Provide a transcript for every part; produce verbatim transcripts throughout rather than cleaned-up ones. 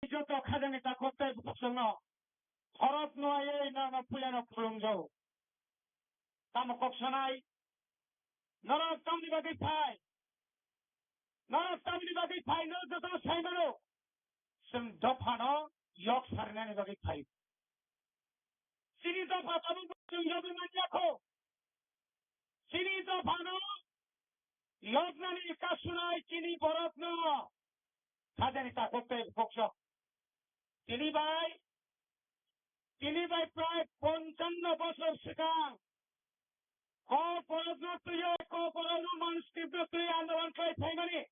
joto khajani takhuk tei bukhukno khorok nuaiwi nono puilano khulumjao. Tamo kok sanai? Norok tamni bagwi phai? Norok tamni bagwi phai? Norok jotono sai mano, chwng dophano yok sarinani bagwi phai. Chini dopha tabuk chwng yogwi manliya kho. Chini dophano yoknani kasunai chini borokno khajani takhuk tei bukhuk. Tini bai, tini bai prai ponchanno bosor swkang kok borokno twiwi, kok borokno manuskriptno twiwi andolon khlai phaimani.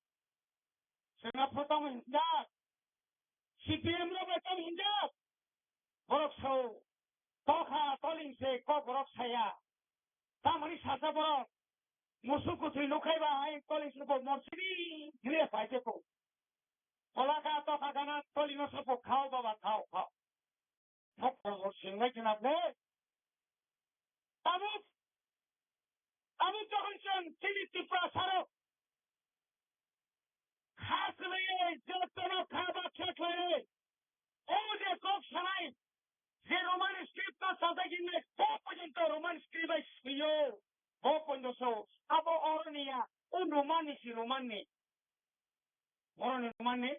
Chwngno photo hinjak, C P M rok bai tamo hinjak. Borok sao, tokha toling se kok borok saya. Tamoni sasa borok, musuk kuthwi nukhaiba hai toling se bo morsini hile paite ko. Kolaka tokha gana toling no sopo khao baba khao khao. Mokol singnai khna bwle. Tabuk, tabuk jokhon chwng chini Tripura sarok kha kwlaiwi jotono kha baksa khlaiwi, o je kok sanai, je Roman script no sajak hinwi kok porjonto Roman script bai swiyo, bo porjonto sao, abo oro niya, o Roman ni si Roman ni. Borokni Roman ni?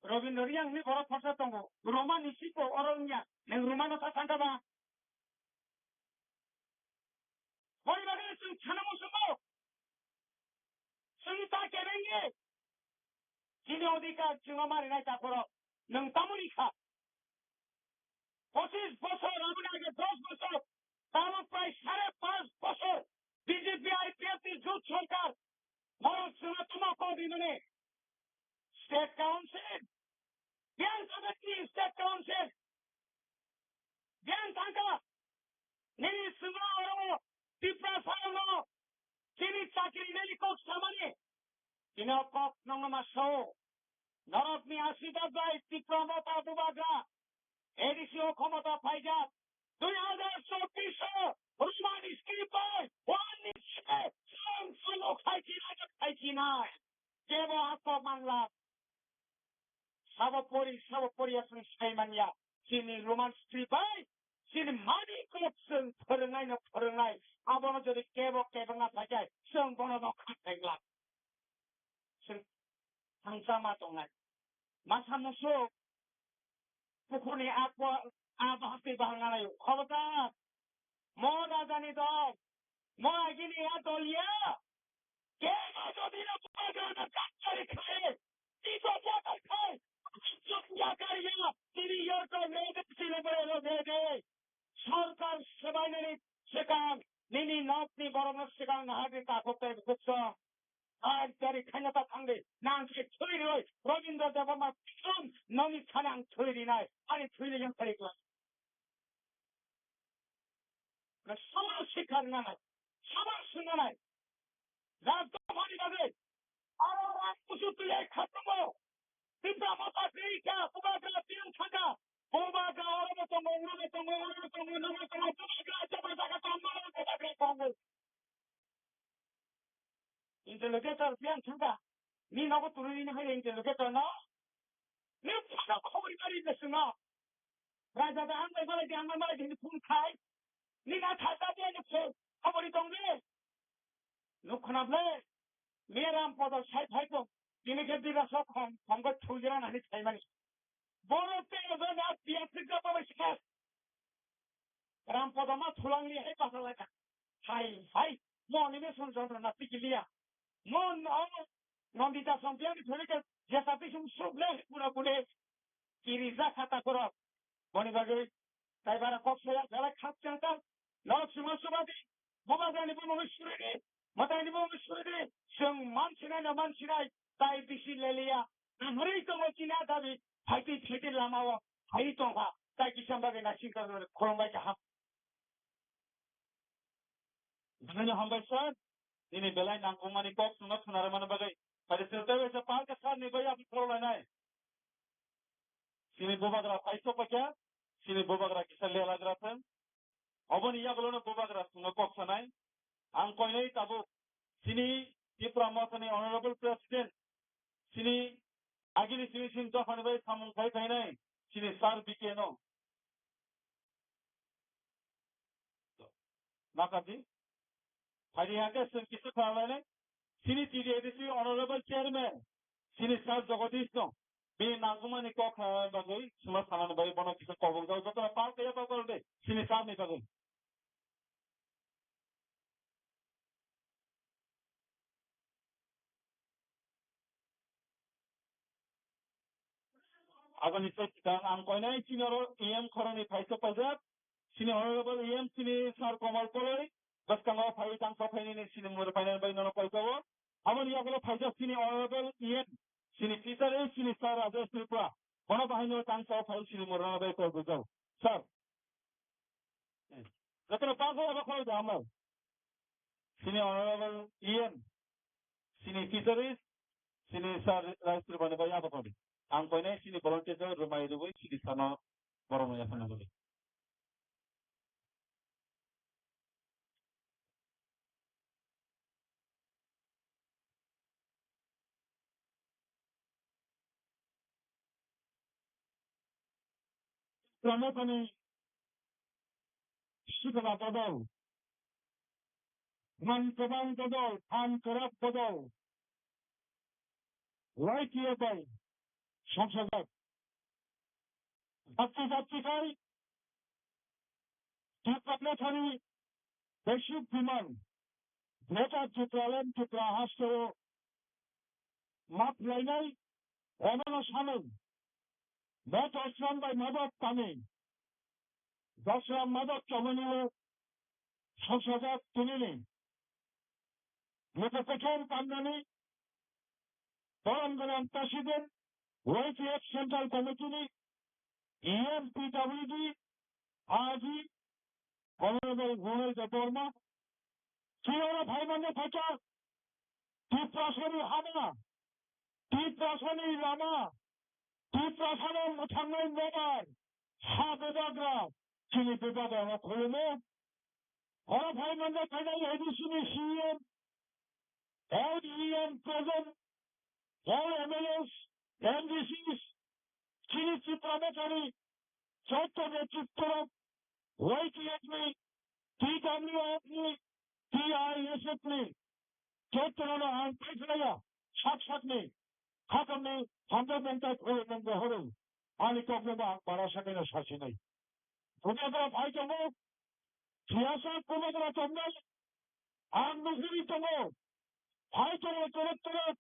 Robindra Reang ni borok khorsa tongo. Roman ni sipo oro wngya. Nwng Roman no ta thangkha ba? Boni bagwi chwng sana muchungo. Chwng ta kebengni. Chini odhikar chwngno marinai ta khoro. Nwng tamoni kha. Pochis bosor, aboni age dos bosor, tamo prai sare panch bosor B J P I P F ni jut sorkar, borok chwngno tamo kok rimani. State Council, biyang thangkha chini State Council, biyang thangkha, nini chwngno oro Tiprasa no chini chakri nini kok samani, chini o kok nongno ma sao. Norokni asirwad bai Tipra Motha Bubagra A D C o khomota phaijak. Dui hajar chobbish o Roman script bai one ni se chwng chwng o khai chinai khai chinai. Kebo hakok manglak. Sabo pori, sabo pori aswng sai manya. Chini Roman script bai chini mani kok chwng phwrwngnai no phwrwngnai. Abono jodi kebo kebengna phaijak chwng bono no kha khailak. Chwng thangsa ma tongnai. Masa musuk pukhurni a po-, a bahai twi bahai nanaio. Khobota, mo rajani dol, mo agini a dol ya. Kebo jodi no bubagrano kattari khai, tito bubagra khai, chuk ya kariya, tini yorko mede, tini borelo mede. Sorkar swbainani swkang, nini nokni borokno swkang nahagwi takhuk tei bukhuk song. Ar jari khaina ta thangdi, nang khe thwi rwi, Robindra Debbarma thum, noni thani ang thwi rinai, ani thwini yang thari kla. Samar sikar nanai, samar sunanai. Rak dophani bagwi, aro rak kusu twi ai khatungbo. Tipra Motha twi kha, bubagra tiyang thangkha. Bubagra orobo tongo, urobo tongo, orobo tongo, nobo tongo, bubagra jeba jaga tongo, bubagra tongo. Interlocutor phiya wngkha. Ni nogo twnwi ni hai interlocutor no. Ni phano khobor kari de swngo. Raja da ang bai malai di, ang bai malai di, phone khai. Ni na tha ta de ni phone. Khobor tong de. Nuk khna ble. Meram podo sai phai tong. Tini khe dira sok khom, khom ko thujra nani sai mani. Boro te do na piya phikra pa bai sai. Ram Podoma thulangni hai pasalai kha. Hai, hai, mo animation genre na pikiliya. Mo no, Nandita Songpiyani thulike jesa pisum suk le pura pure kiri ja khata koro. Boni bagwi tai bara kok saya jalai khap changkar. Nok suma suma di, Bubagrani bumungwi suridi, Mwtaini bumungwi suridi, chwng mansinai no mansinai, tai bisi leliya. Amrwi tongo chini a dabi, phaitwi phaitwi lamao, phaiwi tongkha, tai kisa bagwi naising tongmani khulumbai kaham. Belai no hambai sir, nini belai nangkukmani kok chwngno khwnarwmani bagwi. Phaidi chwng teibo kisa palka sir ni bai yapri khorok lainai. Chini bubagra paisok paikha, chini bubagra kisa lelagra thwng. Oboni yagulono bubagra chwngno kok sanai. Ang koinai tabuk chini Tipra Mothani Honorable President, chini Agini simi sini dophani bai samung khai khainai sini sir B K no. Makati. Phaidi hake sir kisa khalai nai. Sini T D A D C honorable chairman. Sini sir Jagadish no. Bini nangmani kok kha bagwi sima sanani bai bono kisa kobok jao joto pal kaya bagwi de. Sini sir ni bagwi. Aboni swkang ang koinai chini oro E M khoroknwi phaisa paijak. Chini honorable E M chini sir Komal Koloi bwskango phai tangsa phainani chini mura painani bai nono paijao. Aboni yagulo phaijak chini honorable E M chini fisheries chini sir Rajesh Tripura. Bono bahaino tangsa phai chini mura bai paijao. Sir. Jotono pass abo khorok da amo. Sini honorable E M, sini fisheries, sini sir Rajesh Tripura ni bai abo khorok. Ang koinai sini volunteer rwmai rwui sini sano borok no yaphana guli. Pramotani sikla bodol, man kwbang bodol, phan kwrak bodol, Y T F bai songchajak. Jati jati khai Tipra Mothani Beshik Biman, Greater Tipraland Tripura hasteo map lainai, omono sanwi, Motha Osram bai Madhab Tani, Dosra Madhab Chomani o songchajak tinini. Luku Kuthum Pandani, Borom Gwnang President, Y T F Central Committee ni, E M P W D, R D, Honorable Ronald Debbarma, Chini oro phaimani phaikha, Tiprasani hama, Tiprasani lama, Tiprasano mwthangnai nobar, ha bubagra, chini bubagrano khulumo. Oro phaimani phainai A D C ni C E M, all E M present, all M L As, M D Cs, chini Tipra Mothani joto netritwrok, Y T F ni, T W F ni, T I S F ni, jotono ang paikhlaiya, sak sakni, khakamni, hamjakmung tei khulumung rohoro, ani kokno ba ang bara sakino sasinai. Bubagra phai tongo, siyasa bubagra tongnai, ang nugwi tongo, phai tongo, torok torok,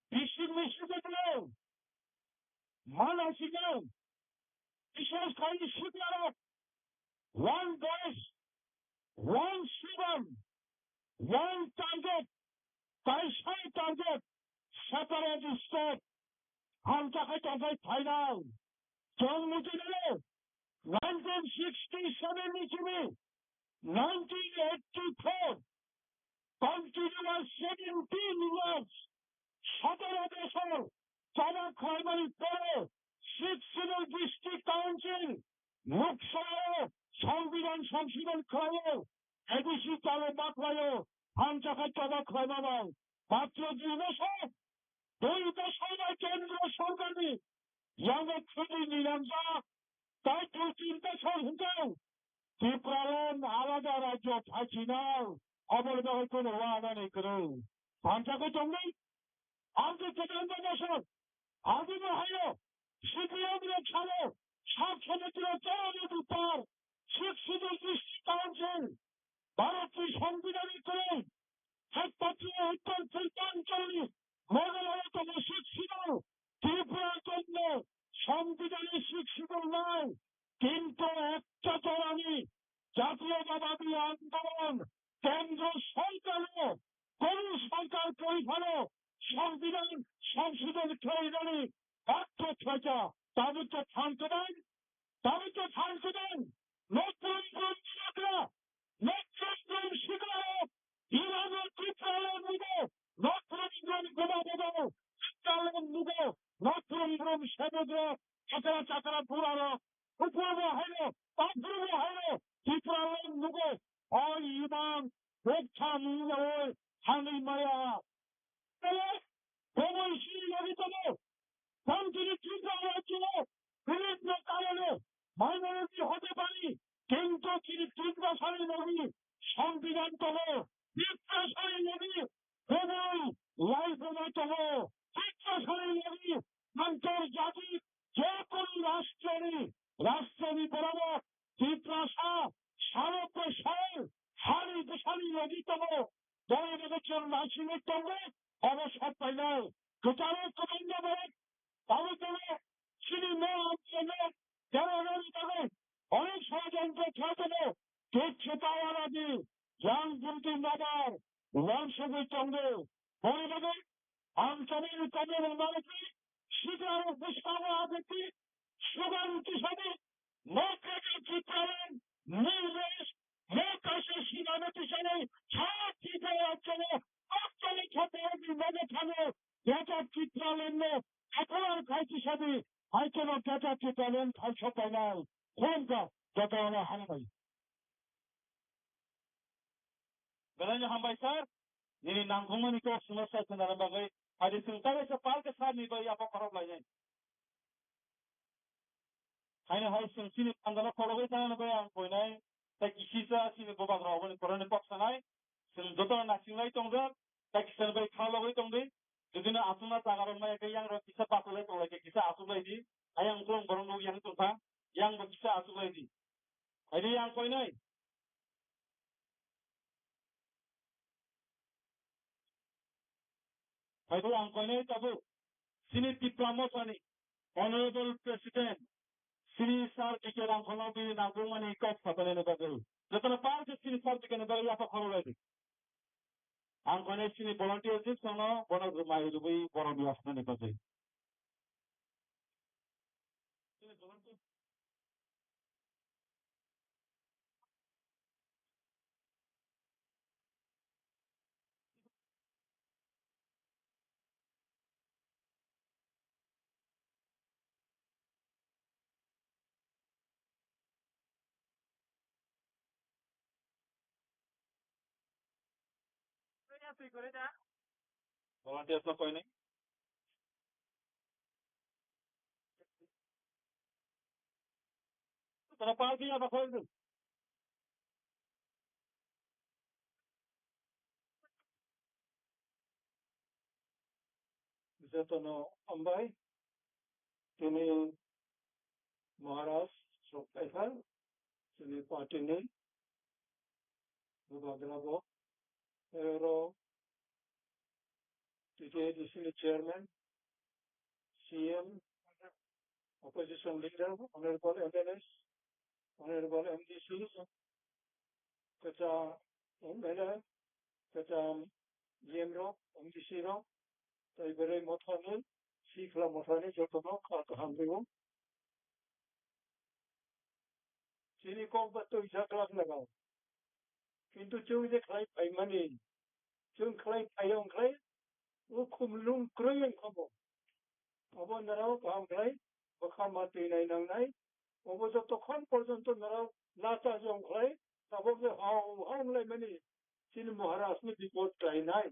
bising mising tongo, mana singo, biswas khai siklarok, one voice, one slogan, one target, kaisa target, separate state, hamjakhe tongkhai phainai. Chwng nukjagao, nineteen sixty-seven ni simi nineteen eighty-four, continuous seventeen years, সতেরো বছর চাঁদা খাইমারি পরে Sixth Schedule District Council লোকসভায় সংবিধান সংশোধন খাইয়ে A D C চালু বাতলাইও হামচাখাই চাঁদা খাইমাবাই মাত্র দুই বছর, দুই বছর কেন্দ্র সরকারনি ইয়াঙ্গো খুবই নিরঞ্জা, তাই দুই তিন বছর হইতেও Tipraland আলাদা রাজ্য থাকি নাও, খবর দেওয়ার কোনো ওয়াদা নেই করো। হামচাখাই চন্দ্রই, আমি তো প্রধান বছর, আমি তো হইল, সিপিএম রে ছাড়ো, সাত সমুদ্র তেরো নদী পার, Sixth Schedule District Council, ভারতর সংবিধানের করে একমাত্র উত্তর পূর্বাঞ্চলে মেঘালয়তম Sixth Schedule, ত্রিপুরার জন্য সংবিধানের Sixth Schedule নয়, কিন্তু একটা জ্বালানি জাতীয়তাবাদী আন্দোলন কেন্দ্র সরকারও, কোন সরকার পরিফেলো সংবিধান সংশোধন প্রয়োজনে বাধ্য থাকা, তাদের তো থামতে দেন, তাদের তো থামতে দেন। নতুন নতুন শিক্ষা, নতুন নতুন শিক্ষা হোক, ইরানের চিত্রালয় নিবে, নতুন নতুন গোলাপ দেব, চিত্রালয় নিবে, নতুন নতুন সেবক, চাকরা চাকরা পুরানো, উপরে হইল, তারপরে হইল, চিত্রালয় নিবে, ওই ইমান, দেখছা নিয়ে ওই, হানি মায়া, Kobo isini logi tongo, কারণ তিনি ত্রিপুরা রাজ্যে বিলুপ্ত কারণে মাইনরিটি হতে পারি, কিন্তু তিনি ত্রিপুরা স্বাধীন নবী সংবিধান তবে ত্রিপুরা স্বাধীন নবী এবং লাইফ রেমে তবে ত্রিপুরা স্বাধীন নবী আন্তর্জাতিক যে কোনো রাষ্ট্রেরই রাষ্ট্রপতি বরাবর ত্রিপুরা সারা ভারতবর্ষের হারি বিশালী নদী তবে বড় বড় চন্দ্র আসিনের তবে অবসর পাইলে গোটালে গোবিন্দ বরক তাহলে তারা চীনে অঞ্চলে যারা রয়ে থাকে অনেক ষড়যন্ত্র থাকবে। ঠিক সেটাই আলাদা রাজনীতি নাবার বংশগত চন্দ্র বড় বড় আঞ্চলিক উৎপাদন উন্নয়নকে শিকার বিস্তারে আগতি সুগান কিসাদে মক্কাকে চিত্রায়ন নির্দেশ মক্কাকে শিকার কিসাদে সারা ত্রিপুরা অঞ্চলে আঞ্চলিক সরকারের বিভাগে থানে এটা চিত্রায়ন আপনার খাই কিসাদে আইকেন ডেটা চিত্রায়ন থাই সবাই নাই কোন কা ডেটা হলো হারাই। Belai no hambai sir, nini nangkukmani kok swngo sir khwnana bagwi. Haidi chwng tai kaisa pal khe sir ni bai yapha khorok lainai. Haino hai chwng chini pandalo khorogwi thangna bai ang koinai. Tai kisisa chini bobak rok aboni borokni kok sanai. Chwng jotono naising lai tongjak. Tai kisani bai kha logwi tongdi. Jodi no aswkna jaga rok maya khe yang rok kisa bakulai tonglai khe kisa aswk lai di. Ayang ukulung borok no yang tongkha. Yang bo kisa aswk lai di. Haidi ang koinai. Phaibo ang koinai tabuk. Chini Tipra Mothani Honorable President Shri Sir B K Rangkholo bini nangkukmani kok sabaini bagwi. Jotono party chini Sir B K ni bagwi yapha khorok lai di. Ang koinai chini volunteer jik sono bono mai rwbwi borok ni asnani bagwi. Volunteers no koinai. Tara parking apa koi tu? Jotono hambai. Tini Maharaj sok paikha, chini party ni bubagra bo, ero T T A D C ni chairman, C M, opposition leader, honorable M L As, honorable M D Cs, kwcham M L A, kwcham G M rok, M D C rok, tei bwrwi mothani, sikla mothani jotono kha kaham rio. Chini kok ba twi jak lak laga. Kintu chwng je khlai phaimani, chwng khlai phai wng khlai, o khumlung kwrwi wng kha bo. Abo narao kaham khlai bwkha ma twi nai nangnai. Obo jotokhon porjonto narao nacha jong khlai, tabok je hao hao wng lai mani chini Maharaj ni bipod khlai nai.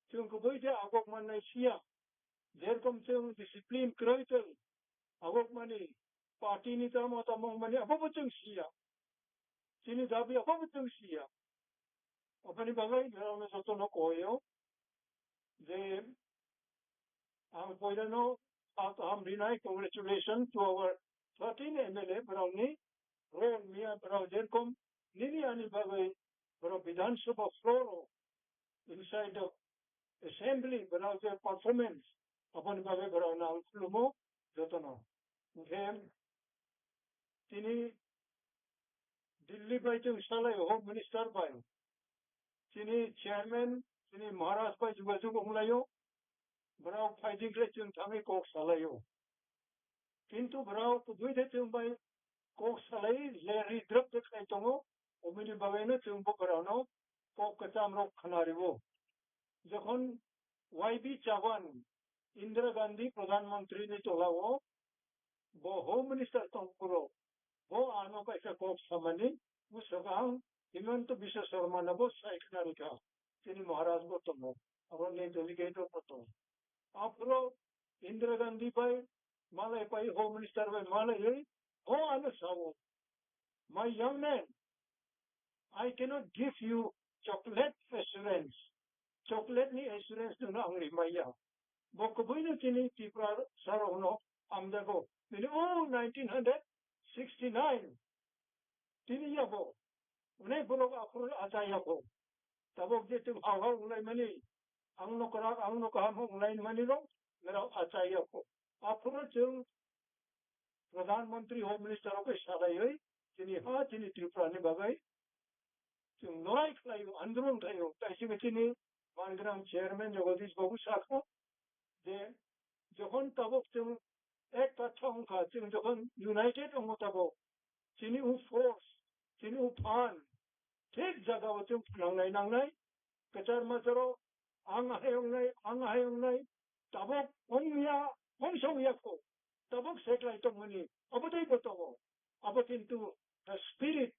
Chwng kubui je agok mannai siya. Jerkom chwng discipline kwrwi tong. Agok mani party ni tamo tamo wng mani abo bo chwng siya. Chini dabi abo bo chwng siya. Aboni bagwi norokno jotono koyo je ang poilano kha kaham rinai, congratulations to our thirteen M L A borokni role miya borok jerkom nini ani bagwi borok Bidhan Sabha floor o inside the assembly borok je performance aboni bagwi borokno ang khulumo jotono. Hwnkhe tini Delhi bai chwng salai o, Home Minister bai, chini chairman, chini Maharaj bai jogajog wnglaio, borok phaidi khlai chwng thangwi kok salaio. Kintu borok kubui de chwng bai kok salai le ridrop de khlai tongo, oboni bagwino chwng bo borokno kok kwcham rok khna rio. Jokhon Y B Chavan, Indira Gandhi Pradhan Mantri ni tola o bo Home Minister tong phuru, bo ano kaisa kok samani, bwswk ang Himanta Biswa Sarma no bo sai khna rikha, chini Maharaj bo tongo, abo ni delegate rok bo tongo. Aphuru Indira Gandhi bai malai pai, Home Minister bai malai oi, o ano sao, "My young man, I cannot give you chocolate assurance." Chocolate ni assurance no ang rimaya. Bo kubui no chini Tripura sarok no amjago. Bini o nineteen hundred sixty-nine. Tini yabo. Unai borok akhoro acha yabo. Tabok je twi hao hao wnglaimani, ang no kwrak, ang no kaham wnglaimani rok, norok achai ya kho. Aphuru chwng Pradhan Mantri, Home Minister rok bai salaiwi chini ha, chini Tripura ni bagwi chwng lorai khlaio, andolon khlaio. Tai simi chini mangram chairman Jagadish Babu sakha je, jokhon tabok chwng ek katha wngkha, chwng jokhon united wngo tabok, chini u force, chini u phan, thik jaga o chwng phnangnai nangnai, kwchar macharo ang ahai wngnai, ang ahai wngnai, tabok wngya, wngsa wngya kho, tabok seklai tongmani, abo tei bo tongo. Abo kintu the spirit,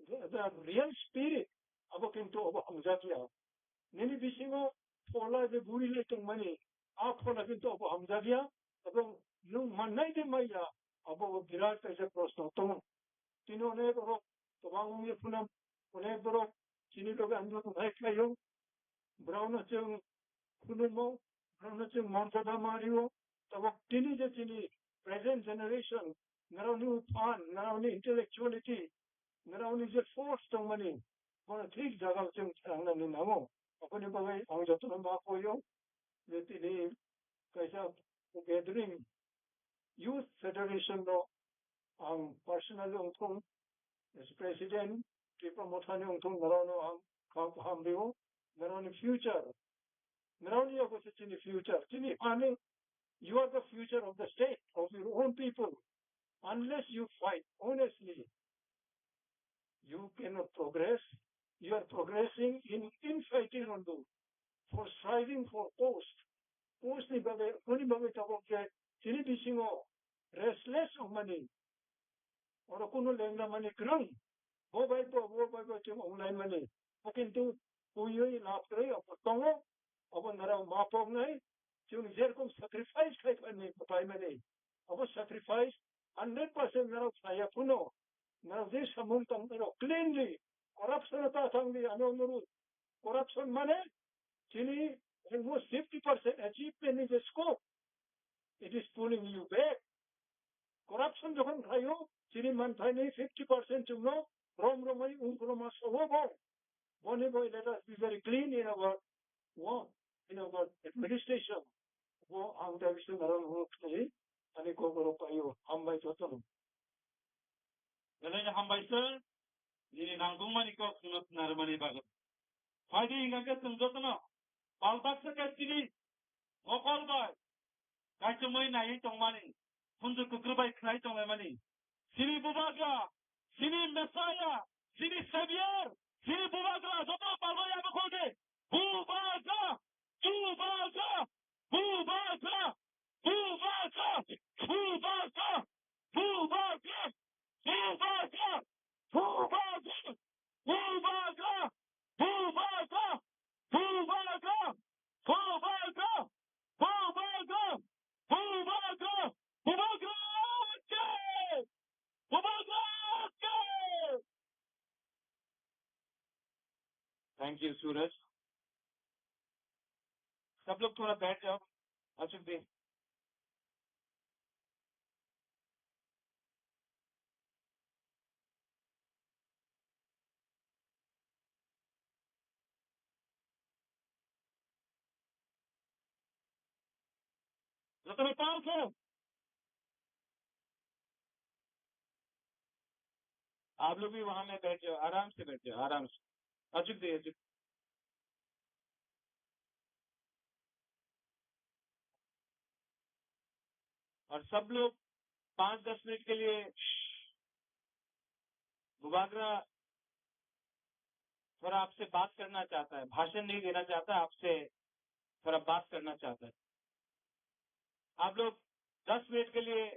the, the real spirit, abo kintu abo hamjakya. Nini bisingo phola je guri lai tongmani, a phola kintu abo hamjakya, abo nwng mannai de maya, abo birat kaisa proshno tongo. Tini onek borok kwbang wngwi phano, onek borok chini loge andolon hai khlaio. Borokno chwng khulumo, borokno chwng morjada ma rio. Tabok tini je chini present generation, norokni u phan, norokni intellectuality, norokni je force tongmani, bono thik jaga o chwng thangnani nango. Aboni bagwi ang jotono ma koyo je tini kaisa gathering, Youth Federation no ang personally wngthung, as president, Tripura Mothani wngthung, norokno ang kha kaham rio, norokni future, norokni yago se chini future, chini ani, you are the future of the state, of your own people. Unless you fight honestly, you cannot progress. You are progressing in infighting only, for striving for post. Post ni bagwi, aboni bagwi tabok je chini bisingo restless wngmani. Oro kunu lengna mani kwrwng. Bo bai bo, bo bai bo chwng wnglaimani. Bo kintu twiwi lab kwrwi abo tongo. Abo norok ma poknai. Chwng jerokom sacrifice khai phani, paimani. Abo sacrifice hundred percent norok khlaiya phano. Norok je samung tangmani rok cleanly, corruption ta thangdi, ano nuru. Corruption mane chini almost fifty percent achievement ni je scope, it is pulling you back. Corruption jokhon khlaio, chini manthaini fifty percent chwngno rom romwi ungkhloma sobo bo. Boni bo let us be very clean in our work, in our administration. Bo ang da bising narang huk thai, ani kok rok paio, hambai jotono. Belai hambai sir, nini nangkukmani kok chwngno khna rwmani bagwi. Phaidi hingkha khe chwng jotono pal baksa khe chini mokol bai kaichomwi naiwi tongmani, hunju kukrwi bai khnai tonglaimani. Chini Bubagra, chini Messiah, chini Savior, chini Bubagra, joto palbai abo kho de. Bubagra, Bubagra, Bubagra, Bubagra, Bubagra, Bubagra, Bubagra, Bubagra, Bubagra, Bubagra, Bubagra, Bubagra, Bubagra, Bubagra, Bubagra, Bubagra, Bubagra, Thank you, Suraj. सब लोग थोड़ा बैठ जाओ, अचुक दे। Jotono pal kho. आप लोग भी वहां में बैठ जाओ, आराम से बैठ जाओ, आराम से। अचुक दे, अचुक। और सब लोग पाँच दस मिनट के लिए बुबागरा थोड़ा आपसे बात करना चाहता है, भाषण नहीं देना चाहता, आपसे थोड़ा बात करना चाहता है। आप लोग दस मिनट के लिए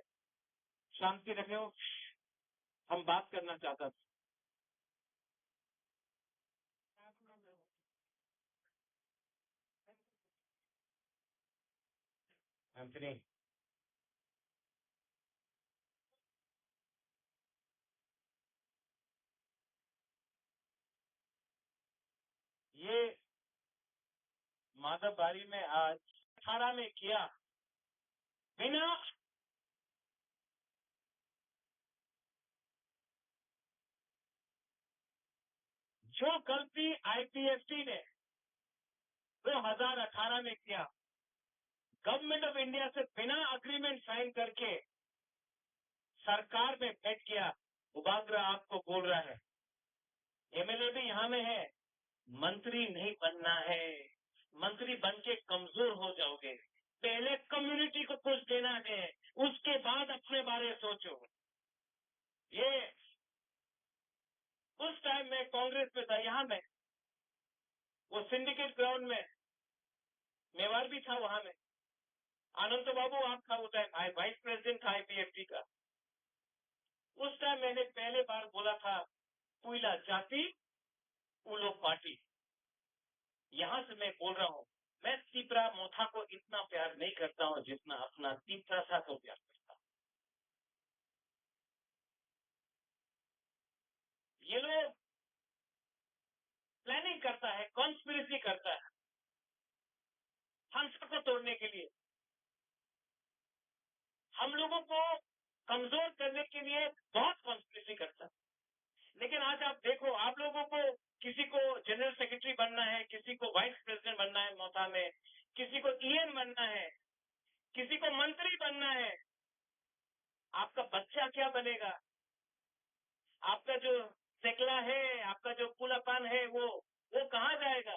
शांति रखें, हम बात करना चाहता है। Anthony, ये माधव बारी में आज अठारह में किया, बिना जो गलती आईपीएफटी ने दो हज़ार अठारह में किया, गवर्नमेंट ऑफ इंडिया से बिना एग्रीमेंट साइन करके सरकार में बैठ गया, बुबागरा आपको बोल रहा है। एमएलए भी यहाँ में है, मंत्री नहीं बनना है, मंत्री बन के कमजोर हो जाओगे। पहले कम्युनिटी को कुछ देना है, उसके बाद अपने बारे सोचो। ये उस टाइम में कांग्रेस में था, यहाँ में वो सिंडिकेट ग्राउंड में मेवार भी था, वहां में अनंत बाबू आप था, वो टाइम वाइस प्रेसिडेंट था आईपीएफटी का। उस टाइम मैंने पहले बार बोला था, पुइला जाति उलो पार्टी। यहाँ से मैं बोल रहा हूँ, मैं तिपरा मोथा को इतना प्यार नहीं करता हूँ जितना अपना तिपरा सा को प्यार करता हूँ। ये लोग प्लानिंग करता है, कॉन्स्पिरेसी करता है हंसा को तोड़ने के लिए। हम लोगों को कमजोर करने के लिए बहुत कॉन्स्पिरेसी करता है। लेकिन आज आप देखो, आप लोगों को किसी को जनरल सेक्रेटरी बनना है, किसी को वाइस प्रेसिडेंट बनना है मोथा में, किसी को ईएम बनना है, किसी को मंत्री बनना है, आपका बच्चा क्या बनेगा? आपका जो सेकला है, आपका जो पुलापान है, वो वो कहाँ जाएगा?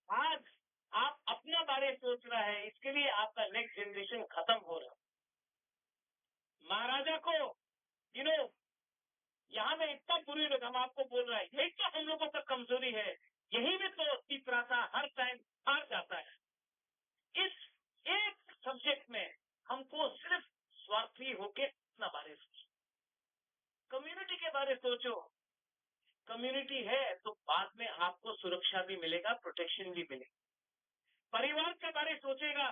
आज आप अपना बारे सोच रहा है, इसके लिए आपका नेक्स्ट जनरेशन खत्म हो रहा है। महाराजा को, यू नो, यहाँ में इतना बुरी रकम आपको बोल रहा है, यही तो हम लोगों का कमजोरी है, यही में तो तिपरासा हर टाइम हार जाता है। इस एक सब्जेक्ट में हमको सिर्फ स्वार्थी होके अपना बारे सोचना। कम्युनिटी के बारे सोचो। कम्युनिटी है तो बाद में आपको सुरक्षा भी मिलेगा, प्रोटेक्शन भी मिलेगा। परिवार के बारे सोचेगा,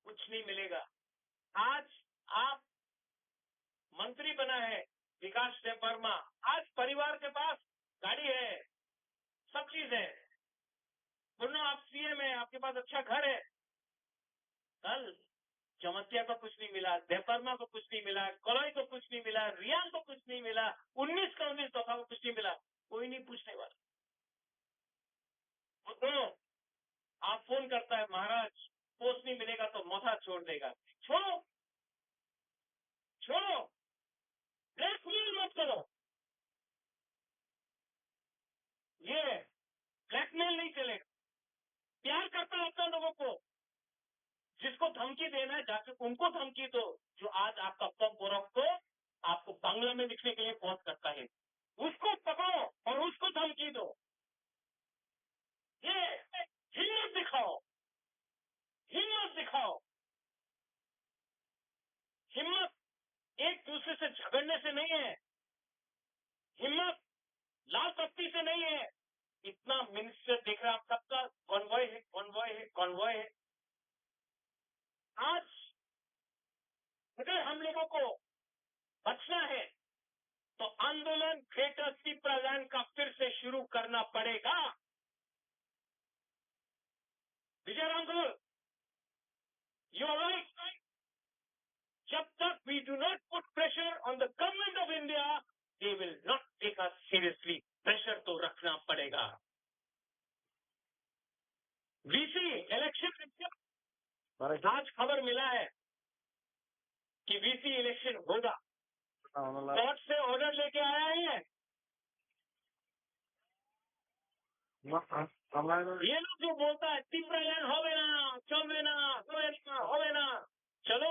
कुछ नहीं मिलेगा। आज आप मंत्री बना है विकास देबबर्मा, आज परिवार के पास गाड़ी है, सब चीज है। बोलो, आप सीएम है, आपके पास अच्छा घर है। कल जमतिया को कुछ नहीं मिला, देबबर्मा को कुछ नहीं मिला, कलई को कुछ नहीं मिला, रियांग को कुछ नहीं मिला, उन्नीस का उन्नीस दफा को कुछ नहीं मिला, कोई नहीं पूछने वाला। तो आप फोन करता है, महाराज, पोस्ट नहीं मिलेगा तो मोथा छोड़ देगा। छोड़ो, छोड़ो, ब्लैकमेल मत करो। ये ब्लैकमेल नहीं चलेगा। प्यार करता है अपना लोगों को। जिसको धमकी देना है, जाके उनको धमकी दो, जो आज आपका पग बोरक को आपको बांग्ला में लिखने के लिए फोर्स करता है। उसको पकड़ो और उसको धमकी दो। ये हिम्मत दिखाओ, हिम्मत दिखाओ। हिम्मत एक दूसरे से झगड़ने से नहीं है, हिम्मत लाल पत्ती से नहीं है। इतना मिनिस्टर देख रहे हैं आप, सबका कॉन्वॉय है, कॉन्वॉय है, कॉन्वॉय है। आज अगर हम लोगों को बचना है तो आंदोलन ग्रेटर तिप्रालैंड का फिर से शुरू करना पड़ेगा। विजय रामगुल, you are right. जब तक we do not put pressure on the government of India, they will not take us seriously. Pressure तो रखना पड़ेगा। वीसी इलेक्शन, आज खबर मिला है कि वीसी इलेक्शन होगा। कोर्ट से ऑर्डर लेके आया है। ये लोग जो बोलता है, "तिप्रालैंड হবে না, চলবে না, হবে না, হবে না।" चलो,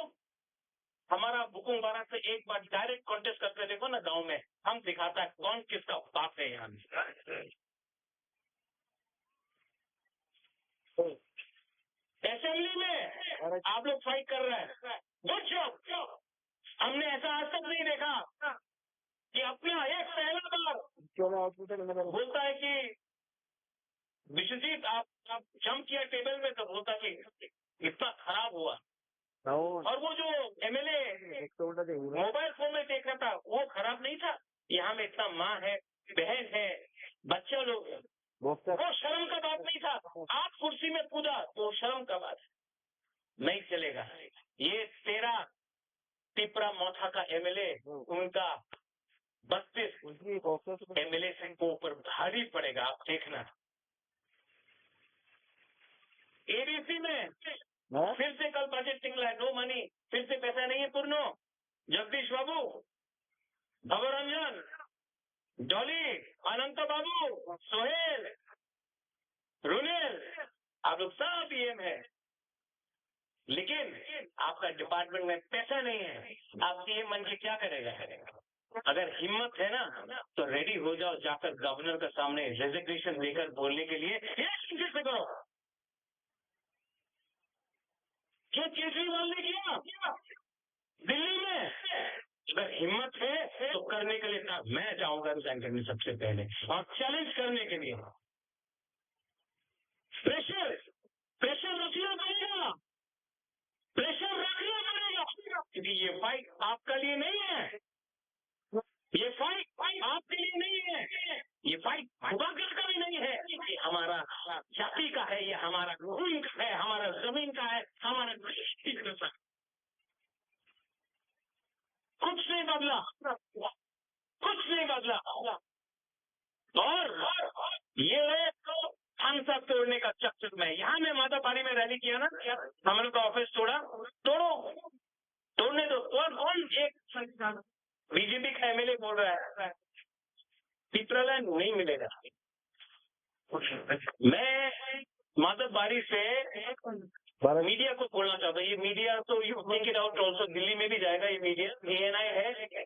हमारा बुकुंग बारा से एक बार डायरेक्ट कॉन्टेस्ट करके देखो ना गांव में, हम दिखाता है कौन किसका बाप है यहाँ। असेंबली में आप लोग फाइट कर रहे हैं, गुड जॉब। हमने ऐसा आज तक नहीं देखा कि अपना एक पहला बार बोलता है कि विश्वजीत, आप, आप जंप किया टेबल में, तो बोलता कि इतना खराब हुआ। और वो जो एमएलए मोबाइल फोन में देख रहा था, वो खराब नहीं था। यहाँ में इतना माँ है, बहन है, बच्चा लोग है, वो शर्म टिपरा मोथा का एमएलए, उनका बत्तीस एमएलए से को ऊपर भारी पड़ेगा, आप देखना। एडीसी में फिर से कल बजट निकला है, नो मनी, फिर से पैसा नहीं है पूर्णो। जगदीश बाबू, भवरंजन, डॉली, अनंत बाबू, सोहेल, रुनेल, आप लोग सब ईएम है, लेकिन आपका डिपार्टमेंट में पैसा नहीं है। आप ईएम बन के क्या करेगा? अगर हिम्मत है ना, तो रेडी हो जाओ, जाकर गवर्नर के सामने रेजिग्नेशन देकर बोलने के लिए। ये कैसे करो? जो केजरीवाल ने किया दिल्ली में, अगर हिम्मत है तो करने के लिए तैयार। मैं जाऊंगा रिजाइन करने सबसे पहले और चैलेंज करने के लिए। प्रेशर, प्रेशर रखना पड़ेगा, प्रेशर रखना पड़ेगा, क्योंकि ये फाइट आपका लिए नहीं है, ये फाइट आपके लिए नहीं है, ये फाइट भूपेंद्र का भी नहीं है, ये हमारा जाति का है, ये हमारा खून का है, हमारा जमीन का है, हमारा कुछ नहीं बदला, कुछ नहीं बदला। और ये लोग तो थानसा तोड़ने का चक्कर में, यहाँ मैं मातापारी में रैली किया ना, हम लोग का ऑफिस तोड़ा, तोड़ो, तोड़ने दो। कौन कौन एक बीजेपी का एमएलए बोल रहा है टिपरालैंड नहीं मिलेगा? मैं मातापारी से मीडिया को बोलना चाहता हूँ, ये मीडिया तो you take it out also, Delhi में भी जाएगा ये मीडिया, एएनआई है,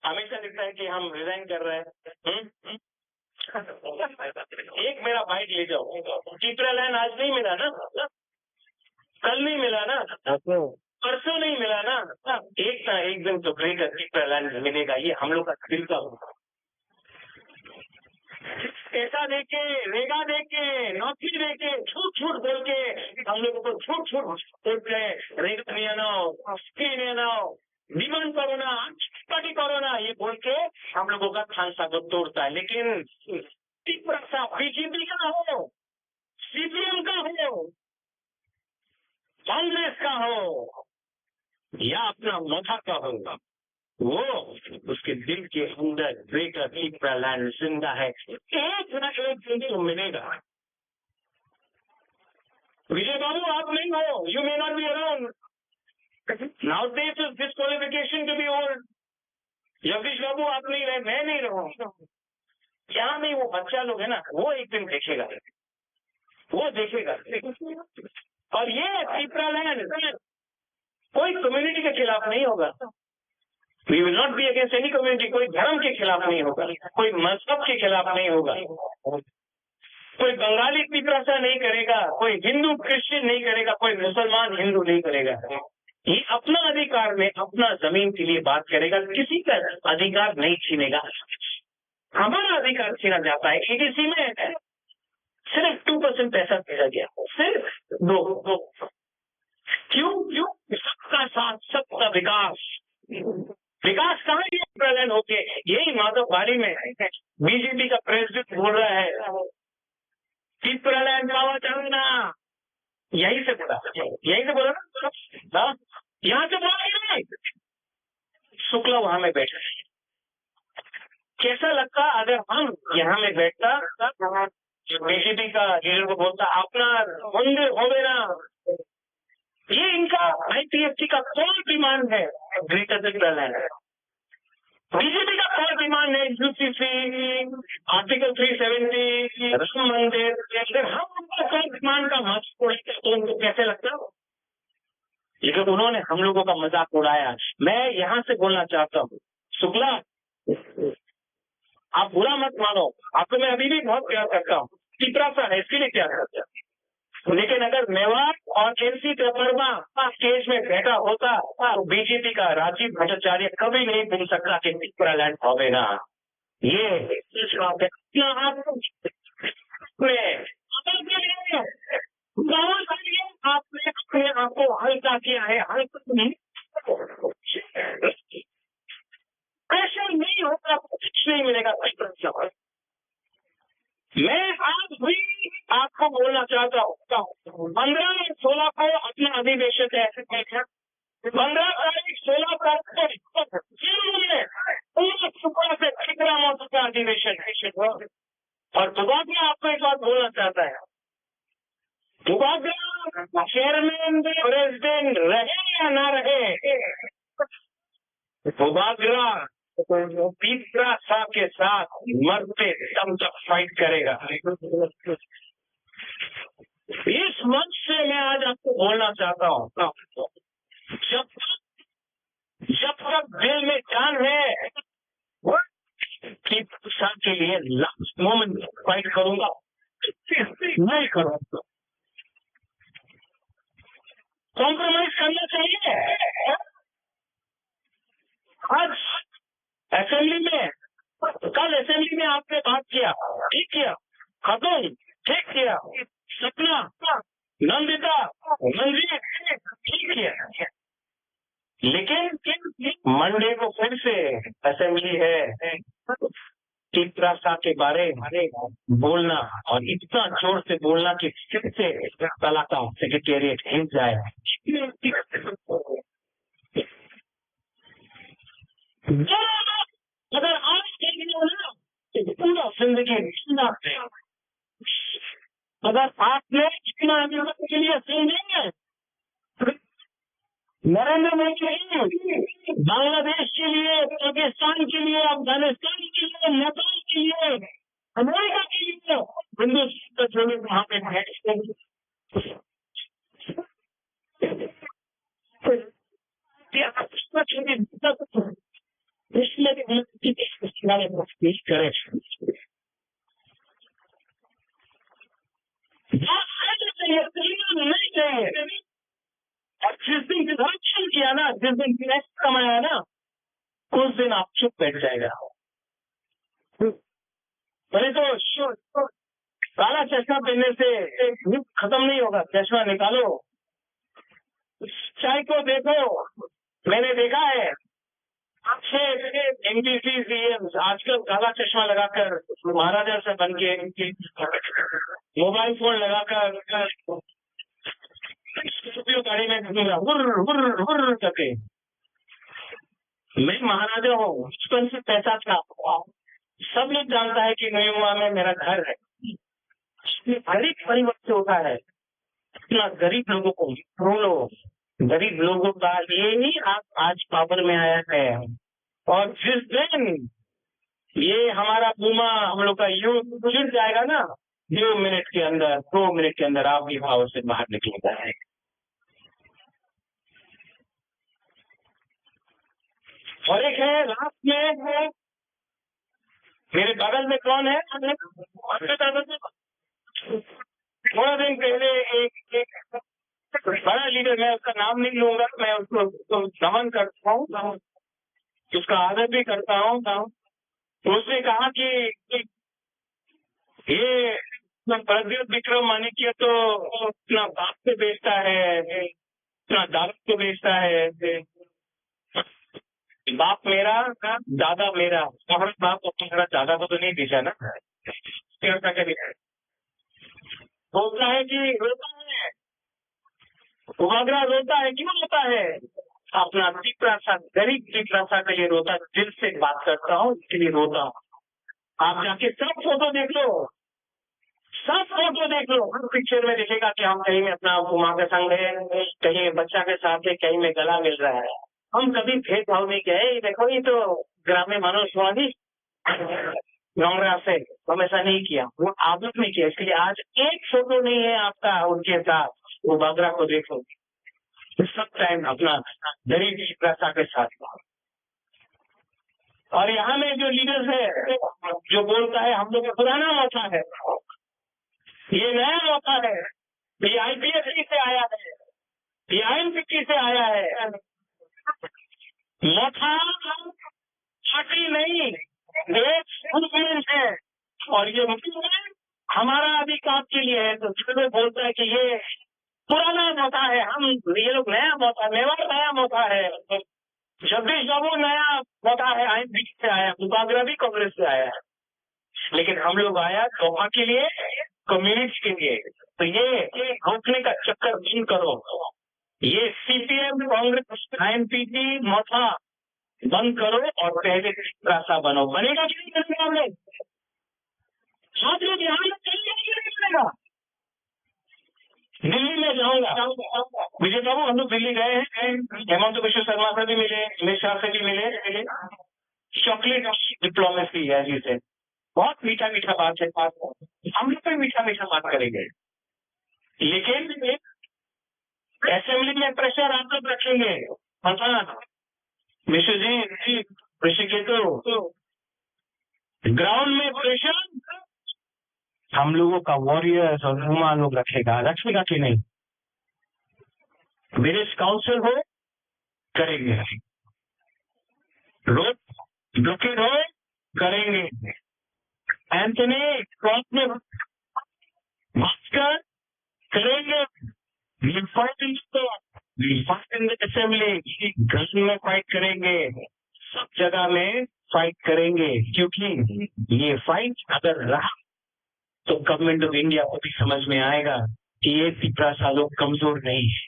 हमेशा लिखता है कि हम रिजाइन कर रहे हैं। हम्म? एक मेरा बाइट ले जाओ, टिपरालैंड आज नहीं मिला ना, कल नहीं मिला ना, परसों नहीं मिला ना, एक ना एक दिन तो ग्रेटर टिपरालैंड मिलेगा, ये हम लोग का दिल का होगा। पैसा देके, रेगा देके, नौकरी देके, झूठ झूठ बोल के हम लोगों को झूठ झूठ बोल के रेगा नहीं आना, स्टे नहीं आना, डिमांड करो ना, पार्टी करो ना, ये बोल के हम लोगों का थानसा को तोड़ता है। लेकिन टिपरासा बीजेपी का हो, सीपीएम का हो, कांग्रेस का हो या अपना मथा का हो, वो उसके दिल के अंदर ग्रेटर टिपरालैंड जिंदा है, एक ना एक दिन तो मिलेगा। विजय बाबू, आप नहीं हो, you may not be around. Nowadays is disqualification to be old. Jagdish बाबू, आप नहीं रहे, मैं नहीं रहूं। यहाँ नहीं, वो बच्चा लोग है ना, वो एक दिन देखेगा, वो देखेगा। और ये टिपरालैंड कोई कम्युनिटी के खिलाफ नहीं होगा। We will not be against any community. कोई धर्म के खिलाफ नहीं होगा, कोई मजहब के खिलाफ नहीं होगा। कोई बंगाली टिपरासा नहीं करेगा, कोई हिंदू क्रिश्चियन नहीं करेगा, कोई मुसलमान हिंदू नहीं करेगा। ये अपना अधिकार में अपना जमीन के लिए बात करेगा, किसी का अधिकार नहीं छीनेगा। हमारा अधिकार छीना जाता है। एडीसी में सिर्फ टू परसेंट पैसा भेजा गया, सिर्फ दो, दो। क्यों? क्यों? सबका साथ, सबका विकास। विकास कहाँ गया टिपरालैंड होके? यही माधव बारी में बीजेपी का प्रेसिडेंट बोल रहा है, टिपरालैंड पावा चाहना, यहीं से बोला, यहीं से बोला ना, हाँ? यहाँ से बोला कि नहीं? शुक्ला वहां में बैठा है। कैसा लगता अगर हम यहाँ में बैठता, बीजेपी का लीडर को बोलता, अपना मंदिर होवे ना? ये इनका आईपीएफटी का कोर डिमांड है, ग्रेटर टिपरालैंड। बीजेपी का कोर डिमांड है UCC, article three seventy, Ram मंदिर। अगर हम उनका कोर डिमांड का मजाक उड़ाते तो उनको कैसे लगता? लेकिन उन्होंने हम लोगों का मजाक उड़ाया। मैं यहाँ से बोलना चाहता हूँ, शुक्ला, आप बुरा मत मानो, आपको मैं अभी भी बहुत प्यार करता हूँ, टिपरासा है, इसके लिए प्यार करता हूँ। लेकिन अगर मेवाड़ और एनसी देबबर्मा स्टेज में बैठा होता तो बीजेपी का राजीव भट्टाचार्य कभी नहीं बोल सकता कि टिपरालैंड होवे ना। ये इस बात है। इतना आप में बहुत सारी आपने अपने आप को हल्का किया है, हल्का नहीं। प्रेशर नहीं होगा, कुछ नहीं मिलेगा। मैं आज भी आपको बोलना चाहता हूँ, पंद्रह और सोलह को अपना अधिवेशन है, पंद्रह पूरा सुपा से कितना मौजूदा अधिवेशन। और बुबागरा आपको एक बात बोलना चाहता है, बुबागरा चेयरमैन, प्रेसिडेंट रहे या ना रहे, बुबागरा तीव्रता के साथ मरते दम तक फाइट करेगा। इस मंच से मैं आज आपको बोलना चाहता हूँ, जब तक जब तक दिल में जान है, तीव्रता के लिए लास्ट मोमेंट फाइट करूंगा, नहीं करूंगा। कॉम्प्रोमाइज करना चाहिए। आज असेंबली में, कल असेंबली में आपने बात किया, ठीक किया, खतून, ठीक किया, सपना, नंदिता, मंजीत, ठीक किया, लेकिन मंडे को फिर से असेंबली है, तीव्रता के बारे में बोलना और इतना जोर से बोलना कि फिर से कलाकार सेक्रेटेरिएट हिल जाए। अगर आज देख लो ना, तो पूरा जिंदगी जीना है। अगर आपने इतना अमेरिका के लिए समझेंगे, नरेंद्र मोदी जी बांग्लादेश के लिए, पाकिस्तान के लिए, अफगानिस्तान के लिए, नेपाल के लिए, अमेरिका के लिए हिंदुस्तान का छोड़े वहां पे भेज देंगे। ये आपस में छोड़े, इसलिए हम किसी के किनारे पर पेश करें। बात है तो चाहिए, नहीं चाहिए। और जिस दिन डिसरप्शन किया ना, जिस दिन क्रैश कमाया ना, उस दिन आप चुप बैठ जाएगा। भले तो काला चश्मा पहनने से एक युग खत्म नहीं होगा, चश्मा निकालो, सच्चाई को देखो। मैंने देखा है, अच्छे अच्छे एमपी सीएम आजकल काला चश्मा लगाकर महाराजा से बन के मोबाइल फोन लगाकर स्कॉर्पियो गाड़ी में घूमेगा, हुर्र, हुर्र, हुर्र करके। मैं महाराजा हूँ, बचपन से पैसा था। सब लोग जानता है कि नोएडा में मेरा घर है। इसमें हर एक परिवार से होता है। इतना गरीब लोगों को, सुन लो, गरीब लोगों का लिए ही आप आज पावर में आया है। और जिस दिन ये हमारा पूमा, हम लोग का यूथ गिर जाएगा ना, दो मिनट के अंदर, दो मिनट के अंदर आप भी पावर से बाहर निकलेगा। और एक है, लास्ट में है, मेरे बगल में कौन है? थोड़ा दिन पहले एक, एक बड़ा लीडर, मैं उसका नाम नहीं लूंगा, मैं उसको, उसको नमन करता हूँ, उसका आदर भी करता हूँ। तो उसने कहा कि, कि ये प्रद्युत विक्रम मानिक्य तो अपना बाप को बेचता है, अपना दादा को बेचता है। बाप मेरा, दादा मेरा। हमारा बाप और हमारा दादा को तो नहीं बेचा ना। क्या क्या करें? बोलता है कि रोता है, बुबागरा रोता है। क्यों रोता है? अपना तिपरासा, गरीब तिपरासा के लिए रोता। दिल से बात करता हूँ, इसके लिए रोता हूँ। आप जाके सब फोटो देख लो, सब फोटो देख लो, हर पिक्चर में दिखेगा कि हम कहीं में अपना माँ के संग है, कहीं बच्चा के साथ है, कहीं में गला मिल रहा है। हम कभी भेदभाव नहीं किया। "ए, देखो, ये तो ग्रामीण मानुष हुआ नहीं, नोंगरा से, हम ऐसा नहीं किया, वो आदत नहीं किया।" इसलिए आज एक फोटो नहीं है आपका उनके साथ। वो बागरा को देखो, सब टाइम अपना गरीब भाषा के साथ। और यहाँ में जो लीडर्स है, जो बोलता है हम लोग का पुराना मौका है, ये नया मौका है, ये आईपीएस से आया है, ये आईएनपीटी से आया है। मौका पार्टी नहीं, एक मूवमेंट है। और ये मूवमेंट हमारा अधिकार के लिए है। तो जो लोग बोलता है कि ये पुराना मौका है, हम, ये लोग नया मौका, मेवाड़ नया मौका है, जगदीश बाबू नया मौका है, आईएनपीटी से आया, बुबागरा भी कांग्रेस से आया है। लेकिन हम लोग आया दोहा के लिए, कम्युनिस्ट के लिए। तो ये रोकने का चक्कर बंद करो। ये सीपीएम, कांग्रेस, आईएनपीटी, मथा बंद करो और पहले तिपरासा बनो। बनेगा कि नहीं बनेगा? आप लोग यहाँ लोग करेंगे कि नहीं करेगा? दिल्ली में जाऊंगा। विजय बाबू, हम लोग दिल्ली गए हैं, हेमंत बिश्व शर्मा से भी मिले, अमित शाह से भी मिले, मिले। चॉकलेट डिप्लोमेसी है जिसे, बहुत मीठा मीठा बात है, बात। हम लोग भी मीठा मीठा बात करेंगे, लेकिन असेंबली में प्रेशर आप लोग रखेंगे। पता, विश्वजीत, ऋषिकेतु, ग्राउंड में प्रेशर। हम लोगों का वॉरियर्स और रूमा लोग रखेगा, रखेगा कि नहीं? विलेज काउंसिल हो, करेंगे। रोड ब्लॉकेड हो, करेंगे। एंथनी क्रॉस में मास्कर, करेंगे। We fight in the court, we fight in the assembly, घर में फाइट करेंगे, सब जगह में फाइट करेंगे, क्योंकि ये फाइट अगर रहा तो गवर्नमेंट ऑफ इंडिया को भी समझ में आएगा कि ये तिपरासा लोग कमजोर नहीं है,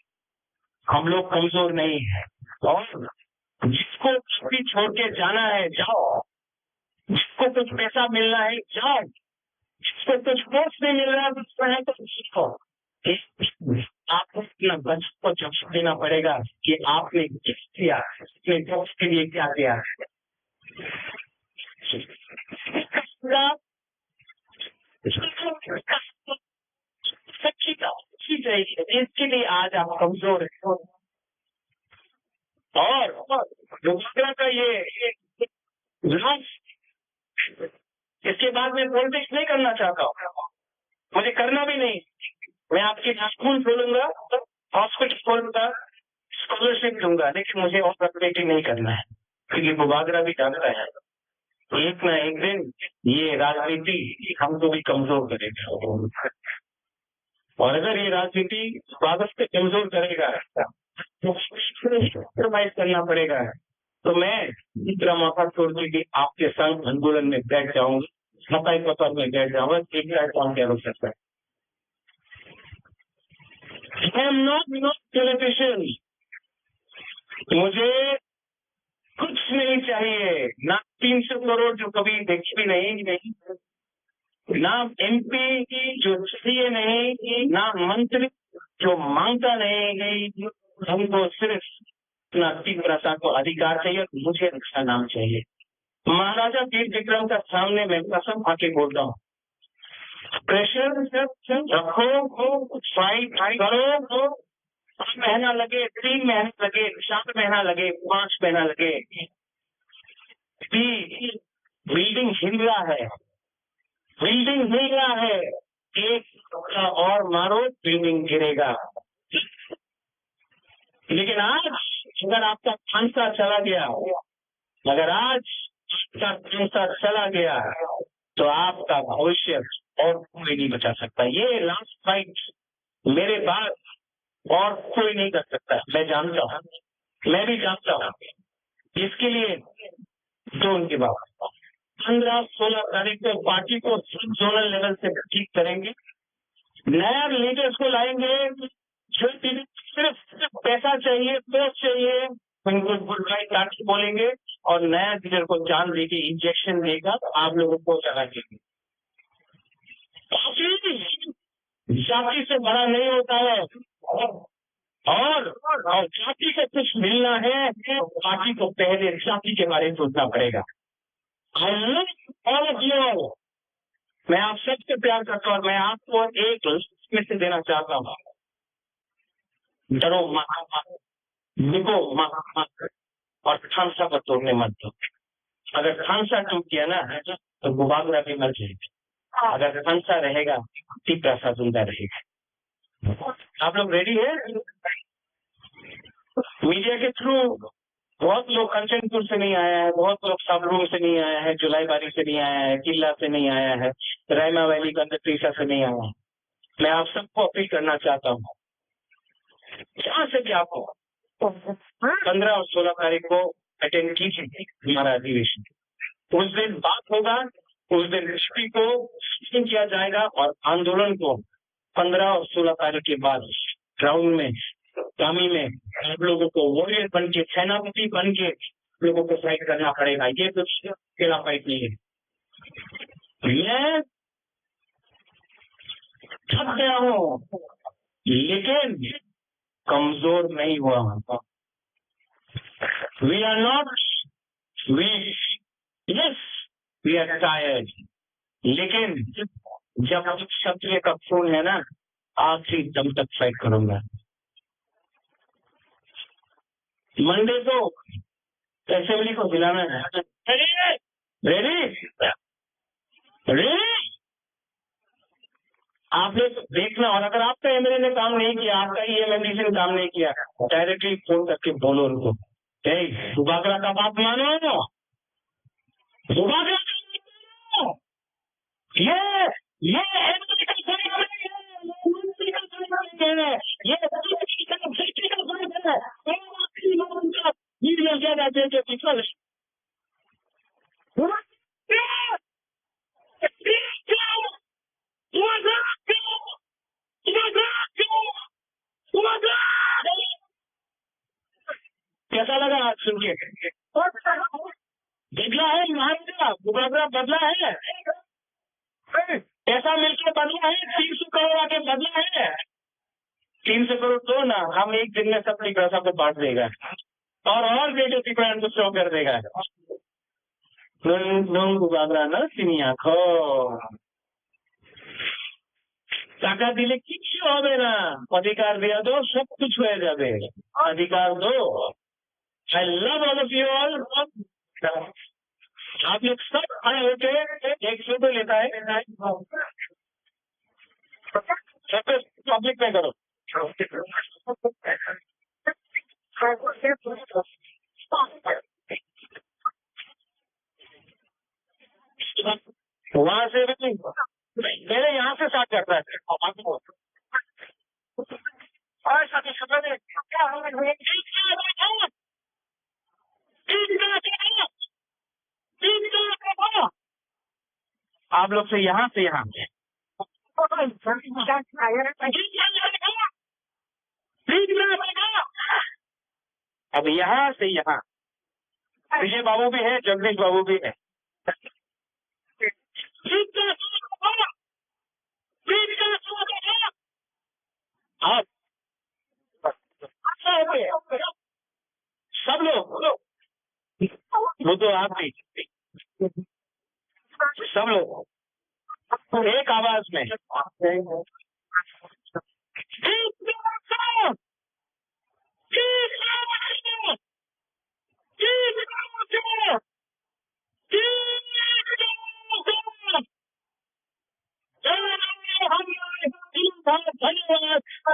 हम लोग कमजोर नहीं है। और जिसको बस्ती छोड़ के जाना है, जाओ। जिसको कुछ पैसा मिलना है, जाओ। जिसको कुछ पोस्ट नहीं मिल रहा है, उसको है तो सीखो। आपको अपना बचत को जवाब देना पड़ेगा कि आपने क्या किया, अपने दोस्त के लिए क्या किया। सच्ची का, सच्ची चाहिए, इसके लिए आज आप कमजोर हैं। और, और बुबागरा का ये, ये लास्ट, इसके बाद मैं पॉलिटिक्स नहीं करना चाहता हूँ, मुझे करना भी नहीं। मैं आपके स्कूल खोलूंगा, हॉस्पिटल खोलूंगा, स्कॉलरशिप दूंगा, लेकिन मुझे और राजनीति नहीं करना है, क्योंकि बुबागरा भी जानता है एक ना एक दिन ये राजनीति हमको भी कमजोर करेगा। और अगर ये राजनीति बुबागरा से कमजोर करेगा तो कॉम्प्रोमाइज करना पड़ेगा। तो मैं इतना मौका छोड़ के कि आपके संग आंदोलन में बैठ जाऊंगा, सफाई पत्र में बैठ जाऊंगा, एक काम क्या हो सकता है। I am not, not politician। मुझे कुछ नहीं चाहिए, ना तीन सौ करोड़ जो कभी देखी भी नहीं, नहीं, ना एमपी जो चाहिए नहीं, ना मंत्री जो मांगता नहीं। हमको सिर्फ अपना तिपरासा को अधिकार चाहिए, मुझे अच्छा नाम चाहिए। महाराजा वीर विक्रम का सामने मैं कसम खा के बोलता हूँ, प्रेशर रखो, फाइट करो, छह महीना लगे, तीन महीना लगे, चार महीना लगे, पांच महीना लगे, भी बिल्डिंग हिल रहा है, बिल्डिंग हिल रहा है, एक थप्पड़ और मारो, बिल्डिंग गिरेगा। लेकिन आज अगर आपका खांसा चला गया, अगर आज आपका खांसा चला गया, तो आपका भविष्य और कोई नहीं बचा सकता। ये लास्ट फाइट मेरे बाद और कोई नहीं कर सकता, मैं जानता हूँ, मैं भी जानता हूँ। इसके लिए जो उनके बाप, पन्द्रह सोलह तारीख को पार्टी को सब जोनल लेवल से ठीक करेंगे, नया लीडर्स को लाएंगे, जो सिर्फ, सिर्फ पैसा चाहिए, पोस्ट चाहिए, उनको गुड बाय टाटा बोलेंगे और नया लीडर को जान देके इंजेक्शन देकर आप लोगों को चला देंगे। जाति से बड़ा नहीं होता है। और, और जाति को कुछ मिलना है तो पार्टी को पहले जाति के बारे में सोचना पड़ेगा। I love all of you all। मैं आप सबसे प्यार करता हूँ और मैं आपको एक लास्ट मैसेज देना चाहता हूँ। डरो मत, रुको मत, मत, और खांसा को तोड़ने मत दो। अगर खांसा टूट गया ना, तो बुबागरा भी मर जाएगा। अगर खांसा रहेगा, तिपरासा जिंदा रहेगा। आप लोग रेडी है? मीडिया के थ्रू बहुत लोग कंचनपुर से नहीं आया है, बहुत लोग साबरूम से नहीं आया है, जुलाईबारी से नहीं आया है, किल्ला से नहीं आया है, रायमा वैली, गंडकटीसा से नहीं आया है। मैं आप सबको अपील करना चाहता हूँ, जहाँ से भी आप हो, पन्द्रह और सोलह तारीख को अटेंड कीजिए हमारा अधिवेशन। उस दिन बात होगा, उस दिन हिस्ट्री को क्वेश्चन किया जाएगा और आंदोलन को पन्द्रह और सोलह तारीख के बाद ग्राउंड में कमी में आप लोगों को वॉरियर बन के, सेनापति बन के लोगों को फाइट करना पड़ेगा। ये कुछ अकेला फाइट नहीं है। मैं थक गया हूँ, लेकिन कमजोर नहीं हुआ। We are not weak. Yes, we are tired. लेकिन जब तक क्षत्रिय का खून है ना, आखिरी दम तक फाइट करूंगा। मंडे को असेंबली को बुलाना है। रेडी? रेडी? आपने देखना, और अगर आपका एमएलए ने काम नहीं किया, आपका ईएमएमडीसी ने काम नहीं किया, डायरेक्टली फोन करके बोलो उनको, "ए, बुबागरा का बात मानो, बुबागरा का बात मानो।" ये, ये एमएलए का सवाल नहीं है, ये मंत्री का सवाल नहीं है, ये एमएलए का सवाल है। ये आखिरी लोगों का वीडियो क्या जाते हैं, जो विफल है। कैसा लगा आज सुन के? बदला है महाराजा, बुबागरा बदला है। पैसा मिलके बदला है, तीन सौ करोड़ आके बदला है। तीन सौ करोड़ दो ना, हम एक दिन में सब तिग्रा सबको बांट देगा। और, और बेटे तिग्रा को शो कर देगा। Nung, nung bubagra no sini akho. টাকা দিলে কিচ্ছু হবে না, অধিকার দেওয়া তো সব কিছু হয়ে যাবে। অধিকার দো। I love all of you all. आप लोग सब खड़े होके एक फोटो लेता है, सबको पब्लिक में करो। वहां से भी पहले यहाँ से स्टार्ट करता है। आप लोग से यहाँ से यहाँ। अब यहाँ से यहाँ। विजय बाबू भी है, जगदीश बाबू भी है। आप सब लोग, वो तो आप भी, सब लोग एक आवाज में, धन्यवाद।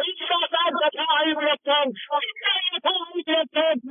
इसका साथ रखा आयुष रक्षण, इसका साथ आयुष रक्षण।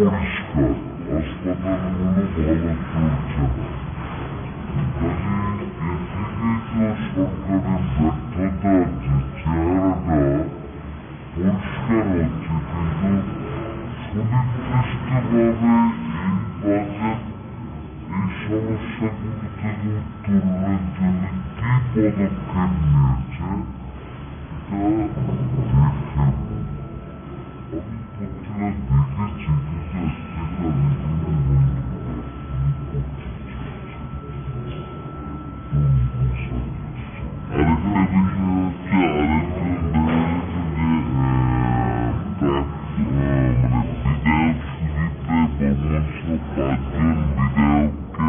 পরিষ্কার, হাসপাতালগুলো ভালো চলছে না। কাজেই এদিকেই তো সরকারের ব্যর্থতা, যে চেহারাটা পরিষ্কার হচ্ছে, কিন্তু সুনির্দিষ্টভাবে এই বাজেট এই সমস্যাগুলো থেকে উত্তরণের জন্য কি পদক্ষেপ নিয়েছে, এটা দেখে বলবো। আমি পত্রিকা দেখেছি, কিন্তু একটা রিপোর্ট বন্ধ করা শুরু করতে চাইছে। আরেকটা বিষয় হচ্ছে, আরেকজন দেখা গেছে যে, আহ, প্রাক-, আহ, মানে বিধায়ক সুজিত রায় বর্মণ সহ পাঁচজন বিধায়ককে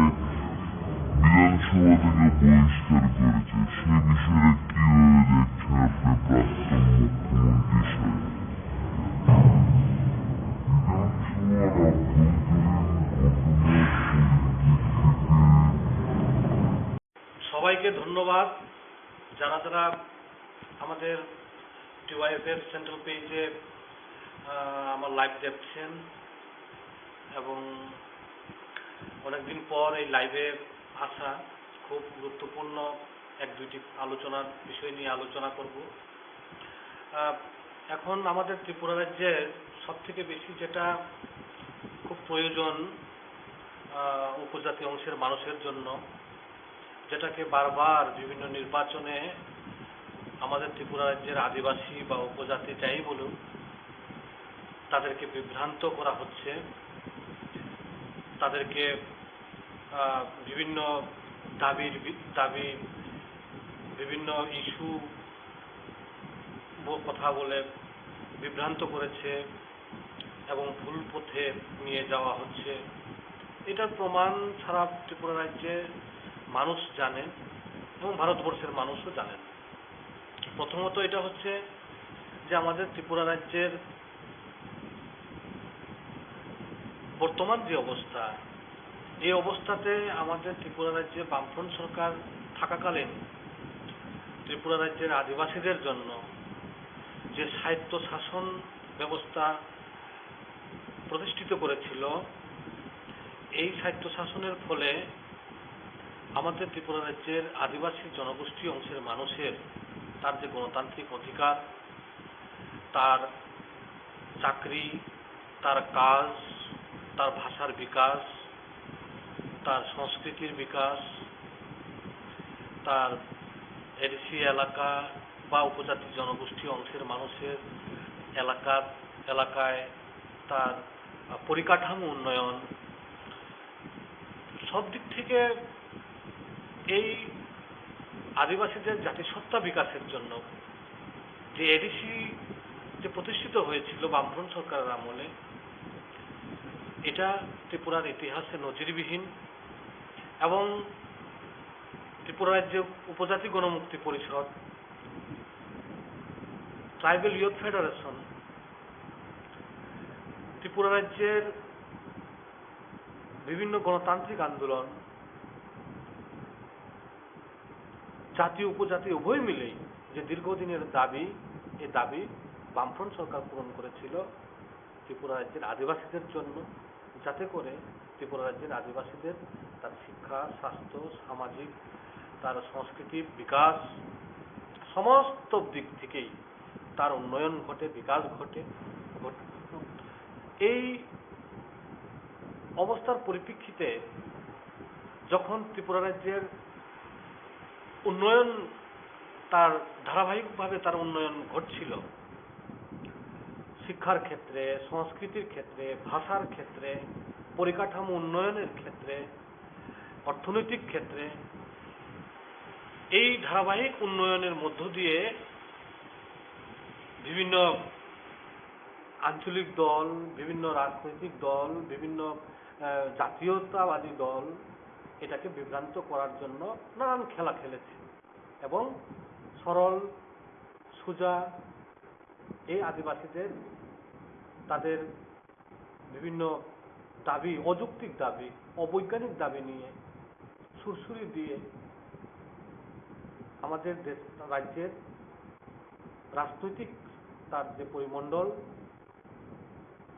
বিধানসভা থেকে বহিষ্কার করেছে। সে বিষয়ে কিভাবে দেখছেন আপনি প্রাক্তন মুখ্যমন্ত্রী সাহেব? বিধানসভার আভ্যন্তরীণ ঘটনার পরিপ্রেক্ষিতে সবাইকে ধন্যবাদ, যারা যারা আমাদের টিওয়াইএফ এর সেন্ট্রাল পেজে আমার লাইভ দেখছেন এবং অনেকদিন পর এই লাইভে আসা। খুব গুরুত্বপূর্ণ এক দুইটি আলোচনার বিষয় নিয়ে আলোচনা করব। আহ, এখন আমাদের ত্রিপুরা রাজ্যের সব থেকে বেশি যেটা খুব প্রয়োজন, আহ, উপজাতি অংশের মানুষের জন্য, যেটাকে বারবার বিভিন্ন নির্বাচনে আমাদের ত্রিপুরা রাজ্যের আদিবাসী বা উপজাতি যাই বলুন, তাদেরকে বিভ্রান্ত করা হচ্ছে, তাদেরকে, আহ, বিভিন্ন দাবির বি-, দাবি, বিভিন্ন ইস্যু ব-, কথা বলে বিভ্রান্ত করেছে এবং ভুল পথে নিয়ে যাওয়া হচ্ছে। এটার প্রমাণ সারা ত্রিপুরা রাজ্যে মানুষ জানেন এবং ভারতবর্ষের মানুষও জানেন। প্রথমত এটা হচ্ছে যে আমাদের ত্রিপুরা রাজ্যের বর্তমান যে অবস্থা, এই অবস্থাতে আমাদের ত্রিপুরা রাজ্যে বামফ্রন্ট সরকার থাকাকালীন ত্রিপুরা রাজ্যের আদিবাসীদের জন্য যে স্বায়ত্ত শাসন ব্যবস্থা প্রতিষ্ঠিত করেছিল, এই স্বায়ত্ত শাসনের ফলে আমাদের ত্রিপুরা রাজ্যের আদিবাসী জনগোষ্ঠী অংশের মানুষের তার যে গণতান্ত্রিক অধিকার, তার চাকরি, তার কাজ, তার ভাষার বিকাশ, তার সংস্কৃতির বিকাশ, তার এডিসি এলাকা বা উপজাতি জনগোষ্ঠী অংশের মানুষের এলাকার, এলাকায় তার, আহ, পরিকাঠামো উন্নয়ন, সব দিক থেকে এই আদিবাসীদের জাতিসত্তা বিকাশের জন্য যে এডিসি যে প্রতিষ্ঠিত হয়েছিল বামফ্রন্ট সরকারের আমলে, এটা ত্রিপুরার ইতিহাসে নজিরবিহীন এবং ত্রিপুরা রাজ্যে উপজাতি গণমুক্তি পরিষদ, ট্রাইবাল ইয়ুথ ফেডারেশন, ত্রিপুরা রাজ্যের বিভিন্ন গণতান্ত্রিক আন্দোলন, জাতি উপজাতি উভয় মিলেই যে দীর্ঘদিনের দাবি, এই দাবি বামফ্রন্ট সরকার পূরণ করেছিল ত্রিপুরা রাজ্যের আদিবাসীদের জন্য, যাতে করে ত্রিপুরা রাজ্যের আদিবাসীদের তার শিক্ষা, স্বাস্থ্য, সামাজিক, তার সংস্কৃতি বিকাশ, সমস্ত দিক থেকেই তার উন্নয়ন ঘটে, বিকাশ ঘটে, ঘট-, এই অবস্থার পরিপ্রেক্ষিতে যখন ত্রিপুরা রাজ্যের উন্নয়ন, তার ধারাবাহিকভাবে তার উন্নয়ন ঘটছিল, শিক্ষার ক্ষেত্রে, সংস্কৃতির ক্ষেত্রে, ভাষার ক্ষেত্রে, পরিকাঠামো উন্নয়নের ক্ষেত্রে, অর্থনৈতিক ক্ষেত্রে, এই ধারাবাহিক উন্নয়নের মধ্য দিয়ে বিভিন্ন আঞ্চলিক দল, বিভিন্ন রাজনৈতিক দল, বিভিন্ন, আহ, জাতীয়তাবাদী দল এটাকে বিভ্রান্ত করার জন্য নানান খেলা খেলেছে এবং সরল, সোজা এই আদিবাসীদের তাদের বিভিন্ন দাবি, অযৌক্তিক দাবি, অবৈজ্ঞানিক দাবি নিয়ে সুরসুরি দিয়ে আমাদের দেশ, রাজ্যের রাজনৈতিক তার যে পরিমণ্ডল,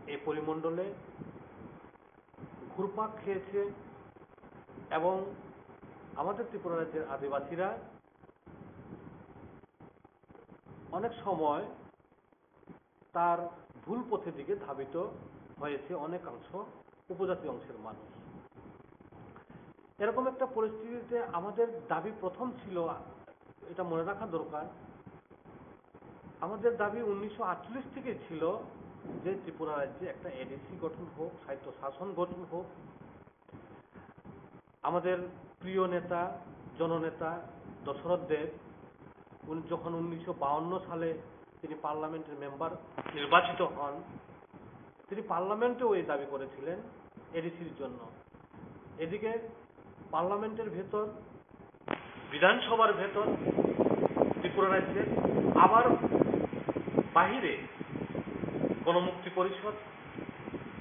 এই পরিমণ্ডলে ঘুরপাক খেয়েছে এবং আমাদের ত্রিপুরা রাজ্যের আদিবাসীরা অনেক সময় তার ভুল পথের দিকে ধাবিত হয়েছে অনেকাংশ উপজাতি অংশের মানুষ। এরকম একটা পরিস্থিতিতে আমাদের দাবি প্রথম ছিল, এটা মনে রাখা দরকার, আমাদের দাবি উনিশশো আটচল্লিশ থেকে ছিল যে ত্রিপুরা রাজ্যে একটা এডিসি গঠন হোক, স্বায়ত্ত শাসন গঠন হোক। আমাদের প্রিয় নেতা, জননেতা দশরথ দেব, উনি যখন উনিশশো বাহান্ন সালে তিনি পার্লামেন্টের মেম্বার নির্বাচিত হন, তিনি পার্লামেন্টেও এই দাবি করেছিলেন এডিসির জন্য। এদিকে পার্লামেন্টের ভেতর, বিধানসভার ভেতর ত্রিপুরা রাজ্যের, আবার বাহিরে গণমুক্তি পরিষদ,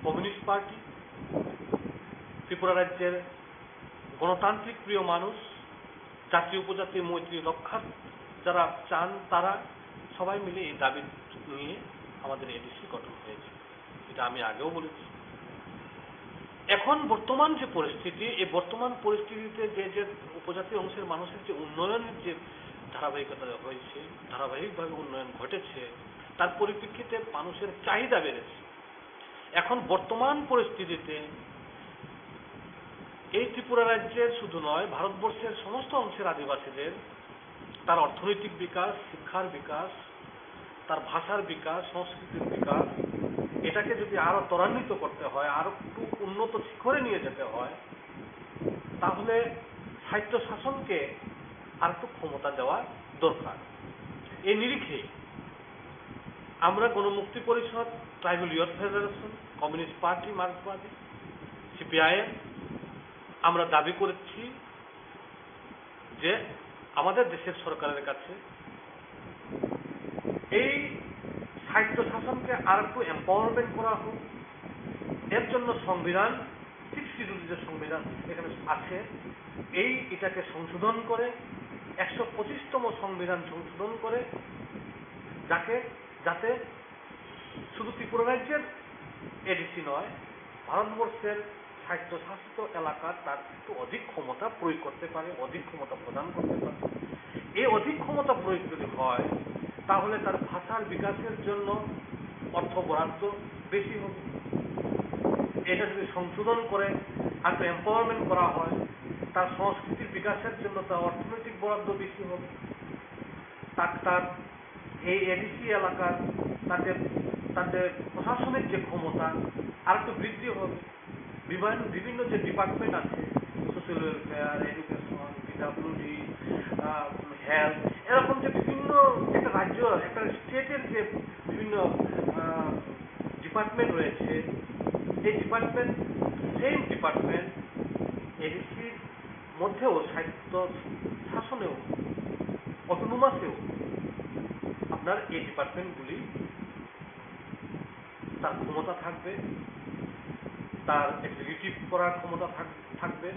কমিউনিস্ট পার্টি, ত্রিপুরা রাজ্যের গণতান্ত্রিক প্রিয় মানুষ, জাতি উপজাতি মৈত্রী রক্ষার যারা চান, তারা সবাই মিলে এই দাবি নিয়ে আমাদের এডিসি গঠন হয়েছে। এটা আমি আগেও বলেছি। এখন বর্তমান যে পরিস্থিতি, এই বর্তমান পরিস্থিতিতে যে যে উপজাতি অংশের মানুষের যে উন্নয়নের যে ধারাবাহিকতা হয়েছে, ধারাবাহিকভাবে উন্নয়ন ঘটেছে, তার পরিপ্রেক্ষিতে মানুষের চাহিদা বেড়েছে। এখন বর্তমান পরিস্থিতিতে এই ত্রিপুরা রাজ্যের শুধু নয়, ভারতবর্ষের সমস্ত অংশের আদিবাসীদের তার অর্থনৈতিক বিকাশ, শিক্ষার বিকাশ, তার ভাষার বিকাশ, সংস্কৃতির বিকাশ, এটাকে যদি আরো ত্বরান্বিত করতে হয়, আরো একটু উন্নত শিখরে নিয়ে যেতে হয়, তাহলে স্বায়ত্ত শাসনকে আর একটু ক্ষমতা দেওয়া দরকার। এই নিরিখে আমরা গণমুক্তি পরিষদ, tribal youth federation, communist party, মার্কসবাদী, সিপিআইএম, আমরা দাবি করেছি যে আমাদের দেশের সরকারের কাছে এই স্বায়ত্ত শাসনকে আর একটু এম্পাওয়ারমেন্ট করা হোক। এর জন্য সংবিধান, সিক্সটি টু যে সংবিধান এখানে আছে, এই এটাকে সংশোধন করে, একশো পঁচিশতম সংবিধান সংশোধন করে, যাকে, যাতে শুধু ত্রিপুরা রাজ্যের এডিসি নয়, ভারতবর্ষের স্বায়ত্তশাসিত এলাকার তার একটু অধিক ক্ষমতা প্রয়োগ করতে পারে, অধিক ক্ষমতা প্রদান করতে পারে। এই অধিক ক্ষমতা প্রয়োগ যদি হয়, তাহলে তার ভাষার বিকাশের জন্য অর্থ বরাদ্দ বেশি হবে। এটা যদি সংশোধন করে আর একটু এম্পাওয়ারমেন্ট করা হয়, তার সংস্কৃতির বিকাশের জন্য তার অর্থনৈতিক বরাদ্দ বেশি হবে। তার, তার এই এডিসি এলাকার তাদের, তাদের প্রশাসনিক যে ক্ষমতা আর একটু বৃদ্ধি হবে। বিভিন্ন, বিভিন্ন যে ডিপার্টমেন্ট আছে, সোশ্যাল ওয়েলফেয়ার, এডুকেশন, পিডাব্লিউডি, আহ, হেলথ, এরকম যে বিভিন্ন একটা রাজ্য, একটা স্টেটের যে বিভিন্ন, আহ, ডিপার্টমেন্ট রয়েছে, এই ডিপার্টমেন্ট, সেম ডিপার্টমেন্ট এডিসির মধ্যেও স্বায়ত্ত শাসনেও, অটোনোমাসেও আপনার এই ডিপার্টমেন্টগুলি তার ক্ষমতা থাকবে, তার এক্সিকিউটিভ করার ক্ষমতা থাক-, থাকবে,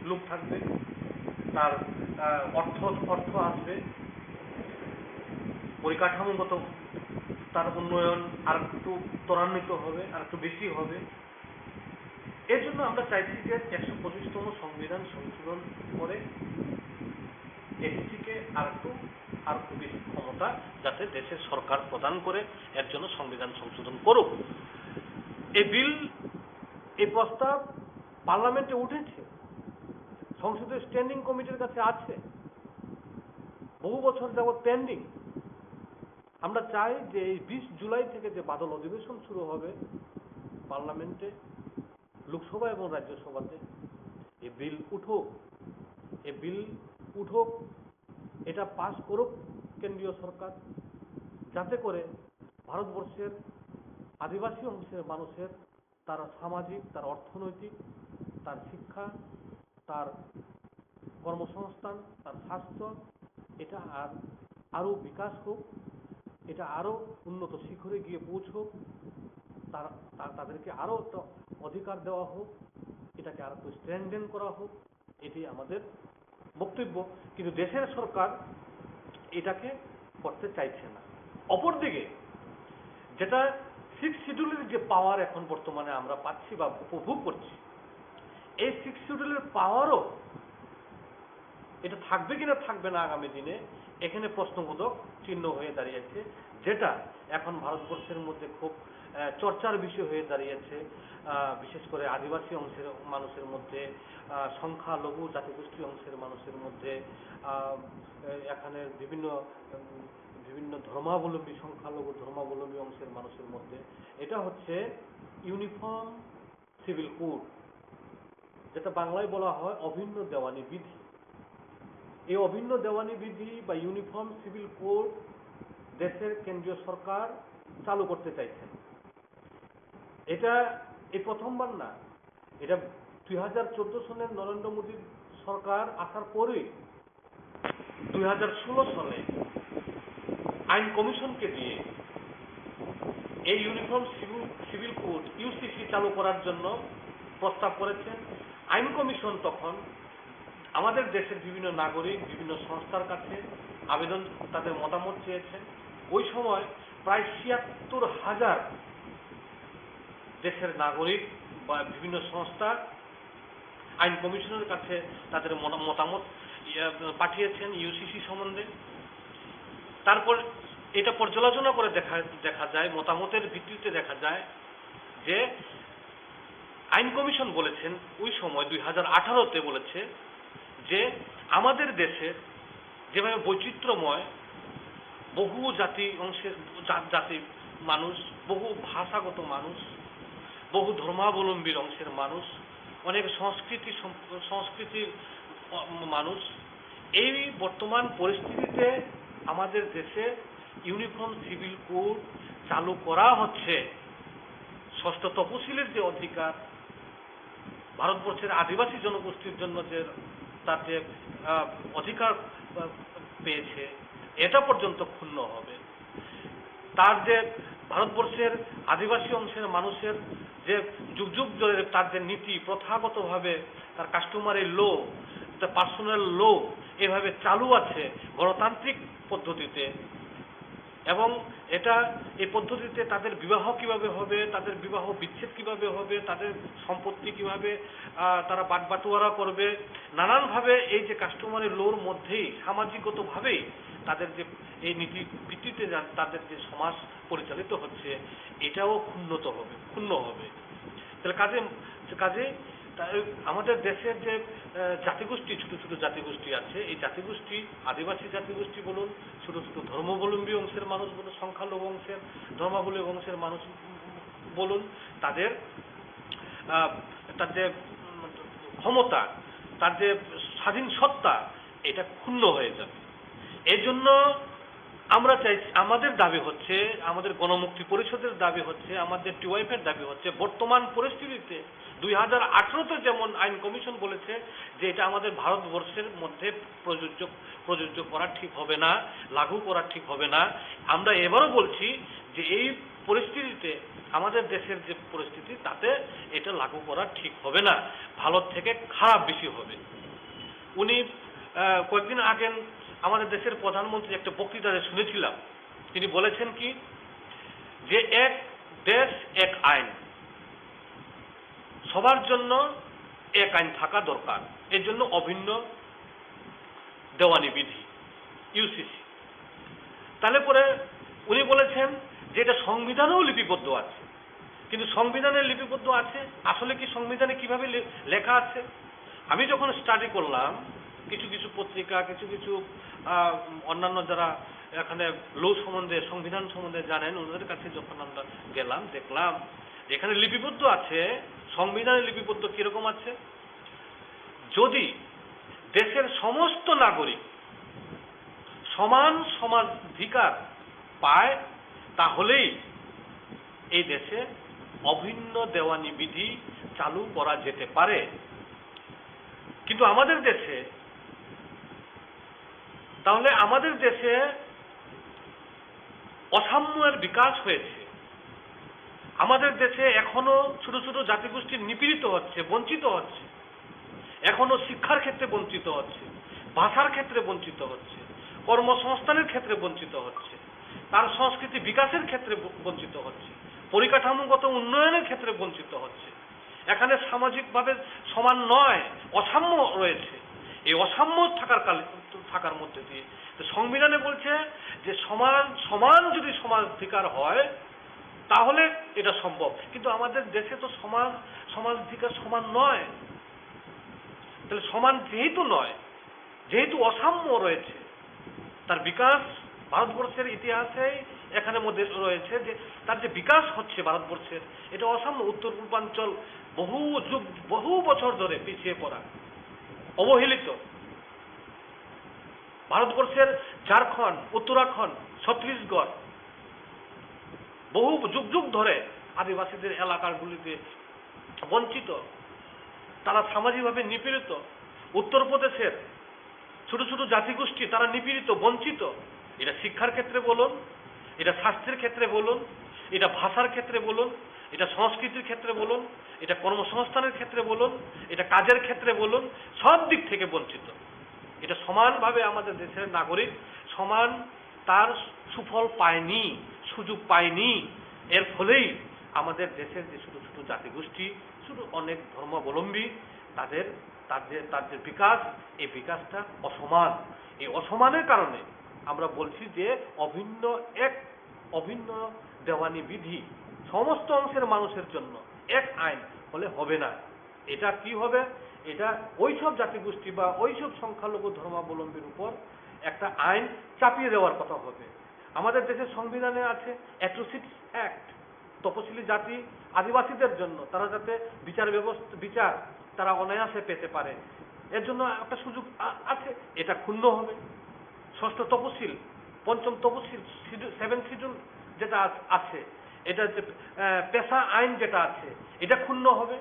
লোক থাকবে, তার, আহ, অর্থ, অর্থ আসবে, পরিকাঠামোগত তার উন্নয়ন আর একটু ত্বরান্বিত হবে, আর একটু বেশি হবে। এর জন্য আমরা চাইছি যে একশো পঁচিশতম সংবিধান সংশোধন করে এডিসিকে আর একটু, আর একটু বেশি ক্ষমতা যাতে দেশের সরকার প্রদান করে, এর জন্য সংবিধান সংশোধন করুক। এই বিল, এই প্রস্তাব পার্লামেন্টে উঠেছে, সংসদীয় স্ট্যান্ডিং কমিটির কাছে আছে, বহু বছর যাবৎ পেন্ডিং। আমরা চাই যে এই বিশ জুলাই থেকে যে বাদল অধিবেশন শুরু হবে পার্লামেন্টে, লোকসভা এবং রাজ্যসভাতে, এই বিল উঠুক, এই বিল উঠুক, এটা পাস করুক কেন্দ্রীয় সরকার, যাতে করে ভারতবর্ষের আদিবাসী অংশের মানুষের তার সামাজিক, তার অর্থনৈতিক, তার শিক্ষা, তার কর্মসংস্থান, তার স্বাস্থ্য, এটা আর আরও বিকাশ হোক, এটা আরও উন্নত শিখরে গিয়ে পৌঁছুক, তার, তা-, তাদেরকে আরও একটা অধিকার দেওয়া হোক, এটাকে আর একটু স্ট্রেংথেন করা হোক, এটি আমাদের বক্তব্য। কিন্তু দেশের সরকার এটাকে করতে চাইছে না। অপরদিকে যেটা সিক্স শিডিউলের যে পাওয়ার এখন বর্তমানে আমরা পাচ্ছি বা উপভোগ করছি, এই সিক্স শিডিউলের পাওয়ারও এটা থাকবে কিনা থাকবে না আগামী দিনে, এখানে প্রশ্নবোধক চিহ্ন হয়ে দাঁড়িয়েছে, যেটা এখন ভারতবর্ষের মধ্যে খুব আহ, চর্চার বিষয় হয়ে দাঁড়িয়েছে। আহ, বিশেষ করে আদিবাসী অংশের মানুষের মধ্যে, আহ, সংখ্যালঘু জাতিগোষ্ঠী অংশের মানুষের মধ্যে, আহ, এখানে বিভিন্ন উম, বিভিন্ন ধর্মাবলম্বী, সংখ্যালঘু ধর্মাবলম্বী অংশের মানুষের মধ্যে। এটা হচ্ছে ইউনিফর্ম সিভিল কোড, যেটা বাংলায় বলা হয় অভিন্ন দেওয়ানি বিধি। এই অভিন্ন দেওয়ানি বিধি বা ইউনিফর্ম সিভিল কোড দেশের কেন্দ্রীয় সরকার চালু করতে চাইছেন। এটা এই প্রথমবার না, এটা দুই হাজার চোদ্দ সনের নরেন্দ্র মোদীর সরকার আসার পরেই দুই হাজার ষোলো সালে আইন কমিশনকে দিয়ে এই uniform civil civil code, UCC, চালু করার জন্য প্রস্তাব করেছেন। আইন কমিশন তখন আমাদের দেশের বিভিন্ন নাগরিক, বিভিন্ন সংস্থার কাছে আবেদন, তাদের মতামত চেয়েছেন। ওই সময় প্রায় ছিয়াত্তর হাজার দেশের নাগরিক বা বিভিন্ন সংস্থা আইন কমিশনের কাছে তাদের মতা-, মতামত, ইয়ে, পাঠিয়েছেন ইউসিসি সম্বন্ধে। তারপর এটা পর্যালোচনা করে দেখা, দেখা যায়, মতামতের ভিত্তিতে দেখা যায় যে আইন কমিশন বলেছেন, ওই সময় দুই হাজার আঠারোতে বলেছে যে আমাদের দেশের যেভাবে বৈচিত্র্যময়, বহু জাতি অংশের জা-, জাতির মানুষ, বহু ভাষাগত মানুষ, বহু ধর্মাবলম্বীর অংশের মানুষ, অনেক সংস্কৃতি সম-, সংস্কৃতির, অ, মানুষ। এই বর্তমান পরিস্থিতিতে আমাদের দেশে ইউনিফর্ম সিভিল কোড চালু করা হচ্ছে। ষষ্ঠ তপশিলের যে অধিকার, ভারতবর্ষের আদিবাসী জনগোষ্ঠীর জন্য যে তার যে, আহ, অধিকার, আহ, পেয়েছে, এটা পর্যন্ত ক্ষুণ্ণ হবে। তার যে ভারতবর্ষের আদিবাসী অংশের মানুষের যে যুগ যুগ ধরে তার যে নীতি, প্রথাগতভাবে তার কাস্টমারি ল, তার পার্সোনাল ল এভাবে চালু আছে গণতান্ত্রিক পদ্ধতিতে, এবং এটা, এই পদ্ধতিতে তাদের বিবাহ কিভাবে হবে, তাদের বিবাহ বিচ্ছেদ কিভাবে হবে, তাদের সম্পত্তি কিভাবে, আহ, তারা বাটবাটোয়ারা করবে, নানানভাবে এই যে কাস্টমারি লর মধ্যেই সামাজিকগতভাবেই তাদের যে এই নীতি ভিত্তিতে যা-, তাদের যে সমাজ পরিচালিত হচ্ছে, এটাও ক্ষুণ্ণত হবে, ক্ষুণ্ণ হবে। তাহলে কাজে, কাজে তা-, আমাদের দেশের যে, আহ, জাতিগোষ্ঠী, ছোট ছোট জাতিগোষ্ঠী আছে, এই জাতিগোষ্ঠী, আদিবাসী জাতিগোষ্ঠী বলুন, ছোট ছোট ধর্মাবলম্বী অংশের মানুষ বলুন, সংখ্যালঘু অংশের, ধর্মাবলম্বী অংশের মানুষ বলুন, তাদের, আহ, তার যে, উম, ক্ষমতা, তার যে স্বাধীন সত্তা, এটা ক্ষুণ্ণ হয়ে যাবে। এই জন্য আমরা চাই, আমাদের দাবি হচ্ছে, আমাদের গণমুক্তি পরিষদের দাবি হচ্ছে, আমাদের টিওয়াইএফ এর দাবি হচ্ছে, বর্তমান পরিস্থিতিতে দুই হাজার আঠারোতে যেমন আইন কমিশন বলেছে যে এটা আমাদের ভারতবর্ষের মধ্যে প্রযোজ্য, প্রযোজ্য করা ঠিক হবে না, লাগু করা ঠিক হবে না। আমরা এবারও বলছি যে এই পরিস্থিতিতে, আমাদের দেশের যে পরিস্থিতি, তাতে এটা লাগু করা ঠিক হবে না, ভালোর থেকে খারাপ বেশি হবে। উনি, আহ, কয়েকদিন আগে আমাদের দেশের প্রধানমন্ত্রী একটা বক্তৃতাতে শুনেছিলাম, তিনি বলেছেন কি যে এক দেশ এক আইন, সবার জন্য এক আইন থাকা দরকার, এর জন্য অভিন্ন দেওয়ানি বিধি, ইউসিসি। তাহলে পরে উনি বলেছেন যে এটা সংবিধানেও লিপিবদ্ধ আছে, কিন্তু সংবিধানে লিপিবদ্ধ আছে, আসলে কি সংবিধানে কিভাবে লে-, লেখা আছে? আমি যখন স্টাডি করলাম, কিছু কিছু পত্রিকা, কিছু কিছু, আহ, অন্যান্য যারা এখানে ল সম্বন্ধে, সংবিধান সম্বন্ধে জানেন, ওনাদের কাছে যখন আমরা গেলাম, দেখলাম যেখানে লিপিবদ্ধ আছে, সংবিধানে লিপিবদ্ধ কিরকম আছে, যদি দেশের সমস্ত নাগরিক সমান সমানাধিকার পায়, তাহলেই এই দেশে অভিন্ন দেওয়ানি বিধি চালু করা যেতে পারে। কিন্তু আমাদের দেশে, তাহলে আমাদের দেশে অসাম্যের বিকাশ হয়েছে। আমাদের দেশে এখনো ছোট ছোট জাতিগোষ্ঠী নিপীড়িত হচ্ছে, বঞ্চিত হচ্ছে, এখনো শিক্ষার ক্ষেত্রে বঞ্চিত হচ্ছে, ভাষার ক্ষেত্রে বঞ্চিত হচ্ছে, কর্মসংস্থানের ক্ষেত্রে বঞ্চিত হচ্ছে, তার সংস্কৃতি বিকাশের ক্ষেত্রে ব-, বঞ্চিত হচ্ছে, পরিকাঠামোগত উন্নয়নের ক্ষেত্রে বঞ্চিত হচ্ছে। এখানে সামাজিকভাবে সমান নয়, অসাম্য রয়েছে। এই অসাম্য থাকার কালে, থাকার মধ্যে দিয়ে তো সংবিধানে বলছে যে সমান, সমান যদি সমানাধিকার হয়, তাহলে এটা সম্ভব। কিন্তু আমাদের দেশে তো সমাজ, সমানাধিকার সমান নয়। তাহলে সমান যেহেতু নয়, যেহেতু অসাম্য রয়েছে, তার বিকাশ ভারতবর্ষের ইতিহাসেই এখানে মধ্যে রয়েছে যে তার যে বিকাশ হচ্ছে ভারতবর্ষের, এটা অসাম্য। উত্তর পূর্বাঞ্চল বহু যুগ, বহু বছর ধরে পিছিয়ে পড়া, অবহেলিত। ভারতবর্ষের ঝাড়খণ্ড, উত্তরাখণ্ড, ছত্তিশগড় বহু যুগ যুগ ধরে আদিবাসীদের এলাকাগুলিতে বঞ্চিত, তারা সামাজিকভাবে নিপীড়িত। উত্তরপ্রদেশের ছোট ছোট জাতিগোষ্ঠী, তারা নিপীড়িত, বঞ্চিত। এটা শিক্ষার ক্ষেত্রে বলুন, এটা স্বাস্থ্যের ক্ষেত্রে বলুন, এটা ভাষার ক্ষেত্রে বলুন, এটা সংস্কৃতির ক্ষেত্রে বলুন, এটা কর্মসংস্থানের ক্ষেত্রে বলুন, এটা কাজের ক্ষেত্রে বলুন, সব দিক থেকে বঞ্চিত। এটা সমানভাবে আমাদের দেশের নাগরিক সমান তার সুফল পায়নি, সুযোগ পায়নি। এর ফলেই আমাদের দেশের যে ছোট ছোট জাতিগোষ্ঠী, ছোট অনেক ধর্মাবলম্বী, তাদের, তার যে, তার যে বিকাশ, এই বিকাশটা অসমান। এই অসমানের কারণে আমরা বলছি যে অভিন্ন এক, অভিন্ন দেওয়ানি বিধি সমস্ত অংশের মানুষের জন্য এক আইন হলে হবে না। এটা কি হবে? এটা ওইসব জাতিগোষ্ঠী বা ওইসব সংখ্যালঘু ধর্মাবলম্বীর উপর একটা আইন চাপিয়ে দেওয়ার কথা হবে। আমাদের দেশের সংবিধানে আছে অ্যাট্রোসিটিস অ্যাক্ট, তপশিলি জাতি আদিবাসীদের জন্য, তারা যাতে বিচার ব্যবস্থা, বিচার তারা অনায়াসে পেতে পারে, এর জন্য একটা সুযোগ আ-, আছে। এটা ক্ষুণ্ণ হবে। ষষ্ঠ তপশিল, পঞ্চম তপশিল, সেভেন শিডিউল যেটা আ-, আছে, এটা যে, আহ, পেশা আইন যেটা আছে, এটা ক্ষুণ্ণ হবে।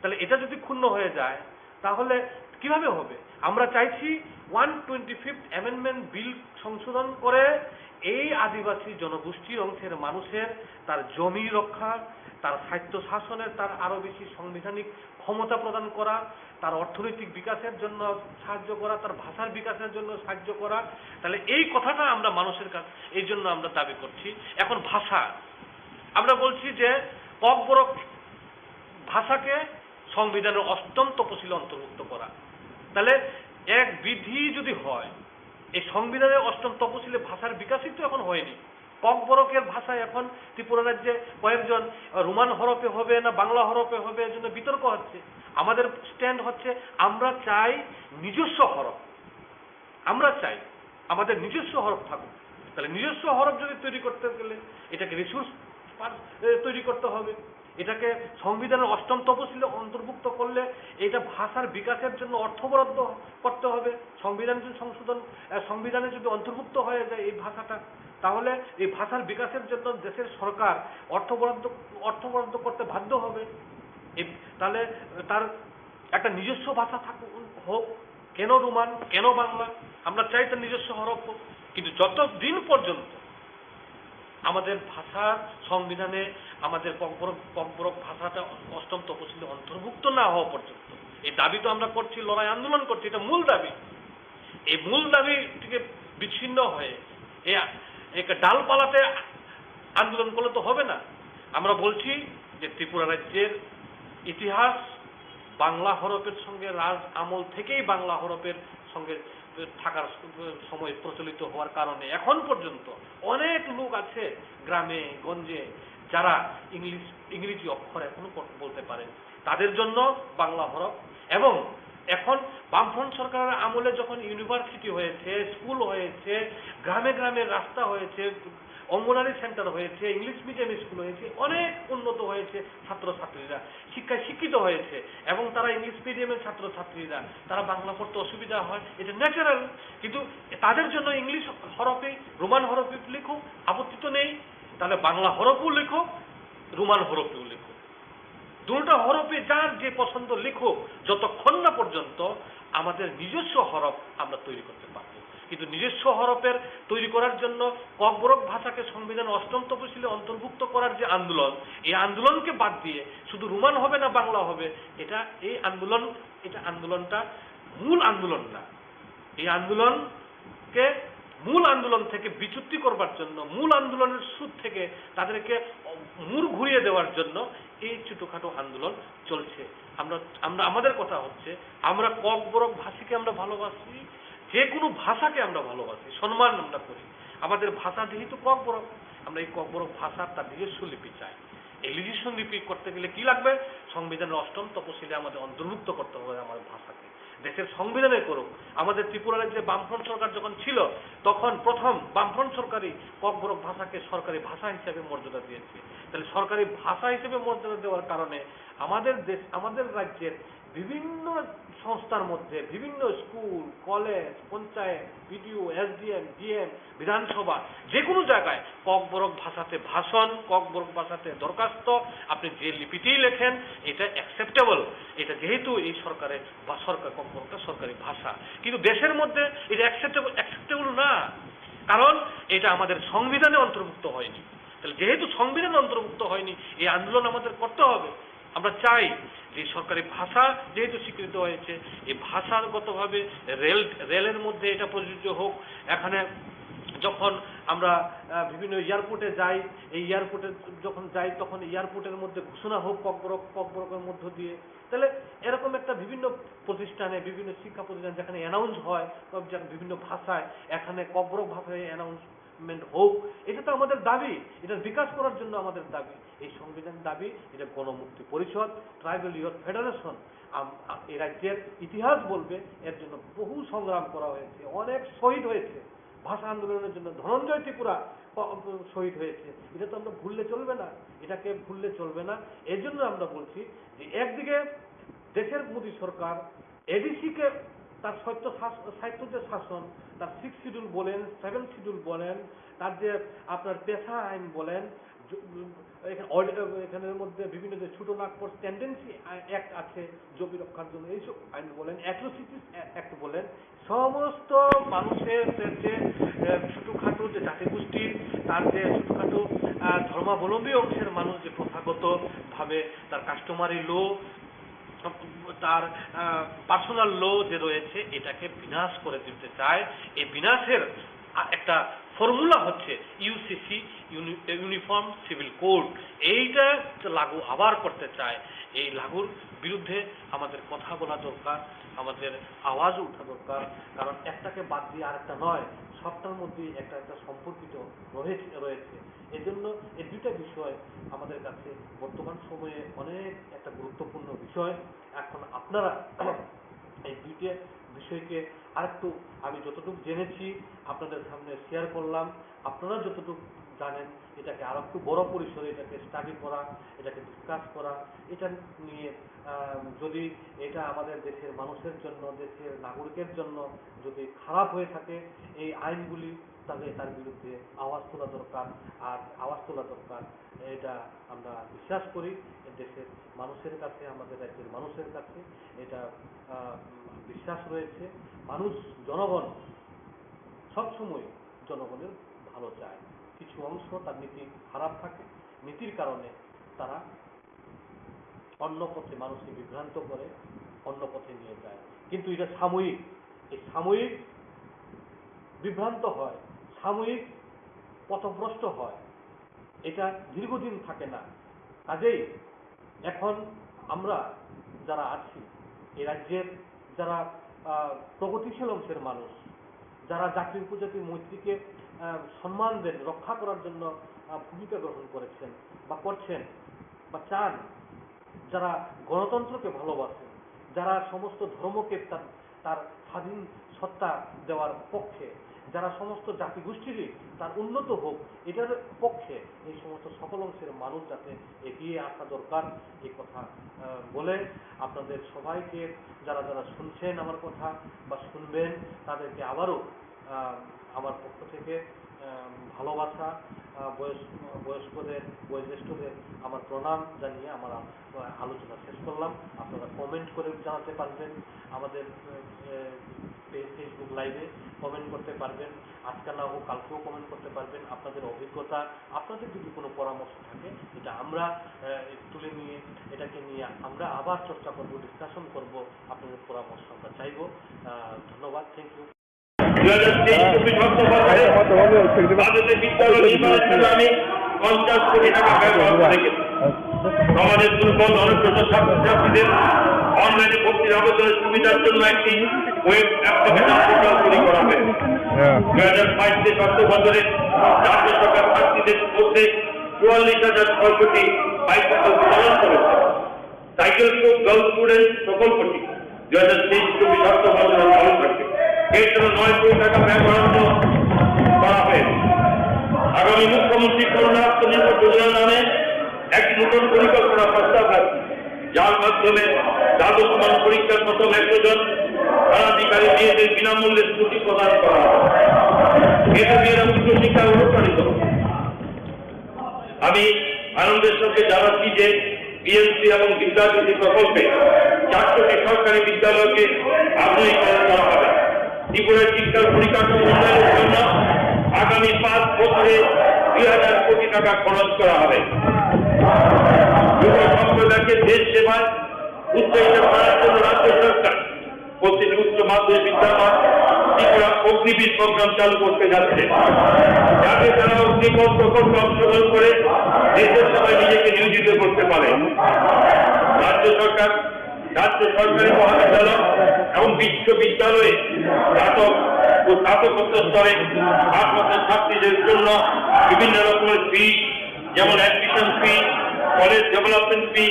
তাহলে এটা যদি ক্ষুণ্ণ হয়ে যায়, তাহলে কিভাবে হবে? আমরা চাইছি one twenty fifth amendment bill সংশোধন করে এই আদিবাসী জনগোষ্ঠীর অংশের মানুষের তার জমি রক্ষা, তার স্বায়ত্ত শাসনের, তার আরও বেশি সাংবিধানিক ক্ষমতা প্রদান করা, তার অর্থনৈতিক বিকাশের জন্য সাহায্য করা, তার ভাষার বিকাশের জন্য সাহায্য করা। তাহলে এই কথাটা আমরা মানুষের কাছে, এই জন্য আমরা দাবি করছি। এখন ভাষা, আমরা বলছি যে ককবরক ভাষাকে সংবিধানের অষ্টম তপশিলে অন্তর্ভুক্ত করা। তাহলে এক বিধি যদি হয়, এই সংবিধানের অষ্টম তপশিলে ভাষার বিকাশই তো এখন হয়নি। ককবরকের ভাষা এখন ত্রিপুরা রাজ্যে কয়েকজন রোমান হরফে হবে না বাংলা হরফে হবে, এর জন্য বিতর্ক হচ্ছে। আমাদের স্ট্যান্ড হচ্ছে, আমরা চাই নিজস্ব হরফ। আমরা চাই আমাদের নিজস্ব হরফ থাকুক। তাহলে নিজস্ব হরফ যদি তৈরি করতে গেলে এটাকে রিসোর্স তৈরি করতে হবে, এটাকে সংবিধানের অষ্টম তপশিলে অন্তর্ভুক্ত করলে এটা ভাষার বিকাশের জন্য অর্থ বরাদ্দ করতে হবে। সংবিধান যদি সংশোধন, আহ, সংবিধানে যদি অন্তর্ভুক্ত হয়ে যায় এই ভাষাটা, তাহলে এই ভাষার বিকাশের জন্য দেশের সরকার অর্থ বরাদ্দ, অর্থ বরাদ্দ করতে বাধ্য হবে। এই, তাহলে তার একটা নিজস্ব ভাষা থাকুক, হোক, কেন রোমান, কেন বাংলা? আমরা চাই তার নিজস্ব হরফ হোক, কিন্তু যতদিন পর্যন্ত আমাদের ভাষার সংবিধানে আমাদের ককবরক, ককবরক ভাষাটা অষ্টম তপশিলে অন্তর্ভুক্ত না হওয়া পর্যন্ত, এই দাবি তো আমরা করছি, লড়াই আন্দোলন করছি, এটা মূল দাবি। এই মূল দাবি থেকে বিচ্ছিন্ন হয়ে এই একটা ডালপালাতে আন্দোলন করলে তো হবে না। আমরা বলছি যে ত্রিপুরা রাজ্যের ইতিহাস বাংলা হরফের সঙ্গে, রাজ আমল থেকেই বাংলা হরফের সঙ্গে থাকার সময় প্রচলিত হওয়ার কারণে এখন পর্যন্ত অনেক লোক আছে গ্রামে গঞ্জে যারা ইংলিশ, ইংরেজি অক্ষর এখনো পড়-, বলতে পারেন। তাদের জন্য বাংলা হরফ। এবং এখন বামফ্রন্ট সরকারের আমলে যখন ইউনিভার্সিটি হয়েছে, স্কুল হয়েছে, গ্রামে গ্রামে রাস্তা হয়েছে, অঙ্গনারী সেন্টার হয়েছে, ইংলিশ মিডিয়াম স্কুল হয়েছে, অনেক উন্নত হয়েছে ছাত্রছাত্রীরা, শিক্ষায় শিক্ষিত হয়েছে এবং তারা ইংলিশ মিডিয়ামের ছাত্রছাত্রীরা, তারা বাংলা পড়তে অসুবিধা হয়, এটা ন্যাচারাল। কিন্তু তাদের জন্য ইংলিশ হরফে, রোমান হরফে লিখুক, আপত্তি তো নেই, তাহলে বাংলা হরফেও লিখুক, রোমান হরফেও লিখুক। দুটো হরফে যার যে পছন্দ লিখুক, যতক্ষণ না পর্যন্ত আমাদের নিজস্ব হরফ আমরা তৈরি করতে পারবো। কিন্তু নিজস্ব হরফের তৈরি করার জন্য ককবরক ভাষাকে সংবিধান অষ্টম তপশিলে অন্তর্ভুক্ত করার যে আন্দোলন, এই আন্দোলনকে বাদ দিয়ে শুধু রোমান হবে না বাংলা হবে, এটা, এই আন্দোলন, এটা আন্দোলনটা মূল আন্দোলন না। এই আন্দোলনকে মূল আন্দোলন থেকে বিচ্যুতি করবার জন্য, মূল আন্দোলনের সুর থেকে তাদেরকে মুড় ঘুরিয়ে দেওয়ার জন্য এই ছোটোখাটো আন্দোলন চলছে। আমরা, আমরা, আমাদের কথা হচ্ছে, আমরা ককবরক ভাষীকে আমরা ভালোবাসি, যে কোনো ভাষাকে আমরা ভালোবাসি, সম্মান আমরা করি। আমাদের ভাষা যেহেতু ককবরক, আমরা এই ককবরক ভাষার তার নিজস্ব লিপি চাই। এই নিজস্ব লিপি করতে গেলে কি লাগবে? সংবিধানের অষ্টম তপশিলে আমাদের অন্তর্ভুক্ত করতে হবে আমার ভাষাকে। দেশের সংবিধানে করুক। আমাদের ত্রিপুরা রাজ্যে বামফ্রন্ট সরকার যখন ছিল, তখন প্রথম বামফ্রন্ট সরকারই ককবরক ভাষাকে সরকারি ভাষা হিসেবে মর্যাদা দিয়েছে। তাহলে সরকারি ভাষা হিসেবে মর্যাদা দেওয়ার কারণে আমাদের দেশ, আমাদের রাজ্যের বিভিন্ন সংস্থার মধ্যে, বিভিন্ন school, college, panchayat, BDO, SDM, DM, বিধানসভা, যে কোনো জায়গায় ককবরক ভাষাতে ভাষণ, ককবরক ভাষাতে দরখাস্ত, আপনি যে লিপিতেই লেখেন, এটা অ্যাকসেপ্টেবল। এটা যেহেতু এই সরকারের বা সরকার, ককবরকটা সরকারি ভাষা, কিন্তু দেশের মধ্যে এটা অ্যাকসেপ্টেবল, অ্যাকসেপ্টেবল না, কারণ এটা আমাদের সংবিধানে অন্তর্ভুক্ত হয়নি। তাহলে যেহেতু সংবিধানে অন্তর্ভুক্ত হয়নি, এই আন্দোলন আমাদের করতে হবে। আমরা চাই যে সরকারি ভাষা যেহেতু স্বীকৃত হয়েছে, এই ভাষাগতভাবে রেল, রেলের মধ্যে এটা প্রযোজ্য হোক। এখানে যখন আমরা, আহ, বিভিন্ন এয়ারপোর্টে যাই, এই এয়ারপোর্টে যখন যাই, তখন এয়ারপোর্টের মধ্যে ঘোষণা হোক ককবরক, ককবরকের মধ্য দিয়ে। তাহলে এরকম একটা বিভিন্ন প্রতিষ্ঠানে, বিভিন্ন শিক্ষা প্রতিষ্ঠান যেখানে অ্যানাউন্স হয়, বা যে বিভিন্ন ভাষায় এখানে ককবরক ভাষায় অ্যানাউন্সমেন্ট হোক, এটা তো আমাদের দাবি, এটার বিকাশ করার জন্য আমাদের দাবি। এই সংবিধান দাবি, এটা গণমুক্তি পরিষদ, ট্রাইবাল ইয়ুথ ফেডারেশন, আম-, আ-, এই রাজ্যের ইতিহাস বলবে, এর জন্য বহু সংগ্রাম করা হয়েছে, অনেক শহীদ হয়েছে। ভাষা আন্দোলনের জন্য ধনঞ্জয় ত্রিপুরা প-, প-, শহীদ হয়েছে। এটা তো আমরা ভুললে চলবে না, এটাকে ভুললে চলবে না। এই জন্য আমরা বলছি যে একদিকে দেশের মোদী সরকার এডিসিকে তার সত্য শাস-, সাহিত্যদের শাসন, তার সিক্স শিডিউল বলেন, সেভেন শিডিউল বলেন, তার যে আপনার পেশা আইন বলেন, জ-, এখানে অড-, এখানের মধ্যে বিভিন্ন যে ছোট নাগপুর টেন্ডেন্সি অ্যাক্ট আছে জমি রক্ষার জন্য, এইসব আইন বলেন, অ্যাট্রোসিটিস অ্যাক্ট বলেন, সমস্ত মানুষের যে, যে, এ, ছোটখাটো যে জাতিগোষ্ঠীর, তার যে ছোটখাটো, আহ, ধর্মাবলম্বী অংশের মানুষ যে প্রথাগতভাবে তার কাস্টমারি ল, তার, আহ, পার্সোনাল ল যে রয়েছে, এটাকে বিনাশ করে দিতে চায়। এই বিনাশের আ-, একটা ফর্মুলা হচ্ছে ইউসিসি, ইউনি-, ইউনিফর্ম সিভিল কোড। এইটা লাগু আবার করতে চায়। এই লাগুর বিরুদ্ধে আমাদের কথা বলা দরকার, আমাদের আওয়াজ ওঠা দরকার। কারণ একটাকে বাদ দিয়ে আরেকটা নয়, সবটার মধ্যেই একটা একটা সম্পর্কিত রয়েছে, রয়েছে। এজন্য এই দুইটা বিষয় আমাদের কাছে বর্তমান সময়ে অনেক একটা গুরুত্বপূর্ণ বিষয়। এখন আপনারা এই দুইটা বিষয়কে আরেকটু, আমি যতটুকু জেনেছি আপনাদের সামনে শেয়ার করলাম, আপনারা যতটুকু জানেন এটাকে আরো একটু বড় পরিসরে এটাকে স্টাডি করা, এটাকে ডিসকাস করা, এটা নিয়ে, আহ, যদি এটা আমাদের দেশের মানুষের জন্য, দেশের নাগরিকের জন্য যদি খারাপ হয়ে থাকে এই আইনগুলি, তাহলে তার বিরুদ্ধে আওয়াজ তোলা দরকার। আর আওয়াজ তোলা দরকার, এটা আমরা বিশ্বাস করি। দেশের মানুষের কাছে, আমাদের রাজ্যের মানুষের কাছে এটা, আহ, বিশ্বাস রয়েছে। মানুষ, জনগণ সবসময় জনগণের ভালো চায়। কিছু অংশ তার নীতি খারাপ থাকে, নীতির কারণে তারা অন্য পথে মানুষকে বিভ্রান্ত করে, অন্য পথে নিয়ে যায়। কিন্তু এটা সাময়িক, এই সাময়িক বিভ্রান্ত হয়, সাময়িক পথভ্রষ্ট হয়, এটা দীর্ঘদিন থাকে না। কাজেই এখন আমরা যারা আছি, এই রাজ্যের যারা, আহ, প্রগতিশীল অংশের মানুষ, যারা জাতি উপজাতি মৈত্রীকে, আহ, সম্মান দেন, রক্ষা করার জন্য, আহ, ভূমিকা গ্রহণ করেছেন বা করছেন বা চান, যারা গণতন্ত্রকে ভালোবাসেন, যারা সমস্ত ধর্মকে তার, তার স্বাধীন সত্তা দেওয়ার পক্ষে, যারা সমস্ত জাতিগোষ্ঠীরই তার উন্নত হোক, এটার পক্ষে এই সমস্ত সকল অংশের মানুষ যাতে এগিয়ে আসা দরকার, এই কথা, আহ, বলে আপনাদের সবাইকে, যারা যারা শুনছেন আমার কথা বা শুনবেন, তাদেরকে আবারও, আহ, আমার পক্ষ থেকে, আহ, ভালোবাসা, আহ, বয়স-, বয়স্কদের, বয়োজ্যেষ্ঠদের আমার প্রণাম জানিয়ে আমার আ-, আলোচনা শেষ করলাম। আপনারা কমেন্ট করে জানাতে পারবেন, আমাদের, আহ, ফে-, Facebook লাইভে কমেন্ট করতে পারবেন, আজকে না হোক কালকেও কমেন্ট করতে পারবেন। আপনাদের অভিজ্ঞতা, আপনাদের যদি কোনো পরামর্শ থাকে, এটা আমরা, আহ, তুলে নিয়ে, এটাকে নিয়ে আমরা আবার চর্চা করব, ডিসকাশন করব, আপনাদের পরামর্শ আমরা চাইব। আহ, ধন্যবাদ, থ্যাংক ইউ। দুই হাজার তেইশ চব্বিশ অর্থ বছরে বাজেটে বিদ্যালয় নির্মাণের জন্য আমি পঞ্চাশ কোটি টাকা ব্যয় করা হয়েছে। সমাজের দুর্বল অনগ্রসর ছাত্রছাত্রীদের অনলাইনে ভর্তির আবেদনের সুবিধার জন্য একটি ওয়েব অ্যাপ্লিকেশন পোর্টাল তৈরি করা হয়েছে। দুই হাজার বাইশ তেইশ অর্থ বছরে রাজ্য সরকার ছাত্রীদের মধ্যে চুয়াল্লিশ হাজার ছয় কোটি বাইশ টাকা উত্তোলন করেছে। সাইকেল টু গার্লস স্টুডেন্ট প্রকল্পটি দুই হাজার তেইশ চব্বিশ অর্থ বছরে চালু থাকবে। এর জন্য নয় কোটি টাকা ব্যয় বরাদ্দ করা হয়েছে। আগামী মুখ্যমন্ত্রী কন্যা আত্মনির্ভর যোজনা নামে একটি নতুন পরিকল্পনা প্রস্তাব রাখছি, যার মাধ্যমে দ্বাদশ মান পরীক্ষার প্রথম একশো জন স্থানাধিকারী মেয়েদের বিনামূল্যে স্কুটি প্রদান করা হবে। এতে মেয়েরা উচ্চশিক্ষায় অনুপ্রাণিত হবে। আমি আনন্দের সঙ্গে জানাচ্ছি যে পিএমসি এবং বিদ্যাজ্যোতি প্রকল্পে চারশোটি সরকারি বিদ্যালয়কে আধুনিকরণ করা হবে। ত্রিপুরার শিক্ষার পরিকাঠামো উন্নয়নের জন্য আগামী পাঁচ বছরে দুই হাজার কোটি টাকা খরচ করা হবে। যুব সম্প্রদায়কে দেশ সেবায় উৎসাহিত করার জন্য রাজ্য সরকার প্রতিটি উচ্চ মাধ্যমিক বিদ্যালয় ত্রিপুরা অগ্নিবীর প্রোগ্রাম চালু করতে যাচ্ছে, যাতে তারা অগ্নিপথ প্রকল্পে অংশগ্রহণ করে দেশের সেবায় নিজেকে নিয়োজিত করতে পারে। রাজ্য সরকার, রাজ্য সরকারি মহাবিদ্যালয় এবং বিশ্ববিদ্যালয়ে স্নাতক ও স্নাতকোত্তর স্তরে পাঠরত ছাত্রীদের জন্য বিভিন্ন রকমের ফি, যেমন অ্যাডমিশন ফি, কলেজ ডেভেলপমেন্ট ফি,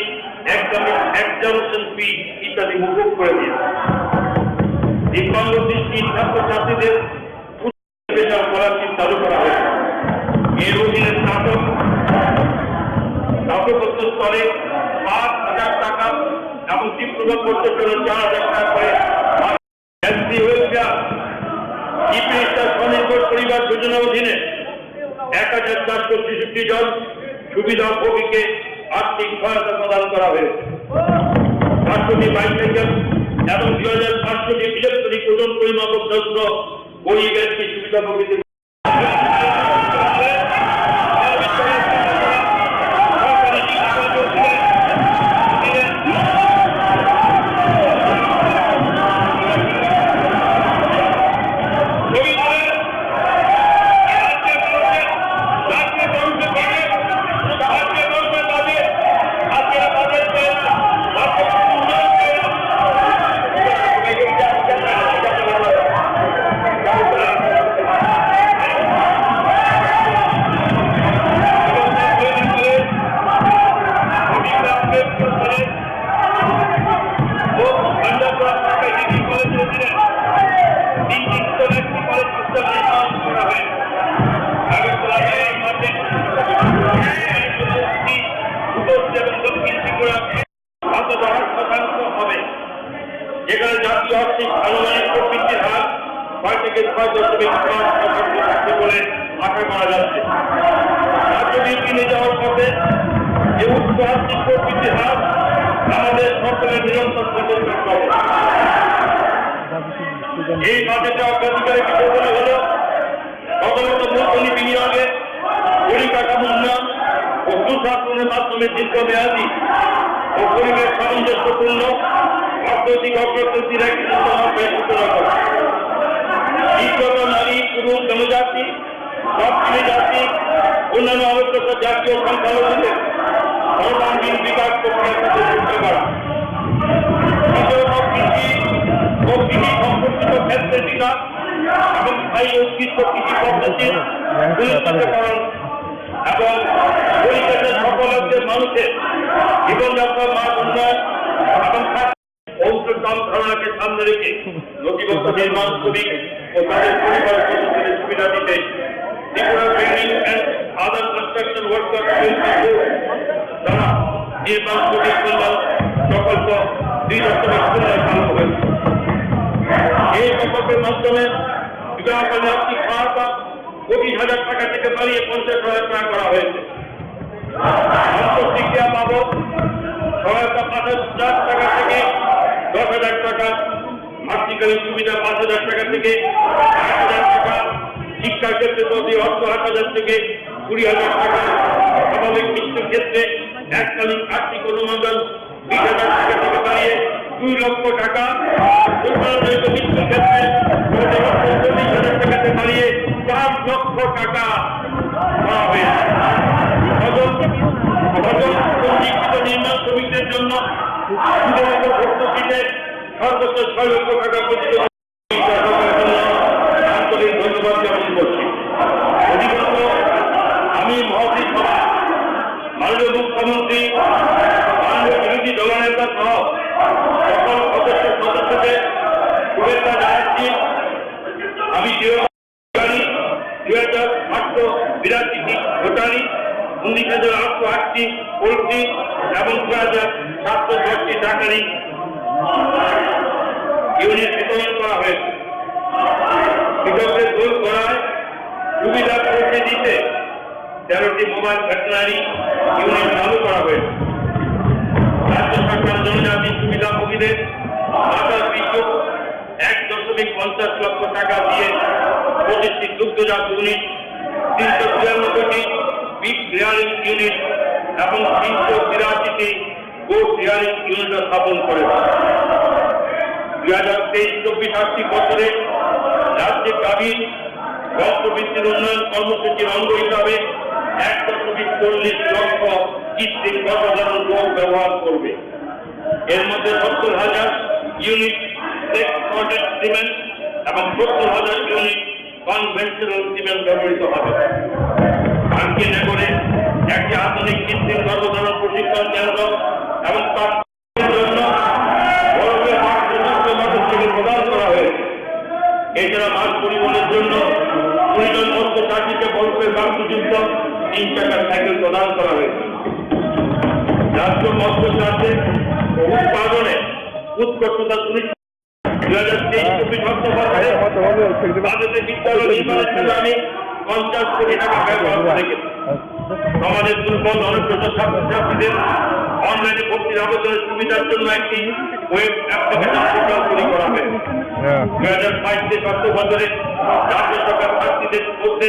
এক্সামিনেশন ফি ইত্যাদি মকুব করে দিয়েছে। দিব্যাঙ্গ দৃষ্টি ছাত্রছাত্রীদের স্পেশাল স্কলারশিপ চালু করা হয়েছে। এর অধীনে স্নাতক, স্নাতকোত্তর স্তরে পাঁচ হাজার টাকা এবং ডিপ্লোমা কোর্সের জন্য চার হাজার টাকা করে এসসি ওয়েলফেয়ার, চিফ মিনিস্টার স্বনির্ভর পরিবার যোজনার অধীনে এক হাজার চারশো ছেষট্টি জন সুবিধাভোগীকে আর্থিক সহায়তা প্রদান করা হয়েছে। পাঁচশোটি বাইসাইকেল এবং দুই হাজার পাঁচশোটি ইলেকট্রনিক ওজন পরিমাপক যন্ত্র গরিব এসসি সুবিধাভোগীদের যেখানে জাতীয় আর্থিক আনুমানিক প্রবৃদ্ধির হার ছয় থেকে ছয় দশমিক পাঁচ শতাংশ থাকবে বলে আশা করা যাচ্ছে। রাজ্য বিএনপি নিয়ে যাওয়ার পথে যে উচ্চ আর্থিক প্রবৃদ্ধির হার আমাদের সকলের নিরন্তর প্রচেষ্টা চলে। এই বাজেটে অগ্রাধিকারের বিষয়গুলি হল প্রথমত মূলধনী বিনিয়োগে পরিকাঠামো উন্নয়ন ও সুশাসনের মাধ্যমে দীর্ঘমেয়াদী ও পরিবেশ সামঞ্জস্যপূর্ণ অর্থনৈতিক অগ্রগতির একটি নতুন অধ্যায় সূচনা করা। দ্বিতীয়ত নারী, পুরুষ, জনজাতি, সব জাতি, অন্যান্য অনগ্রসর জাতি ও সংখ্যালঘুদের সর্বাঙ্গীন বিকাশ প্রক্রিয়ার সাথে যুক্ত করা। তৃতীয়ত কৃষি ও কৃষি সম্পর্কিত ক্ষেত্রে বিকাশ এবং স্থায়ী উৎকৃষ্ট কৃষি পদ্ধতির সুনিশ্চিতকরণ এবং পরিবেশের সকল অংশের মানুষের জীবনযাত্রার মান উন্নয়ন এবং খাদ্য ঔষধ ধারণাকে সামনে রেখে নথিভুক্ত নির্মাণ শ্রমিক ও তাদের পরিবার সদস্যদের সুবিধা দিতে Tripura building and other construction workers welfare board দ্বারা নির্মাণ শ্রমিক কল্যাণ প্রকল্প দুই দশমিক শূন্য চালু হয়েছে। এই প্রকল্পের মাধ্যমে বিধবা কন্যার আর্থিক সহায়তা পঁচিশ হাজার টাকা থেকে বাড়িয়ে পঞ্চাশ হাজার টাকা করা হয়েছে। অন্তঃক্রিয়া বাবদ সহায়তা পাঁচ হাজার টাকা থেকে দশ হাজার টাকা, মাতৃকালীন সুবিধা পাঁচ হাজার টাকা থেকে আট হাজার টাকা, শিক্ষার ক্ষেত্রে প্রতি অর্থ আট হাজার থেকে কুড়ি হাজার টাকা, স্বাভাবিক মৃত্যুর ক্ষেত্রে এককালীন আর্থিক অনুমোদন বিশ হাজার টাকা থেকে বাড়িয়ে দুই লক্ষ টাকা, দুর্বলজনিত মৃত্যুর ক্ষেত্রে প্রতি বছর চল্লিশ হাজার সর্বোচ্চ ছয় লক্ষ টাকা পর্যন্ত সরকারের জন্য আন্তরিক ধন্যবাদ জ্ঞাপন করছি। অধিকতর আমি মহতী সভা, মাননীয় মুখ্যমন্ত্রী, মাননীয় বিরোধী দলনেতা সহ সকল সদস্য সদস্যদের শুভেচ্ছা জানাচ্ছি। আমি দীর্ঘ দুই হাজার আটশো বিরাশিটি লটারি, উনিশ হাজার আটশো আটটি পোল্ট্রি এবং ছয় হাজার সাতশো দশটি ডাকারি ইউনিট বিতরণ করা হয়েছে। কৃষকদের দোল করায় সুবিধা পৌঁছে দিতে তেরোটি মোবাইল ভেটেরিনারি ইউনিট চালু করা হয়েছে। রাজ্য সরকার জনজাতি সুবিধাভোগীদের মাথাপিছু এক দশমিক পঞ্চাশ লক্ষ টাকা দিয়ে পঁচিশটি দুগ্ধজাত ইউনিট, তিনশো বিরানব্বইটি পিগ রিয়ারিং ইউনিট এবং তিনশো তিরাশিটি গোট রিয়ারিং ইউনিট স্থাপন করেছে। দুই হাজার তেইশ চব্বিশ আর্থিক বছরে রাজ্যে গাভীর বংশবৃদ্ধির উন্নয়ন কর্মসূচির অঙ্গ হিসাবে এক দশমিক চল্লিশ লক্ষ কৃত্রিম গর্ভধারণ রোগ ব্যবহার করবে। এর মধ্যে সত্তর হাজার ইউনিট সেক্স কোটেড সিমেন্ট এবং সত্তর হাজার ইউনিট কনভেনশনাল সিমেন্ট ব্যবহৃত হবে। আজকে নগরে একটি আধুনিক কৃত্রিম গর্ভধারণ প্রশিক্ষণ কেন্দ্র এবং তার জন্য বরফের বাক্সযুক্ত মোটরসাইকেল প্রদান করা হয়েছে। এছাড়া মাছ পরিবহনের জন্য কুড়ি জন মৎস্য চাষিকে বরফের বাক্সযুক্ত তিন চাকার সাইকেল প্রদান করা হয়েছে। রাজ্য মৎস্য চাষে ও উৎপাদনে উৎকর্ষতা সুনিশ্চিত। দুই হাজার তেইশ চব্বিশ অর্থ বছরে বাজেটে বিদ্যালয় নির্মাণের জন্য আমি পঞ্চাশ কোটি টাকা ব্যয় করা হয়েছে। সমাজের দুর্বল অনগ্রসর ছাত্রছাত্রীদের অনলাইনে ভর্তির আবেদনের সুবিধার জন্য একটি ওয়েব অ্যাপ্লিকেশন পোর্টাল তৈরি করা হয়েছে। দুই হাজার বাইশ তেইশ অর্থ বছরে রাজ্য সরকার ছাত্রীদের মধ্যে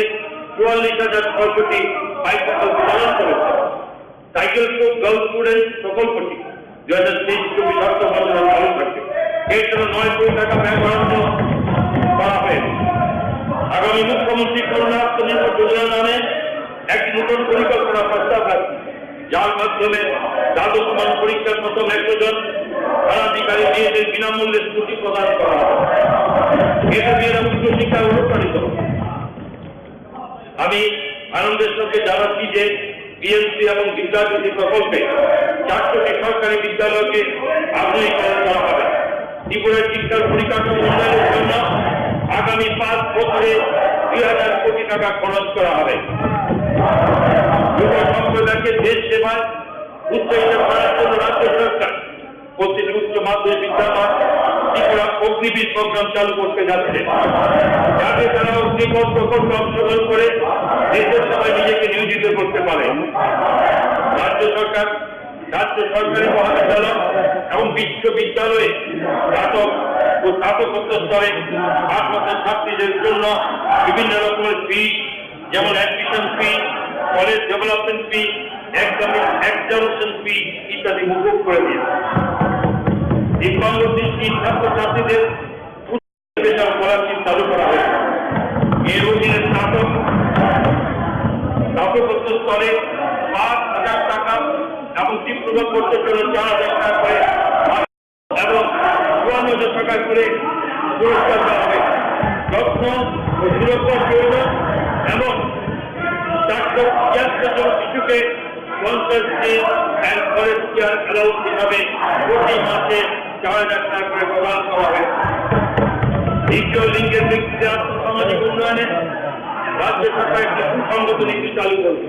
চুয়াল্লিশ হাজার ছয়শোটি বাইসাইকেল বিতরণ করেছে। সাইকেল টু গার্লস স্টুডেন্ট প্রকল্পটি দুই হাজার তেইশ চব্বিশ অর্থ বছরে চালু থাকবে। এর জন্য নয় কোটি টাকা ব্যয় বরাদ্দ করা হয়েছে। আগামী মুখ্যমন্ত্রী কন্যা আত্মনির্ভর যোজনা নামে একটি নতুন পরিকল্পনা প্রস্তাব রাখছি, যার মাধ্যমে দ্বাদশ মান পরীক্ষার প্রথম একশো জন স্থানাধিকারী মেয়েদের বিনামূল্যে স্কুটি প্রদান করা হবে। এতে মেয়েরা উচ্চশিক্ষায় অনুপ্রাণিত হবে। আমি আনন্দের সঙ্গে জানাচ্ছি যে বিএমসি এবং বিদ্যাজ্যোতি প্রকল্পে চারশোটি সরকারি বিদ্যালয়কে আধুনিকীকরণ করা হবে। ত্রিপুরার শিক্ষার পরিকাঠামো উন্নয়নের জন্য আগামী পাঁচ বছরে দুই হাজার কোটি টাকা খরচ করা হবে। যুব সম্প্রদায়কে দেশ সেবায় উৎসাহিত করার জন্য রাজ্য সরকার প্রতিটি উচ্চ মাধ্যমিক বিদ্যালয় ত্রিপুরা অগ্নিবীর প্রোগ্রাম চালু করতে যাচ্ছে, যাতে তারা অগ্নিপথ প্রকল্পে অংশগ্রহণ করে দেশের সেবায় নিজেকে নিয়োজিত করতে পারে। রাজ্য সরকার, রাজ্য সরকারি মহাবিদ্যালয় এবং বিশ্ববিদ্যালয়ে স্নাতক ও স্নাতকোত্তর স্তরে ভারপ্রাপ্ত ছাত্রীদের জন্য বিভিন্ন রকমের ফি, যেমন অ্যাডমিশন ফি, কলেজ ডেভেলপমেন্ট ফি, এক্সামিনেশন ফি ইত্যাদি মকুব করে দিয়েছে। দিব্যাঙ্গ দৃষ্টি ছাত্রছাত্রীদের উচ্চ বিদ্যালয় স্কলারশিপ চালু করা হয়েছে। এর অধীনে স্নাতক, স্নাতকোত্তর স্তরে পাঁচ হাজার টাকা এবং ডিপ্লোমা কোর্সের জন্য চার হাজার টাকা করে এবং চুয়ান্ন হাজার টাকা করে পুরস্কার দেওয়া হবে। যত্ন ও সুরক্ষার প্রয়োজন এবং চারশো ছিয়াত্তর জন শিশুকে পঞ্চাশ দিন and forest care allowance হিসাবে প্রতি মাসে চার হাজার টাকা করে প্রদান করা হয়েছে। দ্বিতীয় লিঙ্গের ব্যক্তিদের আর্থসামাজিক উন্নয়নে রাজ্য সরকার একটি সুসংগত নীতি চালু করবে।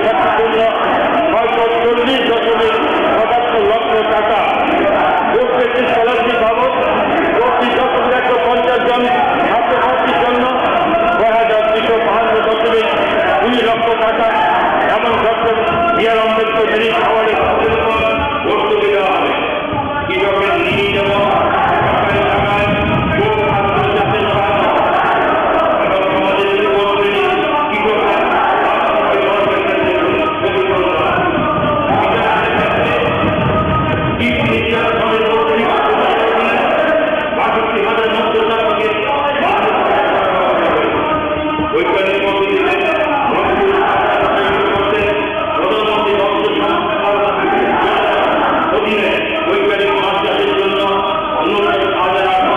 ছাত্রীর জন্য ছয়শো চল্লিশ দশমিক সাতাত্তর লক্ষ টাকা, ভোট পেয়েছে স্কলারশিপ বাবদ প্রতি দশ হাজার পঞ্চাশ জন ছাত্রছাত্রীর জন্য ছয় হাজার দুশো বাহান্ন দশমিক দুই লক্ষ টাকা এবং ডক্টর বি আর আম্বেদকর মেরিট অ্যাওয়ার্ডের ভর্তুকি দেওয়া হবে। কৃষকের ঋণ এবং সরকারি টাকায় ভোট আত্মসাতের এবং সমাজের যুবক শ্রেণী কৃষকরা বৈজ্ঞানিক পদ্ধতিতে মজবুত করতে প্রধানমন্ত্রী মৎস্য সম্পদ অধীনে বৈজ্ঞানিক মাছ চাষের জন্য ঊনষাট হাজার আটশো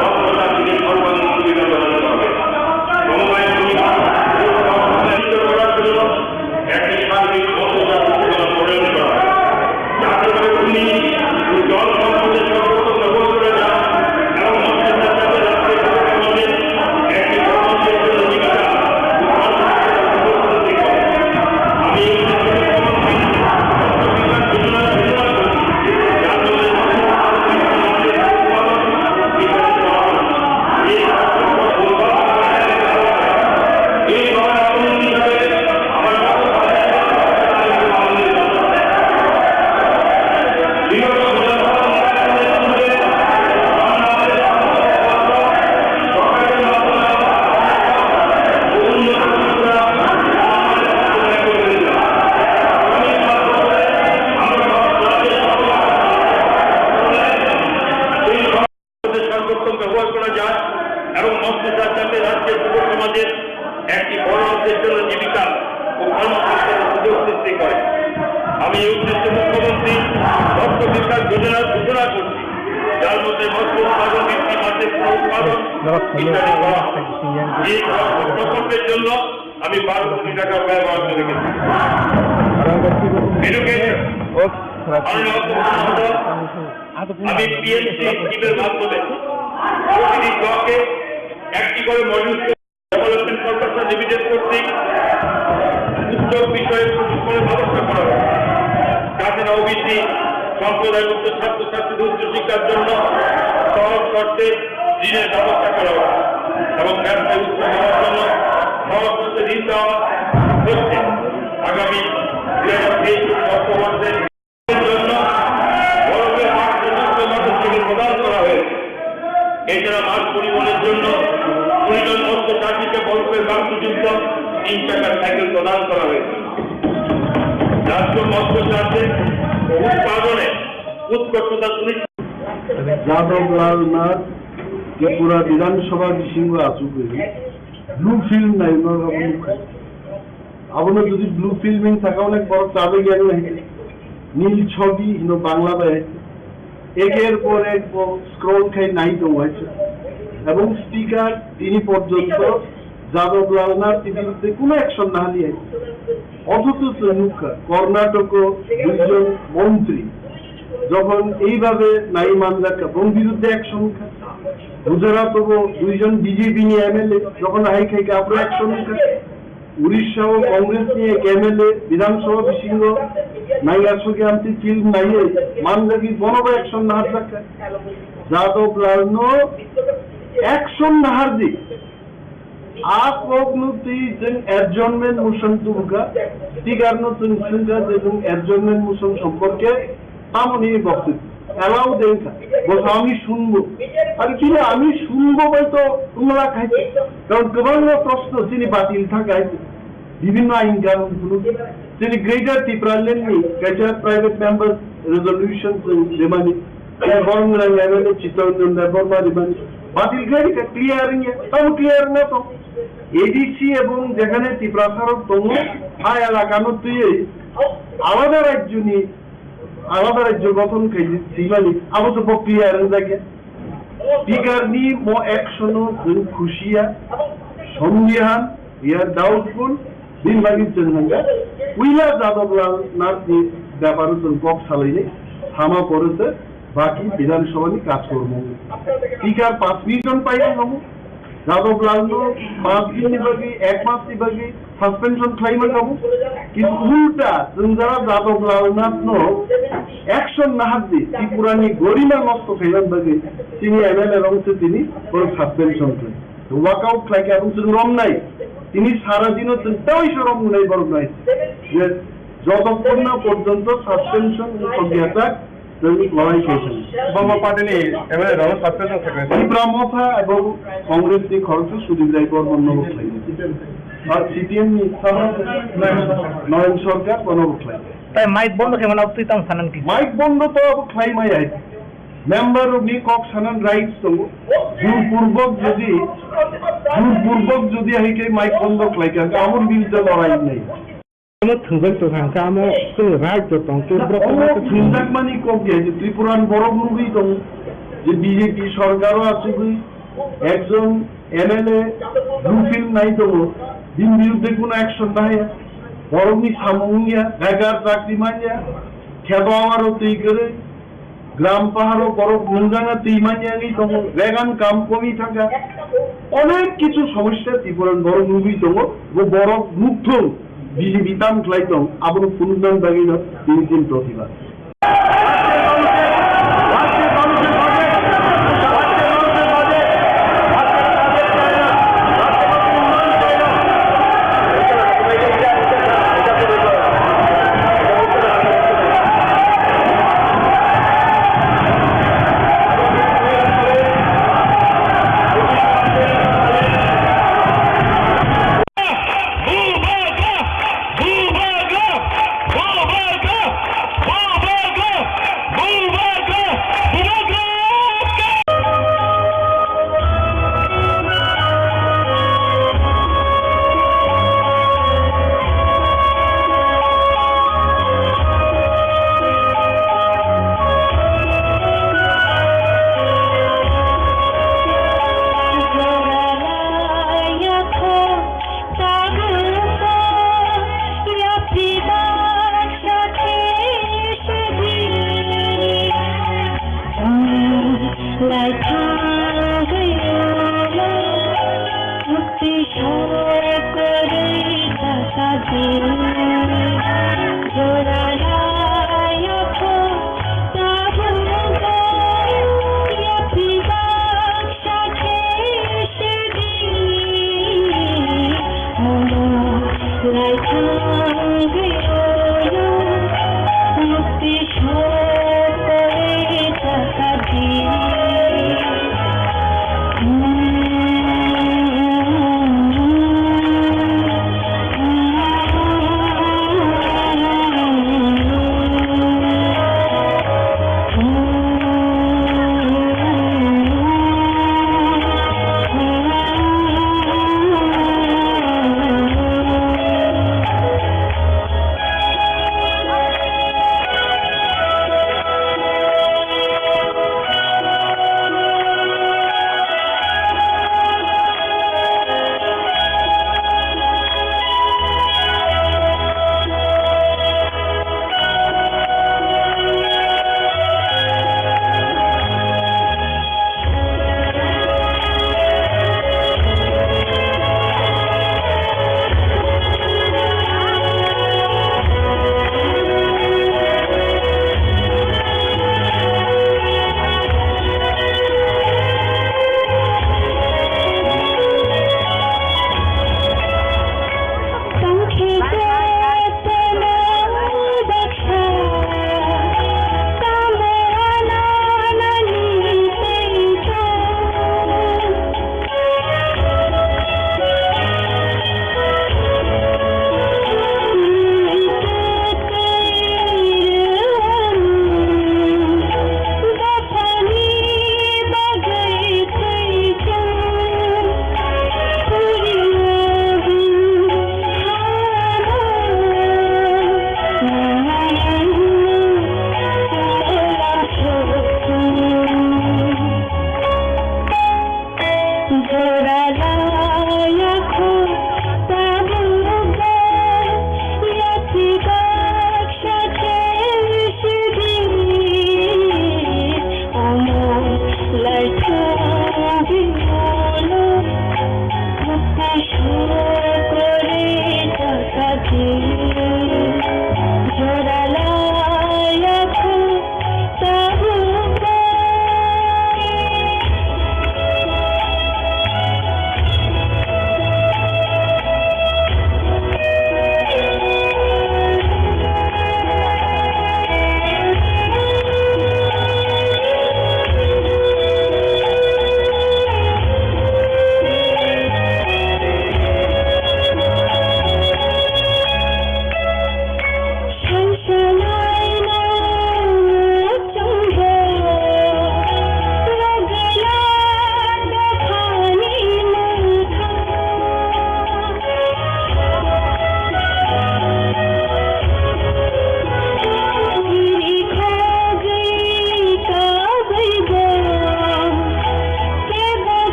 মৎস্য চাষীকে সর্বাঙ্গীন সুবিধা প্রদান করা হবে। সমবায় সমিতি করার জন্য একটি সার্বিক মৎস্য চাষ পরিকল্পনা প্রণয়ন করা হবে। যাতে করে ভূমি ও জল সম্পদের সর্বোত্তম ব্যবহার করা যায় এবং মৎস্য চাষ যাতে রাষ্ট্রীয় সমাজের একটি কর্মক্ষেত্র জীবিকা ও কর্মসংস্থান উপস্থিত করে। আমি এই উদ্দেশ্যে মুখ্যমন্ত্রী মৎস্য বিকাশ যোজনা ঘোষণা করছি, যার মধ্যে মৎস্য চাষ, কৃষি, মাছের উৎপাদন, বিশেষ করা হবে। এই কার্যক্রম এই সময় অবলম্বন হিসাবে সর্বোত্তম ব্যবহার করা যায় এবং মৎস্য চাষ যাতে রাজ্যের যুব সমাজের একটি বড় অংশের জন্য জীবিকা ও কর্মসংস্থানের সুযোগ সৃষ্টি করে। আমি এই উদ্দেশ্যে মুখ্যমন্ত্রী মৎস্য বিকাশ যোজনার ঘোষণা করছি, যার মধ্যে মৎস্য উৎপাদন বৃদ্ধি, মাছের উৎপাদন ইত্যাদি করা হবে। এই প্রকল্পের জন্য আমি বারো কোটি টাকা ব্যয় বরাদ্দ রেখেছি। এডুকেশন, মাননীয় অধ্যক্ষ মহোদয়, আমি পি এম সি স্কিমের মাধ্যমে প্রতিটি ব্লকে একটি করে মডিউল ডেভেলপমেন্ট কর্পোরেশন লিমিটেড কর্তৃক উদ্যোগ বিষয়ে প্রশিক্ষণের ব্যবস্থা করা হবে, যাতে না ও বি সি সম্প্রদায়ভুক্ত ছাত্রছাত্রীদের উচ্চশিক্ষার জন্য সহজ শর্তে ঋণের ব্যবস্থা করা হবে এবং ব্যবসায় উৎসাহ দেওয়ার জন্য সহজ শর্তে ঋণ দেওয়া হচ্ছে। আগামী দুই হাজার তেইশ চব্বিশ অর্থবর্ষে জন্য বরফের বাক্সযুক্ত মোটরসাইকেল প্রদান করা হয়েছে। এছাড়া মাছ পরিবহনের জন্য কুড়ি জন মৎস্য চাষিকে বরফের বাক্সযুক্ত তিন চাকার সাইকেল প্রদান করা হয়েছে। রাজ্য মৎস্য চাষের ও উৎপাদনে উৎকর্ষতা সুনিশ্চিত যাদব লাল নাথ ত্রিপুরা বিধানসভা bisingo achugwi blue film naima rok nukha. Abono jodi blue film wng sakha, onek borok chajakya wng hai. Nil Chhobi hino Bangla bai hai. Eker por ek bo scroll khai nai tongo hai. Ebong speaker tini porjonto Jadab Lal Nath ni biruddhe kuno action nahaliya. Othocho chwng nukha, Karnatako duijon montri jokhon eibabe nai manjakha, bong biruddhe action kha. Gujarat o bo duijon B J P ni M L A jokhon hai khai kha, aphuru action kha. Orissa o Congress ni ek M L A Bidhan Sabha bisingo naiya sokya amtwi film naiwi manjagwi bono bo action naharjakha. Jadab Lal no action nahardi. A kokno twi chwng adjournment motion tubukha, speaker no chwng swngkha je nwng adjournment motion সম্পর্কে tamoni boktwibyo allow de wngkha, bo sa আমি শুনবো. Are kini আমি শুনবো bai to wngla khai se. Karon kwbangma proshno chini batil thangkha hai se. Bibhinno ain kanun phunuk. Chini Greater Tipraland ni kaisa private member resolution chwng rimani. Borok ni rang M L A Chittaranjan Debbarma rimani. Batil khai kha, clear wngya. Tamo clear wngya to. A D C ebong jekhane Tiprasa rok tongo, a elaka no twiwi alada rajyo ni, alada rajyo gothon khai swimani, abo se bo clear wngjakya. Speaker ni mo action o chwng khusiya, sondihan, we are doubtful, bini bagwi chwng hwnka, puila Jadab Lal Nath ni beparo chwng kok salainai, sama pore se baki Bidhan Sabha ni kaj kormo. Speaker panch minute pai nangmo, Jadab Lal no panch din ni bagwi, ek mas ni bagwi, Suspension khlaima tabuk, kintu ulta chwng jara Jadab Lalnathno action nahar di, Tripurani gorima nosto khaimani bagwi chini M L A rok se tini borok suspension khlai. Walkout khlai khe aboni chwng romnai. Tini sara dino chwng tei se romnai borok nai. Je jotokhon na porjonto suspension wngthok ya tak, chwng lorai khe thang. Boma party ni M L A rok suspension khlai. Tipra Motha ebong Congress ni khoroksa Sudip Rai Bormon no khlai. Ar C P M ni Noyon Sarkar bono khlai. Tai mic bondo khe mano twi tang sanan ki? Mic bondo to abo khlai mai ai. Member rokni kok sanan rights tongo. Jurpurbok jodi, jurpurbok jodi hai khe mic bondo khlai kha, amo biruddhe lorai nai. Amo thwngjak tong kha, amo chwng right to tong khe, borok omo thwngjak mani kok ya je Tripura ni borok nugwi tong je B J P sarkar o achugwi ekjon M L A blue film nai tongo, bini biruddhe kuno action nahaya, borokni samung wngya, begar chakri manya, kheto amaro twi kwrwi, gram paharo borok nungjana twi manya wngwi tongo, regan kam komi thangkha, onek kichu somosya Tripura ni borok nugwi tongo, bo borok nukthung, B J P tam khlai tong, abono phunuknani bagwino tini din protibad.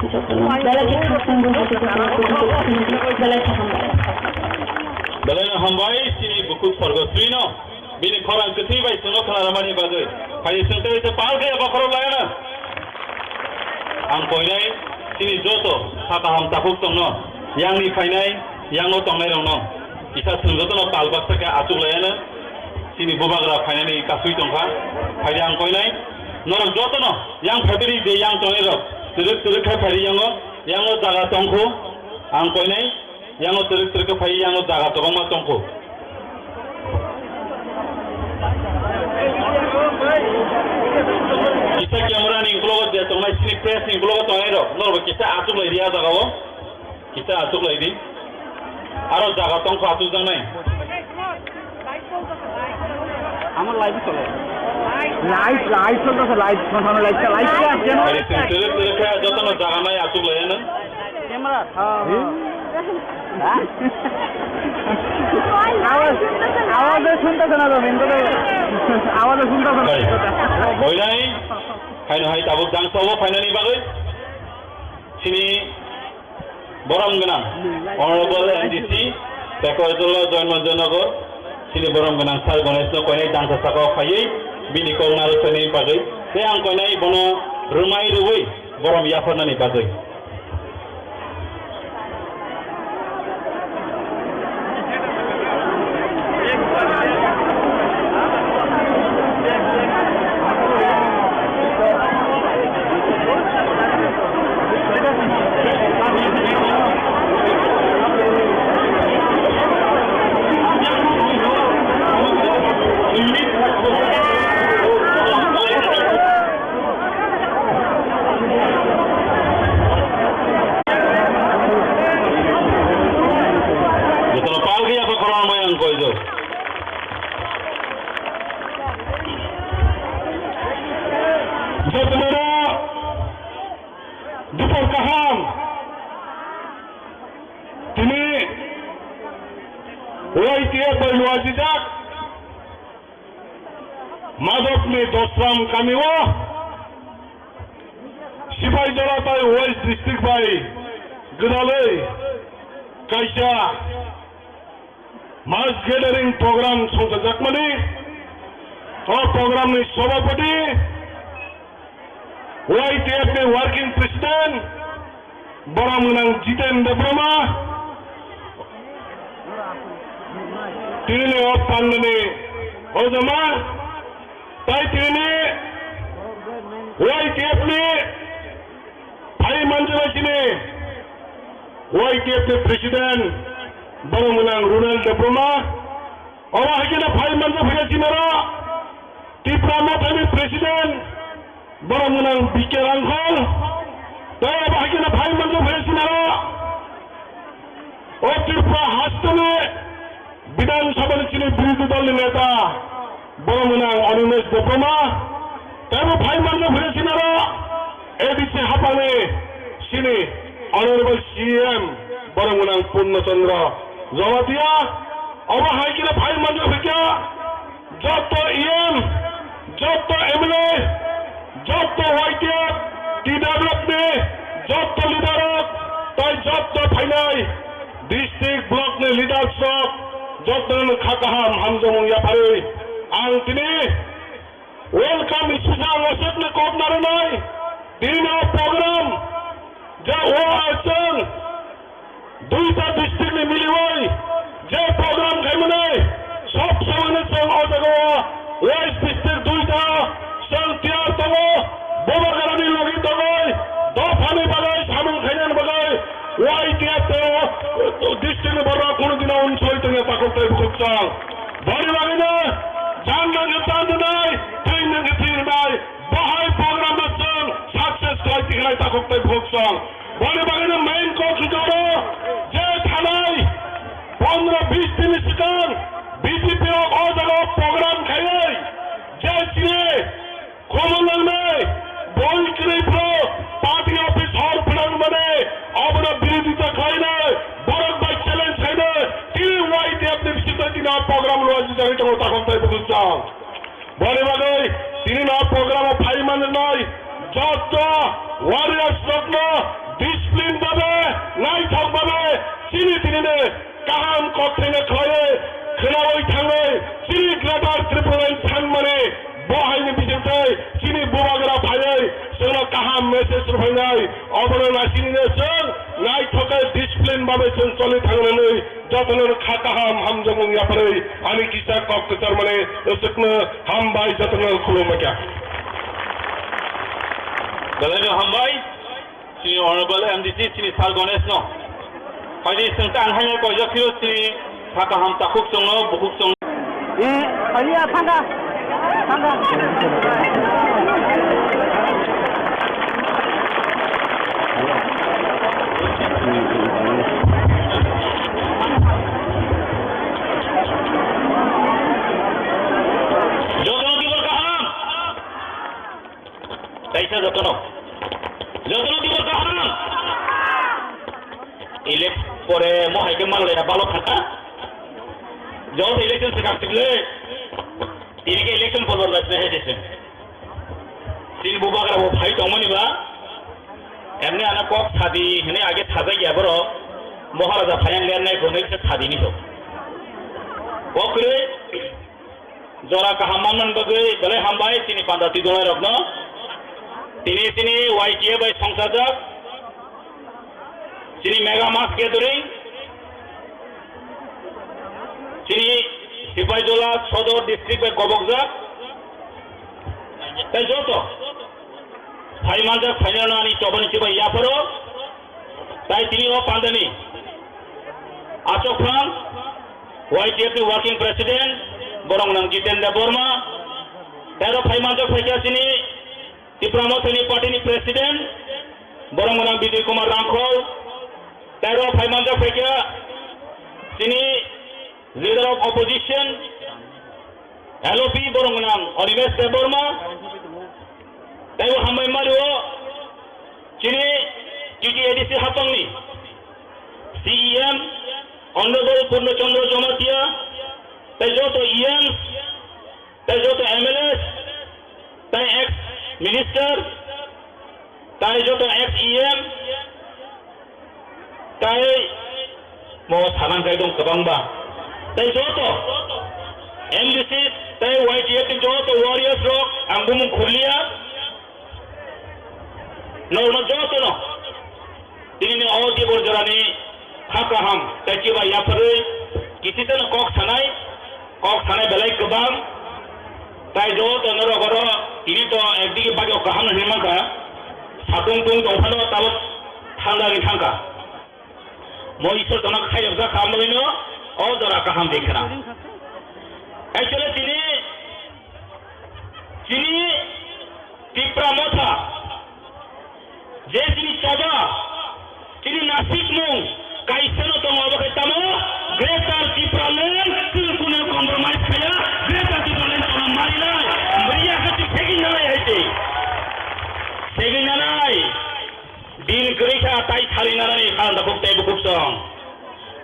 Belai khe khakchangbo belai khe hambai. Belai no hambai, chini bukhuk Sorgosrino. Bini khorang kwthwi bai chwngno khwnarwmani bagwi. Phaidi chwng tei se pal khe bokhorok laiano. Ang koinai chini joto sa kaham takhuk tongno, yangni phainai, yango tongnairokno. Kisa chwng jotono pal baksa khe achuk laiano. Chini bubagra phainani kasui tongkha. Phaidi ang koinai norok jotono yang phaibini je yang tongnairok twrwk twrwk khai phaidi yango, yango jaga tongkhu. Ang koinai yango twrwk twrwk khe phai, yango jaga kwbangma tongkhu. Kisa camera ni uklogo je tongnai, chini press ni uklogo tongnai rok, norok kisa achuk lai di a jaga o, kisa achuk lai di. Aro jaga tongkhu achuk jangnai. Ama live chole. Live, live cholteche, live, live, live, live. Ari sing twrwk twrwk khe jotono jaga nai achuk lai ano. Camera. Ha, ha. Awaz, awaz e sunta sana to, main kotha. Awaz e sunta sana. Oi nai, haino hai tabuk jang sabo phainani bagwi. Chini borom gwnang Honorable M D C Pekorzolo Joymanjanagar, chini borom gwnang Sir Ganesh no koinai dangsa saka o phaiwi bini kok narwknani bagwi tei ang koinai bono rwmai rwui borom yapharnani bagwi. Jotono pal khe yapha khorang bai ang koijo. Jotono dupor kaham. Tini Y T F bai luajijak. Madhobni Dosram kamio Sipaijala tai West District bai gwdalwi kaisa mass gathering program songchajakmani, o programni sobhapati Y T F ni working president, borom gwnang Jiten Debbarma, tini o pandani ojama, tai tini Y T F ni phai manjaba chini Y T F ni president, borom gwnang Ronald Debbarma, obo hai kheno phai manjak phai chini ro. Tipra Mothani President, borom gwnang B K Rangkhol, tei abo hai kheno phai manjak phai sinaro, o Tripura hasteni Bidhan Sabhani chini birodhi dolni neta, borom gwnang Animesh Debbarma, tei bo phai manjak phai sinaro, A D C haphangni chini Honorable C M, borom gwnang Purna Chandra Jamatia, obo hai kheno phai manjak phai kha. Jotto E M, jotto M L A, jotto Y T F, T W F ni jotto leader rok, tai jotto phainai district block ni leaders rok, jotto no kha kaham hamjakmung yapharwi ang tini welcome speech ang aswkno kok narwnai. Tini o program je o aswk Duita district ni miliwi je program khaimani, sob samani chwng o jaga o West district duita chwng tiyar tongo, Bubagrani logi tongwi dophani bagwi samung khainani bagwi Y T F tei district ni borok kunu dino unsoi tongya takhuk tei bukhuk chwng. Boni bagwino jan nangkhe jan rwnai, thwi nangkhe thwi rwnai, bahai program no chwng success khlai tikhlai takhuk tei bukhuk chwng. Boni bagwino main kok hwnkhe oro je thanai pondro bis din ni swkang B J P rok o jaga o program khaiwi je chini khumulwng ni boi kwrwi phuru party office hor phwnang mani obono birodita khlainai borok bai challenge khainai tini Y T F ni bisingtwi tini o program luajijagwi tongo takhuk tei bukhuk chwng. Boni bagwi tini no program o phai manjaknai jotto warriors rokno, discipline babe, naithok babe, chini tinini kaham kokthaino khlaiwi, khwnawi thangwi, chini Greater Tipraland sanmani bo haini bisingtwi chini bubagra phaiwi chwngno kaham message rwphainai, obono naisingino chwng naithokhe discipline babe chwng choli thangnani jotono kha kaham hamjakmung yapharwi ani kisa kok kwcharmani rwchapno hambai jotono khulumbaikha. Belai no hambai. Chini Honorable M D C, chini Sir Ganesh no. Phaidi chwng tang hai koijak phiro chini saka ham takhuk chwngno, bukhuk chwng. Eh, phaidi ya, thangka. Thangka. Jotono tibor kaham. Kaisa jotono. Jotono tibor kaham. Elect pore mo hai khe mal ya balok khata. Joto election se kap tikle. Tini ke election pozor la se hete se. Tin bubagra bo phai tongmani ba. Emne ana kok sadi hene age thajai ya boro. Maharaja phayang le nai ko nai se sadi ni to. Kokre. Jora kaham manmani bagwi belai hambai chini panda twi dongnai rokno. Tini chini Y T A bai songchajak. Chini mega mass gathering. Chini Sipaijola Sodor district bai kobokjak. Tei joto. Phai manjak phainani ani chobani chibai yapharo. Tai tini o pandani. Achok phang. Y T F ni working president, borok nang Jiten Debbarma, tero phai manjak phaikha chini Tipra Mothani party ni president, borok nang Bijoy Kumar Rangkhol, tero phai manjak phaikha chini leader of opposition, L O P, borok nang Animesh Debbarma, taibo hambai mario chini T T A D C hapangni C E M, Honorable Purno Chandra Jamatia, tai joto E M, tai joto M L A, tai ex minister, tai joto ex E M, tai mo sanan kai dong kwbangba. Tai joto M D C tai Y T F ni joto warriors rok ang bumung khurliya. Norno jotono tinini o dibor jorani kha kaham tei chibai yapharwi kisiteno kok sanai, kok sanai belai kwbang. Tai joto norok oro tini to ekdigi bagyo kaham hinwi mankha, satung tung tongphano tabuk thanda wngwi thangkha. Mo Isor tono khairokjak kha, amno o jora kaham de khna. Actually, tini, tini Tipra Motha, je tini choba, tini nasikmung, kaisano tongo, abo khe tamo Greater Tipraland, chwng kunu compromise khaya, Greater Tipraland tono marinai, mriya khe twi segwi nanai hai twi. Segwi nanai. Din kwrwi kha tai thari narani kha da buk tei bukuk song.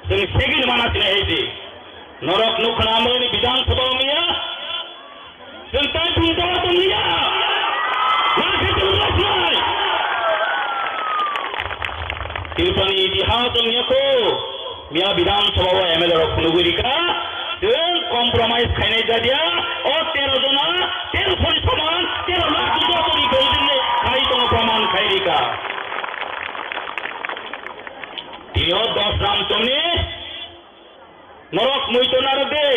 Chwng segini mana sinai hai di. Norok nukha na amoni Bidhan Sabha miya. Chwng tai phung tawa tong miya. Ma khe chwng rok nai. Tirpani itihas wng ya kho. Miya Bidhan Sabha o M L A rok phunugwi rikha, chwng compromise khainai jadia, o tero jona, tero sori soman, tero lakh joto ni gojinne khai tongo, proman khai rikha. Tini o dos ram tongni norok muito narwk de.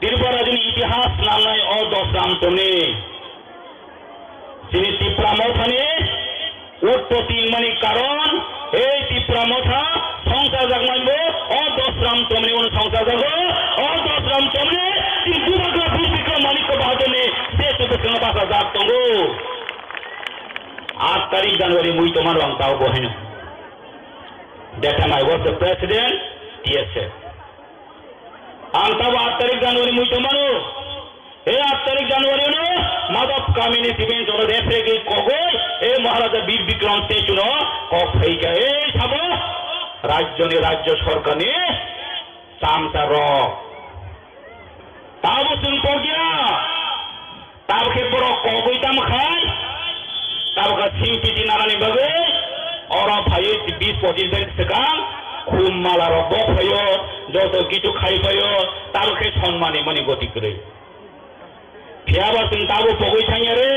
Tripura rajyoni itihas nangnai o dos ram tongni. Chini Tipra Mothani utpoti wngmani karon, ei Tipra Motha songchajak manbo o dos ram tongni uno songchajago, o dos ram tongni chini Bubagra Bir Bikram Manikya Bahadurni se se bwskango bachajak tongo. Aat tarik January mui tongma rang tao bo haino. That time I was the president, T S F. Ang tabo aat tarik January mui tongmano. He aat tarik January no Madhab Kamini Siben Choro Referee kogoi, he Maharaja Bir Bikram Techu no kok phaika, he sabo rajyo ni, rajyo sorkar ni chamsa rok. Tabo chwng pogya. Tabukhe borok kogwi tamo khai, tabukhe sing piti nanani bagwi, Oro phaiwi bis pochis din swkang khum mala rok bo phaio, joto kichu khai phaio, tamo khe sonmani mani goti kwrwi. Phiya ba chwng tabo pogwi thangya re.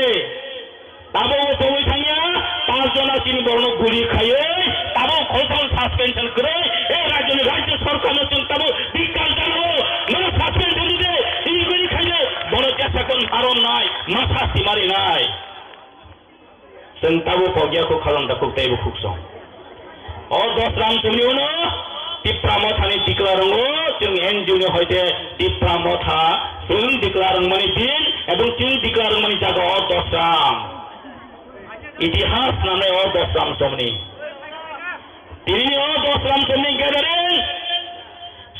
Tabo pogwi thangya, panch jona chini borokno guli khaiwi, tabo khoroksa suspension kwrwi, e rajyoni rajya sorkarno chwng tabo bikal janao, no suspension dide, inquiry khaide, bono jesa kon maron nai, ma sasti mari nai. Chwng tabo pogya kho khalon da khuk teibo khuk song. O dos ram chumni uno Tipra Mothani dikla rwngo, chwng N G O ni hoite Tipra Motha chwng dikla rwngmani din ebong chwng dikla rwngmani jaga o dos ram. Itihas nanai o dos ram chumni. Tini o dos ram chumni gathering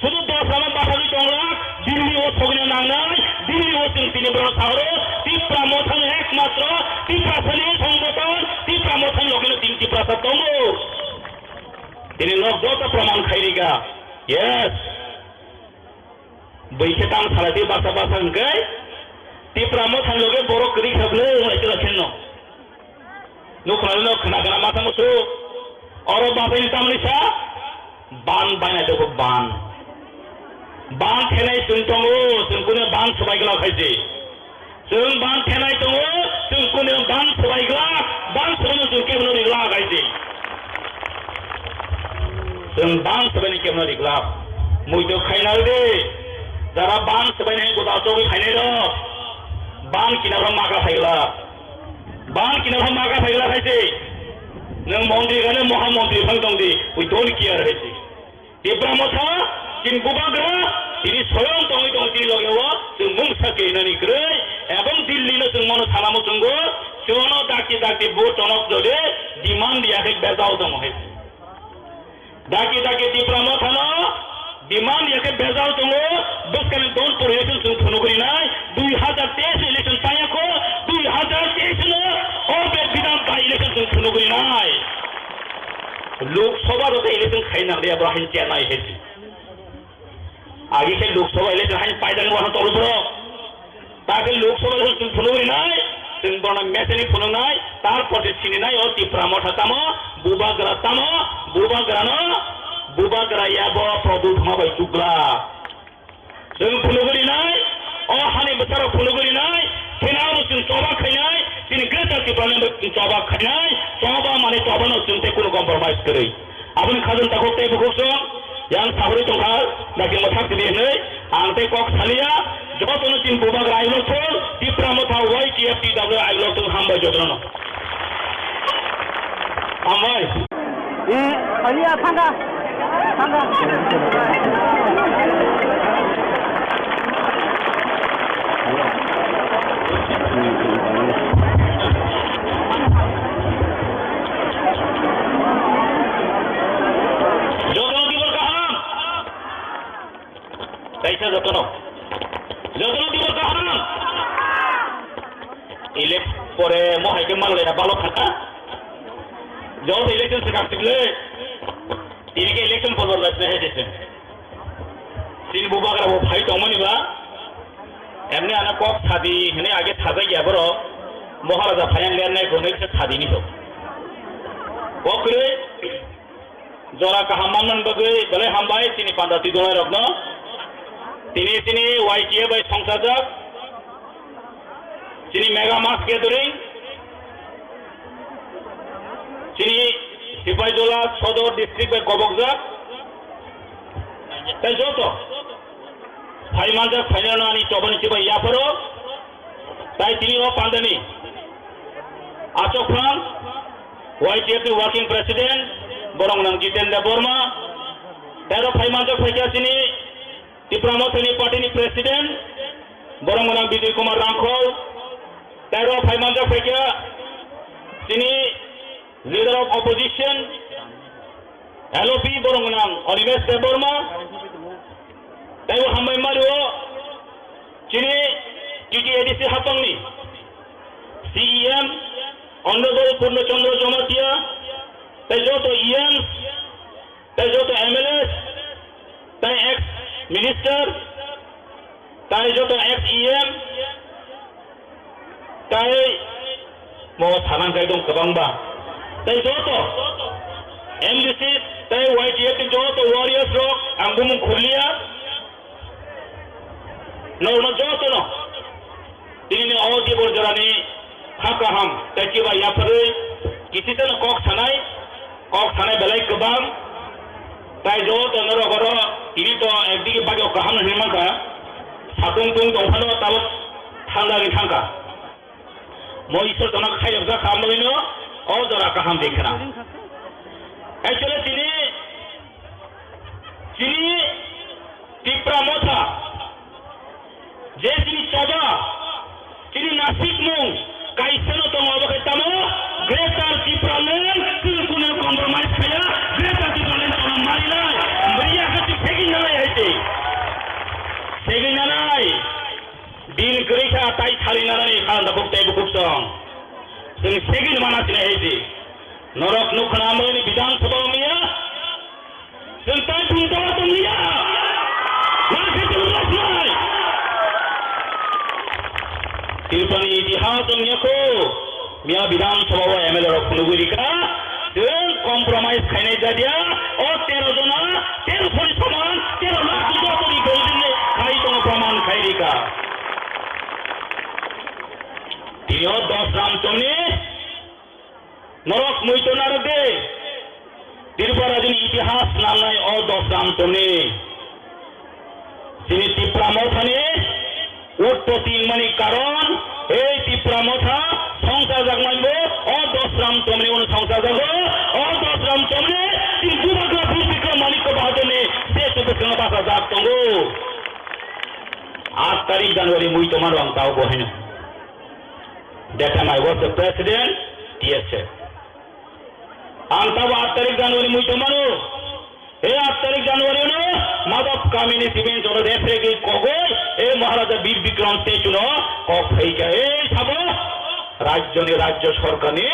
sudu dos ram bathagwi tonglak, Delhi o sogwino nangnai, Delhi o chwng tini borok sahoro Tipra Mothani ekmatro Tiprasani songboton, Tipra Mothani logino chwng Tiprasa tongo. Tini nok joto proman khairika. Yes. Bui khe tang salai twi basa basa hwnkhe Tipra Mothani loge borok kwrwi kha bwle wng lai tila khenno. Nukhnani no khna gana masa musu. Oro basaini tamni sa ban bainai toko ban. Ban thenai chwng tongo, chwng kune ban swbai glak hai se. Chwng ban thenai tongo, chwng kune ban swbai glak, ban swbaino chwng kebono ri glak hai se. Chwng ban swbaini kebono ri glak. Muido khainal de, jara ban swbaini hai goda chogwi khainai rok, ban kinaro maga phai glak. Ban kinaro maga phai glak hai se. Nwng montri gane moha montri phang tong di, we don't care hai se. Tipra Motha, chini bubagra, tini soyong tongwi tong tini loge o, chwng mungsa keinani kwrwi, ebong Delhi no chwng mono salamo chwngo, chwngno dakti dakti bo tonok jode, demand ya khe bejao tongo hai. Dakti dakti Tipra Motha no, demand ya khe bejao tongo, bwskani don poriyesion chwng phunugri nai, dui hajar teis election paya kho, dui hajar teis no, o be bidhan by election chwng phunugri nai. Lok Sabha rok election khai nang liya bro, hain chair nai hai se. Agi khe Lok Sabha election hain paidani wahno tolo bro. Ta khe Lok Sabha election chwng phunugri nai, chwng bono mechani phunuknai, tar porti sininai o Tipra Motha tamo, bubagra tamo, bubagrano, bubagra ya bo Pradyut thangma bai chukla. Chwng phunugwi rinai, o hani bwsarok phunugwi rinai, khenaro chwng choba khainai, chini Greater Tipraland chwng choba khainai, choba mane chobano chwng tei kunu compromise kwrwi. Aboni khajang takhuk tei bukhuk chwng yang sahorwi tongkha, dakti mwthak sidi hwnwi ang tei kok saliya, jotono chini bubagra aiwlok thung, Tipra Motha Y T F T W aiwlok thung, hambai jotono. Hambai. Eh, Alia, thangka. Thangka. Jotono tibor kaham. Kaisa jotono. Jotono tibor kaham. Elect pore mo hai khe malai na balok thangka. Joto election se kak tikle. Tini khe election pore lai se hai se. Chini bubagra bo phai tongmani ba. Emni ana kok sadi hwnwi age sajak ya borok. Moharaja phayang lernai gonai se sadi ni to. Kok kwrwi. Jora kaham manmani bagwi belai hambai chini panda twijlairokno. Tini chini Y T A bai songchajak. Chini mega mass gathering. Chini Sipaijala Sodor district bai kobokjak. Tei joto phai manjak phainai ani chobani chibai yapharo. Tai tini o pandani achukphang Y T F ni working president borok nang Jiten Debbarma. Tei ro phai manjak phaikha chini Tipra Mothani party ni president borok nang Bijoy Kumar Rangkhol. Tei ro phai manjak phaikha chini leader of opposition, L O P borok nang Animesh Debbarma. Tei bo hambai mario chini T T A D C hapangni C E M Honorable Purno Chandra Jamatia, tei joto E M, tei joto M L A, tei ex minister, tei joto ex E M, tei mo sanang kai dong kwbangba. Tei joto M D C tei Y T F ni joto warriors rok ang bumung khurliya. Norokno jotono tini ni o dibor jorani kha kaham tei kiba yapharwi kisisano kok sanai, kok sanai belai kwbang. Tai joto norok oro tini to ekdigi bagyo kaham no hinwi mankha, satung tung tongphano tabuk thangdagwi thangkha. Mo Isor tono khairokjak kha, amno hino o jora kaham de khna. Actually, chini, chini Tipra Motha, je chini choba, chini nasikmung, kaisano tongo, obo khe tamo Greater Tipraland, chwng kunu compromise khaya, Greater Tipraland tono marilai, bwrwi ya khe chwng segwi nalai hai se. Segwi nalai. Din kwrwi kha tai sari nanani kha da buk tei bukuk song. Chwng segwi ni mana sinai hai di. Norok nukha na amoni Bidhan Sabha wngya. Chwng tai thung jaga tongya. Lakhe chwng rok nai. Tripurani itihas wngya kho. Miya Bidhan Sabha o M L A rok phunugwi rikha, chwng compromise khainai jadia, o tero jona, tero sori soman, tero lakh joto ni building ni khai tongo, proman khai rikha. Tini o dos ram chomni norok muito narwk de. Tripura rajyoni itihas nangnai o dos ram chomni. Chini Tipra Mothani utpoti wngmani karon, ei Tipra Motha songsajak manbo, o dos ram chomni uno songsajago, o dos ram chomni chini Bubagra Bir Bikram Manikya Bahadurni se se bwskango bachajak tongo. Aat tarik January muito mano ang tao bo haino. That time I was the president, T S F. Ang tabo aat tarik January muito mano. He aat tarik January no Madhav Kamini Siben Choro Refregi kogoi, he Maharaja Bir Bikram statue no kok phaikha, he sabo rajyoni, rajya sorkarni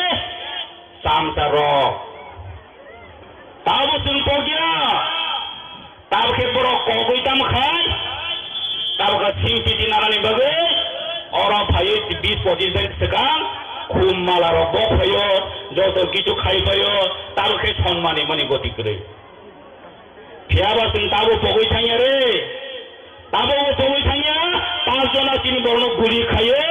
samsa rok. Tabo chwng kogya. Tabukhe borok kogwi tamo khai, tabukhe sing piti nanani bagwi oro phaiwi bis pochis din swkang khum mala rok bo phaio, joto kichu khai phaio, tabukhe sonmani mani goti kwrwi. Phiyaba chwng tabo pogwi thangya re, tabo bo pogwi thangya, panch jona chini borokno guli khaiwi,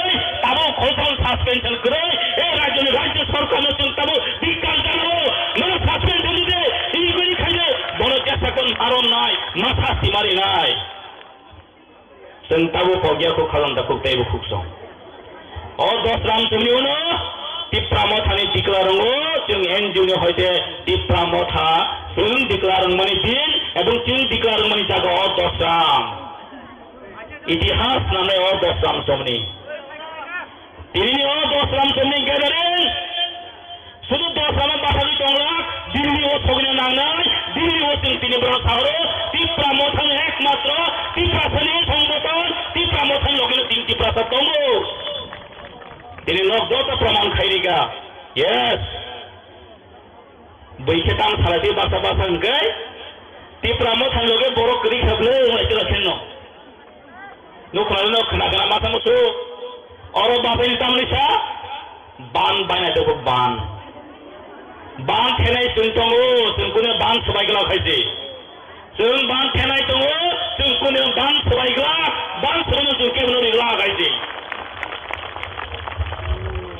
tabo khosol suspension kwrwi, e rajyoni rajya sorkarno chwng tabo dikkar janao, no suspension di de, ini guli khaide, bono kesa kon harom nai. Masa simari nai. Chwng tabuk pogya khuk khalom da khuk teibo khuk song. O dos ram chumni uno Tipra Mothani tikla rongo, chwng N G O ni hoite Tipra Motha chwng tikla rwngmani din ebong chwng tikla rwngmani jaga o dos ram. Itihas nanai o dos ram chumni. Tini o dos ram chumni gathering. Sudu dos rama basagwi tonglak, Delhi o sogwino nangnai, Delhi o chwng tini borok sahoro, Tipra Mothani ekmatro, Tiprasani songboton, Tipra Mothani logino tini Tiprasa tongo. Tini nok joto proman khairika. Yes. Bwikhe tang salai twi basa basa hwnkhe, Tipra Mothani loge borok kwrwi khablai wnglaikhe rw khenno. Nukhnarino khna khna masa musu. Oro basaini tamni sa ban bainai dogo ban. Ban thenai chwng tongo, chwng kune ban swbai glak hai se. Chwng ban thenai tongo, chwng kune ban swbai glak, ban swbaino chwng kebono ri glak hai se.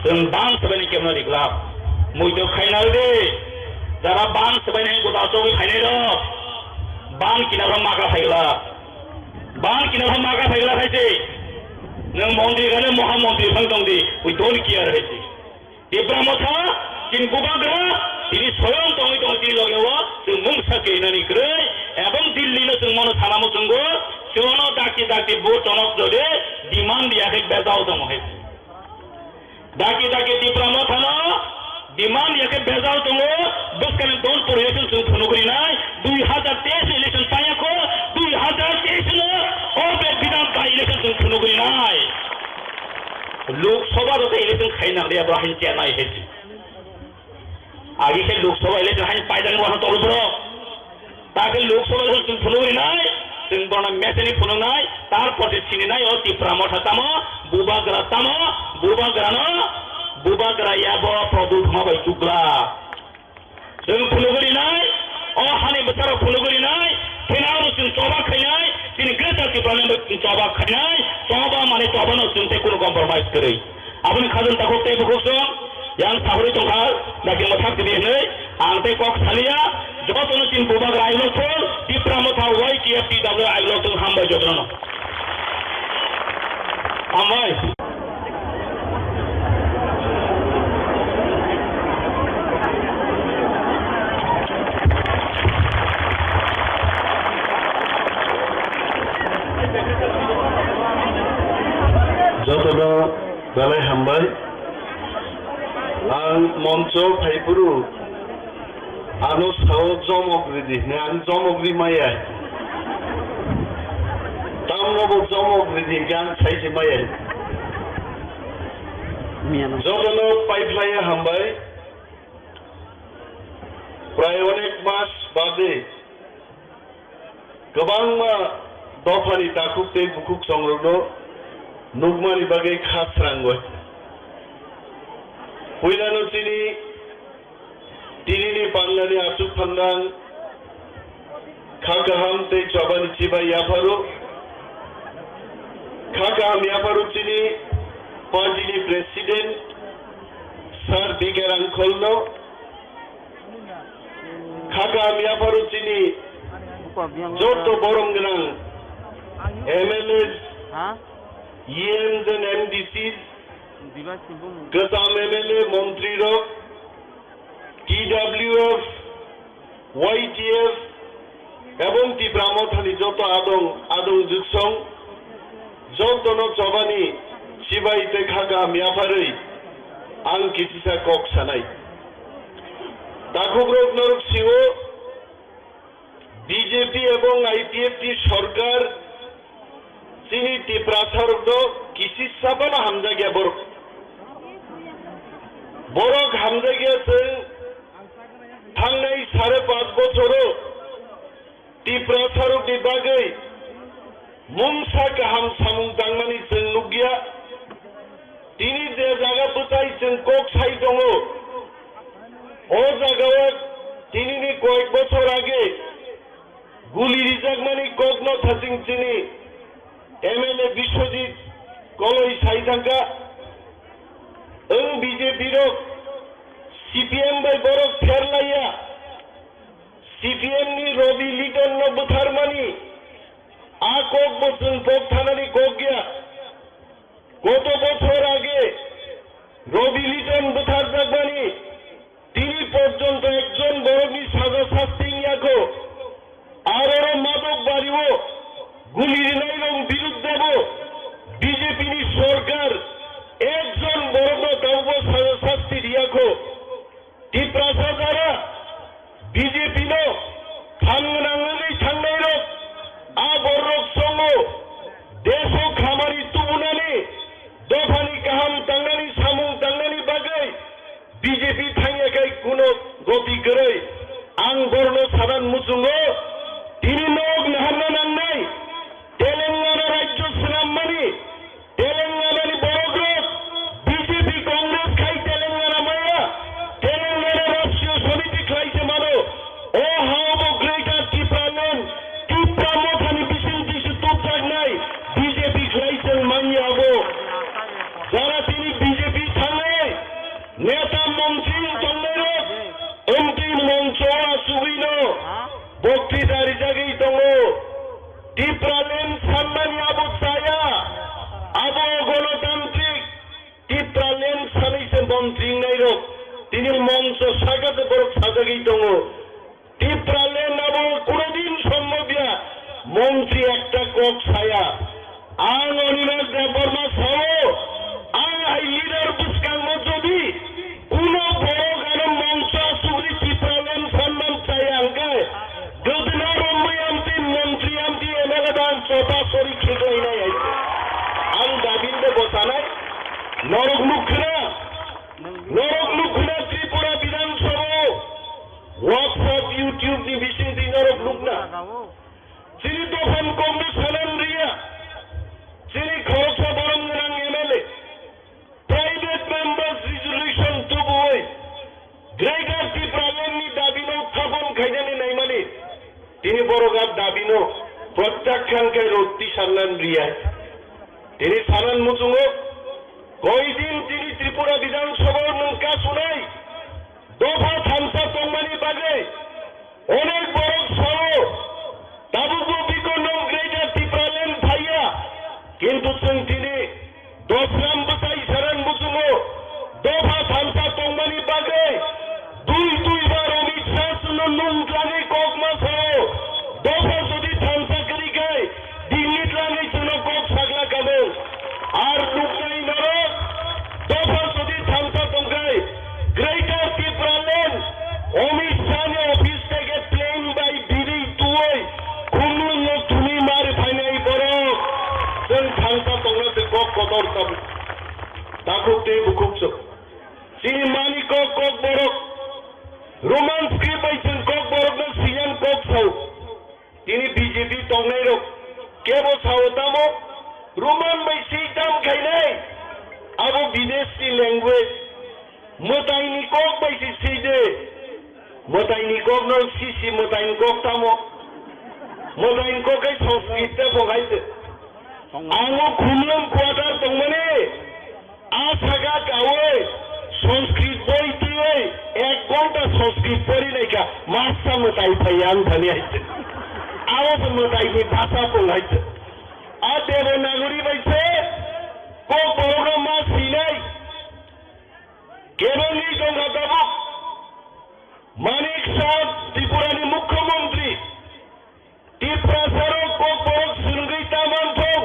Chwng ban swbaini kebono ri glak. Muitu khaina rwdi. Jara ban swbaini hai gwdal chogwi phainai rok. Ban kinaro magra phai glak. Bang kina pha maga phai glak hai se. Nwng montri gane moha montri phang tong di. We don't care hai se. Tipra Motha, chini bubagra, tini soyong tongwi tong chini loge o, chwng mungsa keinani kwrwi, ebong Delhi no chwng mono salamo chwngo, chwngno dakti dakti bo chonok jode, demand ya khe bejao tongo hai se. Daki daki Tipra Mothano demand ya khe bejal tongo, bwskangni don poriyo chwng phunugri nai, dui hazar teis election paya kho, dui hazar teis no o be bidhan by election chwng phunugri nai. Lok Sabha do election khai nang liya bo hain chenai hesi. Agi khe Lok Sabha election hain paidang bo han tolu bro. Takhe Lok Sabha election chwng phunugri nai, chwng bono mechani phunuknai, tar porti sininai o Tipra Motha tamo, bubagra tamo, bubagrano, bubagra yabo Pradyut Homa bai chukla. Chwng phunugwi rinai, o hani bwsarok phunugwi rinai, thwinairokno chwng choba khainai, chini Greater Tipralandbo chwng choba khainai, choba mane chobano chwng tei kunu compromise kwrwi. Aboni khajang takhuk tei bukhuk chwng yang sabrwi tongkha, dakti mwthak tini hwnwi ang tei kok saliya, jotono chini bubagra ailok thung, Tipra Motha Y T F T W ailok thung, hambai jotono. Hambai. Jotono belai hambai. Ang moncho phaiphuru ano sao jomok ridi hwnwi, ang jomok ri maya. Tamno bo jomok ridi hwnkhe ang saisi maya. Jotono paiphlaiya hambai. Prai onek mas bade kwbangma dophani takhuk tei bukhuk chongrokno nukmani bagwi kha srangwi. Puilano chini tinini pangnani aswk phangrang kha kaham tei chobani chibai yapharo. Kha kaham yapharo chini party ni president Sir B K Rangkholno. Kha kaham yapharo chini joto borom gwnang M L As, E Ms and M D Cs, kwcham M L A, montri rok, T W F, Y T F, ebong Tipra Mothani joto adong, adong juksong, jotono chobani chibai tei kha kaham yapharwi ang kisisa kok sanai. Takhukrok norok sio, B J P ebong I P F T sorkar chini Tiprasarokno kisisa phano hamjakya borok. Borok hamjakya chwng thangnai sare panch bochoro Tiprasarokni bagwi mungsa kaham samung tangmani chwng nukya. Tini je jaga bwchai chwng kok sai tongo, o jagao tinini koyek bochor age guli rijakmani kokno thaching chini M L A Biswajit Koloi sai thangkha. Wng B J P rok C P M bai borok pherlaiya. C P M ni Robi Liton no bwtharmani a kok bo chwng kok thanani kok ya. Koto bochor age Robi Liton bwtharjakmani tini porjonto ekjon borokni saja sasti wngya kho. Aroro Madok Bario guli rinairok biruddhebo B J P ni sorkar ekjon borokno tabukbo saja sasti riya kho. Tiprasa jara B J P no phan gwnang wngwi thangnai rok, a borok songo deso khamari tubunani, dophani kaham tangnani, samung tangnani bagwi B J P thangya khai kuno goti kwrwi. Ang borno sadan muchungo, tini nok naharna nangnai, Telangana rajyo swnammani Telangana ni borok rok B J P Congress khai Telangana maya, Telangana Rashtriya Samiti khlai se mano. O hao bo Greater Tipraland, Tipra Mothani bising tisi tubjaknai B J P khlai se manya abo. Jara tini B J P thangnai neta montri tongnai rok, omtwi moncho o achugwi no boktwita rijagwi tongo. Tipraland sanmani abo chaya, abo gonotantrik. Tipraland sanwi se montri wngnai rok tini moncho saka se borok sajagwi tongo. Tipraland abo kuno din sombhob ya, montri ekta kok saya. Ang Animesh Debbarma sao, ang hai leader bwskango jodi kuno borok ano mongsa sugri Tipraland sanman chaya hwnkhe, Dodona Romwi amtwi, montri amtwi, M L A dan chota sori khiklainai hai. Ang dabin de bochanai, norok nukkha na, norok nukkha na Tripura Bidhan Sabha o, WhatsApp, YouTube ni bisingtwi norok nukna. Chini dophan Congress hanan riya, chini khoroksa borom gwnang M L A, private members resolution tubuwi Greater Tipraland ni dabi Protyakhan khe roti sanan riyai. Tini sanan muchungo, koidin tini Tripura Bidhan Sabha o nwng kasunai dopha thansa tongmani bagwi onek borok sao, tabukbo bikon nwng Greater Tipraland phaiya, kintu chwng tini Dosram bwsai saran buchungo dopha thansa tongmani bagwi dui dui bar Amit Shah chwngno nung tlangwi kok ma sao. Dopha jodi thansa kwrwi khe dingni tlangwi chwngno kok sakla kabo. Ar nuknai norok dopha jodi thansa tongkhai Greater Tipraland Amit Shah ni office theke plane bai biri tuoi Khumlwng no thumwi mari phainai borok. Chwng thansa tongna se kok kotor tabuk. Takhuk tei bukhuk chwng. Chini mani kok kok borok. Roman script bai chwng kok borok no siyan kok sao. Tini B J P tongnai rok kebo sao tamo Roman bai si tam khainai. Abo bideshi language. Mwtaini kok bai si si de. Mwtaini kok no sisi mwtaini kok tamo. Mwtaini kok kai Sanskrit te bo hai se. Ang o Khumlwng quarter tongmani. A saka kawi Sanskrit boi twiwi ek ghonta Sanskrit pori naikha. Masa mwtai phai ang thani hai se. Abo se mwtaini bhasha tong hai se. A Devanagari bai se kok borok no ma sinai. Kebengwi tongkha tabuk Manik Saha, Tripurani Mukhyamantri, Tiprasarok kok borok swrwngwi ta manthok,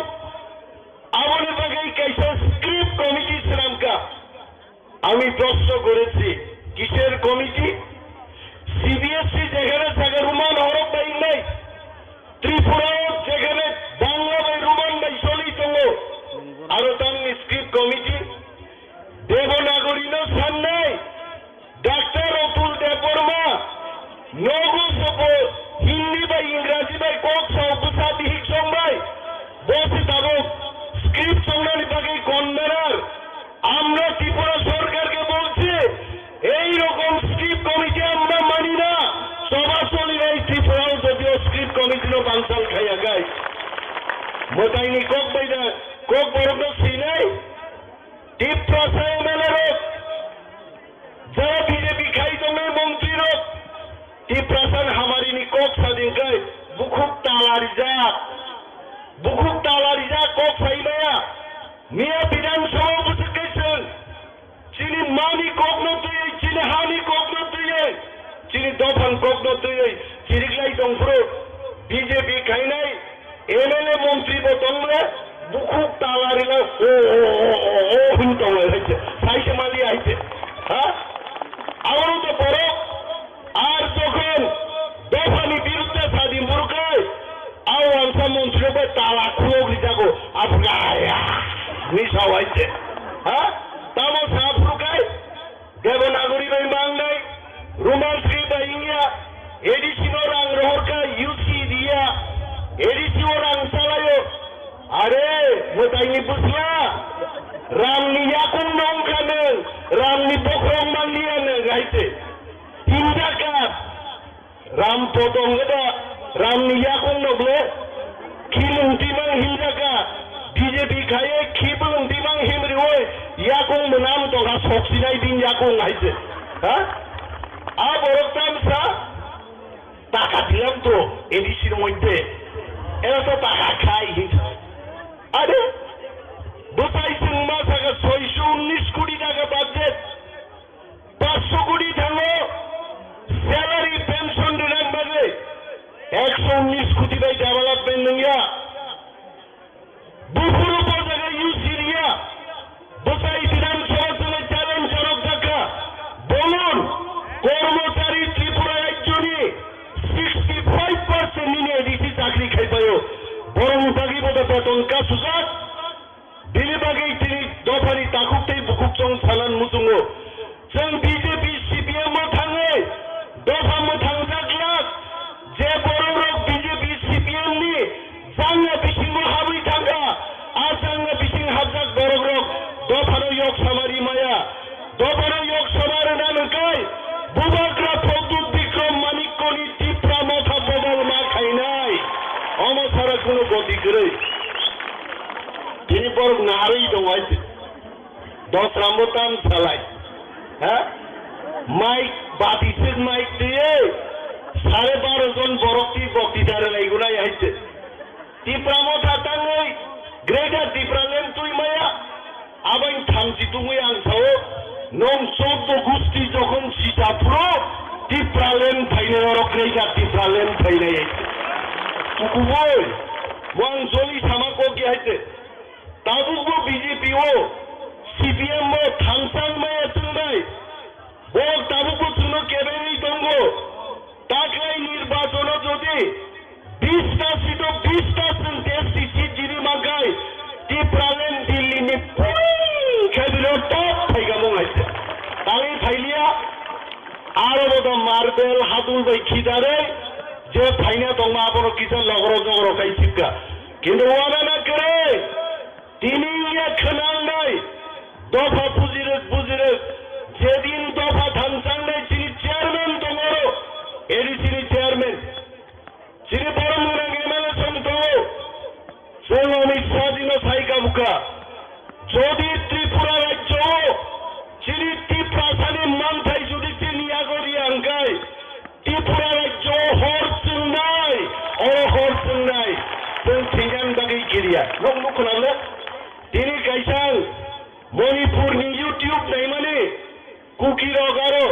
aboni bagwi kaisa script committee swnamkha. আমি প্রশ্ন করেছি, কিসের committee? CBSE যেখানে থাকে রোমান হরফ bai wngnai, Tripura o jekhane Bangla bai Roman bai choli tongo, aro tamni script committee Devanagari no sannai, Doctor Atul Debbarma nogo sobo Hindi bai Ingraji bai kok sao bwsa bihik song bai, bo se tabuk script songnani bagwi convener. আমরা ত্রিপুরা সরকারকে বলছি, এই রকম script committee আমরা মানি না। সভা চলি নাই ত্রিপুরাও যদিও স্ক্রিপ্ট কমিটিরও বানচাল খাইয়া গাই। Mwtaini kok bai da, kok borokno sinai, Tiprasa M L A rok, jara B J P khai tongnai montri rok, Tiprasa ni hamari ni kok sading kai, bukhuk tala rijak, bukhuk tala rijak kok sai maya. Miya Bidhan Sabha bwswk khe chwng chini mani kokno twiwi, chini hani kokno twiwi, chini dophani kokno twiwi chiriklai tongphuru B J P khainai M L A montri bo tongle bukhuk tala rila o o o o o hwn tonglai hai se, sai se mali hai se. Ha? Aro to borok Ar jokhon dophani birudde sadi murkai, a wansa montri bai tala khulok rijago, aphuru aya, hwnwi sao hai se. Ha? Tamo sa phuru kai? Devanagari bai mangnai, Roman script bai wngya, A D C no rang rohor kha, U C diya, A D C o rang salaio. Are, mwtaini bwsla, rangni yakung no wngkha nwng, rangni bokhorok manliya nwng hai se. Himjaka, Ram potong gada, Ramni yakung no ble, khilung timang himjaka, B J P khaye khibulung timang himrioi, yakung mwnam tongkha soksinai din yakung hai se. Ha? A borok tamsa, taka dilam to, A D C ni moddhe. Era to taka khai hin. Are, bwsai chwng ma saka soiso unnis koti taka budget. Panchsho koti thango salary pension rwna bagwi, ekso unnis koti bai development nungya. Buphuru bo jaga U C riya. Bwsai Bidhan Sabha chwngno challenge jorok jakha. Bolun, kormochari Tripura rajyoni sixty five percent nini A D C chakri khaipaio. Borokni bagwi bo beton kasujak. Bini bagwi tini dophani takhuk tei bukhuk chong sanan muchungo. Chwng B J P C P M o thangwi dopha mwthangjak glak, je borok rok B J P C P M ni jangna bisingo habwi thangkha, a jangna bising habjak borok rok dophano yok samari maya. Dophano yok sama rwna nungkai, Bubagra Pradyut Bikram Manikyani Tipra Motha bodol ma khainai. Harwi tongo hai se. Dosrambo tam salai. Ha? Mike, bati se mike twiwi sare baro jon borok twi bokti dare lai gunai hai se. Tipra Motha tangwi Greater Tipraland twi maya. Abang thamchi tungwi ang sao, nong chordo gusti jokhon sita phuro Tipraland phainai, oro Greater Tipraland phainai. Tukuboi, mo ang joli sama kok ya hai se. Tabukbo B J P o, C P M o thamsang maya chwngnai. Bo tabukbo chwngno kebengwi tongo. Taklai nirbachono jodi bista seat o bista chwng S T seat jini mankai, Tipraland Delhi ni pui khai bino top phaigamung hai se. Tangwi phailiya, aro bo do marbel hadul bai khidarwi je phaina tongma abono kisa logro jogro khai sikka. Kintu wana na kwrwi. Tini wngya khwnangnai dopha bujirwk bujirwk, jedin dopha thamsangnai chini chairman tongoro, A D C ni chairman. Chini borok mwnang M L A song tongo, chwng Amit Shah jino sai kabukha. Jodi Tripura rajyo o chini Tiprasani manthai jodi chini yago riya hwnkhe, Tripura rajyo hor chwngnai, oro hor chwngnai, chwng thwinani bagwi kiriya. Nok nukho na le? Tini kaisa ang Manipur ni YouTube naimani Kuki rok aro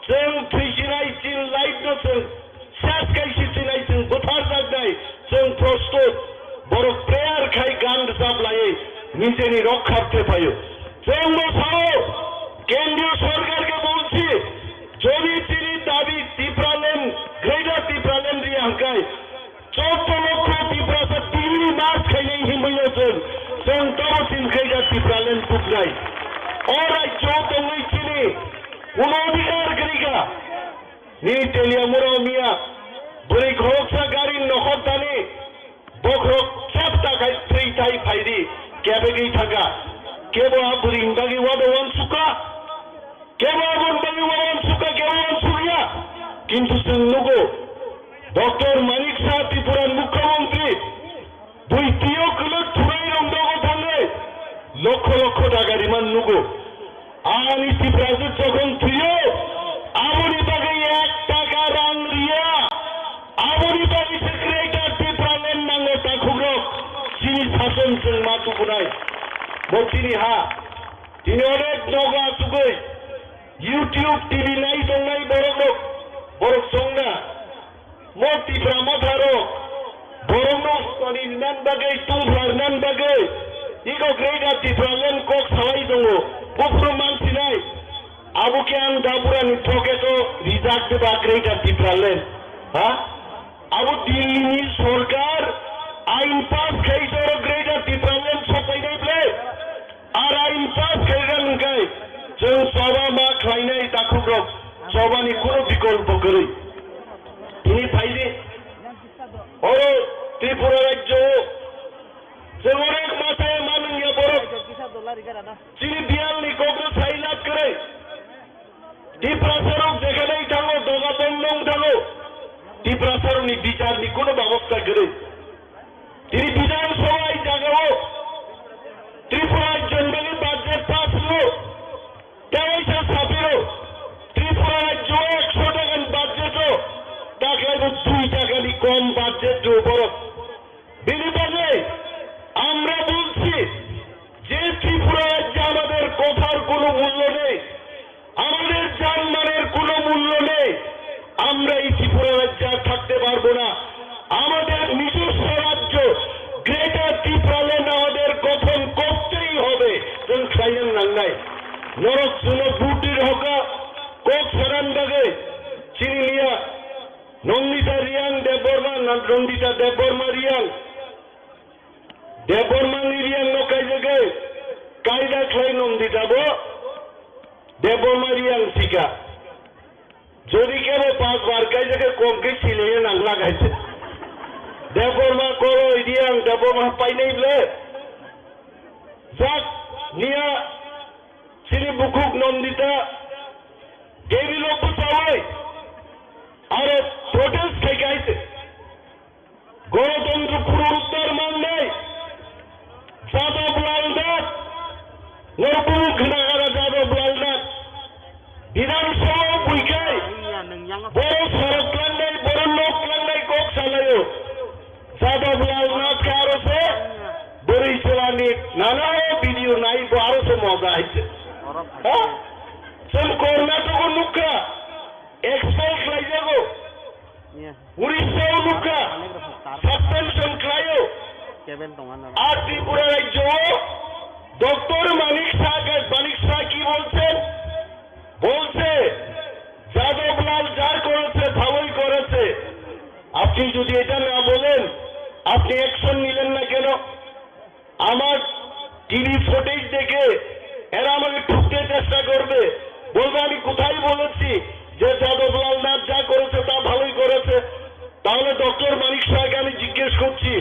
chwng thwisinai chin life no chwng ses kaisi sinai chwng butharjaknai chwng prostut borok prayer khai gan rwchap laiwi nijeni rokha khe phaio. Chwng bo sao kendriyo sorkar khe bolsi jodi chini dabi Tipraland, Greater Tipraland riya hwnkhe, chordo lokho Tiprasa Delhi ni mas khainai hinwi o chwng, chwng tamo chini Greater Tipraland tuknai. O rajyo tongwi chini kuno adhikar kwrwi kha. Ni Teliamura miya bwrwi khoroksa gari nokhor thani bokhorok chepta khai thwi thai phaidi kebegwi thangkha. Kebo a bwrwini bagwi wado uansukha. Kebo aboni bagwi uansukha, kebo uansukya. Kintu chwng nugo, Doctor Manik Saha Tripura ni Mukhyamantri, bui twiyo kwlwk thurai rok nogo thangwi lokho lokho taka riman nugo. Ani Tiprasa jokhon thwiyo, aboni bagwi ek taka rang riya, aboni bagwi se Greater Tipraland nango takhukrok, chini sason chwng ma tukunai. Bo chini ha, tini onek nogo achugwi, YouTube, T V nai tongnai borok rok, borok chongna. Mo Tipra Motha rok, borok no soni nan bagwi, tungphla nan bagwi, iko Greater Tipraland kok salai tongo. Buphuru mansinai, abo khe ang Dapura ni pocket o rijak de ba Greater Tipraland. Ha? Abo Delhi ni sorkar ain pass khai soro Greater Tipraland sopainai ble. Ar ain pass khairang hwnkhe chwng choba ma khlainai takhukrok chobani kunu bikolpo kwrwi. Tini phaidi oro Tripura rajyo o chwng onek masa manwngya borok chini biyalni kokno sai lab kwrwi. Tiprasarok jekhane thango, doga bondong thango. Tiprasarokni bichar ni kono babosta kwrwi. Tini Bidhan Sabha ni jagao Tripura rajyoni bagwi budget pass wngwi tewaisa sapiro Tripura rajyo ekso taka ni budget o taklai bo dui taka ni kom budget rw borok. Bini bagwi আমরা বলছি যে ত্রিপুরা রাজ্যে আমাদের কথার কোনো মূল্য নেই, আমাদের জানমালের কোনো মূল্য নেই। আমরা এই ত্রিপুরা রাজ্যে আর থাকতে পারবো না। আমাদের নিজস্ব রাজ্য গ্রেটার ত্রিপুরাল্যান্ড আমাদের গঠন করতেই হবে। Chwng khlaina nangnai. Norok chwngno vote ri rwkha, kok sanan bagwi chini miya Nandita Reang Debbarma, Nandita Debbarma Reang. Debbarma ni Reang no kaijagwi kaida khlai Nandita bo Debbarma Reang sika. Jodi kebo pas bar kaijagwi kom khe silaiya nang lagai se. Debbarma koloi Reang Debbarma painai ble. Jak niya chini bukhuk Nandita table o bwchawi aro protest khai khai se. Gorotontro punoruddhar mangnai, Jadab Lal Das, Norok bumung khna kha Jadab Lal Nath. Bidhan Sabha buikhai. Boro sorok tlangnai, boro nok tlangnai kok salaio. Jadab Lal Nath khe aro se bwrwi chwlani nana o video nai bo aro se moja hai se. Ha? Chwng Karnataka nukha. Expel khlaijago. Urissa o nukha, suspension khlaio. Ar Tripura rajyo o Doctor Manik Saha, Manik Saha ki bolchen? Bolche, Jadab Lal ja koreche, bhaloi koreche. Apni jodi eta na bolen, apni action nilen na keno? আমার TV footage দেখে এরা আমাকে ঠুকতে চেষ্টা করবে, বলবে আমি কোথায় বলেছি যে যাদব লাল নাথ যা করেছে তা ভালোই করেছে। তাহলে ডক্টর মানিক শাহকে আমি জিজ্ঞেস করছি,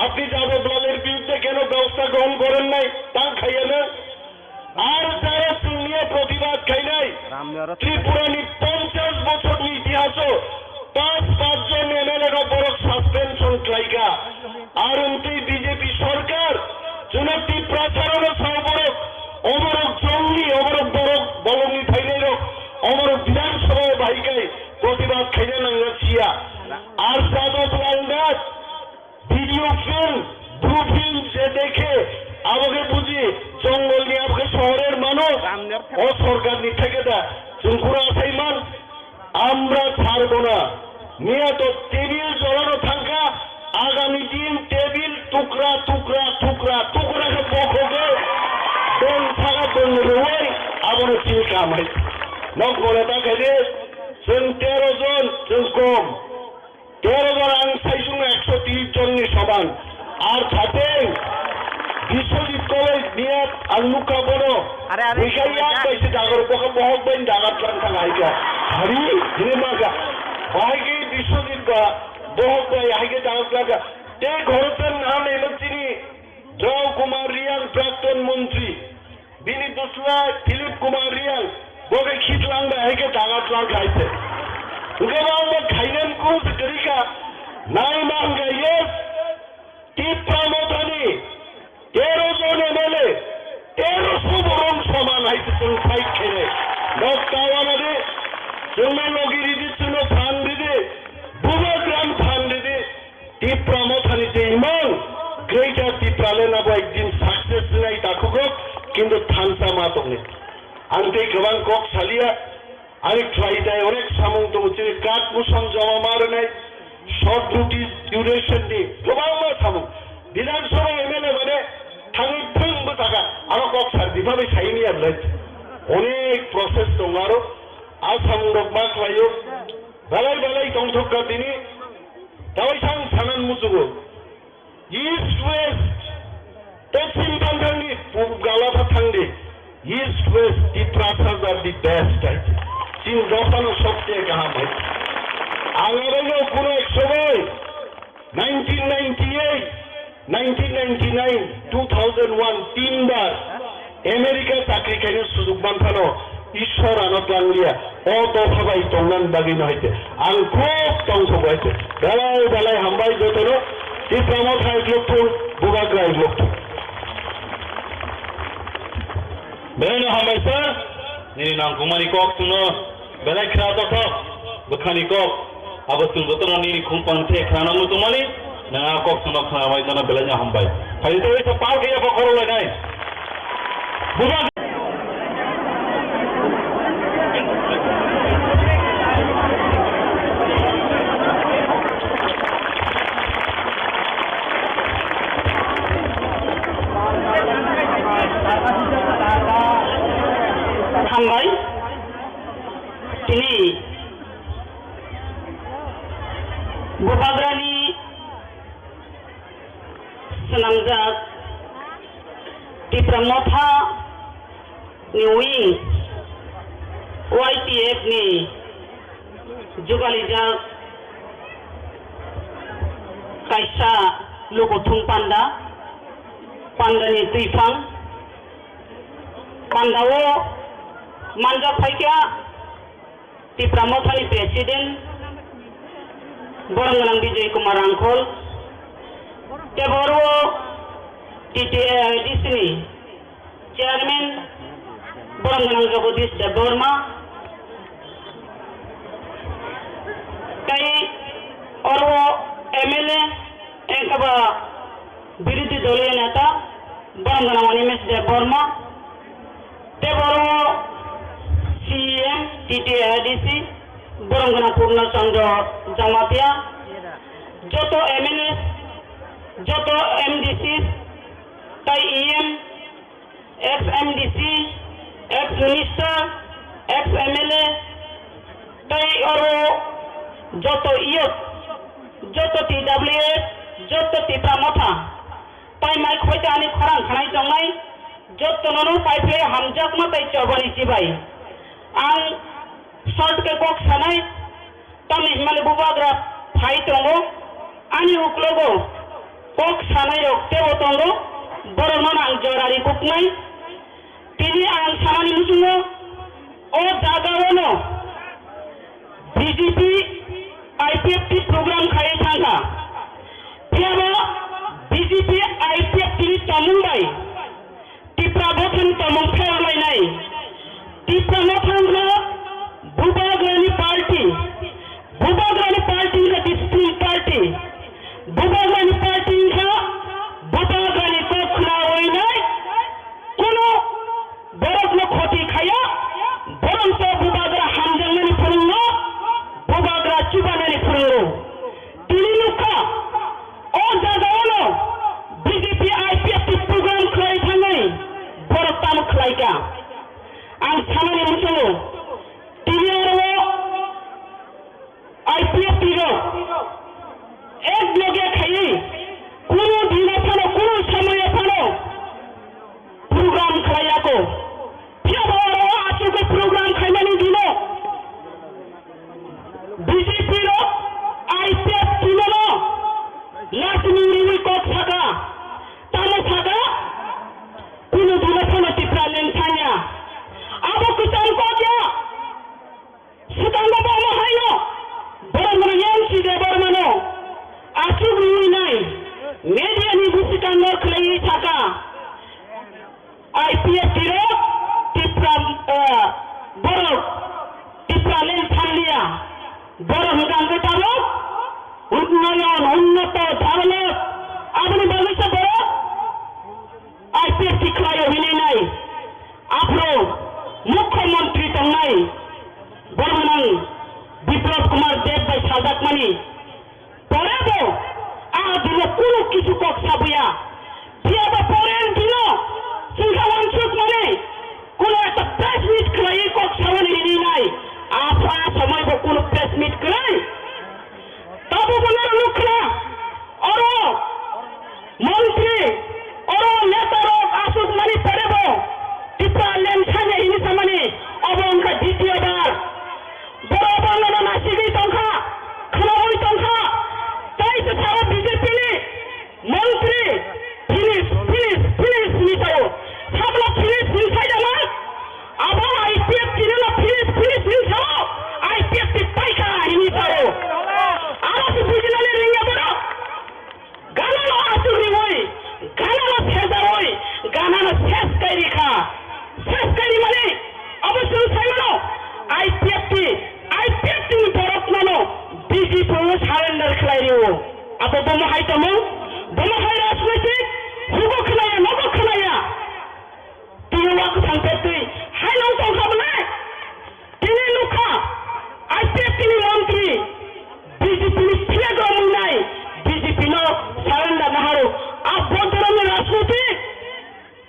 আপনি যাদব লালের বিরুদ্ধে কেন ব্যবস্থা গ্রহণ করেন নাই? তাং খাইয়ে না। Ar jara chwngni o protibad khainai, Tripurani ponchash bochorni itihaso pas pachjon M L A rok borok suspension khlaikha. Ar wngtwi B J P sorkar chwngno Tiprasarano sao borok, oborok jongni, oborok borok bolongni phainairok, oborok Bidhan Sabha o bahai khai protibad khaina nangna siya. Ar Jadab Lal Nath Video film, blue film je dekhe, aboke buji, jongolni aboke shohorer manuj, o sorkarni thekeda, chwng kura asaiman, আমরা ছাড়বো না। Miya to table jolano thangkha, agami din table tukra, tukra, tukra, tukra khe bokhogo, bong saka bong rwoi, abono chini kamai. Nok gole ta khaide, chwng tero jon, chwng kom. Tero jon ang saisung ekso tris jonni soman. Ar thate Biswajit Koloi niya ang nukha bono. Are, are, Buikha are, yak are. Bai se dagar boka bohok bai dagar tlang thang haika. Hari hini maka. Bahai ke Biswajit ba bohok bai haike dagar tlang kha. Te ghorotan nam emo chini Drau Kumar Riang prakton montri. Bini bwsla Philip Kumar Riang, bo khe khitlang bai hai khe daga tlang khai se. Hwnkhe bo ang bo khainani kung se kwrwi kha. Nai ma hwnkha yes, Tipra Mothani tero jon M L A, tero so borong soman hai se chwng fight khainai. Nok ta wana de, chwngno logi ridi, chwngno phan ridi, bubagrano phan ridi. Tipra Mothani tei imang, Greater Tipraland abo ekdin success nai takhukrok, kintu thansa ma tongni. Ang tei kwbang kok salia, ani khlai tai onek samung tongo, chini card musam joma ma rwnai, short duty duration ni kwbangma samung. Bidhan Sabha M L A mane thangwi phwrwng bwsakha, aro kok sar di, bhabai saini ar lai. Onek process tongo aro, a samung rok ma khlaio. Belai belai tongthok kha tini, tawai sang sanan musugo. East West, poschim phanthangni, pub gala phanthangni, East West, Tiprasas are the best, I think. Chini dophano sobcheye kaham hai. Ang abaino kuno ek somoy, nineteen ninety-eight, nineteen ninety-nine, two thousand one, tinbar America chakri khaina sujuk manphano Ishwar ano tlangliya, o dopha bai tongnani bagwino haite ang khub tongthogo haite. Belai belai hambai jotono, Tipra Motha hai lokthung, Bubagra hai lokthung. Belaino hambai sir, nini nangkukmani kok chwngno belai khna tongthok, bwkhani kok. Abo chwng jotono nini khum pang the khna nango tongmani, nwng a kok chwngno khna bai jono belaino hambai. Phaidi tei sa pal khe yapha khorok lainai. Buba Hambai. Tini Bubagrani swnamjak Tipra Motha ni wing Y T F ni jugalijak kaisa lukuthum panda, pandani twiphang, pandao manjak phaikha Tipra Mothani President, Borom Gwnang Bijoy Kumar Rangkhol, tei bo oro T T A I D C ni Chairman borom gwnang Jagadish Debbarma, tei oro M L A wngkha ba birodhi doliya neta borom gwnang Animesh Debbarma, tei oro C E M T T A A D C borom gwnang Purna Chandra Jamatia, joto M L A, joto M D C, tei E M, ex M D C, ex minister, ex M L A, tei oro joto youth, joto T W F, joto Tipra Motha, tei mai khoita ani khorang khanai tongnai, jotono no pai phai hamjakma tei chobani chibai. Ang short khe kok sanai, tamni hwnmale bubagra phai tongo, ani uklogo kok sanai rok tebo tongo, borokno ang jora rikuknai. Tini ang sanani muchungo o jagao no B J P I P F T program khai thangkha. Phiyaba B J P I P F T ni tongmung bai Tipra Mothani tongmung pherlainai. Tipra Motha wngkha Bubagrani party. Bubagrani party wngkha discipline party. Bubagrani party wngkha Bubagrani kok khnaoinai. Kuno borokno khoti khaya, borokno Bubagra hamjaknani phwrwngno, Bubagra chubanani phwrwngo. Tini nukha, o jagao no B J P I P F T program khlai thangwi borok tamo khlaikha. Ang sanani muchungo, tini oro I P F T rok ek loge khaiwi kunu dino phano, kunu somoyo phano program khlaiya kho. Phiya bo oro o achukgwi program khaimani dino B J P rok I P F T no nasini riwi kok saka. Tamo saka? Kunu dino phano Tipraland thangya. Abo kwcham kok ya. Swkango bo omo haino borok mwnang M C Debbarmano achuk rwinai media ni bwswkango khwlaiwi saka, I P F T rok Tipra, eh, borok Tipraland thangliya, borok hwnkha hwnkhe tabuk unnoyon, unnoto, develop, aboni bagwi se borok I P F T khlaio hinwi nai. Aphuru Mukhyamantri tongnai bormwnang Biplab Kumar Deb bai saljakmani pore bo a dino kunu kisu kok sabuya. Phiya bo pore dino chwngkha wansuk mani kunu ekta press meet khlaiwi kok sabani hinwi nai. Apha somoi bo kunu press meet kwrwi. Tabuk bo noro nukha, oro montri, oro neta rok aswk mani pore bo Tipraland thangya hini samani, obo wngkha ditiyo bar. Borok bo nono nasigwi tongkha, khnaui tongkha, tei se sao B J P ni montri, finish, finish, finish hini sao. Sabla finish hini sai da man? Abo I P F T no finish, finish hini sao, I P F T paikha hini sao. Aro se bujinani ringya borok. Ganano aswk riwi, ganano sejawi, ganano ses kai rikha. Ses kai rimani abo chwng sai mano, I P F T, I P F T ni borok mano B J P o surrender khlai rio. Abo bomo hai tamo, bomo hai rajnaitik, hugo khnaya, nogo khnaya. Tini o kwthang pektwi hai nang tongkha bwle? Tini nukha I P F T ni montri B J P ni flag romwi nai B J P no surrender naharu. A bo dhoromni rajniti,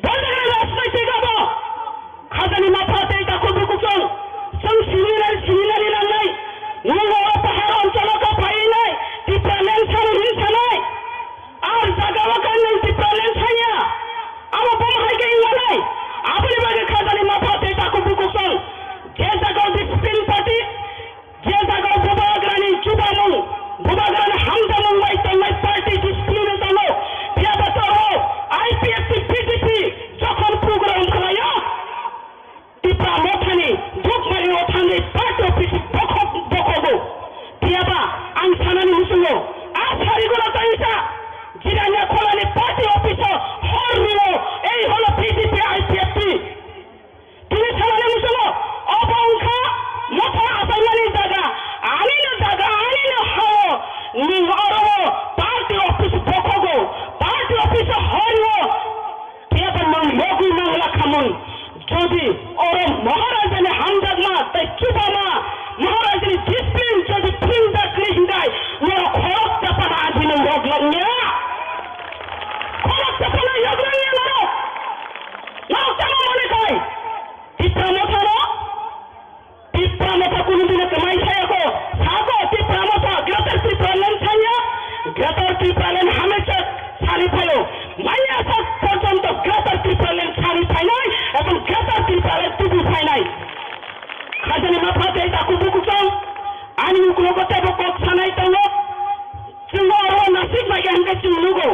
bo dhoromni rajniti abo. Khajani mapha tei takhuk bukhuk chwng, chwng sini nai, sini nai nangnai. Nwng o pahar oncholo kha phai nai, Tipraland sano hin sanai. Ar jaga o kha nwng Tipraland saya. Abo bomo hai khe wng manai. Aboni bagwi khajani mapha tei takhuk bukhuk chwng. Je jaga o discipline party, je jaga o bubagrani chubamung, bubagrani hamjamung bai tongnai party discipline o tongo. Phiya bo tongo I P F T, B J P jokhon program khlaio. Tipra Mothani Oro Maharajani hamjakma tei chubama, Maharajani discipline jodi phwrwngjak kwrwi hinkhai, norok khorok chapana ajino yok loknya. Khorok chapana yok loknya norok. Norok chama mone khai. Tipra Mothano, Tipra Motha kunu dino kwmai sayako. Sako Tipra Motha, Greater Tipraland sanya, Greater Tipraland hamesa sari phaio. Maya sak porjonto Greater Tipraland sari phainai, ebong Greater Tipraland tubu phainai. Khajani mapha tei taku bukuchong, ani uklogo tebo kok sanai tongo. Chwng oro nasik bai khe hwnkhe chwng nugo.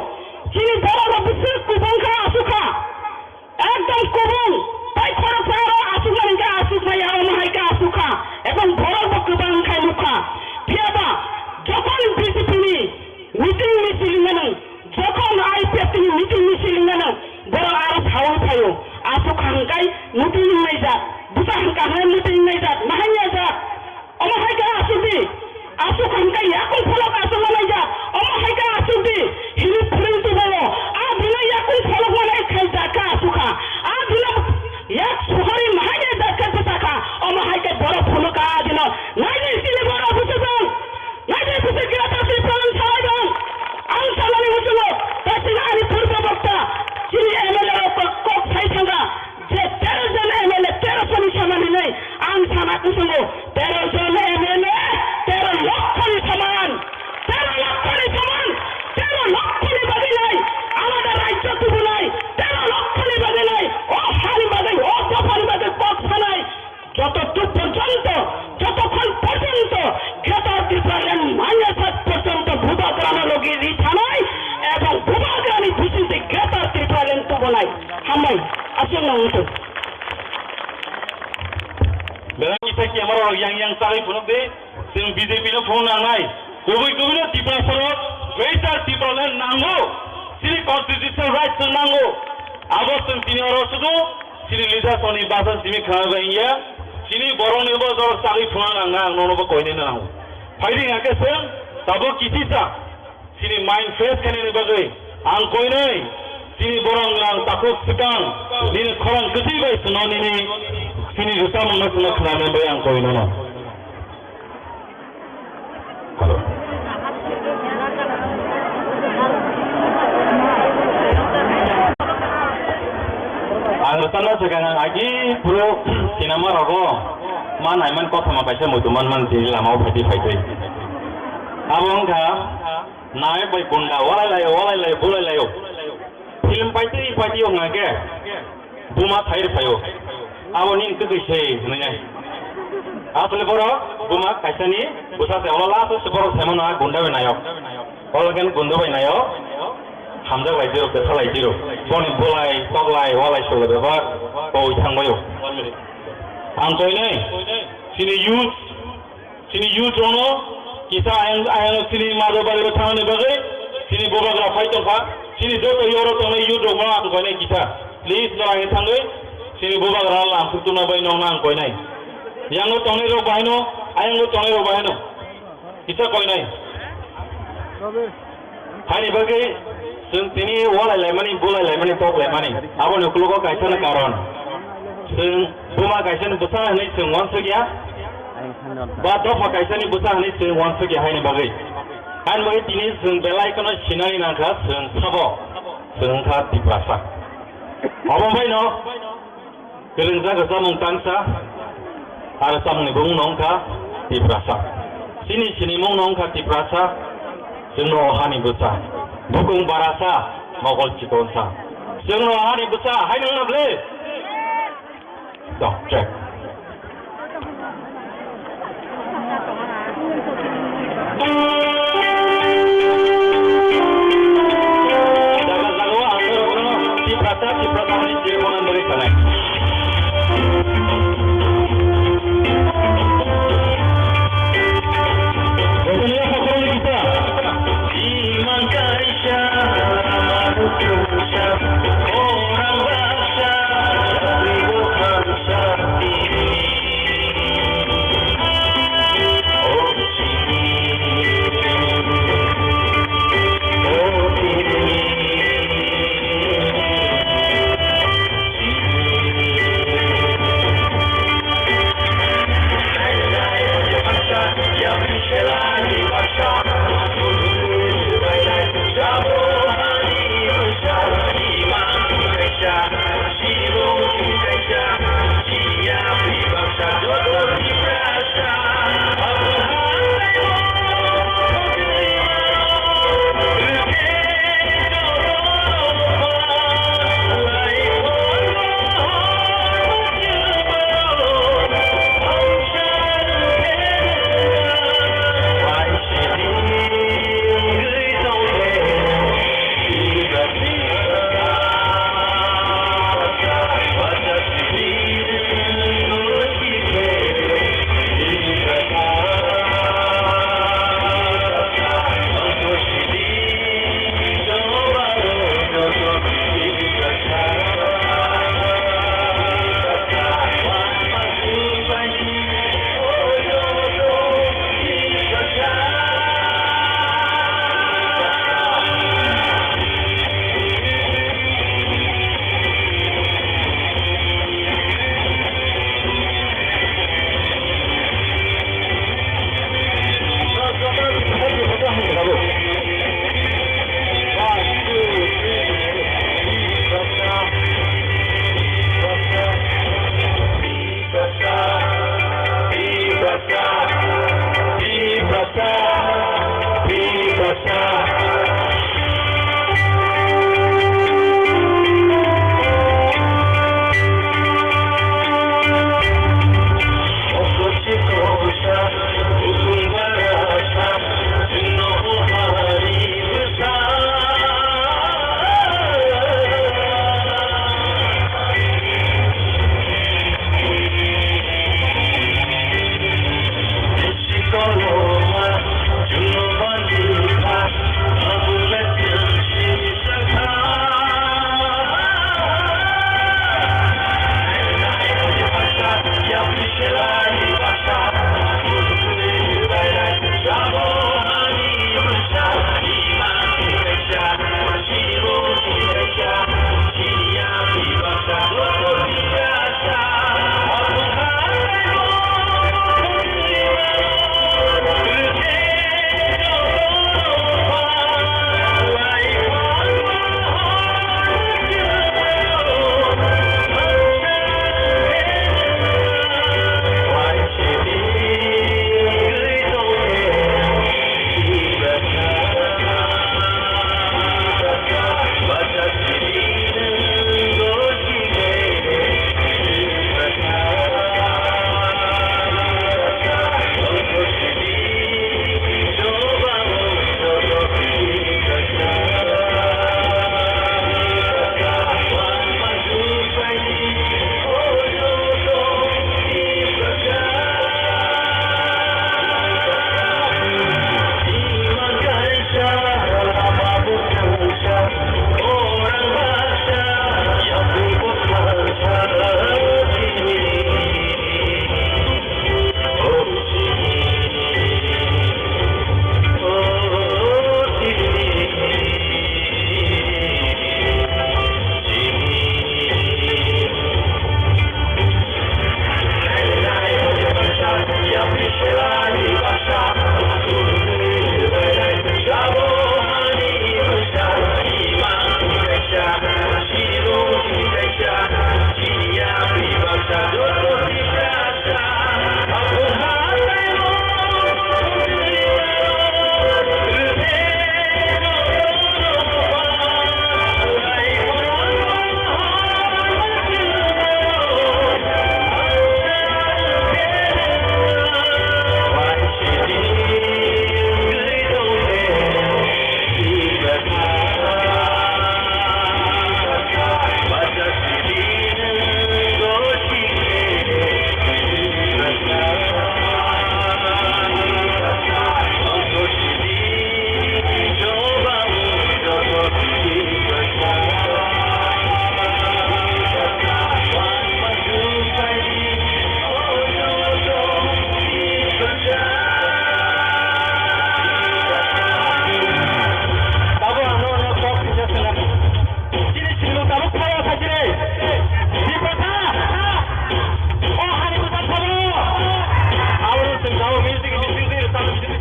Chini borok rok bwswk kubung kha, aswk kha. Ekdom kubung. Tai khoroksa oro aswknani khe aswk maya, omo hai khe aswk kha. Ebong borok bo kwbang khai nuk kha. Phiya ba jokhon B J P ni meeting misil wngmano, jokhon I P F T ni meeting misil wngmano, borok aro saui phaio. Aswk kha hwnkhe meeting wngnaijak. Bwsa hwnkha hwnwi meeting wngnaijak. Nahai ya jak. Omo hai khe aswk di, aswk hwn khe yakung pholok aswk ma laijak. Omo hai khe aswk di, hini phwrwng tubao. A bini yakung pholok ma lai khai jak kha aswk kha. A bini yak suhari ma hai khe jak khe bwsa kha. Omo hai khe borok phunuk kha a dino. Nai di chini borok bwswk dong. Nai di bwswk kira ta twi phalang salai dong. Ang salani muchungo, ta chini ani purba bokta, chini M L A rok kok, kok sai thangkha. Je tero jon M L A, tero soni saman hinwi ang sana kusungo, tero jon M L A, tero lokho ni saman, tero lokho ni saman, tero lokho ni bagwi nai, alada rajyo tubunai, tero lokho ni bagwi nai, o hani bagwi, o dopha ni bagwi kok sanai, joto tuk porjonto, jotokhon porjonto Greater Tipraland manya sak porjonto bubagrano logi ri thanai, ebong bubagrani bisingtwi Greater Tipraland tubunai. Hambai, aswk no wngthung. Belai kisa camera rok yang yang chagwi phunuk di, chwng B J P no phunuk nangnai. Kubui kubui no Tiprasa rok Greater Tipraland nango. Chini constitutional right chwng nango. Abo chwng tini oro sudu chini leaders rokni basa simi khna bai ya. Chini borok ni bo jorok chagwi phunuk nangna ang nono bo koinai nango. Phaidi hake chwng tabuk kisi sa. Chini mind fresh khainani bagwi ang koinai chini borok ang takhuk swkang nini khorang kwtwi bai chwngno nini chini rwchapmungno chwngno khnani bagwi ang koinai no. Ang rwchapna swkang ang agi phuru sinama rogo ma naiman kothoma kaisa muitu manmani tini lamao phaidi phaidi. Abo wngkha Nayak bai gunda walai laio, walai laio, bulai laio. Film paitwi paitwi wng khe buma thai rw phaio. Abo nini kwtwi se hwnwi nai. Asole borok buma kaisani bwsa se, olo last o se borok saimano a gunda bai nayok. Olo khe gunda bai nayok. Hamjak lai tiro, kwtha lai tiro. Boni bulai, toklai, walai sulai bebak koi thangbaio. Ang koinai, chini youth, Chini youth rokno kisa ayang, ayang chini Madhobari o thangnani bagwi chini bubagra phai tongkha. Chini joto yoro tongnai youth rokno ang koinai kisa. Please, norok thangwi chini bubagra lamsuk tungna bai nokna ang koinai. Yango tongnai rok bahaino, ayango tongnai rok bahaino. Kisa koinai. Haini bagwi chwng tini walai laimani, bulai laimani, tok laimani. Aboni ukologo kaisano karon. Chwng buma kaisani bwsa hwnwi chwng uansuk ya. Ba dopha kaisani bwsa hwnwi chwng uansuk ya haini bagwi. Haini bagwi tini chwng belai kheno sinani nangkha chwng sabo. Chwng wngkha Tiprasa. Obo baino Kwrwngjak rwchapmung tangsa, aro rwchapmungni bumung no wngkha Tiprasa. Chini sinimung no wngkha Tiprasa, chwngno o hani bwsa. Bukung barasa, mokol chikonsa. Chwngno o hani bwsa, hai nung na ble? Dok, check. Jaga jaga o ang norokno Tiprasa, Tiprasa hwnwi siri mona bagwi sanai. Bothani ya hakhorokni kisa. Imang kaisa, amar kusa, orang baksa, jari bothang sakti.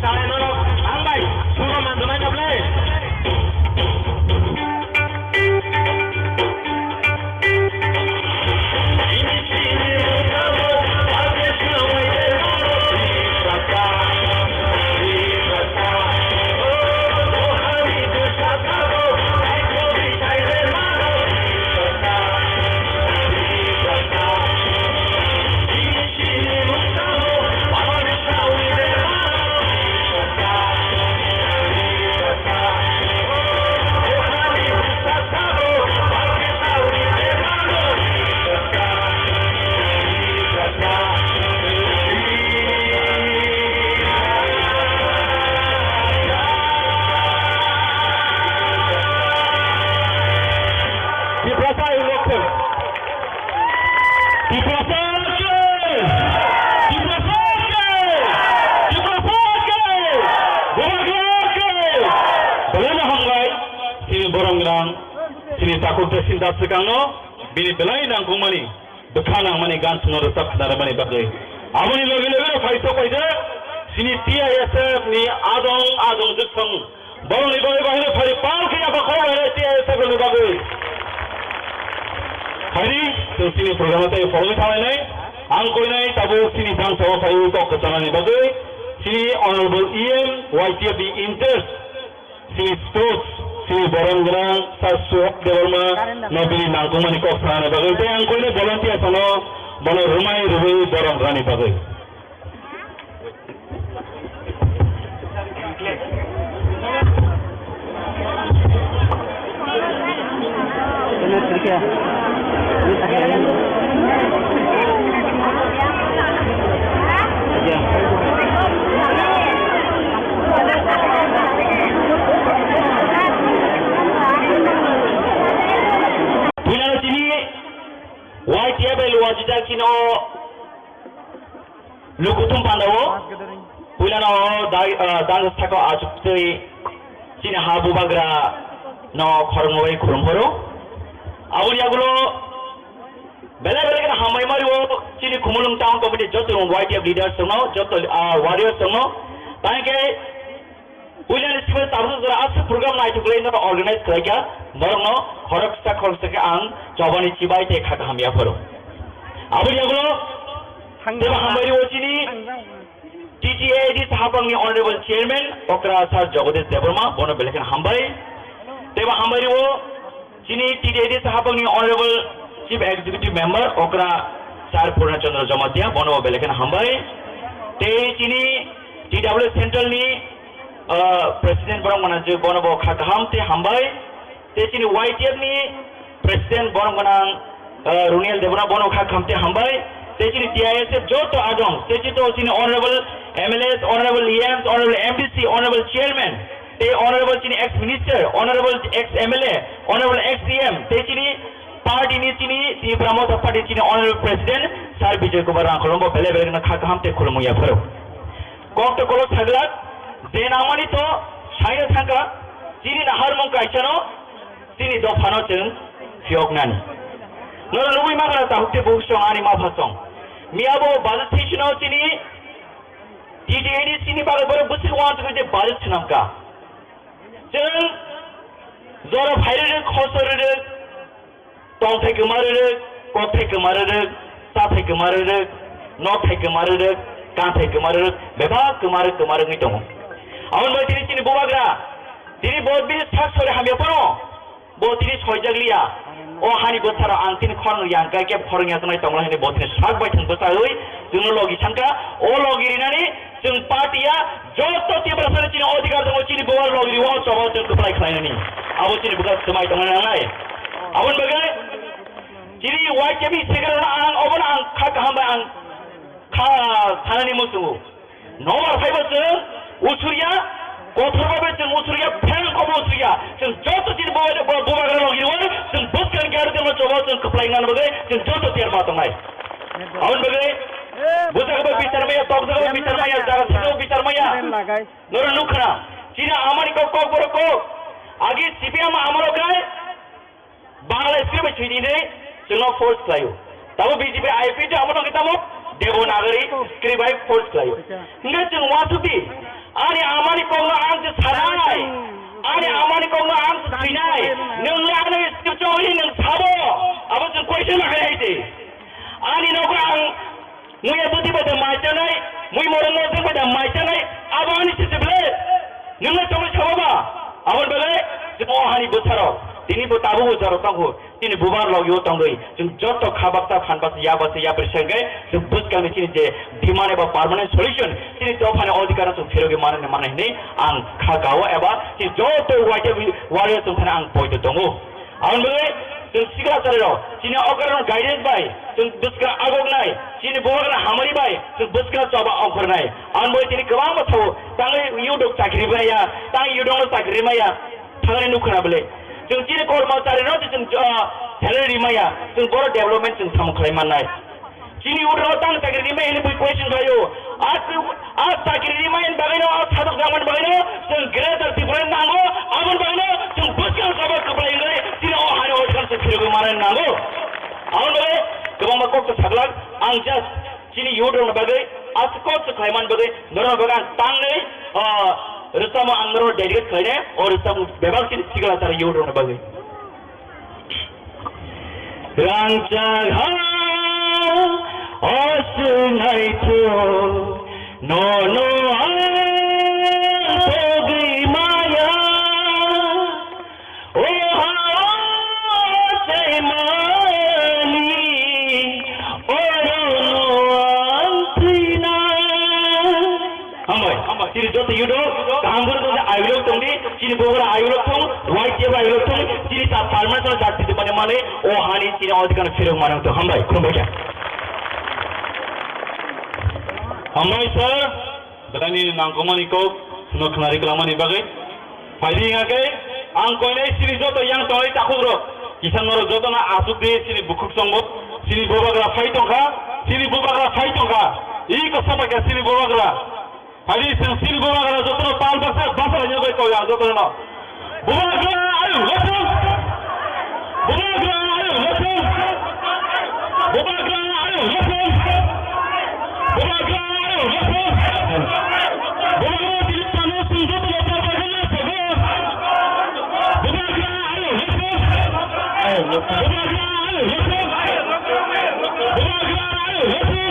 Salai norok ang bai sugo manjunai na ble. Tiprasa election. Tiprasa ke! Tiprasa ke! Tiprasa ke! Bubagra ke! Belai no hambai, sini borong rang, sini takuk de sinda swkang no, bini belai nangkukmani, bwkha nangmani gan songno rwchap khna rwmani bagwi. Aboni logi logi no phai sok paijak, sini T I S F ni adong adong jwkhwng. Borokni bagwi bahino phari pal khe yapha khorok lainai T I S F ni bagwi. Phari, chwng chini program tei phorogwi thanglainai. Ang koinai tabuk chini bangsa o phai kok kwchanani bagwi. Chini Honorable E M Y T F ni in charge, chini sports, chini borom gwnang Sir Suhak Debbarma no bini nangkukmani kok sanani bagwi. Tei ang koinai volunteer sano bono rwmai rwui borom rani bagwi. Puila chini Y T F L wajijak chini o Lukuthum pandao, puilano dai, ah, dang saka achuk tei chini ha bubagra no khoroknwi khulum phoro. Aboni yagulo belai belai kheno hambai mario chini Khumulwng Town Committee joto Y T F leaders tongno, joto, ah, warriors tongno. Tangke Puilani simi tabuk jora aswk program naitugwi no organize khlaikha, borokno khoroksa khoroksa khe ang chobani chibai tei kha kaham yapharo. Aboni yagulo teibo hambai rio chini T T A D C hapangni Honorable Chairman Okra Sir Jagadish Debbarma, bono belai kheno hambai. Teibo hambai rio chini T T A D C hapangni Honorable Chief Executive Member Okra Sir Purna Chandra Jamatia, bono belai kheno hambai. Tei chini T W Central ni, ah, President borok mana je bono bo kha kaham tei hambai. Tei chini Y T F ni President borok mana, ah, Runiel Debra bono kha kaham tei hambai. Tei chini T I S F joto adong, tei chito chini Honorable M L As, Honorable E Ms, Honorable M D C, Honorable Chairman, tei Honorable chini ex Minister, Honorable ex M L A, Honorable ex E M, tei chini party ni chini Tipra Motha Party chini Honorable President Sir Bijoy Kumar Rangkholombo belai belai no kha kaham tei khulumung yapharo. Kok to kolok saglak, je nangmani to saino thangka, chini naharmung kaisano, chini dophano chwng phiyoknani. Noro nugwi magana tahuk tei buhuk song ani mapha song. Miya bo budget session o chini T T A D C ni bagwi borok bwswk uansukwi je budget swnamkha. Chwng jora phairwrwk, khosor rwrwk, tongthai kwma rwrwk, kokthai kwma rwrwk, chathai kwma rwrwk, nokthai kwma rwrwk, kanthai kwma rwrwk, bebak kwma rwk kwma rwgwi tongo. Aboni bai tini chini bubagra, tini bo bini sak sori hamya phano, bo tini soijak liya. O hani bwsaro ang tini khorang yang kai khe khorang ya tongnai tongla hwnwi bo tini sak bai thang bwchawi chwngno logi sankha. O logi rinani chwng party ya joto Tiprasani chini odhikar tongo, chini bubar logi riwo choba chwng kwplai khlainani. Abo chini bubar swmai tongna nangnai. Aboni bagwi chini Y K B secretary ang obono ang kha kaham bai ang kha thanani muchungo. Nobar phaibo chwng usuriya, kothor babe chwng usuriya, pherang kobo usuriya. Chwng joto chini bo, bo, bubagra logi rwo, chwng bwskang gyar temo choba chwng kwplai ngan bagwi chwng joto tiyar ma tongnai. Aboni bagwi bujak bai bichar maya, tokjak bai bichar maya, jaga thajak bai bichar maya. Noro nukha, chini amani kok kok borok kok. Agi C P M amaro khai, Bangla script bai thwini hinwi chwngno force khlaio. Tamo B J P I P T amo nokhe tamo Devanagari script bai force khlaio. Hingkhe chwng uansukdi, Ani amani kokno ang se sanai. Ani amani kokno ang se sinai. Nwng le ano script choli nwng sabo. Abo se question ma khai hai se. Ani nogo ang muya bwtwi bai da mai chanai, mui morang no jeng bai da mai chanai, abo ani sisi ble. Nwng le choli sabo ba. Aboni bagwi chwng o hani bwsarok, tini bo tabuk o jorok tongo. Chini bubar logio tongwi, chwng joto kha baksa, phan baksa, ya baksa, ya baksa hwnkhe, chwng bwskangni chini je demand eba permanent solution, chini dophani odhikar no chwng phirogwi manani manai hwnwi ang kha kao eba chini joto waite warrior chwng thani ang poito tongo. Aboni bagwi chwng sikla chwrairok, chini okra rok guidance bai, chwng bwskang agoknai, chini bubagra hamari bai, chwng bwskang choba ongkhornai. Aboni bagwi chini kwbangma sao, tangwi yudok chakri maya, tang yudok no chakri maya. Thangni nukha na bole. Chwng chini kormo chari no chwng, ah, salary rimaya. Chwng boro development chwng samung khlai mannai. Chini uro tang chakri rimaya hwnwi bui question khlaio. A, a chakri rimaya ni bagwi no, a sadok jangmani bagwi no, chwng Greater Tripura ni nango, aboni bagwi no, chwng bwskang kobo kwplai wngwi, chini o hani o thang chwng phirogwi manani nango. Aboni bagwi kwbangma kok to saglak, ang just Chini youth rokni bagwi, aswk kok se khlaiman bagwi, norokni bagwi ang tangwi, ah, rwchapmung ang norokno dedicate khlainai, o rwchapmung bebak chini sikla chara youth rokni bagwi. Rangchak ha, o swngnai thung, nono ang togwi maya. O ha, o chaimani, orono ang thwinai. Hambai, hambai. Chini joto yudo, kaham bwrwi tongdi, ayulok tongdi, chini bubagra ayulok thung, Y T F ayulok thung, chini ta permanent jati de mane mane, o hani chini odhikar phirok manang to. Hambai, khulumbai kha. Hambai sir. Belai nini nangkukmani kok no khwnari kwlangmani bagwi. Phaidi hwnkha khe ang koinai chini joto yang tongnai takhukrok, kisa norok jotono achuk di chini bukhuk chongo, chini bubagra phai tongkha, chini bubagra phai tongkha, i kosom bai kha chini bubagra. Phaidi chwng chini bubagra jotono pal baksa baksa laina bai koi ang jotono. Bubagra ayung losong. Bubagra ayung losong. Bubagra ayung losong. Bubagra ayung losong. Bubagra tini tamo sungso tamo parbaikhe losongo. Bubagra ayung losong. Bubagra ayung losong. Bubagra ayung losong. Bubagra ayung losong.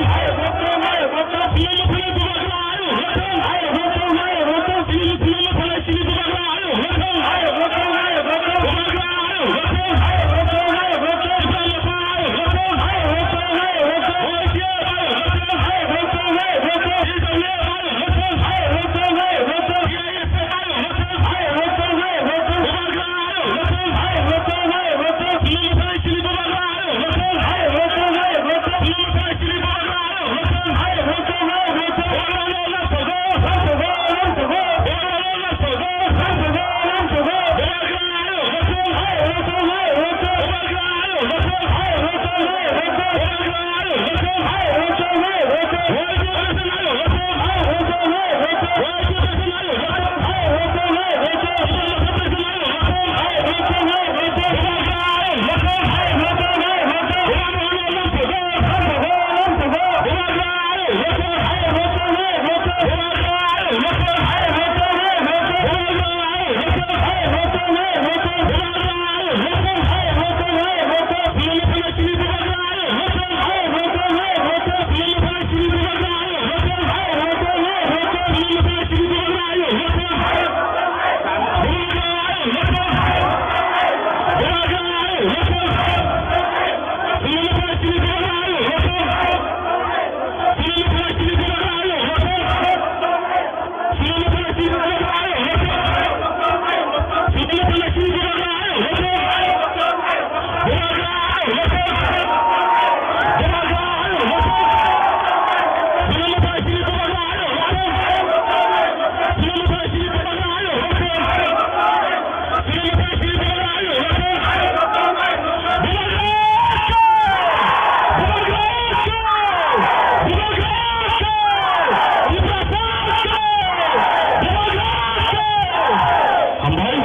Hambai,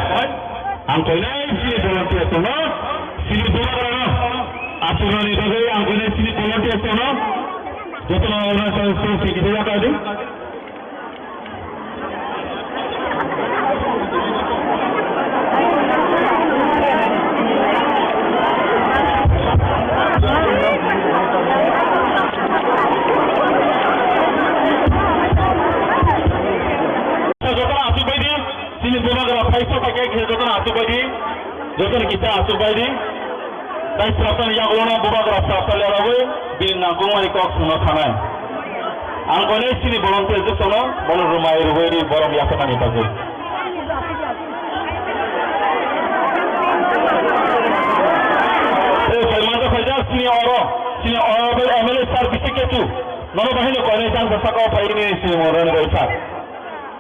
ang koinai chini volunteer tono, chini volunteer tono, aswk rani bagwi ang koinai chini volunteer tono, jotono Arunachal State secretary yakadi. Bubagra phaisa phaikhe khe jotono achukbaidi, jotono kisa achukbaidi. Tai srapsani yagulono bubagra srapsa lerawi bini nangkukmani kok swngno thanai. Ang koinai chini volunteer jotono bono rwmai rwbaidi borom yapharnani bagwi. Tei phaimanja phaijak chini oro, chini honorable M L A sir bisi ketu. Nono bahino koinai jang sa saka o phai nini chini morani bai sir.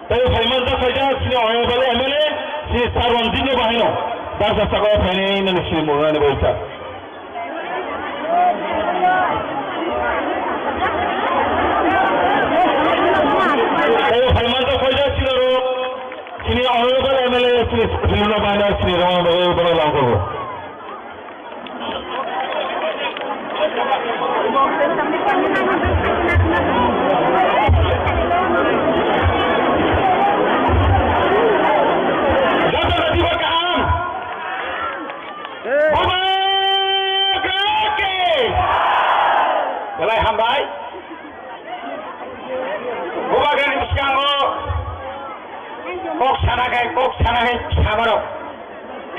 Tei phaimanja phaijak chini honorable M L A, chini sir Ranjit no bahino. Jang sa saka o phai nini chini morani bai sir. Tei phaimanja phaijak chini oro, chini honorable M L A, chini Sri Rana bahino, chini Rana bahino, Rana Langkoro. Joto katiba kaham. Bubagra ki. Belai hambai. Bubagrani bwskango kok sana khai, kok sana khai samarok.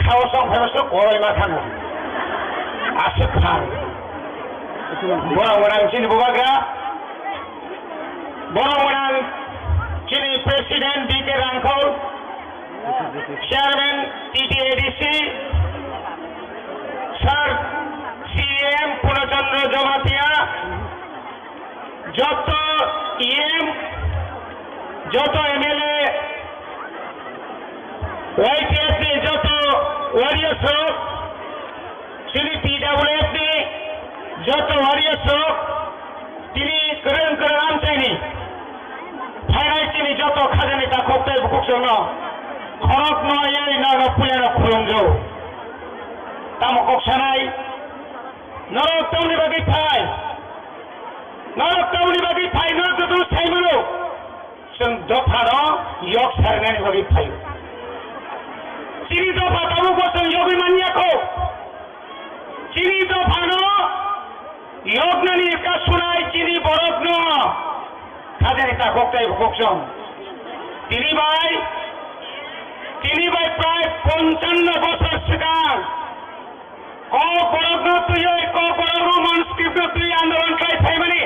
Khao song phaibaso koroi ma thango. Aswk kha. Borok gwnang chini bubagra. Borok gwnang chini President B K Rangkhol, Chairman T T A D C, Sir C E M Purno Chandra Jamatia, joto E M, joto M L A, Y T F ni joto warriors rok, chini T W F ni joto warriors rok, tini kwrwng kwrwng amchaini phainai chini joto khajani takhuk tei bukhuk chwngno khorok no ayai nono puilano khulumjao. Tamo kok sanai, norok tamni bagwi phai? Norok tamni bagwi phai, norok joto sai mano. Chwng dophano yok sarinani bagwi phaio. Chini dopha tabukbo chwng yogwi manya kho. Chini dophano yoknani kasunai chini borokno khajani takhuk tei bukhuk chwng. Tini bai, tini bai prai ponchanno bosor swkang Kokborokno twiwi, Kokborok Roman script no twiwi andolon khlai phaimani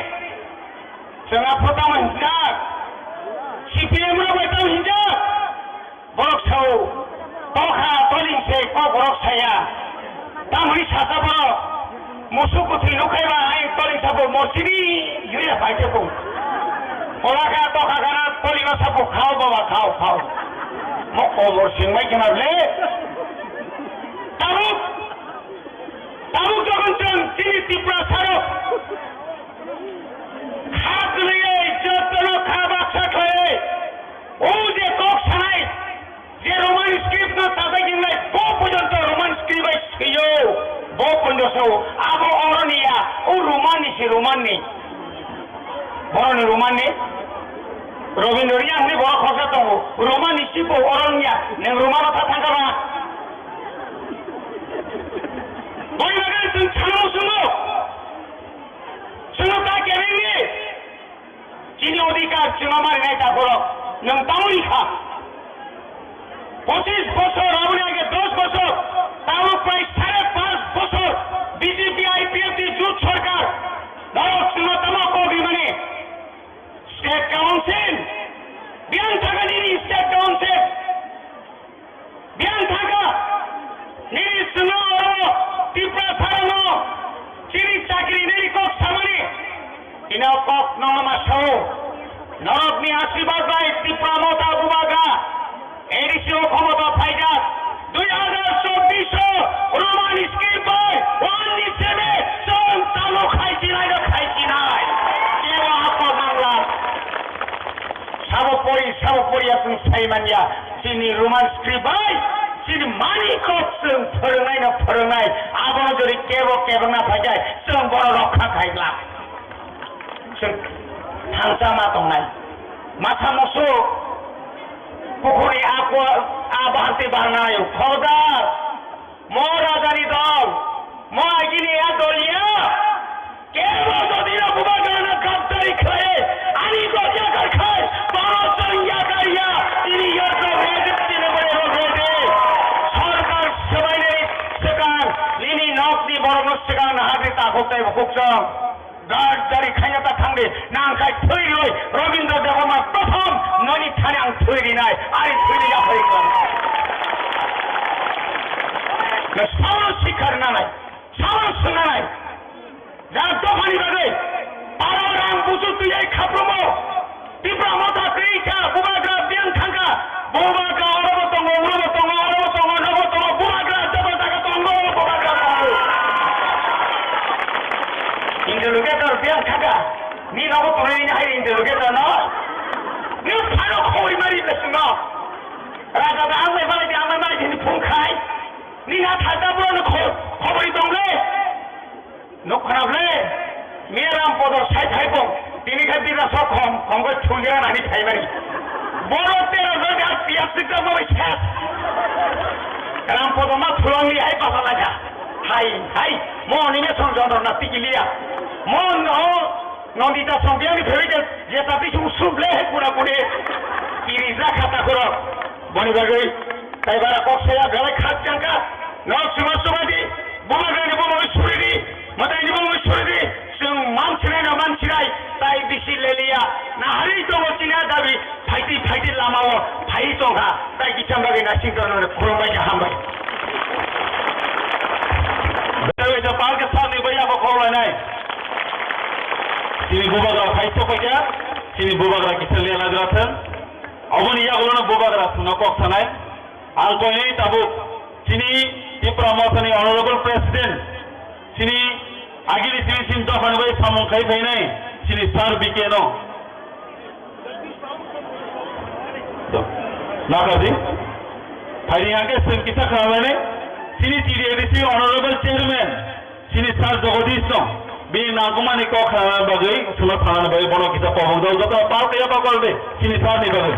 chwng aphuru tamo hinjak? C P M rok bai tamo hinjak? Borok sao, tokha toling se Kokborok saya. Tamoni sasa borok musuk kwthwi nukhai ba ai toling sabo morsini yuya bai se kung. Kolaka tokha gana tolima sabo khao baba khao khao. Mo Kokbor singbai khna le. Tabuk, tabuk jokhon chwng chini Tiprasarok kha kwlwiwi jotono kha baksa khlaiwi, o je kok sanai, je Roman script no sajak hinwi, bo porjonto Roman script bai swiyo, bo porjonto sao, abo oro ni ya, o Roman ni se Roman ni. Boroni Roman ni? Robindro Reang ni borok khoroksa tongo. Roman ni sibo oro wngya. Nwng Roman o ta thangkha ba? Boni bagwi chwng sana muchungo. Chwngno ta kebengni. Chini odhikar chwngno marinai ta borok. Nwng tamoni kha. Pochis bosor, aboni age dos bosor, tabuk prai sare panch bosor B J P I P F T jut sorkar, norok chwngno tamo kok rimani? State Council, biyang thangkha nini State Council, biyang thangkha nini chwngno oro Tiprasarano chini chakri nini kok samani, ino kok nongma sao, norokni asirbat bai Tipra Motha Bubagra, A D C o khomota phaijak, dui hajar chobbish o Roman script bai one ni sebe chwng chalo khaichinai no khaichinai. Kebo apo mangla. Sabo pori, sabo pori ya chwng sai manya. Chini Roman script bai, chini mani kok chwng phwrwngnai no phwrwngnai. Abono jori kebo kebengna phaijak, chwng bono rokha khaigla. Chwng thangsa ma tongnai. Masa musu pukhuri akwa a bahar tei bahar nai. Khobardar, mo rajani dol, mo agini a doliya. Kebo jodi no bubagrano gabdari khlai, ani dol yakar khai, bono chwng yakar ya, tini yakar rajit tini bai Tei bo kukchang. Gar jari khaina ta thangdi. Nang khai thwi rwi. Rabindra Debbarma prothom noni thani ang thwi rinai. Ari thwi ri yaphai khlai. Na salo sikhar nanai. Salo swngnanai. Jang dophani bagwi. Para rang busu twi ai khaprumo. Tipra motha kwrwi kha, bubagra biyang thangkha. Bubagra orobo tongo, urobo tongo, orobo tongo, nobo tongo, bubagra joto jaga tongo, bubagra tongo. Interlocutor biyang thangkha. Ni nobo tongnai ni hai interlocutor no. Ni phano khobori mari besino. Raja da ang bai mari di, ang bai mari di phung khai. Ni na thada bro no kho-, khobori tong le. Nuk khna ble, Miram Podor sai thai kong, tini khe bira sok khom, khom khe thungira nani phaimani. Boro tero jon ar piyas sikta mo ses. Ram Podor ma thulangni hai pasa laja. Hai, hai, mo ni me son jon na tikiliya. Mo no, Nondita song biang ni phewite, je ta bisu suble hai pura puri. Kiri za khata khoro. Boni bagwi, tai bara kok saya belai khat jangka. Nok suma suma di, bubagrani bubagrani suri di, mataini bubagrani suri di. Chwng mansinai no mansinai, tai bisi leliya. Nahari tongo chini dabi, phaiti phaiti lama o, phai tongkha. Tai kicham bagwi nasing tongno khulumbai khe hambai. Belai ta palke sani baiya bo khorlainai. Chini bubagra phai tongkha, chini bubagra kisa lelagra thang. Oboni yagulono bubagra songno kok sanai. Ang koinwi tabuk chini Tipra Mothani Honorable President, chini agini chini chini dophani bai samung khai phainai chini Sir B K no. Nakadi, phaini hake chwng kisa khlainai chini T D A D C Honorable Chairman, Chini Sir Jagadish no, bini nangkukmani kok khnana bagwi, swnam sanani bagwi bono kisa kobok jago, joto pal kaiya ba kol de, chini sir ni bagwi.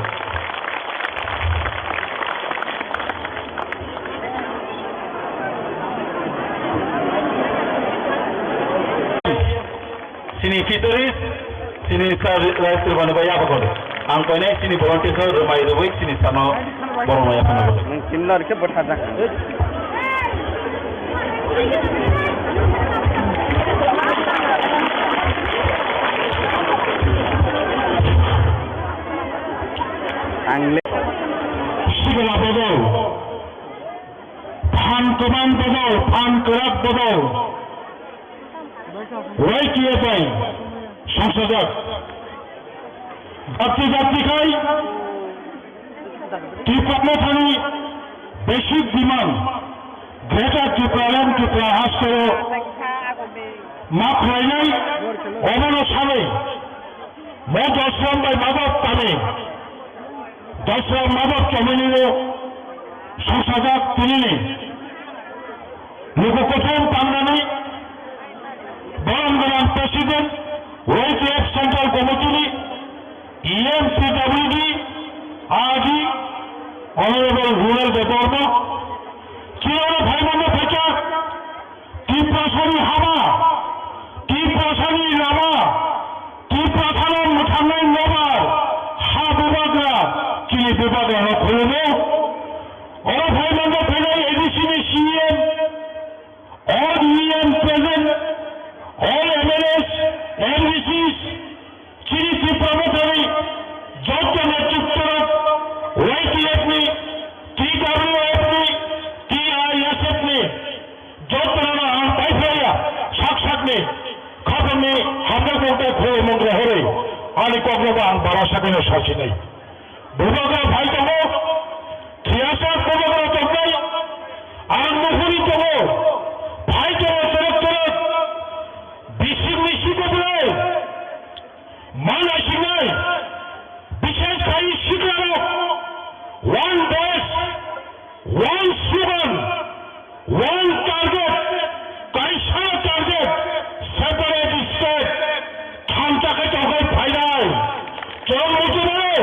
Chini fitoris, chini sir Rai Sribani bai yabo kol de. Ang koinai chini volunteer no rwmai rwui chini sir no borok no yaphano. Nwng chini no rikhe bwtharjak. Ang le. Sikla bodol, phan kwbang bodol, phan kwrak bodol, Y T F bai songchajak. Jati jati khai Tipra Mothani basic demand Greater Tipraland Tripura hasteo ma khlainai obono sanwi mo dosram bai mabok tani dosram mabok chomini no songchajak tinini. Luku kuthum tangnani borom gwnang President, Y T F Central Committee ni E M P W D R D Honorable Rural Debbarma, chirano phaimano phaikha, Tiprasani haba, Tiprasani lama, Tiprasano mwthangnai nobar, ha bubagra, chini bubagrano khulumo. Oro phaimano phainai A D C ni C E M, all E M present, all M L As, M D Cs, chini Tipra Mothani joto netriktorok, Y T F ni, T W F ni, T I S F ni, jotono ang paiphlaiya, sak sakni, khapangni hamjakmung tei khulumung rohorwi, ani koknobo ang bara sakino sasinai. Bubagra phai tongo, thiyasa bubagra tongnai, ang nuhuri tongo, phai tongo torok torok, bising ni siko belai, mana sinai, bising khai siklarok, one voice, one slogan, one target, kaisa target, separate state, thansa khe tongkhai phainai. Chwng muchungo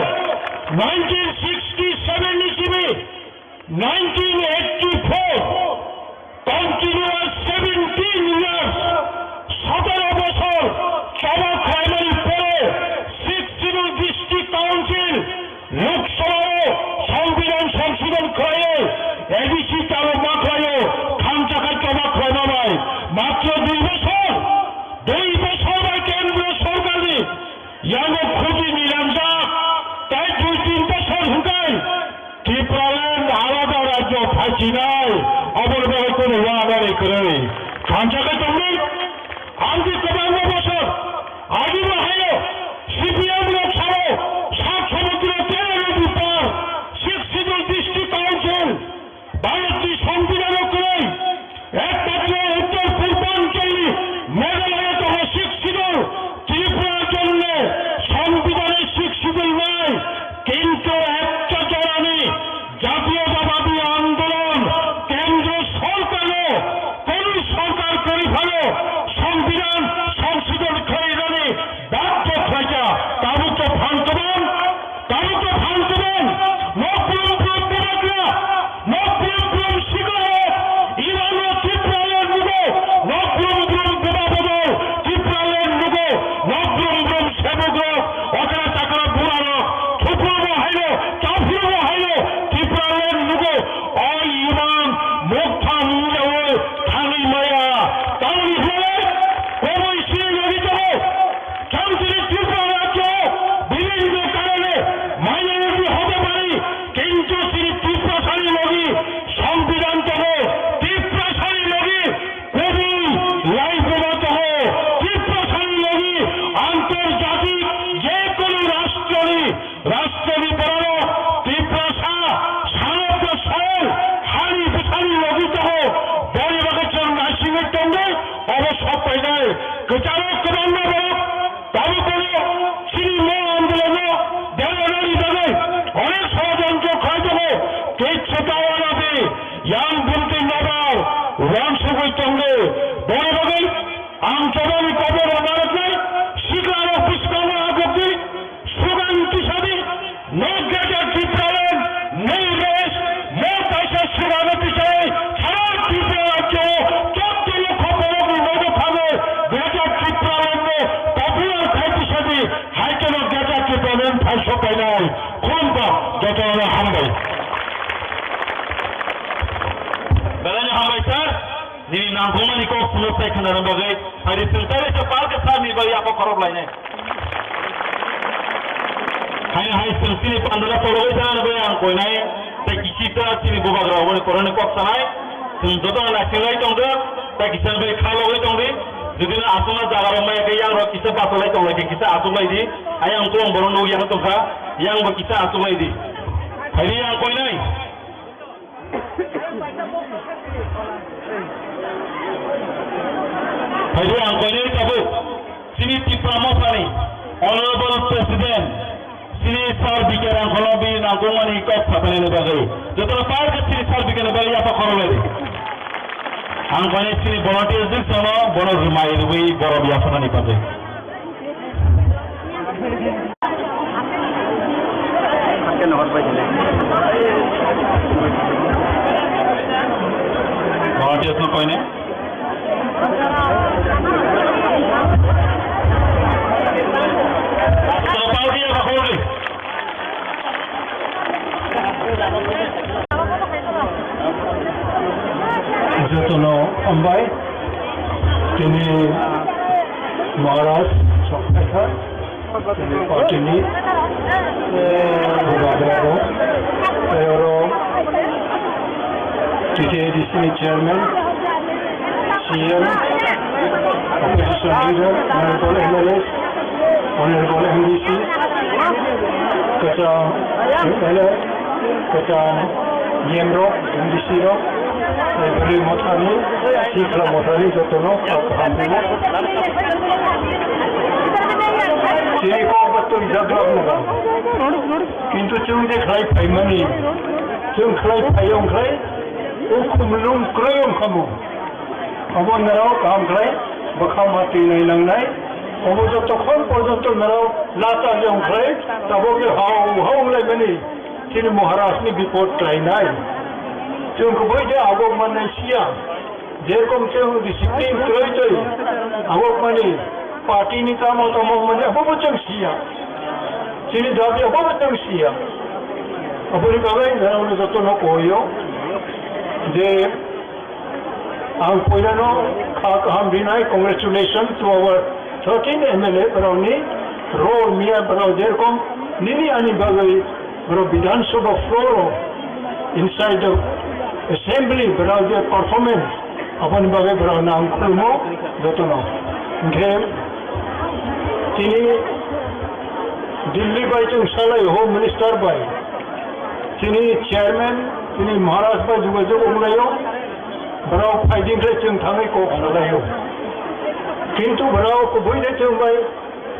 nineteen sixty-seven ni simi nineteen eighty-four, continuous seventeen years, সতেরো বছর choba khlaimani pore, sixth schedule district council, Lok Sabha o Songbidan songsodhon khlaiwi, A D C chalo ma khlaio, thansa khai choba khlaima bai, matro dui bochor, Chinai, oboni bagwi kunu uanani kwrwi. Thansa khe tongdi, ang di kwbangma bosor, agini haino C P M rok sao, sak samudro terero dipar, Sixth Schedule District Council, Bharatni Songbidanw kwrwi, ekmatro Uttor Purbanchal ni Meghalaya tongo Sixth Schedule, Tripura jongno Songbidanni Sixth Schedule nai, kintu ekta jorani Jatiyotabadi Andolon Kendro Sorkarno, Koni Sorkar kwrwi phano Songbidan Songshodhon khlainani badhyo khlaijak. Tabuk to phan kwbang, tabuk to phan kwbang. Nok brum brum bubagra, nok brum brum sikla, Iranno Tipraland nugo, nok brum brum buba bodol Tipraland nugo, nok brum brum sebugrok, okra chakra burarok, thukurobo haino, chaphuru bo haino, Tipraland nugo, o imang moktham yaoi thangwi maya, tamoni hwnwi, kwbwi sini logi tongo. Chwng chini Tripura rajyo bibhinno karone minority hote pari, kintu chini Tiprasani logi Songbidan tongo, Tiprasani logi kubui laibuma tongo, Tiprasani logi antorjatik je kono rashtroni, rashtroni borok Tiprasa sanokno soyang hani bwsani logi tongo, boni bagwi chwng naisingwi tongwi obo sok painai kwcharo kwbangma borok. Tabuk bono chini mo andolono derarani bagwi onek sodontro khlai tongo, kichu ta wana di, yang bumtwi nobar wansugwi tongo. Boni bagwi ang chobani koborno narwknai, siklarok bwskango agukdi, sugan tisadi, no greater Tipraland, no rest, mo kaisa sugano tisai, sara Tripura rajyo, chotto lokho borokni nogo thangwi, greater Tipraland no popular khai tisadi, hai kheno greater Tipraland phai sok painai, khulumkha, jotono hambai. Belai no hambai sir, nini nangkukmani kok phunuk sai khwnana bagwi, hai di chwng tei se palka sir ni bagwi yapha khorok lainai. Hai hai chwng chini pandala kologwi thangna bagwi ang koinai, tei kisisa chini bubagra oboni koroni kok sanai. Chwng joto no naising lai tongdi, tei kisa bai kha logwi tongdi. Jodi no aswkna jaga rok maya khe yang rok kisa basa lai tong lai khe kisa aswk lai di. Ayang tong borok nukya tongkha, yang bo kisa aswk lai di. Hai di ang koinai. Phaibo ang koinai tabuk chini Tipra Mothani Honorable President chini Sir B K Rangkholo bini nangkukmani kok sapanani bagwi jotono park chini Sir B K ni bagwi yapha khorok lai di. Ang koinai chini volunteers ni sono bono rwmai rwui borok yapharnani bagwi. Volunteers no koine? Jotono hambai, tini Maharaj Chokphaikha, tini party ni, eh, bubagra rok, tei oro T T A D C ni chairman, C M, opposition leader, honorable M L As, honorable M D C, kwcham M L A, kwcham D M rok, M D C rok, tei bwrwi mothani, sikla mothani jotono kok hamrwino. Chini kok bo twijak rok nw. Kintu chwng je khlai phaimani, chwng khlai phai wng khlai, o khumlung kwrwi wng kha mo. Obo norok kaham khlai bwkha ma twi nai nangnai. Obo jotokhon porjonto norok lachar wng khlai, tabuk je hao hao wng lai mani chini Maharaj ni bipod khlai nai. Chwng kubui je agok mannai siya. Jerokom chwng discipline kwrwi twi agok mani party ni tamo tamo mani abo bo chwng siya. Chini dabi abo bo chwng siya. Aboni bagwi norok jotono koyo je Ang poilano kha kaham rinai, congratulations to our thirteen M L A borokni role miya borok jerokom nini ani bagwi borok Bidhan Sabha floor o inside the Assembly, borok je performance, aboni bagwi borokno ang khulumo jotono. Hinkhe tini Delhi bai chwng salai, Home Minister bai, tini Chairman, tini Maharaj bai jogajog wnglaio, borok phaidingkhe chwng thangwi kok salaio. Kintu borok kubui de chwng bai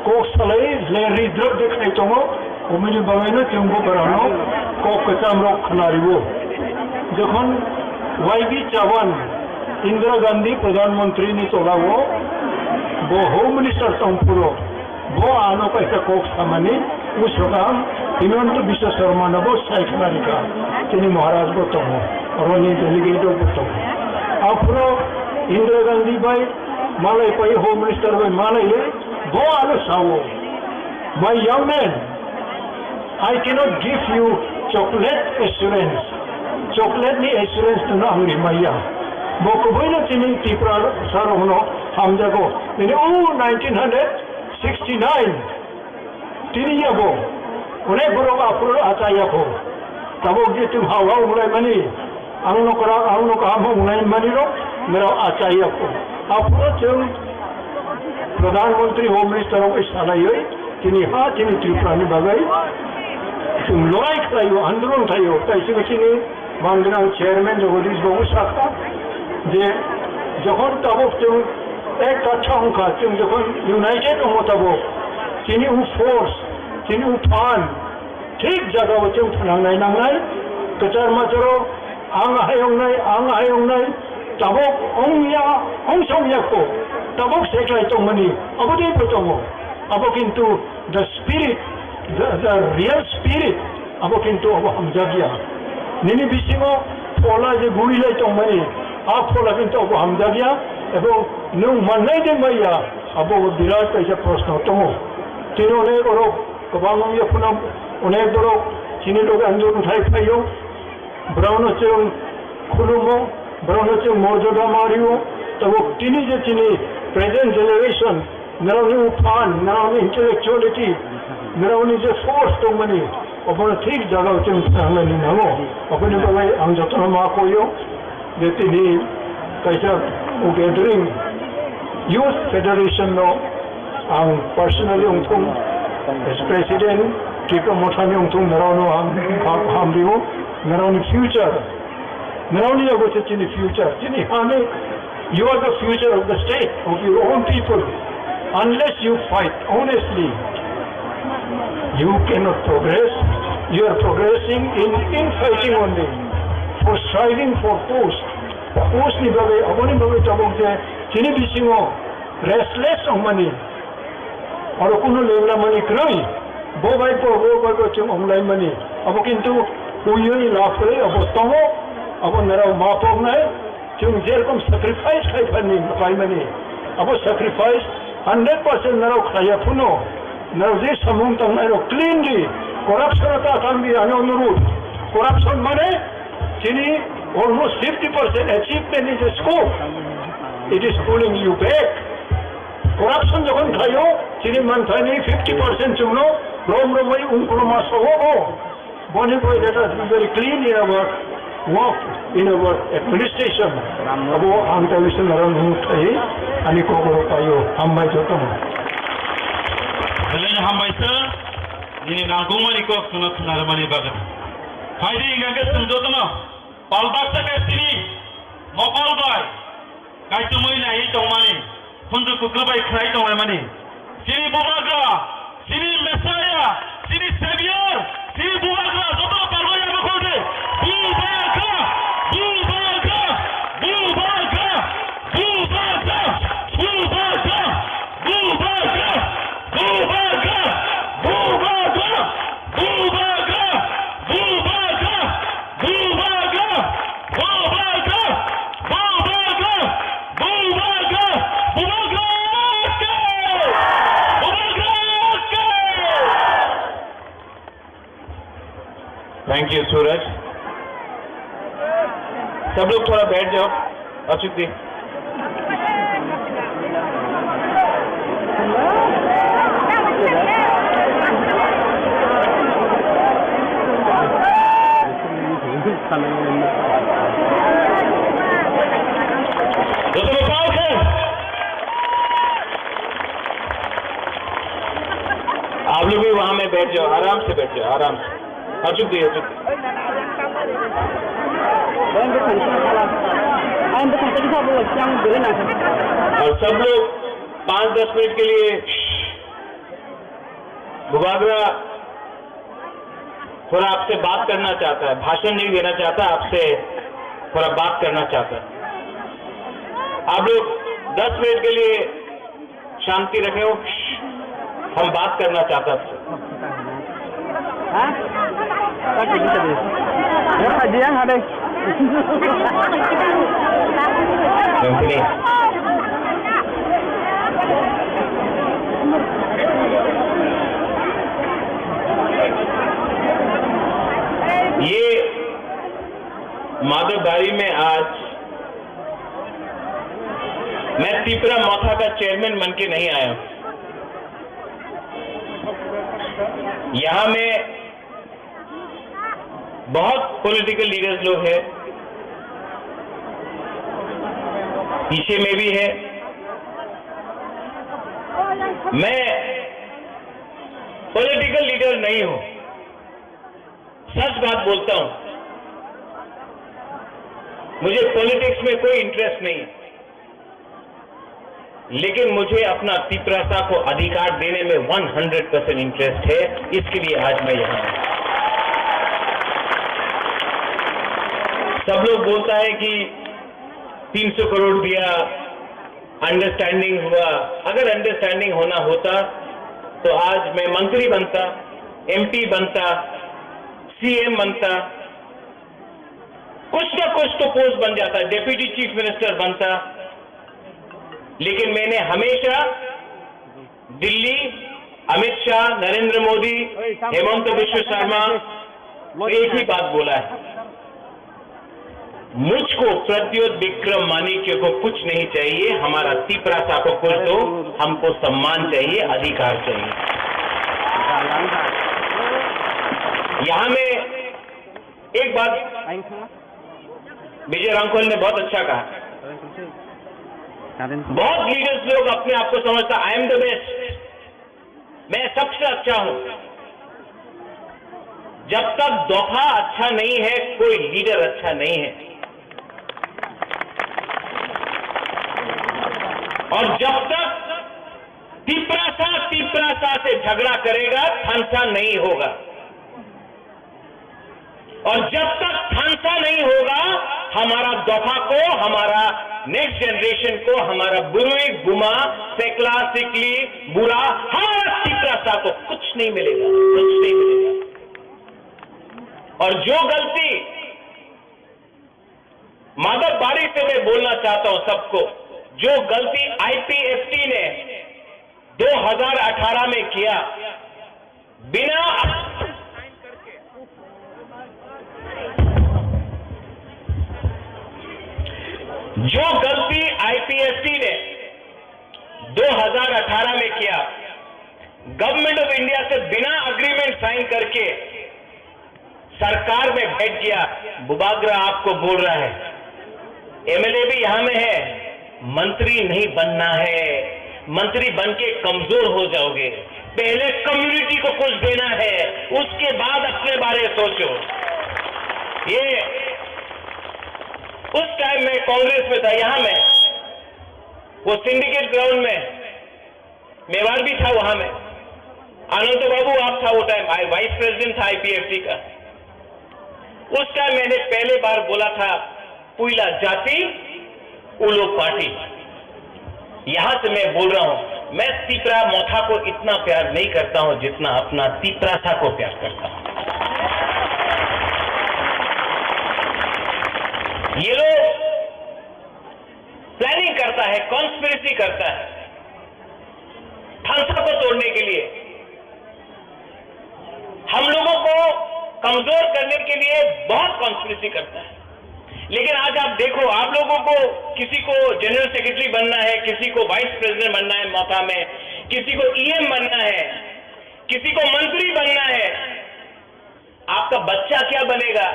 kok salai le ridrop de khai tongo, oboni bagwino chwng bo borokno kok kwcham rok khna rio. Jokhon Y B Chavan, Indira Gandhi Pradhan Mantri ni tolao bo Home Minister tongphuru, bo ano kaisa kok samani usokam Himanta Biswa Sarma no bo sai khna rikha, tini Maharaj bo tongo, oroni delegate rok bo tongo. Aphuru Indira Gandhi bai malai pai, Home Minister bai malai le, bo ano sao, "My young man, I cannot give you chocolate assurance." Chocolate ni assurance no ang rimaya. Bo kubui no tini Tripura sa rok no hamjago. Bini o nineteen hundred sixty-nine tini yabo onek borok aphuru achai yakho. Tabuk je chwng hao hao wnglaimani, ang no kora, ang no kaham wnglaimani rok, norok achai yakho. Aphuru chwng Pradhan Mantri, Home Minister rok salaiwi tini ha tini Tripura ni bagwi chwng lorai khlaio, andolon khlaio. Tai chwng chini Mangrang Chairman Jagadish Babu sakha je jokhon tabuk chwng ek katha wngkha, chwng jokhon united wngo tabuk, chini u force, chini u phan thik jagao chwng phnangnai nangnai, kwchar macharo ang hai wngnai, ang hai wngnai, tabuk wngya, wngsa wngya kho, tabuk seklai tongmani, abo de bo tongo, abo kintu the spirit, the, the real spirit, abo kintu abo hamjakya. Nini bisingo phola je gurilai tongmani, a phola kintu abo hamjakya, ebong nwng mannai de maya, abo birat kaisa proshno tongo. Tini onek borok kwbang wngya phano, onek borok chini loge andolon khai phaio. Borokno chwng khulumo, borokno chwng morjoda ma rio, tabuk tini je chini present generation, norokni u phan, norokni intellectuality, norokni je force tongmani, obono thik jagao chwng thangnani nango. Oboni bagwi ang jotono ma koyo je tini kaisa gathering, Youth Federation no ang personally wngthung, as President, Tipra Mothani wngthung, norokno ang ham, ham rio, norokni future, norokni yago se chini future, chini hani, you are the future of the state, of your own people. Unless you fight honestly, you cannot progress. You are progressing in, in fighting only, for striving for post. Post ni bagwi, aboni bagwi tabuk je chini bisingo restless wngmani, oro kunu lenglamani kwrwi, bo bai bo, bo bai bo chwng wnglaimani, abo kintu uiwi lab kwrwi abo tongo, abo norok ma poknai, chwng jerokom sacrifice khai phani paimani, abo sacrifice hundred percent norok khlaiya phano, norok je samung tangnai rok cleanly, corruption ta tangdi, ani onurudh, corruption mane chini almost fifty percent achievement is a scope. It is pulling you back. Corruption jokhon khlaio, chini manthani fifty percent chwngno rom romwi ungkulma sogo o. Boni boi let us be very clean in our work, in our administration. Abo ang ta wisna rang nung thai, ani kokoro paio, hambai jotono. Belai hambai sir, nini nangkukmani kok chwngno khwnarwmani bagwi. Phaidi hingkha khe chwng jotono. Palbaksa khe chini mokol bai kaichomwi naiwi tongmani, khunju kukrwi bai khlai tonglaimani. Chini Bubagra, chini Messiah, chini Savior, chini Bubagra, joto palbai abo khol de. Bubagra, Bubagra, Bubagra, Bubagra, Bubagra, Bubagra, Bubagra, Bubagra. Bubagra! Bubagra! Bubagra! Bubagra! Bubagra! Bubagra! Bubagra! Bubagra! Thank you, Suraj. सब लोग थोड़ा बैठ जाओ। अचुक जी। आप लोग भी वहाँ में बैठ जाओ, आराम से बैठ जाओ, आराम से। हाँ, चुप रहिए, चुप। और सब लोग पाँच दस मिनट के लिए बुबागरा थोड़ा आपसे बात करना चाहता है, भाषण नहीं देना चाहता, आपसे थोड़ा बात करना चाहता है। आप लोग दस मिनट के लिए शांति रखे हो, हम बात करना चाहता है आपसे। हाँ? Yang ada. Yang sini. ये माधव बारी में आज मैं तिपरा मोथा का चेयरमैन बन के नहीं आया हूं। यहां में बहुत पॉलिटिकल लीडर्स लोग हैं, पीछे में भी है। मैं पॉलिटिकल लीडर नहीं हूं, सच बात बोलता हूं। मुझे पॉलिटिक्स में कोई इंटरेस्ट नहीं है, लेकिन मुझे अपना तिपरासा को अधिकार देने में हंड्रेड परसेंट इंटरेस्ट है। इसके लिए आज मैं यहाँ हूँ। सब लोग बोलता है कि तीन सौ करोड़ दिया, अंडरस्टैंडिंग हुआ। अगर अंडरस्टैंडिंग होना होता तो आज मैं मंत्री बनता, एमपी बनता, सीएम बनता, कुछ ना कुछ तो पोस्ट बन जाता, डेप्यूटी चीफ मिनिस्टर बनता। लेकिन मैंने हमेशा दिल्ली, अमित शाह, नरेंद्र मोदी, हेमंत बिश्व शर्मा, एक ही बात बोला है, मुझको प्रद्योत विक्रम माणिक्य को कुछ नहीं चाहिए, हमारा तिपरासा को कुछ दो, हमको सम्मान चाहिए, अधिकार चाहिए। यहाँ में एक बात विजय रांखल ने बहुत अच्छा कहा। बहुत लीडर्स लोग अपने आप को समझता, "I am the best, मैं सबसे अच्छा हूं।" जब तक दोफा अच्छा नहीं है, कोई लीडर अच्छा नहीं है। और जब तक तिपरासा तिपरासा से झगड़ा करेगा, थानसा नहीं होगा। और जब तक थानसा नहीं होगा, हमारा दोफा को, हमारा नेक्स्ट जनरेशन को, हमारा बुरुई, बुमा, सेकला, सिकली, बुरा, हमारा तिपरासा को कुछ नहीं मिलेगा, कुछ नहीं मिलेगा। और जो गलती माधव बारी से मैं बोलना चाहता हूं सबको, जो गलती आईपीएफटी ने दो हज़ार अठारह में किया, बिना जो गलती आईपीएफटी ने दो हज़ार अठारह में किया, गवर्नमेंट ऑफ इंडिया से बिना एग्रीमेंट साइन करके सरकार में बैठ गया, बुबागरा आपको बोल रहा है, एमएलए भी यहाँ में है, मंत्री नहीं बनना है, मंत्री बन के कमजोर हो जाओगे। पहले कम्युनिटी को कुछ देना है, उसके बाद अपने बारे सोचो। ये उस टाइम में कांग्रेस में था, यहाँ में वो सिंडिकेट ग्राउंड में मेवाड़ भी था वहां में, आनंद बाबू आप था वो टाइम, आई वाइस प्रेसिडेंट था आईपीएफटी का। उस टाइम मैंने पहले बार बोला था, "पुइला जाति, उलो पार्टी।" यहां से मैं बोल रहा हूं, मैं तिपरा मोथा को इतना प्यार नहीं करता हूं जितना अपना तिपरासा को प्यार करता हूं। ये लोग प्लानिंग करता है, कॉन्स्पिरेसी करता है थानसा को तोड़ने के लिए। हम लोगों को कमजोर करने के लिए बहुत कॉन्स्पिरेसी करता है। लेकिन आज आप देखो, आप लोगों को, किसी को जनरल सेक्रेटरी बनना है, किसी को वाइस प्रेसिडेंट बनना है मोथा में, किसी को ईएम बनना है, किसी को मंत्री बनना है, आपका बच्चा क्या बनेगा?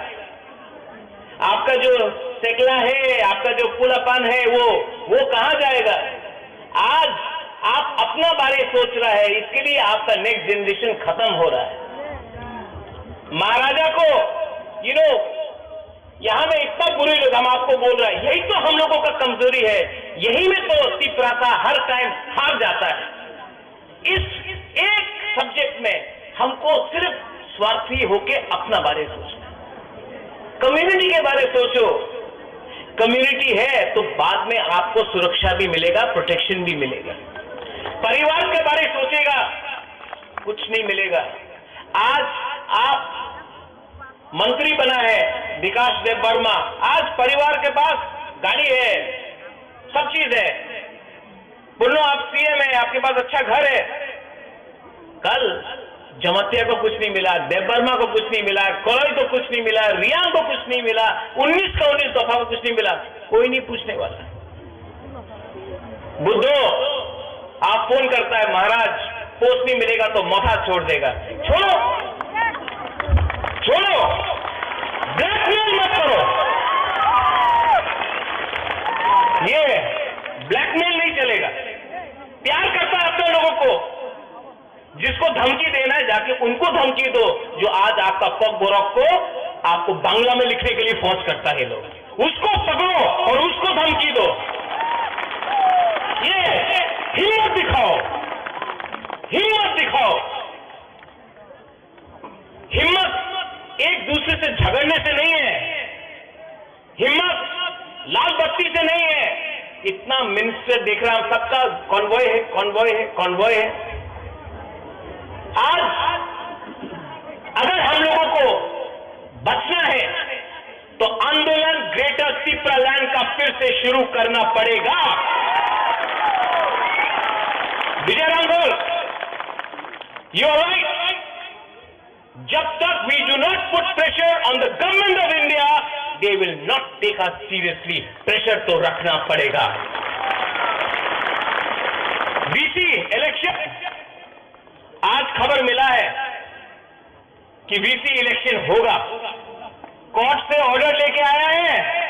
आपका जो सेकला है, आपका जो पुलापान है, वो वो कहाँ जाएगा? आज आप अपना बारे सोच रहा है, इसके लिए आपका नेक्स्ट जनरेशन खत्म हो रहा है। महाराजा को, यू नो, यहाँ में इतना बुरे लोग हम आपको बोल रहा है, यही तो हम लोगों का कमजोरी है, यही में तो तिपरासा हर टाइम हार जाता है। इस एक सब्जेक्ट में हमको सिर्फ स्वार्थी होके अपना बारे सोचना है। कम्युनिटी के बारे सोचो। कम्युनिटी है तो बाद में आपको सुरक्षा भी मिलेगा, प्रोटेक्शन भी मिलेगा। परिवार के बारे सोचेगा, कुछ नहीं मिलेगा। आज आप मंत्री बना है विकास देव वर्मा, आज परिवार के पास गाड़ी है, सब चीज है। बोलो, आप सीएम है, आपके पास अच्छा घर है। कल जमातिया को कुछ नहीं मिला, देव वर्मा को कुछ नहीं मिला, कलई को कुछ नहीं मिला, रियांग को कुछ नहीं मिला, उन्नीस का उन्नीस दफा को कुछ नहीं मिला, कोई नहीं पूछने वाला। बुद्धो, आप फोन करता है, महाराज, पोस्ट नहीं मिलेगा तो माथा छोड़ देगा। छोड़ो, छोड़ो, ब्लैकमेल मत करो। ये ब्लैकमेल नहीं चलेगा। प्यार करता है अपने लोगों को, जिसको धमकी देना है, जाके उनको धमकी दो, जो आज आपका पग बोरक को आपको बांग्ला में लिखने के लिए फोर्स करता है लोग। उसको पकड़ो और उसको धमकी दो। ये हिम्मत दिखाओ, हिम्मत दिखाओ। हिम्मत एक दूसरे से झगड़ने से नहीं है। हिम्मत लाल बत्ती से नहीं है। इतना मिनिस्टर देख रहा, हम सबका कॉन्वॉय है, कॉन्वॉय है, कॉन्वॉय है। आज अगर हम लोगों को बचना है तो आंदोलन ग्रेटर तिप्रालैंड का फिर से शुरू करना पड़ेगा। विजय रांगोल, you are right. जब तक we do not put pressure on the government of India, they will not take us seriously. Pressure तो रखना पड़ेगा। वीसी इलेक्शन, आज खबर मिला है कि वीसी इलेक्शन होगा। कोर्ट से ऑर्डर लेके आया है।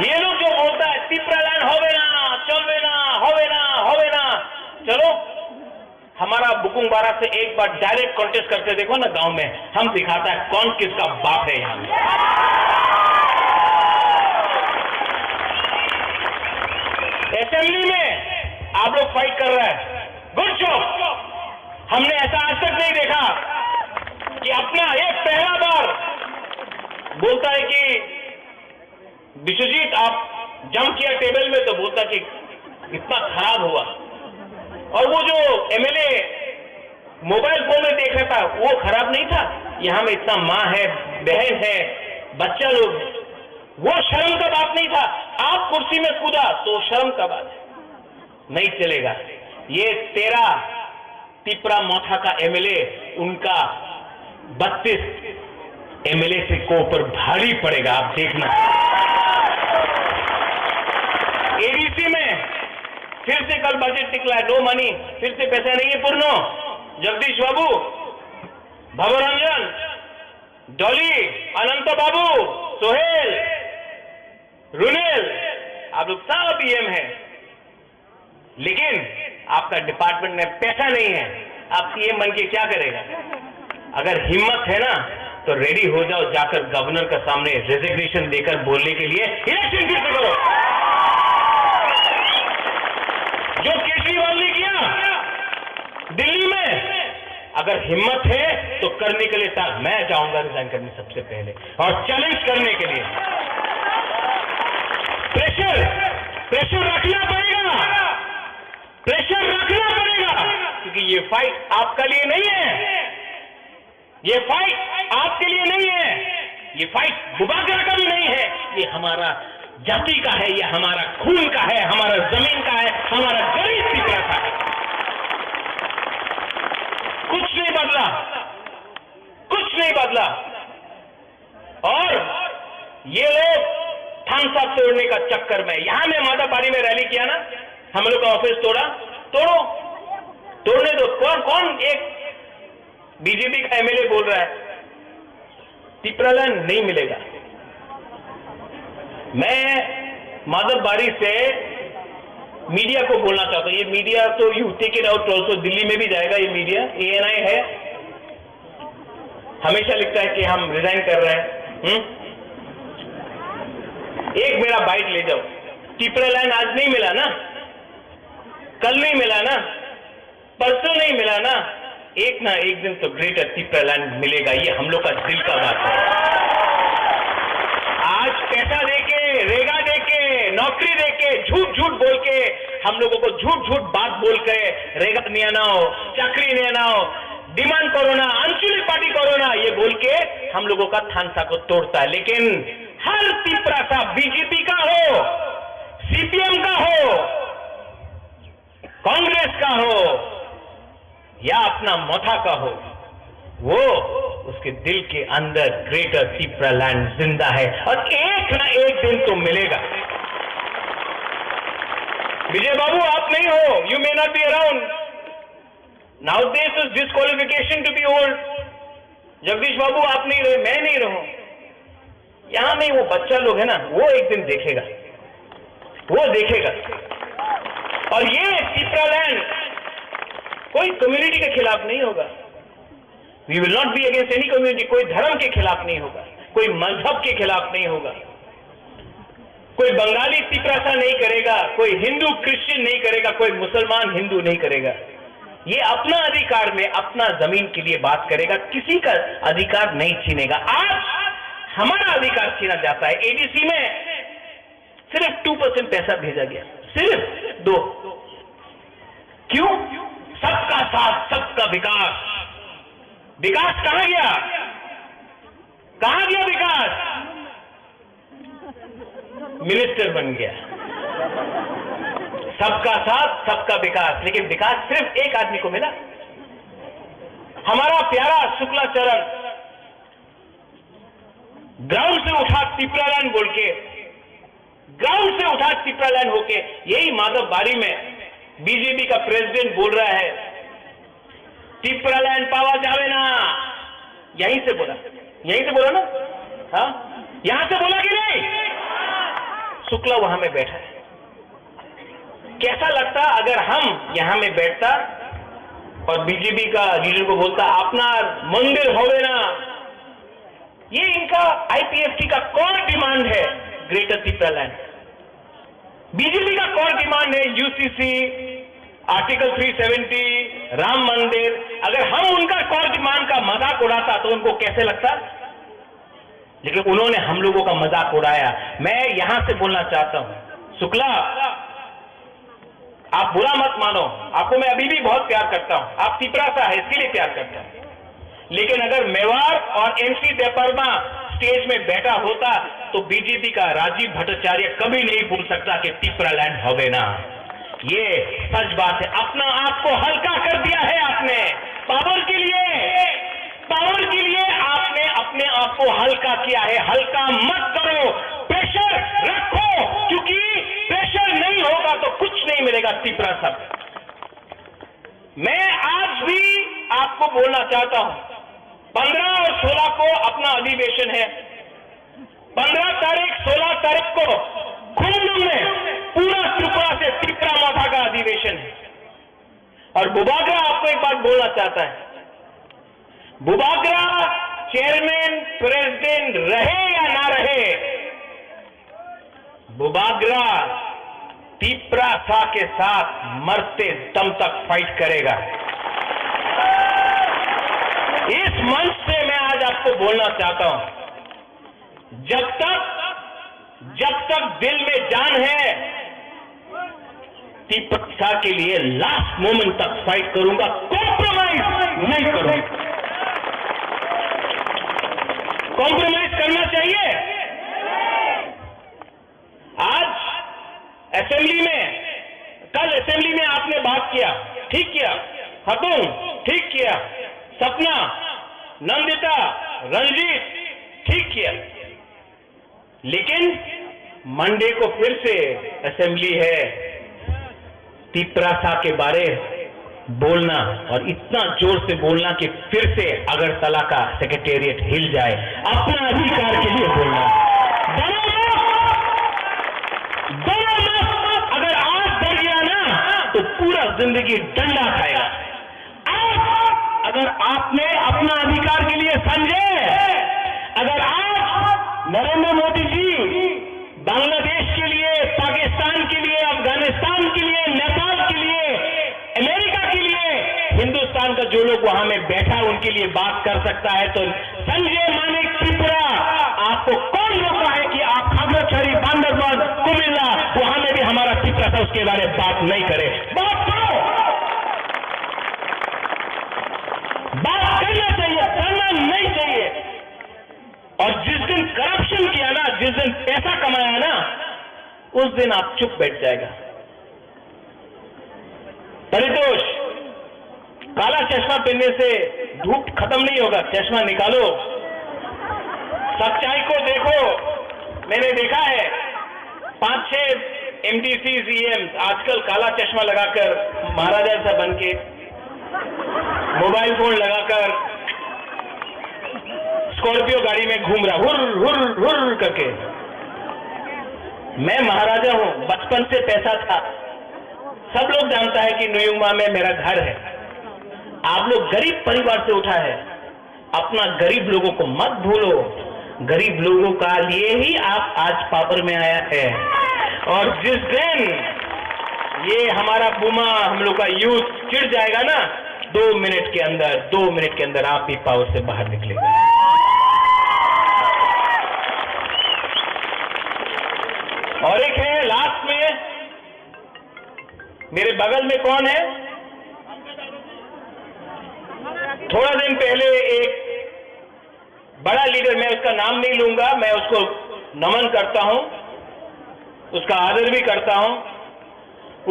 ये लोग जो बोलता है, "तिप्रालैंड होवे ना, चलवे ना, होवे ना, होवे ना।" चलो, हमारा बुकुंग बारा से एक बार डायरेक्ट कॉन्टेस्ट करके देखो ना गांव में, हम दिखाता है कौन किसका बाप है यहाँ में। असेंबली में आप लोग फाइट कर रहे हैं, गुड जॉब। हमने ऐसा आज तक नहीं देखा कि अपना एक पहला बार बोलता है कि विश्वजीत, आप जंप किया टेबल में, तो बोलता कि इतना खराब हुआ। और वो जो एमएलए मोबाइल फोन में देख रहा था, वो खराब नहीं था? यहाँ में इतना माँ है, बहन है, बच्चा लोग है, वो शर्म का बात नहीं था? आप कुर्सी में कूदा तो शर्म का बात है, नहीं चलेगा। ये तेरा तिपरा मोथा का एमएलए, उनका बत्तीस एमएलए से को ऊपर भारी पड़ेगा, आप देखना। एडीसी में फिर से कल बजट निकला है, नो मनी, फिर से पैसा नहीं है पूर्णो। जगदीश बाबू, भवरंजन, डॉली, अनंत बाबू, सोहेल, रुनेल, आप लोग सब ईएम हैं। लेकिन आपका डिपार्टमेंट में पैसा नहीं है, आप सीएम बन के क्या करेगा? अगर हिम्मत है ना, तो रेडी हो जाओ, जाकर गवर्नर का सामने रेजिग्नेशन देकर बोलने के लिए इलेक्शन फिर से करो। जो केजरीवाल ने किया दिल्ली में, अगर हिम्मत है तो करने के लिए तैयार। मैं जाऊंगा रिजाइन करने सबसे पहले और चैलेंज करने के लिए। प्रेशर, प्रेशर रखना पड़ेगा, प्रेशर रखना पड़ेगा, क्योंकि ये फाइट आपका लिए नहीं है, ये फाइट आपके लिए नहीं है, ये फाइट बुबागरा का भी नहीं है, ये हमारा जाति का है, ये हमारा खून का है, हमारा जमीन का है, हमारा गरीब तिपरा का है। कुछ नहीं बदला, कुछ नहीं बदला। और ये लोग थानसा तोड़ने का चक्कर में, यहाँ में मातापारी में रैली किया ना, हम लोग का ऑफिस तोड़ा, तोड़ो, तोड़ने दो। कौन कौन एक बीजेपी का एमएलए बोल रहा है तिपरालैंड नहीं मिलेगा? मैं माधव बारी से मीडिया को बोलना चाहता हूँ, ये मीडिया तो you take it out also, Delhi में भी जाएगा ये मीडिया, एएनआई है, हमेशा लिखता है कि हम रिजाइन कर रहे हैं। हम्म? एक मेरा बाइट ले जाओ। टिपरा लैंड आज नहीं मिला ना, कल नहीं मिला ना, परसों नहीं मिला ना, एक ना एक दिन तो ग्रेटर टिपरा लैंड मिलेगा। ये हम लोग का दिल का बात है। आज पैसा देके, रेगा देके, नौकरी देके, झूठ झूठ बोल के, हम लोगों को झूठ झूठ बात बोल के, रेगा नहीं आना हो, चाकरी नहीं आना हो, डिमांड करो ना, आंचलिक पार्टी करो ना, ये बोल के हम लोगों का थानसा को तोड़ता है। लेकिन हर तिपरासा, बीजेपी का हो, सीपीएम का हो, कांग्रेस का हो या अपना मथा का हो, वो, उसके दिल के अंदर ग्रेटर तिपरा लैंड जिंदा है और एक ना एक दिन तो मिलेगा। विजय बाबू, आप नहीं हो, you may not be around. Nowadays is disqualification to be old. Jagdish बाबू, आप नहीं रहे, मैं नहीं रहूं। यहाँ में वो बच्चा लोग है ना, वो एक दिन देखेगा, वो देखेगा। और ये टिपरा लैंड कोई कम्युनिटी के खिलाफ नहीं होगा। We will not be against any community. कोई धर्म के खिलाफ नहीं होगा, कोई मजहब के खिलाफ नहीं होगा। कोई बंगाली तिपरासा नहीं करेगा, कोई हिंदू क्रिश्चियन नहीं करेगा, कोई मुसलमान हिंदू नहीं करेगा। ये अपना अधिकार में अपना जमीन के लिए बात करेगा, किसी का अधिकार नहीं छीनेगा। आज हमारा अधिकार छीना जाता है। एडीसी में सिर्फ टू परसेंट पैसा भेजा गया, सिर्फ दो। क्यों? सबका साथ, सबका विकास। विकास कहाँ गया? कहाँ गया विकास? मिनिस्टर बन गया। सबका साथ, सबका विकास, लेकिन विकास सिर्फ एक आदमी को मिला। हमारा प्यारा शुक्लाचरण ग्राउंड से उठा टिपरा लैंड बोल के, ग्राउंड से उठा टिपरा लैंड होके, यही माधव बारी में बीजेपी का प्रेसिडेंट बोल रहा है, टिपरा लैंड पावा जावे ना। यहीं से बोला, यहीं से बोला ना? हाँ, यहाँ से बोला कि नहीं? शुक्ला वहां में बैठा है। कैसा लगता अगर हम यहाँ में बैठता और बीजेपी का लीडर को बोलता, अपना मंदिर होवे ना? ये इनका आईपीएफटी का कोर डिमांड है, ग्रेटर टिपरा लैंड। बीजेपी का कोर डिमांड है UCC, article three seventy, Ram मंदिर। अगर हम उनका कोर डिमांड का मजाक उड़ाता तो उनको कैसे लगता? लेकिन उन्होंने हम लोगों का मजाक उड़ाया। मैं यहां से बोलना चाहता हूं, शुक्ला, आप बुरा मत मानो, आपको मैं अभी भी बहुत प्यार करता हूं, आप तिपरासा है इसके लिए प्यार करता हूं। लेकिन अगर मेवाड़ और एमसी देबबर्मा स्टेज में बैठा होता तो बीजेपी का राजीव भट्टाचार्य कभी नहीं बोल सकता कि तिपरा लैंड होवे ना। ये सच बात है। अपना आप को हल्का कर दिया है आपने पावर के लिए, पावर के लिए आपने अपने आप को हल्का किया है। हल्का मत करो, प्रेशर रखो, क्योंकि प्रेशर नहीं होगा तो कुछ नहीं मिलेगा। तिपरासा, मैं आज भी आपको बोलना चाहता हूं, पन्द्रह और सोलह को अपना अधिवेशन है, पन्द्रह तारीख, सोलह तारीख को खुमलुंग में पूरा त्रिपुरा से तिपरा मथा का अधिवेशन है। और बुबागरा आपको एक बात बोलना चाहता है, बुबागरा चेयरमैन प्रेसिडेंट रहे या ना रहे, बुबागरा तिपरासा के साथ मरते दम तक फाइट करेगा। इस मंच से मैं आज आपको बोलना चाहता हूं, जब तक, जब तक दिल में जान है, तिपरासा के लिए लास्ट मोमेंट तक फाइट करूंगा, कॉम्प्रोमाइज नहीं करूंगा। कॉम्प्रोमाइज करना चाहिए? आज असेंबली में, कल असेंबली में आपने बात किया, ठीक किया। हतुंग, ठीक किया। सपना, नंदिता, रंजीत, ठीक किया। लेकिन मंडे को फिर से असेंबली है, तिपरासा के बारे बोलना और इतना जोर से बोलना कि फिर से अगरतला का सेक्रेटेरिएट हिल जाए, अपना अधिकार के लिए बोलना। डरो मत, दोनों मत, अगर आज डर गया ना, तो पूरा जिंदगी डंडा खाएगा। आज अगर आपने अपना अधिकार के लिए समझे, अगर आज नरेंद्र मोदी जी बांग्लादेश के लिए, पाकिस्तान के लिए, अफगानिस्तान के लिए, नेपाल के लिए, अमेरिका के लिए, हिंदुस्तान का जो लोग वहां में बैठा है, उनके लिए बात कर सकता है, तो संजय मानिक त्रिपुरा, आपको कौन रोका है कि आप खागड़ाछड़ी, बांदरबान, कुमिल्ला, वहां में भी हमारा तिपरा था, उसके बारे में बात नहीं करे? बात करो, बात करना चाहिए, करना नहीं चाहिए। और जिस दिन करप्शन किया ना, जिस दिन पैसा कमाया ना, उस दिन आप चुप बैठ जाएगा। परितोष, काला चश्मा पहनने से धूप खत्म नहीं होगा, चश्मा निकालो, सच्चाई को देखो। मैंने देखा है, पांच छह एमडीसी, सीएम आजकल काला चश्मा लगाकर, महाराजा सा बन के, मोबाइल फोन लगाकर, स्कॉर्पियो गाड़ी में घूम रहा, हुर हुर हुर करके। मैं महाराजा हूँ, बचपन से पैसा था। सब लोग जानता है कि नुयुंगमा में मेरा घर है। आप लोग गरीब परिवार से उठा है, अपना गरीब लोगों को मत भूलो। गरीब लोगों का लिए ही आप आज पावर में आया है। और जिस दिन ये हमारा बुमा, हम लोग का यूथ चिढ़ जाएगा ना, दो मिनट के अंदर, दो मिनट के अंदर आप भी पावर से बाहर निकलेगा। और एक है लास्ट में, मेरे बगल में कौन है? थोड़ा दिन पहले एक बड़ा लीडर, मैं उसका नाम नहीं लूंगा, मैं उसको नमन करता हूं, उसका आदर भी करता हूं।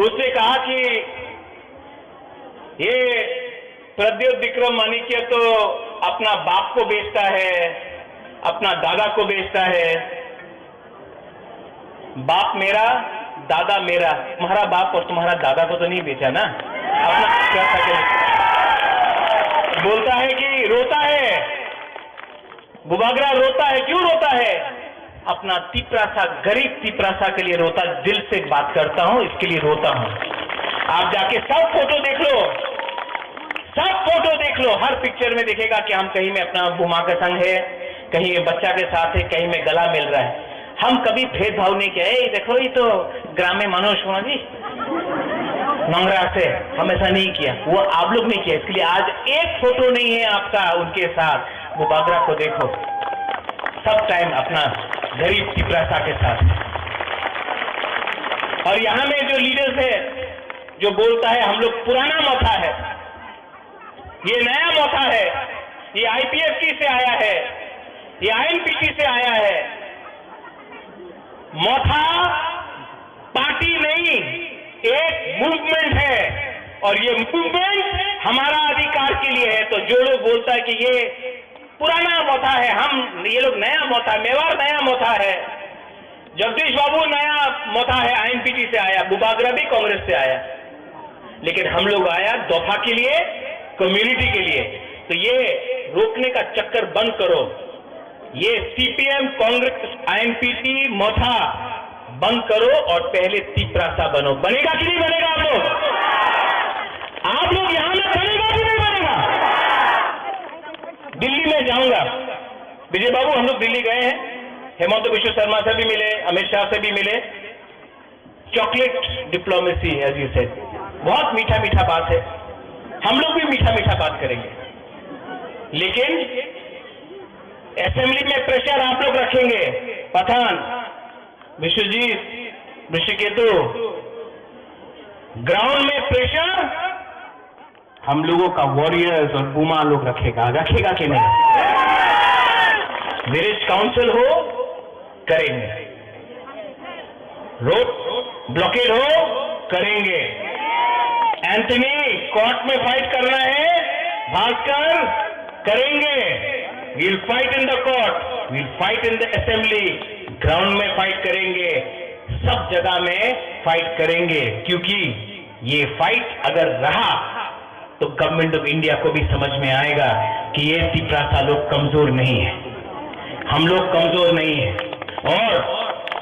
उसने कहा कि ये प्रद्योत विक्रम माणिक्य तो अपना बाप को बेचता है, अपना दादा को बेचता है। बाप मेरा, दादा मेरा, तुम्हारा बाप और तुम्हारा दादा को तो नहीं बेचा ना, अपना पैसा के लिए। बोलता है कि रोता है, बुबागरा रोता है, क्यों रोता है? अपना तिपरासा, गरीब तिपरासा के लिए रोता, दिल से बात करता हूँ, इसके लिए रोता हूँ। आप जाके सब फोटो देख लो, सब फोटो देख लो, हर पिक्चर में देखेगा कि हम कहीं में अपना बुमा का संग है, कहीं में बच्चा के साथ है, कहीं में गला मिल रहा है। हम कभी भेदभाव नहीं किया, "ए, देखो, ये तो ग्रामे मानुष होना जी, नंगरा से", हम ऐसा नहीं किया, वो आप लोग ने किया। इसके लिए आज एक फोटो नहीं है आपका उनके साथ। बुबागरा को देखो, सब टाइम अपना गरीब तिपरासा के साथ। और यहाँ में जो लीडर्स है, जो बोलता है हम लोग पुराना मथा है, ये नया मथा है, ये आईपीएफटी से आया है, ये आईएनपीटी से आया है। मथा पार्टी नहीं, एक मूवमेंट है, और ये मूवमेंट हमारा अधिकार के लिए है। तो जो लोग बोलता है कि ये पुराना मथा है, हम, ये लोग नया मथा, मेवाड़ नया मथा है, जगदीश बाबू नया मथा है, आईएनपीटी से आया, बुबागरा भी कांग्रेस से आया, लेकिन हम लोग आया दफा के लिए, कम्युनिटी के लिए। तो ये रोकने का चक्कर बंद करो। ये सीपीएम, कांग्रेस, आईएनपीटी मथा बंद करो और पहले तिपरासा बनो। बनेगा कि नहीं बनेगा आप लोग? आप लोग यहाँ में बनेगा कि नहीं बनेगा? दिल्ली में जाऊंगा, विजय बाबू, हम लोग दिल्ली गए हैं, हेमंत बिश्व शर्मा से भी मिले, अमित शाह से भी मिले। Chocolate diplomacy, as you said, बहुत मीठा मीठा बात है, हम लोग भी मीठा मीठा बात करेंगे, लेकिन असेंबली में प्रेशर आप लोग रखेंगे। पठान, विश्वजीत, ऋषिकेतु, ग्राउंड में प्रेशर हम लोगों का वॉरियर्स और बुमा लोग रखेगा, रखेगा कि नहीं? विलेज काउंसिल हो, करेंगे। रोड ब्लॉकेड हो, करेंगे। एंथनी, कोर्ट में फाइट करना है, भास्कर, करेंगे। We'll fight in the court, we'll fight in the assembly, ground में फाइट करेंगे, सब जगह में फाइट करेंगे, क्योंकि ये फाइट अगर रहा तो गवर्नमेंट ऑफ इंडिया को भी समझ में आएगा कि ये तिपरासा लोग कमजोर नहीं है, हम लोग कमजोर नहीं है। और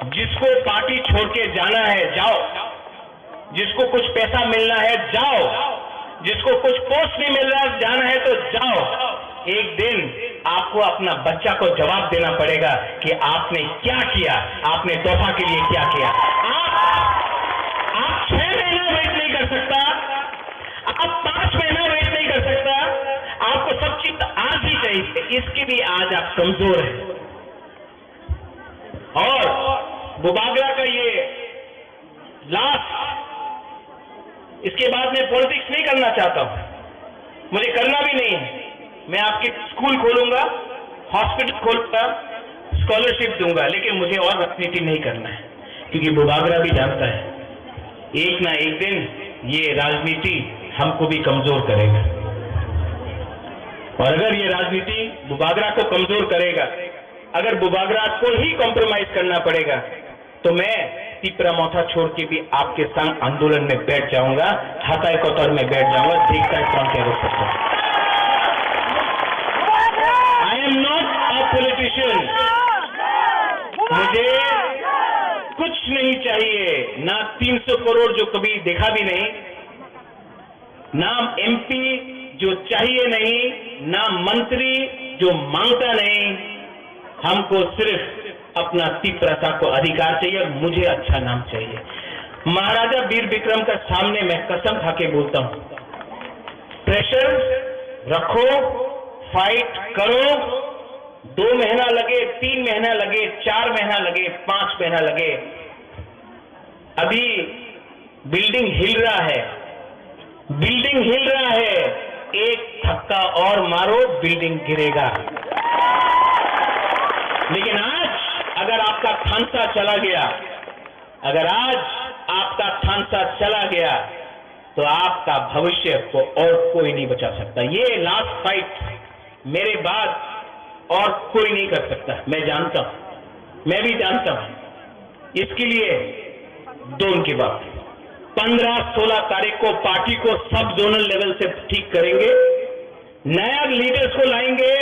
जिसको पार्टी छोड़ के जाना है, जाओ। जिसको कुछ पैसा मिलना है, जाओ। जिसको कुछ पोस्ट नहीं मिल रहा, जाना है तो जाओ। एक दिन आपको अपना बच्चा को जवाब देना पड़ेगा कि आपने क्या किया, आपने तोहफा के लिए क्या किया। आप, आप छह महीना वेट नहीं कर सकता, आप पांच महीना वेट नहीं कर सकता। आपको सब चीज आज ही चाहिए, इसके लिए आज आप कमजोर हैं। और बुबागरा का ये लास्ट, इसके बाद मैं पॉलिटिक्स नहीं करना चाहता हूँ, मुझे करना भी नहीं है। मैं आपके स्कूल खोलूंगा, हॉस्पिटल खोलूंगा, स्कॉलरशिप दूंगा, लेकिन मुझे और राजनीति नहीं करना है, क्योंकि बुबागरा भी जानता है एक ना एक दिन ये राजनीति हमको भी कमजोर करेगा। और अगर ये राजनीति बुबागरा को कमजोर करेगा, अगर बुबागरा को ही कॉम्प्रोमाइज करना पड़ेगा, तो मैं तिपरा मोथा छोड़ के भी आपके संग आंदोलन में बैठ जाऊंगा, हाताई कतर में बैठ जाऊंगा। देखता है कौन क्या रोक सकता है। I am not a politician। मुझे कुछ नहीं चाहिए, ना तीन सौ करोड़ जो कभी देखा भी नहीं, ना एमपी जो चाहिए नहीं, ना मंत्री जो मांगता नहीं। हमको सिर्फ अपना तिपरासा को अधिकार चाहिए, मुझे अच्छा नाम चाहिए। महाराजा वीर विक्रम का सामने मैं कसम खा के बोलता हूँ, प्रेशर रखो, फाइट करो, दो महीना लगे, तीन महीना लगे, चार महीना लगे, पांच महीना लगे, अभी बिल्डिंग हिल रहा है, बिल्डिंग हिल रहा है, एक धक्का और मारो, बिल्डिंग गिरेगा। लेकिन आज अगर आपका थानसा चला गया, अगर आज आपका थानसा चला गया, तो आपका भविष्य को और कोई नहीं बचा सकता। ये लास्ट फाइट मेरे बाद और कोई नहीं कर सकता। मैं जानता हूं, मैं भी जानता हूं। इसके लिए दोन की बात, पन्द्रह सोलह तारीख को पार्टी को सब जोनल लेवल से ठीक करेंगे, नया लीडर्स को लाएंगे।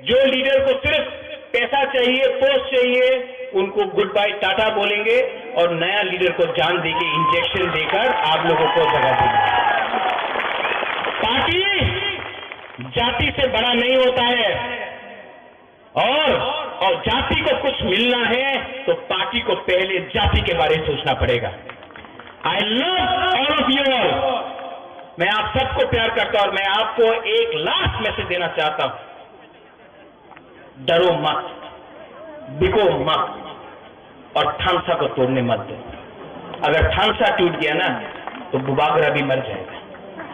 जो लीडर को सिर्फ पैसा चाहिए, पोस्ट चाहिए, उनको गुड बाय टाटा बोलेंगे और नया लीडर को जान देके, इंजेक्शन देकर आप लोगों को जगह देंगे। पार्टी जाति से बड़ा नहीं होता है। और, और जाति को कुछ मिलना है तो पार्टी को पहले जाति के बारे में सोचना पड़ेगा। I love all of you all। मैं आप सबको प्यार करता हूं और मैं आपको एक लास्ट मैसेज देना चाहता हूं, डरो मत, बिको मत। और थानसा को तोड़ने मत दो। अगर थानसा टूट गया ना, तो बुबागरा भी मर जाएगा।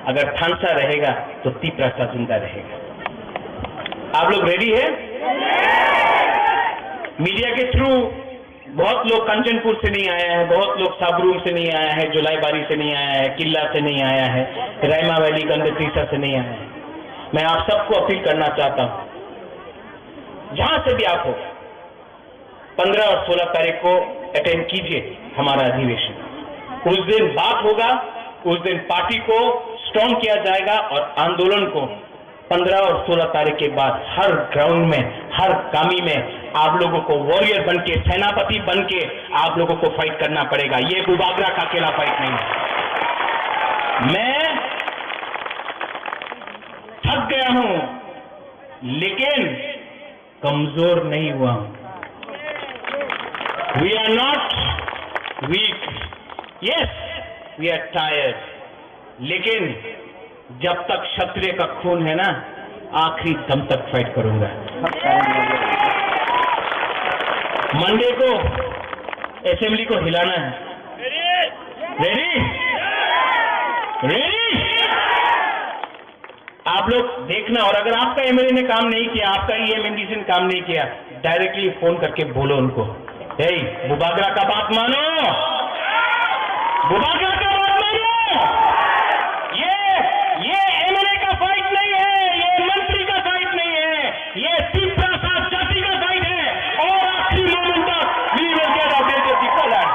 अगर थानसा रहेगा, तो तिपरासा जिंदा रहेगा। आप लोग रेडी है? मीडिया के थ्रू बहुत लोग कंचनपुर से नहीं आया है, बहुत लोग साबरूम से नहीं आया है, जुलाईबारी से नहीं आया है, किल्ला से नहीं आया है, रायमा वैली, गंडतीसा से नहीं आया है। मैं आप सबको अपील करना चाहता हूँ, जहां से भी आप हो, पन्द्रह और सोलह तारीख को अटेंड कीजिए हमारा अधिवेशन। उस दिन बात होगा, उस दिन पार्टी को स्ट्रॉन्ग किया जाएगा और आंदोलन को पन्द्रह और सोलह तारीख के बाद हर ग्राउंड में, हर कामी में आप लोगों को वॉरियर बन के, सेनापति बन के आप लोगों को फाइट करना पड़ेगा। ये बुबागरा का अकेला फाइट नहीं है। मैं थक गया हूं, लेकिन कमजोर नहीं हुआ हूं। We are not weak, yes, we are tired, लेकिन जब तक क्षत्रिय का खून है ना, आखिरी दम तक फाइट करूंगा। मंडे को असेंबली को हिलाना है। रेडी? रेडी? आप लोग देखना, और अगर आपका एमएलए ने काम नहीं किया, आपका ईएम एमडीसी ने काम नहीं किया, डायरेक्टली फोन करके बोलो उनको, "हे, बुबागरा का बात मानो, बुबागरा का बात मानो।" ये, ये एमएलए का फाइट नहीं है, ये मंत्री का फाइट नहीं है, ये तिपरासा जाति का फाइट है। और आखिरी मोमेंट तक we will get our Greater Tipraland।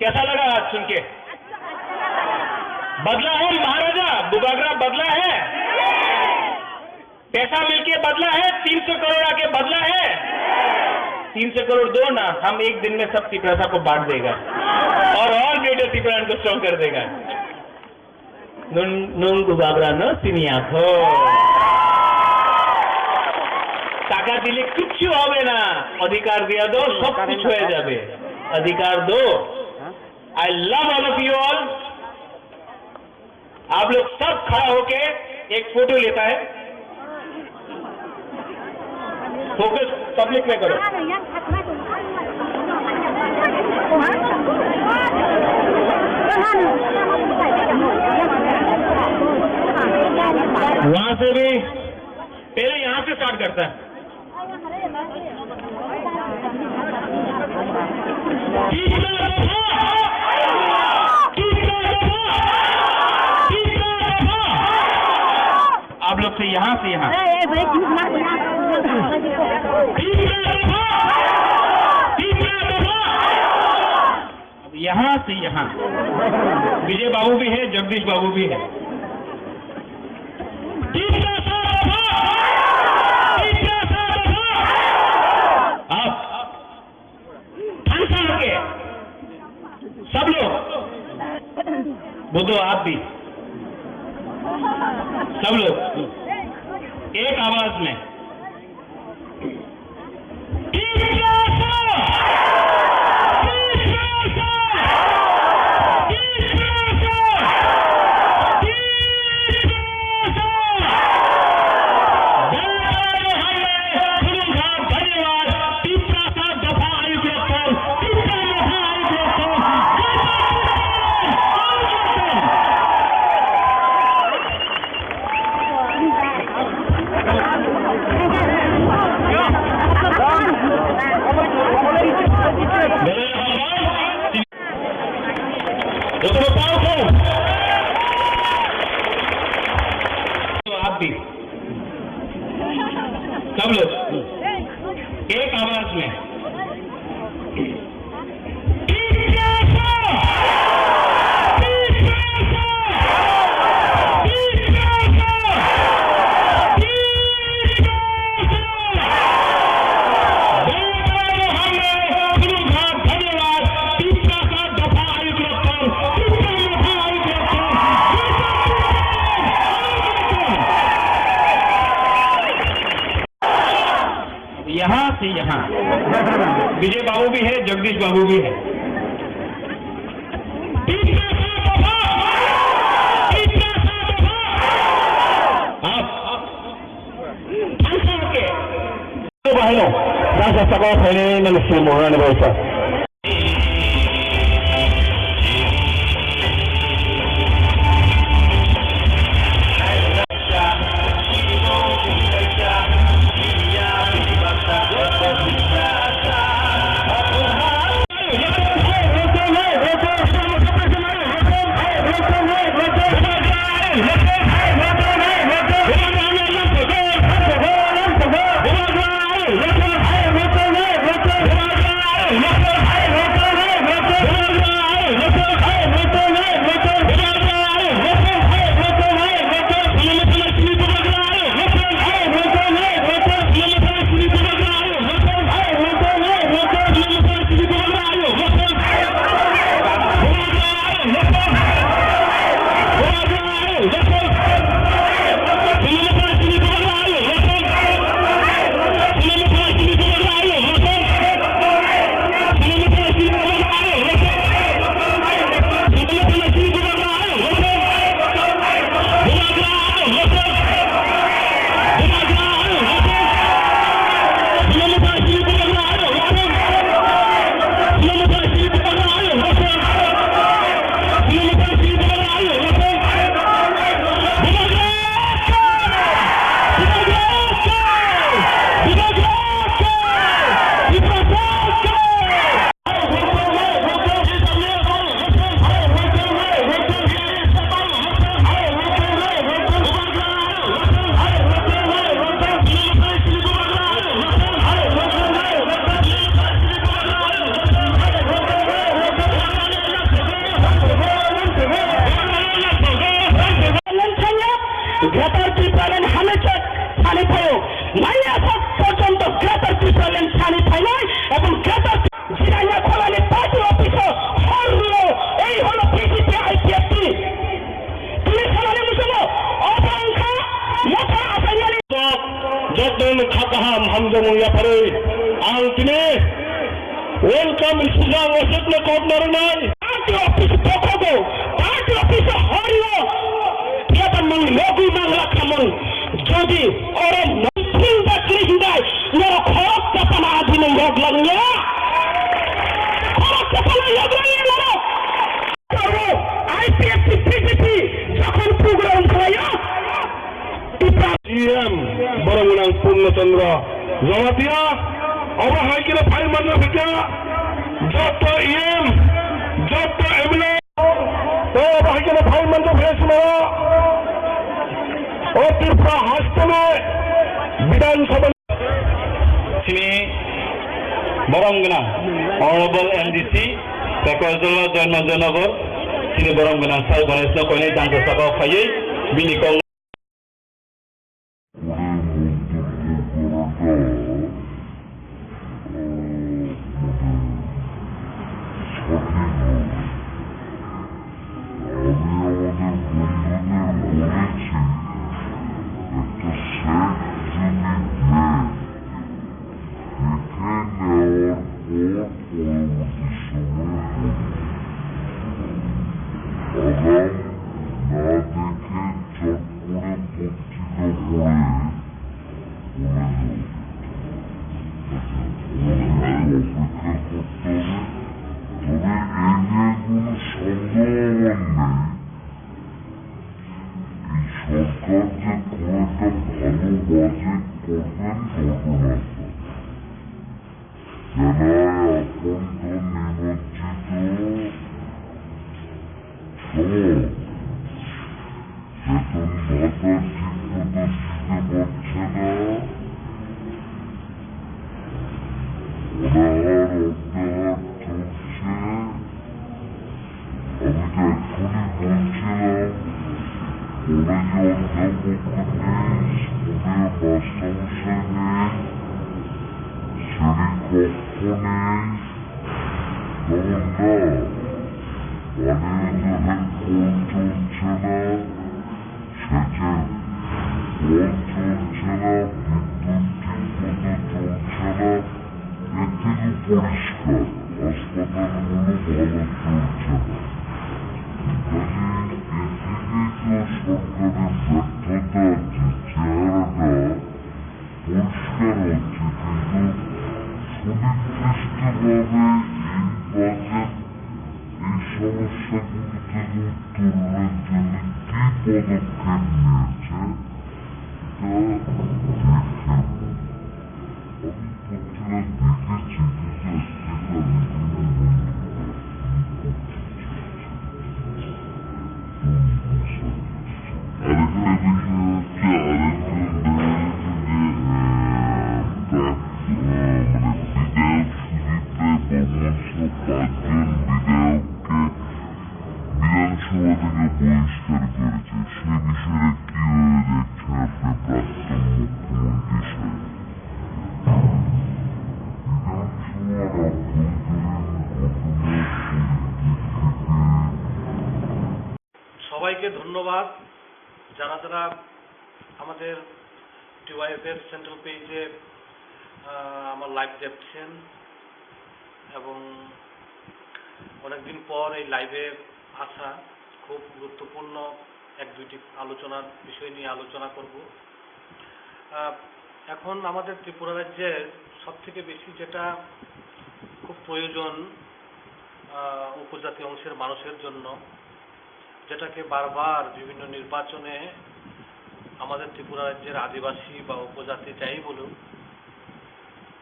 कैसा लगा आज सुन के? पैसा मिलके बदला है, तीन सौ करोड़ आके बदला है। तीन सौ करोड़ दो ना, हम एक दिन में सब तिपरासा को बांट देगा और और ग्रेटर तिपरान को स्ट्रॉन्ग कर देगा। নুন নুন গুবাবরা ন চিনিয়া খো। টাকা দিলে কিচ্ছু হবে না, অধিকার দিয়া দাও, সব কিছু হয়ে যাবে। অধিকার দো। I love all of you all। आप लोग सब खड़ा होके एक फोटो लेता है। फोकस पब्लिक में करो। वहां से भी पहले यहाँ से स्टार्ट करता है। आप लोग से यहाँ से यहाँ। अब यहाँ से यहाँ। विजय बाबू भी है, जगदीश बाबू भी है। आप थांसा होके सब लोग, बुद्धो आप भी, सब लोग एक आवाज में। तो आप भी सब लोग एक आवाज में। यहाँ से यहाँ। विजय बाबू भी है, जगदीश बाबू भी है। आप तो बहनों, राजा सभा फैले नमस्ते मोहन भाई साहब। Maya sak porjonto Greater Tipraland sani phainai ebong Greater Jiranya Kholani party office o hor rwo, ei holo B J P I P F T. Tini salani musumo obo wngkha motha achaimani. Jotoni kha kaham hamjakmung yapharwi ang tini welcome sujak aswkno kok narwknai. Party office bokhogo, party office o horio, phiya ba nwng logi mangra khamung, jodi oro nwng phil ba kwrwi hwnkhe norok khorok chapana adi nwng rok langya. Khorok chapana yagraya norok. Aro I P F T, B J P jokhon program khlaio, Tipra E M borok gwnang Purno Chandra Jamatia, obo hai khe phai manna phikha, joto E M, joto M L A, tei obo hai khe phai manna phikha sima o Tripura hasteni Bidhan Sabha. Chini borom gwnang Honorable M D C Tekosdolo Joynagarnagar, chini borom gwnang Sir Ganesh no koinai jangsa saka o phaiwi bini kok Tore ei niye kono sondeho nei, ei sorkar je kono ekta bhalo budget korben, korben na. Janai akhon to nirbachito somot beton bhata thik moto dite parche na, onahar oddahar cholche. Ami to ekhoni bolchilam, college-o odhyapok nei, school-o master mosai nei, siri kokko nei, Dogonda, mane je hai kol cholche na, se je kol cholche na, bidyut thik moto cholche na, etini poriskar, haspatal gulo bhalo cholche na. Kaje etini to sorkarir byarthota je cheharata, Poriskar hocche, kintu sunirdisto bhabe ei budget ei somossya gulo theke uttor peder jonni ki podokkhep niyechhe, eta dekhe. Ami prottibar dekhechi, kintu ekta ami gulo Arekta bishoy hocche, arekjon bidhayok je, ah, prak-, ah, mane bidhayok Sudip Rai Bormon soh pachjon bidhayokke Bidhan Sabha theke boriskar koreche, se bishoye ki bhabe dekhchen apni prakton mukhyamantri saheb? সবাইকে ধন্যবাদ, যারা যারা আমাদের টিওয়াইএফ এর সেন্ট্রাল পেজে, আহ, আমার লাইভ দেখছেন এবং অনেকদিন পর এই লাইভে আসা। খুব গুরুত্বপূর্ণ এক দুইটি আলোচনার বিষয় নিয়ে আলোচনা করব। আহ, এখন আমাদের ত্রিপুরা রাজ্যের সবথেকে বেশি যেটা খুব প্রয়োজন, আহ, উপজাতি অংশের মানুষের জন্য, যেটাকে বারবার বিভিন্ন নির্বাচনে আমাদের ত্রিপুরা রাজ্যের আদিবাসী বা উপজাতি যাই বলুক,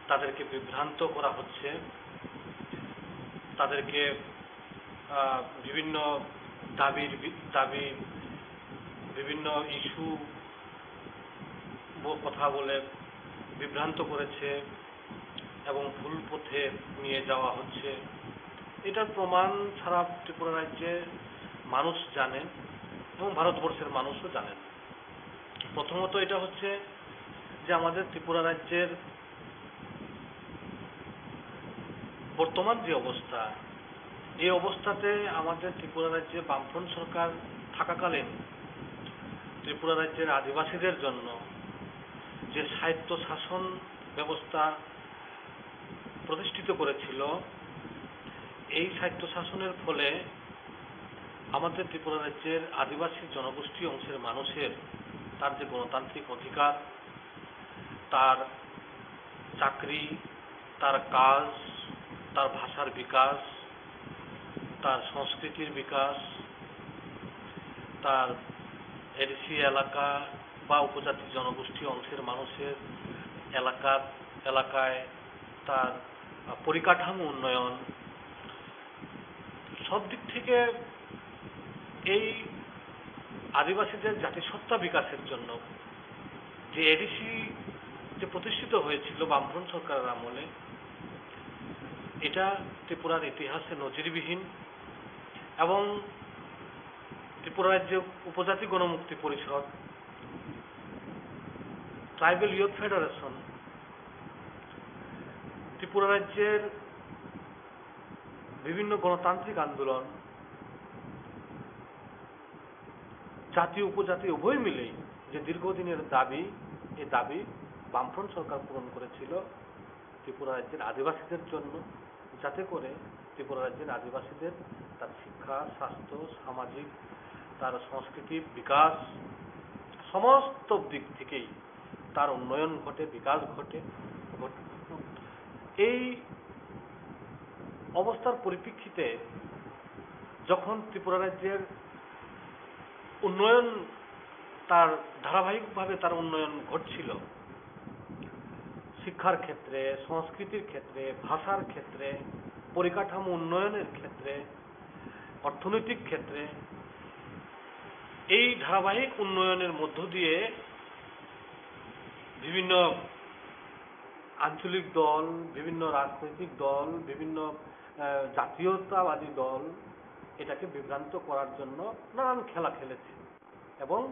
তাদেরকে বিভ্রান্ত করা হচ্ছে, তাদেরকে, আহ, বিভিন্ন দাবির বি-, দাবি, বিভিন্ন ইস্যু ব-, কথা বলে বিভ্রান্ত করেছে এবং ভুল পথে নিয়ে যাওয়া হচ্ছে। এটার প্রমাণ সারা ত্রিপুরা রাজ্যে মানুষ জানেন এবং ভারতবর্ষের মানুষও জানেন। প্রথমত এটা হচ্ছে যে আমাদের ত্রিপুরা রাজ্যের বর্তমান যে অবস্থা, এই অবস্থাতে আমাদের ত্রিপুরা রাজ্যে বামফ্রন্ট সরকার থাকাকালীন ত্রিপুরা রাজ্যের আদিবাসীদের জন্য যে স্বায়ত্ত শাসন ব্যবস্থা প্রতিষ্ঠিত করেছিল, এই স্বায়ত্তশাসনের ফলে আমাদের ত্রিপুরা রাজ্যের আদিবাসী জনগোষ্ঠী অংশের মানুষের তার যে গণতান্ত্রিক অধিকার, তার চাকরি, তার কাজ, তার ভাষার বিকাশ, তার সংস্কৃতির বিকাশ, তার এডিসি এলাকা বা উপজাতি জনগোষ্ঠী অংশের মানুষের এলাকার, এলাকায় তার, আহ, পরিকাঠামো উন্নয়ন, সব দিক থেকে এই আদিবাসীদের জাতিসত্তা বিকাশের জন্য যে এডিসি যে প্রতিষ্ঠিত হয়েছিল বামফ্রন্ট সরকারের আমলে, এটা ত্রিপুরার ইতিহাসে নজিরবিহীন এবং ত্রিপুরা রাজ্যে উপজাতি গণমুক্তি পরিষদ, ট্রাইবাল ইয়ুথ ফেডারেশন, ত্রিপুরা রাজ্যের বিভিন্ন গণতান্ত্রিক আন্দোলন, জাতি উপজাতি উভয় মিলেই যে দীর্ঘদিনের দাবি, এই দাবি বামফ্রন্ট সরকার পূরণ করেছিল ত্রিপুরা রাজ্যের আদিবাসীদের জন্য, যাতে করে ত্রিপুরা রাজ্যের আদিবাসীদের তার শিক্ষা, স্বাস্থ্য, সামাজিক, তার সংস্কৃতি, বিকাশ, সমস্ত দিক থেকেই তার উন্নয়ন ঘটে, বিকাশ ঘটে। ঘট-, এই অবস্থার পরিপ্রেক্ষিতে যখন ত্রিপুরা রাজ্যের উন্নয়ন, তার ধারাবাহিকভাবে তার উন্নয়ন ঘটছিল, শিক্ষার ক্ষেত্রে, সংস্কৃতির ক্ষেত্রে, ভাষার ক্ষেত্রে, পরিকাঠামো উন্নয়নের ক্ষেত্রে, অর্থনৈতিক ক্ষেত্রে, এই ধারাবাহিক উন্নয়নের মধ্য দিয়ে বিভিন্ন আঞ্চলিক দল, বিভিন্ন রাজনৈতিক দল, বিভিন্ন, আহ, জাতীয়তাবাদী দল এটাকে বিভ্রান্ত করার জন্য নানান খেলা খেলেছে এবং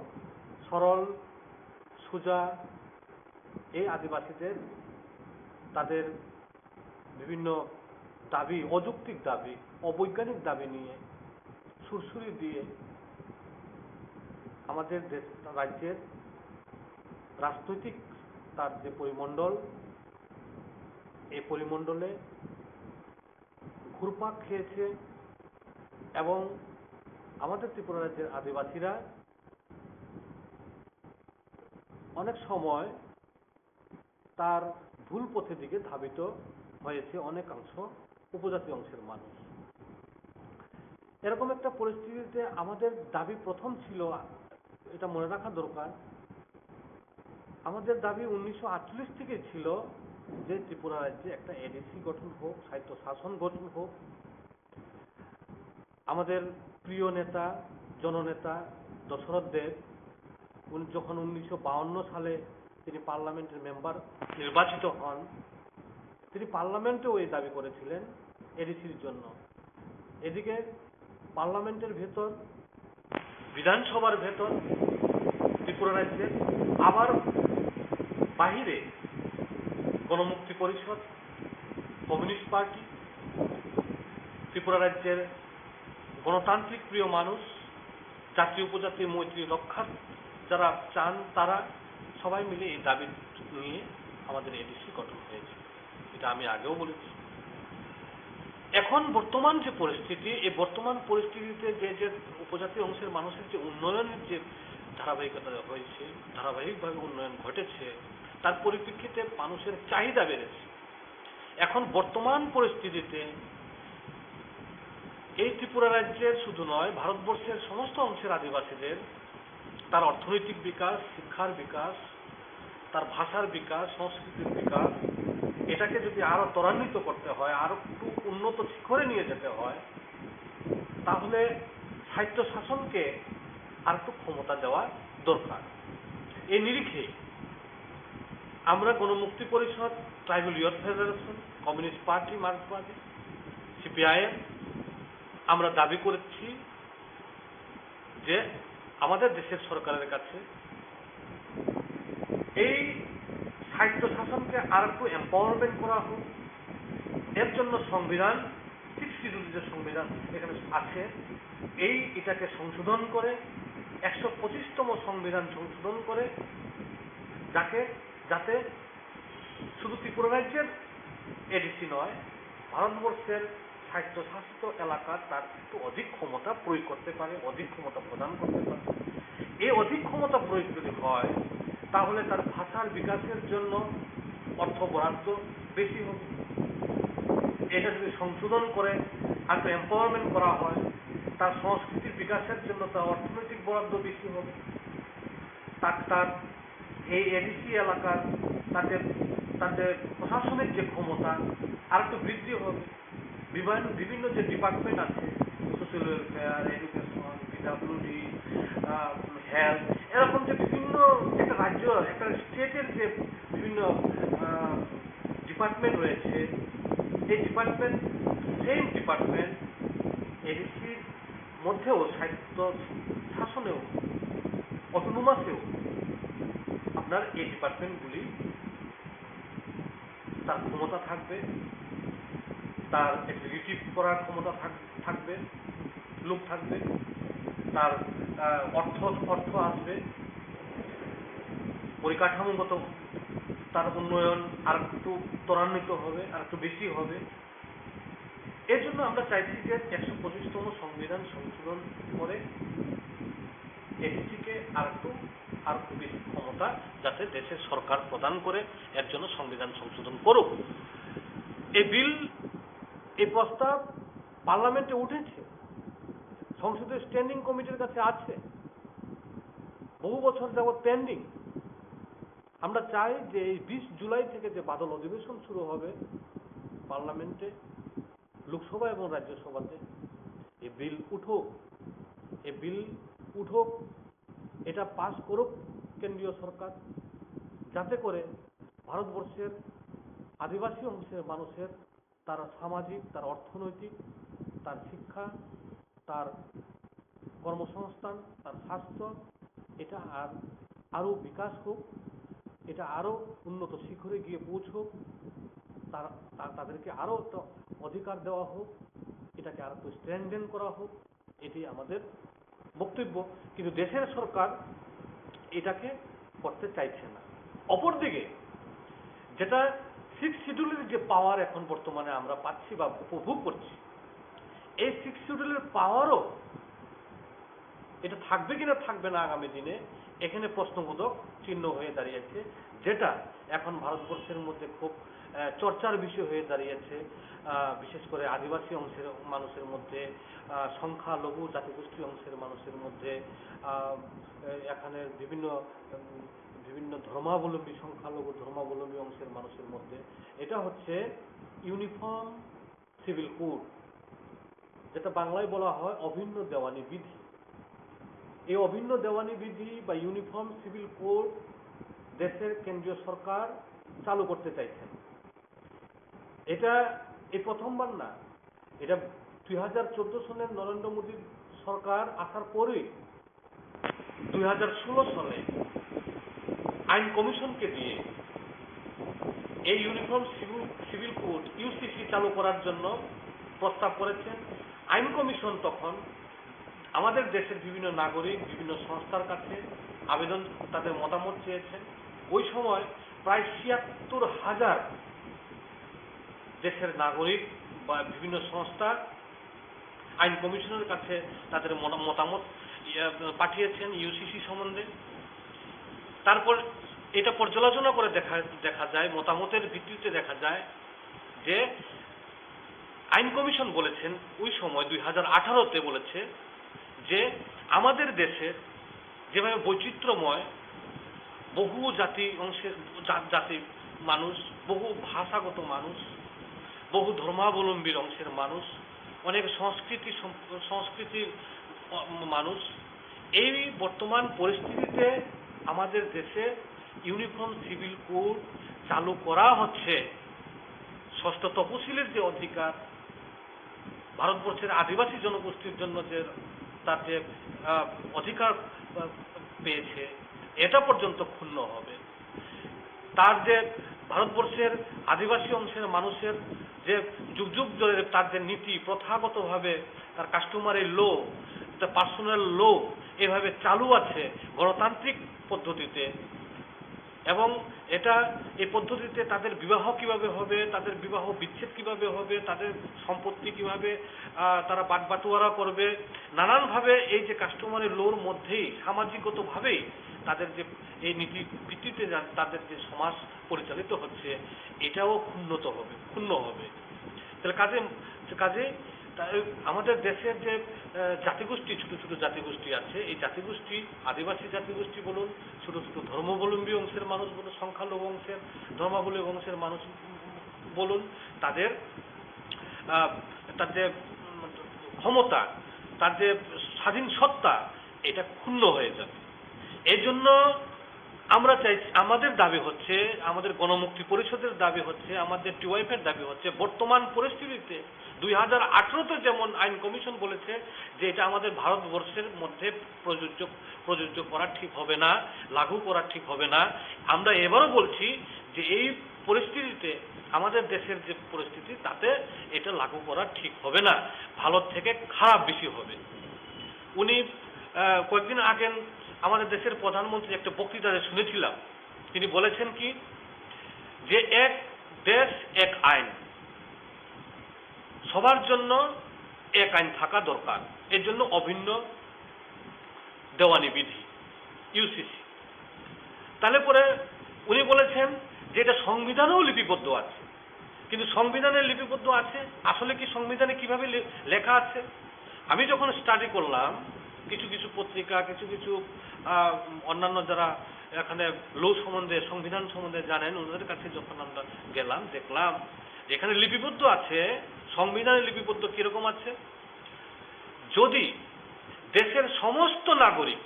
সরল, সোজা এই আদিবাসীদের তাদের বিভিন্ন দাবি, অযৌক্তিক দাবি, অবৈজ্ঞানিক দাবি নিয়ে সুরসুরি দিয়ে আমাদের দেশ, রাজ্যের রাজনৈতিক তার যে পরিমণ্ডল, এই পরিমণ্ডলে ঘুরপাক খেয়েছে এবং আমাদের ত্রিপুরা রাজ্যের আদিবাসীরা অনেক সময় তার ভুল পথের দিকে ধাবিত হয়েছে অনেকাংশ উপজাতি অংশের মানুষ। এরকম একটা পরিস্থিতিতে আমাদের দাবি প্রথম ছিল, এটা মনে রাখা দরকার, আমাদের দাবি উনিশশো আটচল্লিশ থেকে ছিল যে ত্রিপুরা রাজ্যে একটা এডিসি গঠন হোক, স্বায়ত্ত শাসন গঠন হোক। আমাদের প্রিয় নেতা, জননেতা দশরথ দেব, উনি যখন উনিশশো বাহান্ন সালে তিনি পার্লামেন্টের মেম্বার নির্বাচিত হন, তিনি পার্লামেন্টেও এই দাবি করেছিলেন এডিসির জন্য। এদিকে পার্লামেন্টের ভেতর, বিধানসভার ভেতর ত্রিপুরা রাজ্যের, আবার বাহিরে গণমুক্তি পরিষদ, কমিউনিস্ট পার্টি, ত্রিপুরা রাজ্যের গণতান্ত্রিক প্রিয় মানুষ, জাতি উপজাতি মৈত্রী রক্ষার যারা চান, তারা সবাই মিলে এই দাবি নিয়ে আমাদের এডিসি গঠন হয়েছে। এটা আমি আগেও বলেছি। এখন বর্তমান যে পরিস্থিতি, এই বর্তমান পরিস্থিতিতে যে যে উপজাতি অংশের মানুষের যে উন্নয়নের যে ধারাবাহিকতা হয়েছে, ধারাবাহিকভাবে উন্নয়ন ঘটেছে, তার পরিপ্রেক্ষিতে মানুষের চাহিদা বেড়েছে। এখন বর্তমান পরিস্থিতিতে এই ত্রিপুরা রাজ্যের শুধু নয়, ভারতবর্ষের সমস্ত অংশের আদিবাসীদের তার অর্থনৈতিক বিকাশ, শিক্ষার বিকাশ, তার ভাষার বিকাশ, সংস্কৃতির বিকাশ, এটাকে যদি আরো ত্বরান্বিত করতে হয়, আরো একটু উন্নত শিখরে নিয়ে যেতে হয়, তাহলে স্বায়ত্ত শাসনকে আর একটু ক্ষমতা দেওয়া দরকার। এই নিরিখে আমরা গণমুক্তি পরিষদ, tribal youth federation, communist party, মার্ক্সবাদী, সিপিআইএম, আমরা দাবি করছি যে আমাদের দেশের সরকারের কাছে এই আর একটু এম্পাওয়ারমেন্ট করা হোক। এর জন্য সংবিধান, সিক্স শিডিউল যে সংবিধান এখানে আছে, এই এটাকে সংশোধন করে, একশো পঁচিশতম সংবিধান সংশোধন করে, যাকে, যাতে শুধু ত্রিপুরা রাজ্যের এডিসি নয়, ভারতবর্ষের স্বায়ত্তশাসিত এলাকা তার একটু অধিক ক্ষমতা প্রয়োগ করতে পারে, অধিক ক্ষমতা প্রদান করতে পারে। এই অধিক ক্ষমতা প্রয়োগ যদি হয়, তাহলে তার ভাষার বিকাশের জন্য অর্থ বরাদ্দ বেশি হবে। এটা যদি সংশোধন করে আর একটু এম্পাওয়ারমেন্ট করা হয়, তার সংস্কৃতির বিকাশের জন্য তার অর্থনৈতিক বরাদ্দ বেশি হবে। তার, তার এই এডিসি এলাকার তাদের, তাদের প্রশাসনিক যে ক্ষমতা আর একটু বৃদ্ধি হবে। বিভিন্ন, বিভিন্ন যে ডিপার্টমেন্ট আছে, social welfare, education, PWD, health, এরকম যে বিভিন্ন একটা রাজ্য, একটা স্টেটের যে বিভিন্ন ডিপার্টমেন্ট রয়েছে, এই ডিপার্টমেন্ট, সেম ডিপার্টমেন্ট এডিসির মধ্যেও স্বায়ত্ত শাসনেও, অটোনোমাসেও আপনার এই ডিপার্টমেন্টগুলি, তার ক্ষমতা থাকবে, তার এক্সিকিউটিভ করার ক্ষমতা থাক-, থাকবে, লোক থাকবে, তার, আহ, অর্থ, অর্থ আসবে, পরিকাঠামোগত তার উন্নয়ন আর একটু ত্বরান্বিত হবে, আর একটু বেশি হবে। এর জন্য আমরা চাইছি যে একশো পঁচিশতম সংবিধান সংশোধন করে এডিসিকে আর একটু, আর একটু বেশি ক্ষমতা যাতে দেশের সরকার প্রদান করে, এর জন্য সংবিধান সংশোধন করুক। এই বিল, এই প্রস্তাব পার্লামেন্টে উঠেছে, সংসদীয় স্ট্যান্ডিং কমিটির কাছে আছে, বহু বছর যাবৎ পেন্ডিং। আমরা চাই যে এই বিশ জুলাই থেকে যে বাদল অধিবেশন শুরু হবে পার্লামেন্টে, লোকসভা এবং রাজ্যসভাতে, এই বিল উঠুক, এই বিল উঠুক, এটা পাস করুক কেন্দ্রীয় সরকার, যাতে করে ভারতবর্ষের আদিবাসী অংশের মানুষের তার সামাজিক, তার অর্থনৈতিক, তার শিক্ষা, তার কর্মসংস্থান, তার স্বাস্থ্য, এটা আর আরও বিকাশ হোক, এটা আরও উন্নত শিখরে গিয়ে পৌঁছুক, তার, তা-, তাদেরকে আরও একটা অধিকার দেওয়া হোক, এটাকে আরও একটু স্ট্রেংথেন করা হোক, এটি আমাদের বক্তব্য। কিন্তু দেশের সরকার এটাকে করতে চাইছে না। অপরদিকে যেটা সিক্স শিডিউলের যে পাওয়ার এখন বর্তমানে আমরা পাচ্ছি বা উপভোগ করছি, এই সিক্স শিডিউলের পাওয়ারও এটা থাকবে কিনা থাকবে না আগামী দিনে, এখানে প্রশ্নবোধক চিহ্ন হয়ে দাঁড়িয়েছে, যেটা এখন ভারতবর্ষের মধ্যে খুব, আহ, চর্চার বিষয় হয়ে দাঁড়িয়েছে, আহ, বিশেষ করে আদিবাসী অংশের মানুষের মধ্যে, আহ, সংখ্যালঘু জাতিগোষ্ঠী অংশের মানুষের মধ্যে, আহ, এখানে বিভিন্ন, উম, বিভিন্ন ধর্মাবলম্বী, সংখ্যালঘু ধর্মাবলম্বী অংশের মানুষের মধ্যে। এটা হচ্ছে ইউনিফর্ম সিভিল কোড, যেটা বাংলায় বলা হয় অভিন্ন দেওয়ানি বিধি। এই অভিন্ন দেওয়ানি বিধি বা ইউনিফর্ম সিভিল কোড দেশের কেন্দ্রীয় সরকার চালু করতে চাইছেন। এটা এই প্রথমবার না, এটা দুই হাজার চোদ্দ সনের নরেন্দ্র মোদীর সরকার আসার পরেই দুই হাজার ষোলো সনে আইন কমিশনকে দিয়ে এই uniform civil, civil code, UCC, চালু করার জন্য প্রস্তাব করেছেন। আইন কমিশন তখন আমাদের দেশের বিভিন্ন নাগরিক, বিভিন্ন সংস্থার কাছে আবেদন, তাদের মতামত চেয়েছেন। ওই সময় প্রায় ছিয়াত্তর হাজার দেশের নাগরিক বা বিভিন্ন সংস্থা আইন কমিশনের কাছে তাদের মনা-, মতামত, ইয়ে, পাঠিয়েছেন ইউসিসি সম্বন্ধে। তারপর এটা পর্যালোচনা করে দেখা, দেখা যায়, মতামতের ভিত্তিতে দেখা যায় যে আইন কমিশন বলেছেন, ওই সময় দুই হাজার আঠারোতে বলেছে যে আমাদের দেশের যেভাবে বৈচিত্র্যময়, বহু জাতি অংশের জা-, জাতি মানুষ, বহু ভাষাগত মানুষ, বহু ধর্মাবলম্বীর অংশের মানুষ, অনেক সংস্কৃতি সম-, সংস্কৃতির, অ, মানুষ, এই বর্তমান পরিস্থিতিতে আমাদের দেশে ইউনিফর্ম সিভিল কোড চালু করা হচ্ছে। ষষ্ঠ তপশিলের যে অধিকার, ভারতবর্ষের আদিবাসী জনগোষ্ঠীর জন্য যে তার যে, আহ, অধিকার, আহ, পেয়েছে, এটা পর্যন্ত ক্ষুণ্ণ হবে। তার যে ভারতবর্ষের আদিবাসী অংশের মানুষের যে যুগ যুগ ধরে তার যে নীতি, প্রথাগতভাবে তার কাস্টমারি ল, তার পার্সোনাল ল এইভাবে চালু আছে গণতান্ত্রিক পদ্ধতিতে, এবং এটা, এই পদ্ধতিতে তাদের বিবাহ কিভাবে হবে, তাদের বিবাহ বিচ্ছেদ কিভাবে হবে, তাদের সম্পত্তি কিভাবে, আহ, তারা বাটবাটোয়ারা করবে, নানানভাবে এই যে কাস্টমারি লর মধ্যেই সামাজিকগতভাবেই তাদের যে এই নীতি ভিত্তিতে যা-, তাদের যে সমাজ পরিচালিত হচ্ছে, এটাও ক্ষুণ্ণত হবে, ক্ষুণ্ণ হবে। তাহলে কাজে, কাজে তা-, আমাদের দেশের যে, আহ, জাতিগোষ্ঠী, ছোট ছোট জাতিগোষ্ঠী আছে, এই জাতিগোষ্ঠী, আদিবাসী জাতিগোষ্ঠী বলুন, ছোট ছোট ধর্মাবলম্বী অংশের মানুষ বলুন, সংখ্যালঘু অংশের, ধর্মাবলম্বী অংশের মানুষ বলুন, তাদের, আহ, তার যে, উম, ক্ষমতা, তার যে স্বাধীন সত্তা, এটা ক্ষুণ্ণ হয়ে যাবে। এই জন্য আমরা চাইছি, আমাদের দাবি হচ্ছে, আমাদের গণমুক্তি পরিষদের দাবি হচ্ছে, আমাদের টিওয়াইএফ এর দাবি হচ্ছে, বর্তমান পরিস্থিতিতে দুই হাজার আঠারোতে যেমন আইন কমিশন বলেছে যে এটা আমাদের ভারতবর্ষের মধ্যে প্রযোজ্য, প্রযোজ্য করা ঠিক হবে না, লাগু করা ঠিক হবে না। আমরা এবারও বলছি যে এই পরিস্থিতিতে, আমাদের দেশের যে পরিস্থিতি, তাতে এটা লাগু করা ঠিক হবে না, ভালোর থেকে খারাপ বেশি হবে। উনি, আহ, কয়েকদিন আগে আমাদের দেশের প্রধানমন্ত্রী একটা বক্তৃতাতে শুনেছিলাম, তিনি বলেছেন কি যে এক দেশ এক আইন, সবার জন্য এক আইন থাকা দরকার, এর জন্য অভিন্ন দেওয়ানি বিধি, ইউসিসি। তাহলে পরে উনি বলেছেন যে এটা সংবিধানেও লিপিবদ্ধ আছে, কিন্তু সংবিধানে লিপিবদ্ধ আছে, আসলে কি সংবিধানে কিভাবে লে-, লেখা আছে? আমি যখন স্টাডি করলাম, কিছু কিছু পত্রিকা, কিছু কিছু, আহ, অন্যান্য যারা এখানে ল সম্বন্ধে, সংবিধান সম্বন্ধে জানেন, ওনাদের কাছে যখন আমরা গেলাম, দেখলাম যে এখানে লিপিবদ্ধ আছে, সংবিধানে লিপিবদ্ধ কিরকম আছে, যদি দেশের সমস্ত নাগরিক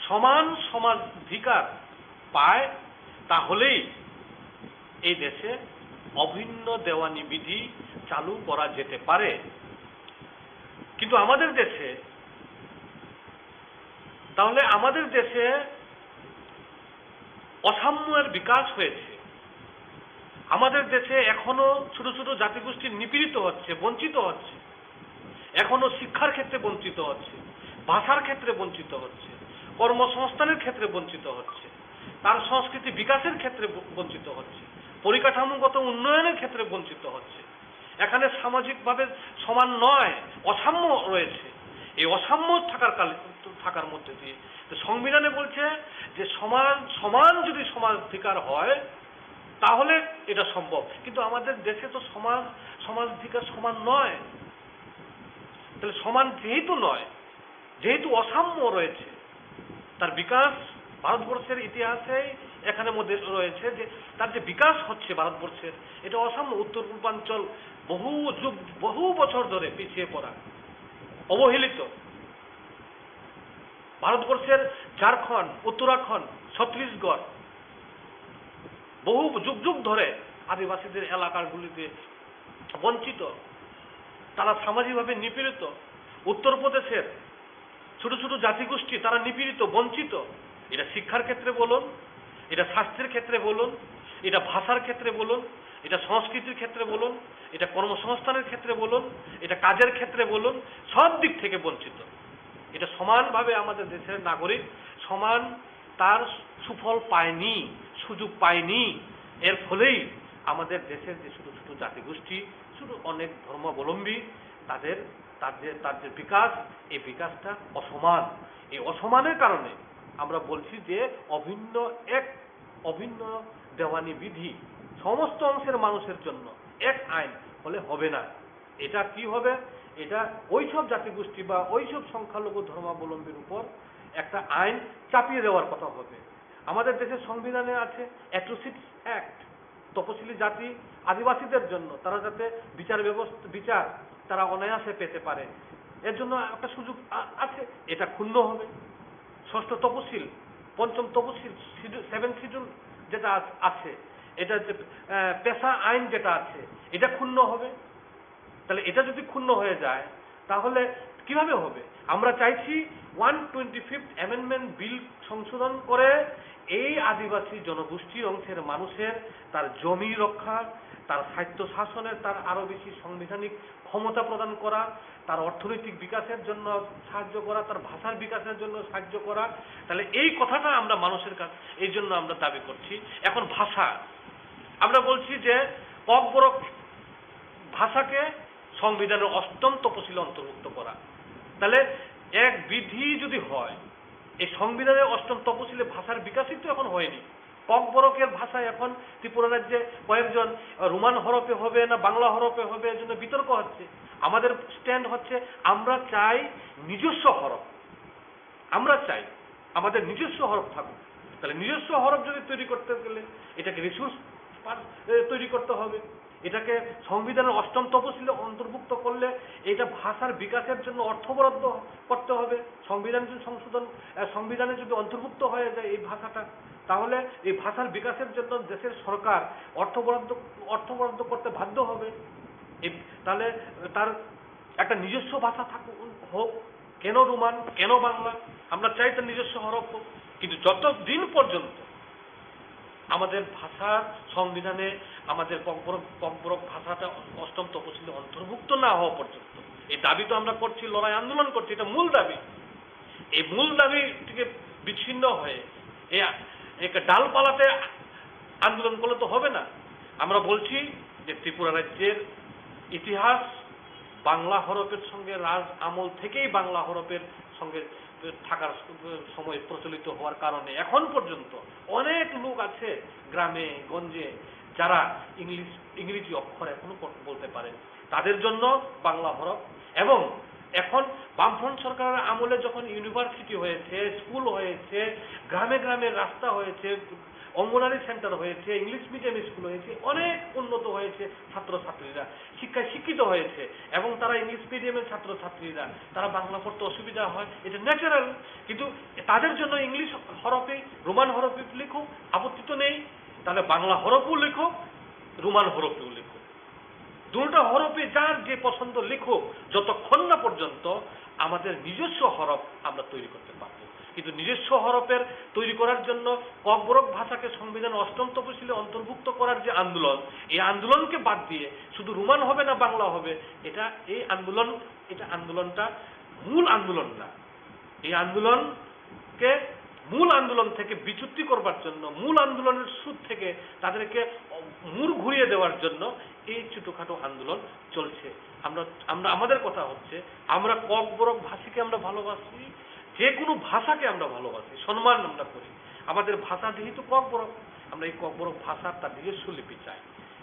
সমান সমানাধিকার পায়, তাহলেই এই দেশে অভিন্ন দেওয়ানি বিধি চালু করা যেতে পারে। কিন্তু আমাদের দেশে, তাহলে আমাদের দেশে অসাম্যের বিকাশ হয়েছে। আমাদের দেশে এখনো ছোট ছোট জাতিগোষ্ঠী নিপীড়িত হচ্ছে, বঞ্চিত হচ্ছে, এখনো শিক্ষার ক্ষেত্রে বঞ্চিত হচ্ছে, ভাষার ক্ষেত্রে বঞ্চিত হচ্ছে, কর্মসংস্থানের ক্ষেত্রে বঞ্চিত হচ্ছে, তার সংস্কৃতি বিকাশের ক্ষেত্রে ব-, বঞ্চিত হচ্ছে, পরিকাঠামোগত উন্নয়নের ক্ষেত্রে বঞ্চিত হচ্ছে। এখানে সামাজিকভাবে সমান নয়, অসাম্য রয়েছে। এই অসাম্য থাকার কালে, থাকার মধ্যে দিয়ে তো সংবিধানে বলছে যে সমান, সমান যদি সমানাধিকার হয়, তাহলে এটা সম্ভব। কিন্তু আমাদের দেশে তো সমাজ, সমানাধিকার সমান নয়। তাহলে সমান যেহেতু নয়, যেহেতু অসাম্য রয়েছে, তার বিকাশ ভারতবর্ষের ইতিহাসেই এখানে মধ্যে রয়েছে যে তার যে বিকাশ হচ্ছে ভারতবর্ষের, এটা অসাম্য। উত্তর পূর্বাঞ্চল বহু যুগ, বহু বছর ধরে পিছিয়ে পড়া, অবহেলিত। ভারতবর্ষের ঝাড়খণ্ড, উত্তরাখণ্ড, ছত্তিশগড় বহু যুগ যুগ ধরে আদিবাসীদের এলাকাগুলিতে বঞ্চিত, তারা সামাজিকভাবে নিপীড়িত। উত্তরপ্রদেশের ছোট ছোট জাতিগোষ্ঠী, তারা নিপীড়িত, বঞ্চিত। এটা শিক্ষার ক্ষেত্রে বলুন, এটা স্বাস্থ্যের ক্ষেত্রে বলুন, এটা ভাষার ক্ষেত্রে বলুন, এটা সংস্কৃতির ক্ষেত্রে বলুন, এটা কর্মসংস্থানের ক্ষেত্রে বলুন, এটা কাজের ক্ষেত্রে বলুন, সব দিক থেকে বঞ্চিত। এটা সমানভাবে আমাদের দেশের নাগরিক সমান তার সুফল পায়নি, সুযোগ পায়নি। এর ফলেই আমাদের দেশের যে ছোট ছোট জাতিগোষ্ঠী, ছোট অনেক ধর্মাবলম্বী, তাদের, তার যে, তার যে বিকাশ, এই বিকাশটা অসমান। এই অসমানের কারণে আমরা বলছি যে অভিন্ন এক, অভিন্ন দেওয়ানি বিধি সমস্ত অংশের মানুষের জন্য এক আইন হলে হবে না। এটা কি হবে? এটা ওইসব জাতিগোষ্ঠী বা ওইসব সংখ্যালঘু ধর্মাবলম্বীর উপর একটা আইন চাপিয়ে দেওয়ার কথা হবে। আমাদের দেশের সংবিধানে আছে অ্যাট্রোসিটিস অ্যাক্ট, তপশিলি জাতি, আদিবাসীদের জন্য, তারা যাতে বিচার ব্যবস্থা, বিচার তারা অনায়াসে পেতে পারে, এর জন্য একটা সুযোগ আ-, আছে। এটা ক্ষুণ্ণ হবে। ষষ্ঠ তপশিল, পঞ্চম তপশিল, শিডিউল, সেভেন শিডিউল যেটা আ-, আছে, এটা যে, আহ, পেশা আইন যেটা আছে, এটা ক্ষুণ্ণ হবে। তাহলে এটা যদি ক্ষুণ্ণ হয়ে যায়, তাহলে কিভাবে হবে? আমরা চাইছি one twenty fifth amendment bill সংশোধন করে এই আদিবাসী জনগোষ্ঠী অংশের মানুষের তার জমি রক্ষা, তার স্বায়ত্ত শাসনের, তার আরও বেশি সাংবিধানিক ক্ষমতা প্রদান করা, তার অর্থনৈতিক বিকাশের জন্য সাহায্য করা, তার ভাষার বিকাশের জন্য সাহায্য করা। তাহলে এই কথাটা আমরা মানুষের কাছে, এই জন্য আমরা দাবি করছি। এখন ভাষা, আমরা বলছি যে ককবরক ভাষাকে সংবিধানের অষ্টম তপশিলে অন্তর্ভুক্ত করা। তাহলে এক বিধি যদি হয়, এই সংবিধানের অষ্টম তপশিলে ভাষার বিকাশই তো এখন হয়নি। ককবরকের ভাষা এখন ত্রিপুরা রাজ্যে কয়েকজন রোমান হরফে হবে না বাংলা হরফে হবে, এর জন্য বিতর্ক হচ্ছে। আমাদের স্ট্যান্ড হচ্ছে, আমরা চাই নিজস্ব হরফ, আমরা চাই আমাদের নিজস্ব হরফ থাকুক। তাহলে নিজস্ব হরফ যদি তৈরি করতে গেলে এটাকে রিসোর্স তৈরি করতে হবে, এটাকে সংবিধানের অষ্টম তপশিলে অন্তর্ভুক্ত করলে এটা ভাষার বিকাশের জন্য অর্থ বরাদ্দ করতে হবে। সংবিধান যদি সংশোধন, আহ, সংবিধানে যদি অন্তর্ভুক্ত হয়ে যায় এই ভাষাটা, তাহলে এই ভাষার বিকাশের জন্য দেশের সরকার অর্থ বরাদ্দ, অর্থ বরাদ্দ করতে বাধ্য হবে। এই, তাহলে তার একটা নিজস্ব ভাষা থাকুক, হোক, কেন রোমান, কেন বাংলা, আমরা চাই তার নিজস্ব হরফ হোক। কিন্তু যতদিন পর্যন্ত আমাদের ভাষার সংবিধানে আমাদের ককবরক, ককবরক ভাষাটা অষ্টম তপশিলে অন্তর্ভুক্ত না হওয়া পর্যন্ত, এই দাবি তো আমরা করছি, লড়াই আন্দোলন করছি, এটা মূল দাবি। এই মূল দাবি থেকে বিচ্ছিন্ন হয়ে এই একটা ডালপালাতে আন্দোলন করলে তো হবে না। আমরা বলছি যে ত্রিপুরা রাজ্যের ইতিহাস বাংলা হরফের সঙ্গে, রাজ আমল থেকেই বাংলা হরফের সঙ্গে থাকার সময় প্রচলিত হওয়ার কারণে এখন পর্যন্ত অনেক লোক আছে গ্রামে গঞ্জে যারা ইংলিশ, ইংরেজি অক্ষর এখনো পড়-, বলতে পারেন। তাদের জন্য বাংলা হরফ। এবং এখন বামফ্রন্ট সরকারের আমলে যখন ইউনিভার্সিটি হয়েছে, স্কুল হয়েছে, গ্রামে গ্রামে রাস্তা হয়েছে, অঙ্গনারী সেন্টার হয়েছে, ইংলিশ মিডিয়াম স্কুল হয়েছে, অনেক উন্নত হয়েছে ছাত্রছাত্রীরা, শিক্ষায় শিক্ষিত হয়েছে এবং তারা ইংলিশ মিডিয়ামের ছাত্রছাত্রীরা, তারা বাংলা পড়তে অসুবিধা হয়, এটা ন্যাচারাল। কিন্তু তাদের জন্য ইংলিশ হরফে, রোমান হরফে লিখো, আপত্তি তো নেই, তাহলে বাংলা হরফও লিখো, রোমান হরফেও লিখো। দুটো হরফে যার যে পছন্দ লিখুক, যতক্ষণ না পর্যন্ত আমাদের নিজস্ব হরফ আমরা তৈরি করতে পারবো। কিন্তু নিজস্ব হরফের তৈরি করার জন্য ককবরক ভাষাকে সংবিধান অষ্টম তপশিলে অন্তর্ভুক্ত করার যে আন্দোলন, এই আন্দোলনকে বাদ দিয়ে শুধু রোমান হবে না বাংলা হবে, এটা এই আন্দোলন, এটা আন্দোলনটা মূল আন্দোলন না। এই আন্দোলনকে মূল আন্দোলন থেকে বিচ্যুতি করবার জন্য, মূল আন্দোলনের সুর থেকে তাদেরকে মুড় ঘুরিয়ে দেওয়ার জন্য এই ছোটোখাটো আন্দোলন চলছে। আমরা, আমরা, আমাদের কথা হচ্ছে, আমরা ককবরক ভাষীকে আমরা ভালোবাসি, যে কোনো ভাষাকে আমরা ভালোবাসি, সম্মান আমরা করি। আমাদের ভাষা যেহেতু ককবরক, আমরা এই ককবরক ভাষার তার নিজস্ব লিপি চাই।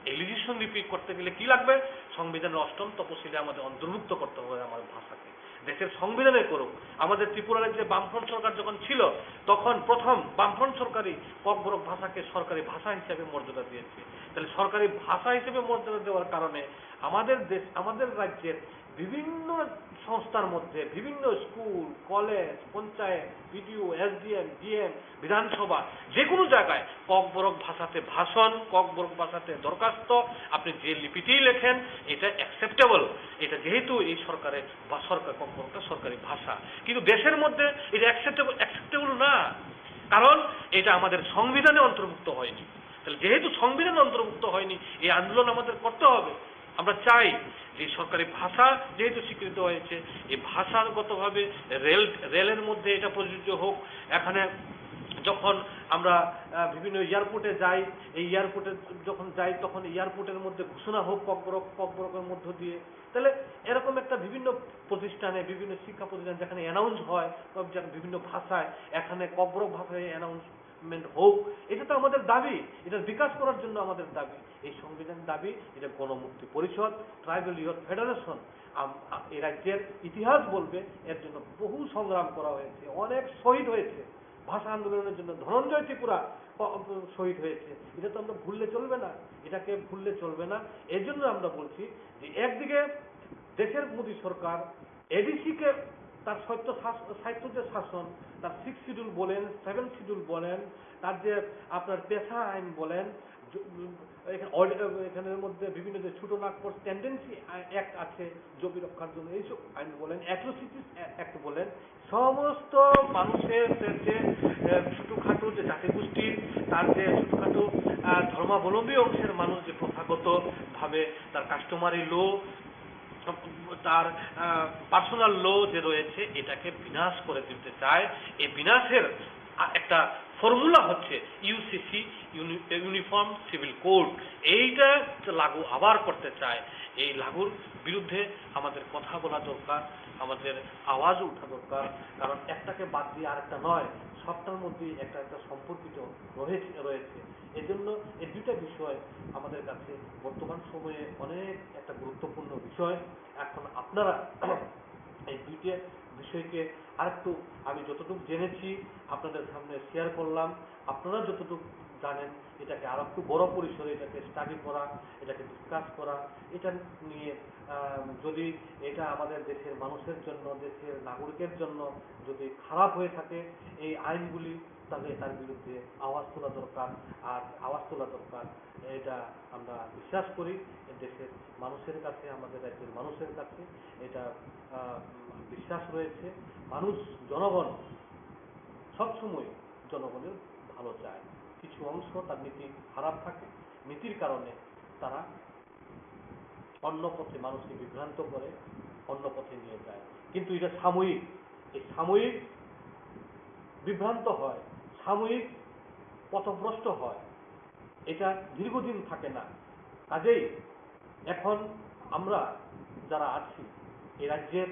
এই নিজস্ব লিপি করতে গেলে কি লাগবে? সংবিধানের অষ্টম তপশিলে আমাদের অন্তর্ভুক্ত করতে হবে আমার ভাষাকে। দেশের সংবিধানে করুক। আমাদের ত্রিপুরা রাজ্যে বামফ্রন্ট সরকার যখন ছিল, তখন প্রথম বামফ্রন্ট সরকারই ককবরক ভাষাকে সরকারি ভাষা হিসেবে মর্যাদা দিয়েছে। তাহলে সরকারি ভাষা হিসেবে মর্যাদা দেওয়ার কারণে আমাদের দেশ, আমাদের রাজ্যের বিভিন্ন সংস্থার মধ্যে, বিভিন্ন school, college, panchayat, BDO, SDM, DM, বিধানসভা, যে কোনো জায়গায় ককবরক ভাষাতে ভাষণ, ককবরক ভাষাতে দরখাস্ত, আপনি যে লিপিতেই লেখেন, এটা অ্যাকসেপ্টেবল। এটা যেহেতু এই সরকারের বা সরকার, ককবরকটা সরকারি ভাষা, কিন্তু দেশের মধ্যে এটা অ্যাকসেপ্টেবল, অ্যাকসেপ্টেবল না, কারণ এটা আমাদের সংবিধানে অন্তর্ভুক্ত হয়নি। তাহলে যেহেতু সংবিধানে অন্তর্ভুক্ত হয়নি, এই আন্দোলন আমাদের করতে হবে। আমরা চাই যে সরকারি ভাষা যেহেতু স্বীকৃত হয়েছে, এই ভাষাগতভাবে রেল, রেলের মধ্যে এটা প্রযোজ্য হোক। এখানে যখন আমরা, আহ, বিভিন্ন এয়ারপোর্টে যাই, এই এয়ারপোর্টে যখন যাই, তখন এয়ারপোর্টের মধ্যে ঘোষণা হোক ককবরক, ককবরকের মধ্য দিয়ে। তাহলে এরকম একটা বিভিন্ন প্রতিষ্ঠানে, বিভিন্ন শিক্ষা প্রতিষ্ঠান যেখানে অ্যানাউন্স হয়, বা যেখানে বিভিন্ন ভাষায়, এখানে ককবরক ভাষায় অ্যানাউন্সমেন্ট হোক, এটা তো আমাদের দাবি, এটার বিকাশ করার জন্য আমাদের দাবি। এই সংবিধান দাবি, এটা গণমুক্তি পরিষদ, ট্রাইবাল ইয়ুথ ফেডারেশন, আম-, আ-, এই রাজ্যের ইতিহাস বলবে, এর জন্য বহু সংগ্রাম করা হয়েছে, অনেক শহীদ হয়েছে। ভাষা আন্দোলনের জন্য ধনঞ্জয় ত্রিপুরা প-, শহীদ হয়েছে। এটা তো আমরা ভুললে চলবে না, এটাকে ভুললে চলবে না। এর জন্য আমরা বলছি যে একদিকে দেশের মোদী সরকার এডিসি কে তার স্বায়ত্ত শাস-, স্বায়ত্ত যে শাসন, তার সিক্স শিডিউল বলেন, সেভেন শিডিউল বলেন, তার যে আপনার পেশা আইন বলেন, জ-, এখানে অড-, এখানের মধ্যে বিভিন্ন যে ছোট নাগপুর টেন্ডেন্সি অ্যাক্ট আছে জমি রক্ষার জন্য, এইসব আইন বলেন, অ্যাট্রোসিটিস অ্যাক্ট বলেন, সমস্ত মানুষের যে, যে, এ, ছোটখাটো যে জাতিগোষ্ঠীর, তার যে ছোটখাটো, আহ, ধর্মাবলম্বী অংশের মানুষ যে প্রথাগতভাবে তার customary law, তার, আহ, personal law যে রয়েছে, এটাকে বিনাশ করে দিতে চায়। এই বিনাশের, আ, একটা formula হচ্ছে ইউসিসি, ইউনি-, ইউনিফর্ম সিভিল কোড। এইটা লাগু আবার করতে চায়। এই লাগুর বিরুদ্ধে আমাদের কথা বলা দরকার, আমাদের আওয়াজ ওঠা দরকার। কারণ একটাকে বাদ দিয়ে আরেকটা নয়, সবটার মধ্যেই একটা একটা সম্পর্কিত রয়েছে, রয়েছে। এজন্য এই দুইটা বিষয় আমাদের কাছে বর্তমান সময়ে অনেক একটা গুরুত্বপূর্ণ বিষয়। এখন আপনারা এই দুইটা বিষয়কে আরেকটু, আমি যতটুকু জেনেছি আপনাদের সামনে শেয়ার করলাম, আপনারা যতটুকু জানেন এটাকে আরো একটু বড় পরিসরে এটাকে স্টাডি করা, এটাকে ডিসকাস করা, এটা নিয়ে, আহ, যদি এটা আমাদের দেশের মানুষের জন্য, দেশের নাগরিকের জন্য যদি খারাপ হয়ে থাকে এই আইনগুলি, তাহলে তার বিরুদ্ধে আওয়াজ তোলা দরকার। আর আওয়াজ তোলা দরকার, এটা আমরা বিশ্বাস করি দেশের মানুষের কাছে, আমাদের রাজ্যের মানুষের কাছে এটা, আহ, বিশ্বাস রয়েছে। মানুষ, জনগণ সবসময় জনগণের ভালো চায়। কিছু অংশ তার নীতি খারাপ থাকে, নীতির কারণে তারা অন্য পথে মানুষকে বিভ্রান্ত করে, অন্য পথে নিয়ে যায়। কিন্তু এটা সাময়িক, এই সাময়িক বিভ্রান্ত হয়, সাময়িক পথভ্রষ্ট হয়, এটা দীর্ঘদিন থাকে না। কাজেই এখন আমরা যারা আছি, এই রাজ্যের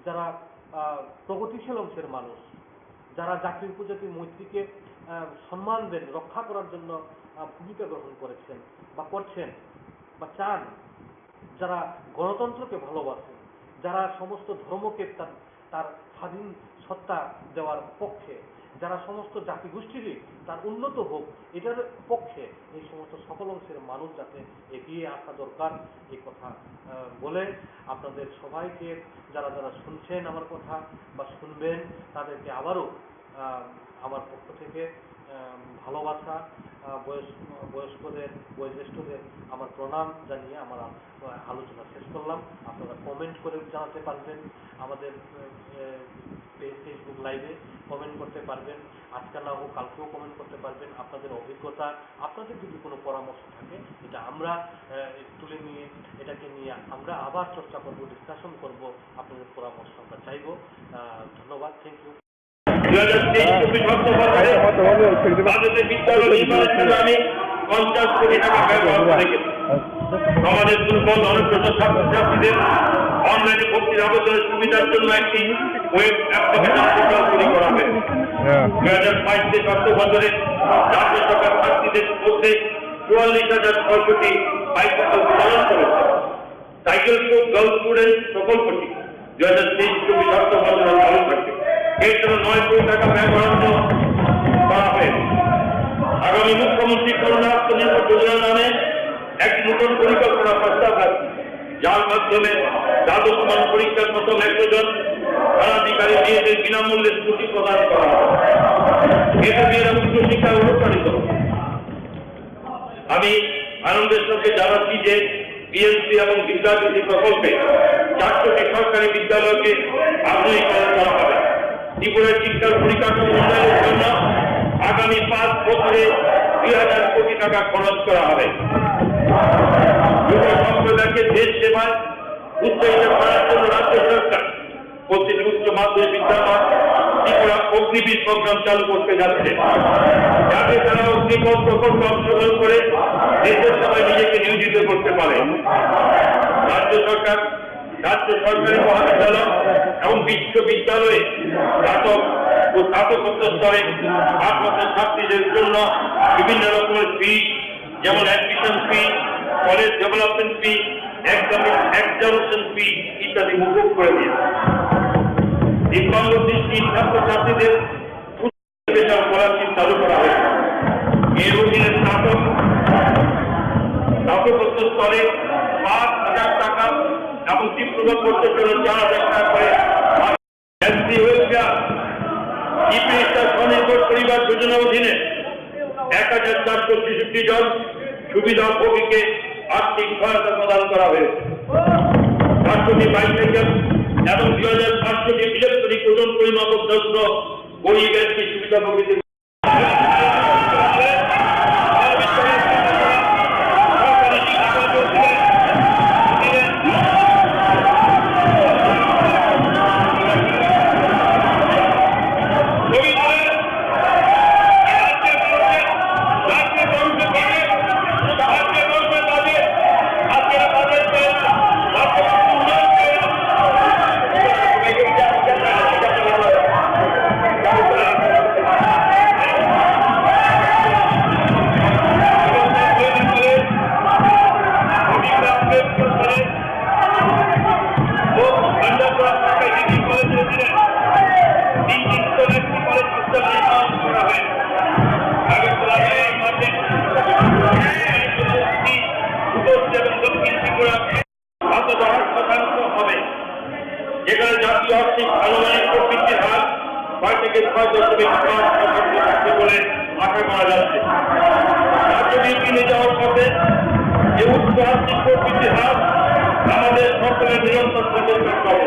যারা, আহ, প্রগতিশীল অংশের মানুষ, যারা জাতি উপজাতি মৈত্রীকে, আহ, সম্মান দেন, রক্ষা করার জন্য, আহ, ভূমিকা গ্রহণ করেছেন বা করছেন বা চান, যারা গণতন্ত্রকে ভালোবাসেন, যারা সমস্ত ধর্মকে তার, তার স্বাধীন সত্তা দেওয়ার পক্ষে, যারা সমস্ত জাতিগোষ্ঠীরই তার উন্নত হোক, এটার পক্ষে এই সমস্ত সকল অংশের মানুষ যাতে এগিয়ে আসা দরকার, এই কথা, আহ, বলে আপনাদের সবাইকে, যারা যারা শুনছেন আমার কথা বা শুনবেন, তাদেরকে আবারও, আহ, আমার পক্ষ থেকে, আহ, ভালোবাসা, আহ, বয়স-, বয়স্কদের, বয়োজ্যেষ্ঠদের আমার প্রণাম জানিয়ে আমার আ-, আলোচনা শেষ করলাম। আপনারা কমেন্ট করে জানাতে পারবেন, আমাদের, আহ, ফে-, Facebook লাইভে কমেন্ট করতে পারবেন। আজকে না হোক, কালকেও কমেন্ট করতে পারবেন। আপনাদের অভিজ্ঞতা, আপনাদের যদি কোনো পরামর্শ থাকে, এটা আমরা, আহ, তুলে নিয়ে, এটাকে নিয়ে আমরা আবার চর্চা করব, ডিসকাশন করব, আপনাদের পরামর্শ আমরা চাইব। আহ, ধন্যবাদ, থ্যাংক ইউ। দুই হাজার তেইশ চব্বিশ অর্থ বছরে রাজ্যতে বিদ্যালয় নির্মাণের জন্য আমি পঞ্চাশ কোটি টাকা ব্যয় বরাদ্দ রেখেছি। সমাজের দুর্বল অনগ্রসর ছাত্রছাত্রীদের অনলাইনে ভর্তির আবেদনের সুবিধার জন্য একটি ওয়েব অ্যাপ্লিকেশন পোর্টাল তৈরি করা হয়েছে। দুই হাজার বাইশ তেইশ অর্থ বছরে রাজ্য সরকার ছাত্রীদের মধ্যে চুয়াল্লিশ হাজার ছয় কোটি বাইশ টাকা উত্তোলন করেছে। সাইকেল টু গার্লস স্টুডেন্ট প্রকল্পটি দুই হাজার তেইশ চব্বিশ অর্থ বছরে চালু থাকবে। এর জন্য নয় কোটি টাকা ব্যয় বরাদ্দ করা হয়েছে। আগামী মুখ্যমন্ত্রী কন্যা আত্মনির্ভর যোজনা নামে এক নতুন পরিকল্পনা প্রস্তাব রাখছি, যার মাধ্যমে দ্বাদশ মান পরীক্ষার প্রথম একশো জন স্থানাধিকারী মেয়েদের বিনামূল্যে স্কুটি প্রদান করা হবে। এতে মেয়েরা উচ্চশিক্ষায় অনুপ্রাণিত হবে। আমি আনন্দের সঙ্গে জানাচ্ছি যে বিএনসি এবং বিদ্যাজ্যোতি প্রকল্পে চারশোটি সরকারি বিদ্যালয়কে আধুনিকরণ করা হবে। ত্রিপুরার শিক্ষার পরিকাঠামো উন্নয়নের জন্য আগামী পাঁচ বছরে দুই হাজার কোটি টাকা খরচ করা হবে। যুব সম্প্রদায়কে দেশ সেবায় উৎসাহিত করার জন্য রাজ্য সরকার প্রতিটি উচ্চ মাধ্যমিক বিদ্যালয় ত্রিপুরা অগ্নিবীর প্রোগ্রাম চালু করতে যাচ্ছে, যাতে তারা অগ্নিপথ প্রকল্পে অংশগ্রহণ করে দেশের সেবায় নিজেকে নিয়োজিত করতে পারে। রাজ্য সরকার, রাজ্য সরকারি মহাবিদ্যালয় এবং বিশ্ববিদ্যালয়ে স্নাতক ও স্নাতকোত্তর স্তরে পাঠরত ছাত্রীদের জন্য বিভিন্ন রকমের ফি, যেমন অ্যাডমিশন ফি, কলেজ ডেভেলপমেন্ট ফি, এক্সামিনেশন ফি ইত্যাদি মকুব করে দিয়েছে। দিব্যাঙ্গ দৃষ্টি ছাত্রছাত্রীদের উচ্চ স্পেশাল স্কলারশিপ চালু করা হয়েছে। এর অধীনে স্নাতক, স্নাতকোত্তর স্তরে পাঁচ হাজার টাকা এবং ডিপ্লোমা কোর্সের জন্য চার হাজার টাকা করে এসসি ওয়েলফেয়ার, চিফ মিনিস্টার স্বনির্ভর পরিবার যোজনা অধীনে এক হাজার চারশো ছেষট্টি জন সুবিধাভোগীকে আর্থিক সহায়তা প্রদান করা হয়েছে। চারশোটি বাইসাইকেল এবং দুই হাজার পাঁচশো টি ইলেকট্রনিক ওজন পরিমাপক যন্ত্র গরিব ব্যক্তি সুবিধাভোগীদের যেখানে জাতীয় আর্থিক আনুমানিক প্রবৃদ্ধির হার ছয় থেকে ছয় দশমিক পাঁচ শতাংশ থাকবে বলে আশা করা যাচ্ছে। রাজ্য বিল পেয়ে যাওয়ার পথে যে উচ্চ আর্থিক প্রবৃদ্ধির হার আমাদের সকলের নিরন্তর প্রচেষ্টা চলে।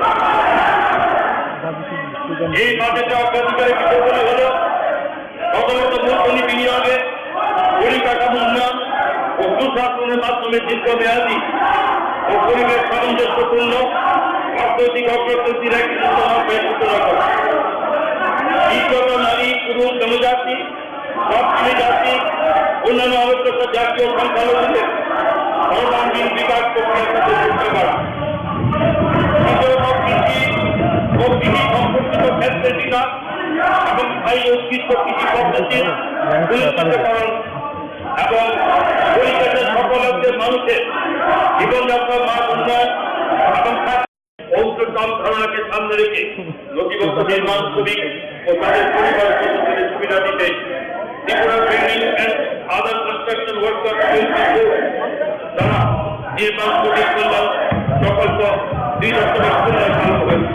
এই বাজেটে অগ্রাধিকারের বিষয়গুলি হল প্রথমত মূলধনী বিনিয়োগে পরিকাঠামো উন্নয়ন ও সুশাসনের মাধ্যমে দীর্ঘমেয়াদী ও পরিবেশ সামঞ্জস্যপূর্ণ অর্থনৈতিক অগ্রগতির একটি নতুন অধ্যায় সূচনা করা। দ্বিতীয়ত নারী, পুরুষ, জনজাতি, সব শ্রেণী জাতি, অন্যান্য অনগ্রসর জাতি ও সংখ্যালঘুদের সর্বাঙ্গীন বিকাশ প্রক্রিয়াকে প্রতিষ্ঠা করা। তৃতীয়ত কৃষি ও কৃষি সম্পর্কিত ক্ষেত্রে বিকাশ এবং স্থায়ী উদ্ভিজ্জ কৃষি পদ্ধতির সুনিশ্চিতকরণ এবং পরিবেশের সকল অংশের মানুষের জীবনযাত্রার মান উন্নয়ন এবং ঔষধ ধারণাকে সামনে রেখে নথিভুক্ত নির্মাণ শ্রমিক ও তাদের পরিবার সদস্যদের সুবিধা দিতে Tripura building and other construction workers welfare board দ্বারা নির্মাণ শ্রমিক কল্যাণ প্রকল্প দুই দশমিক শূন্য চালু হয়েছে।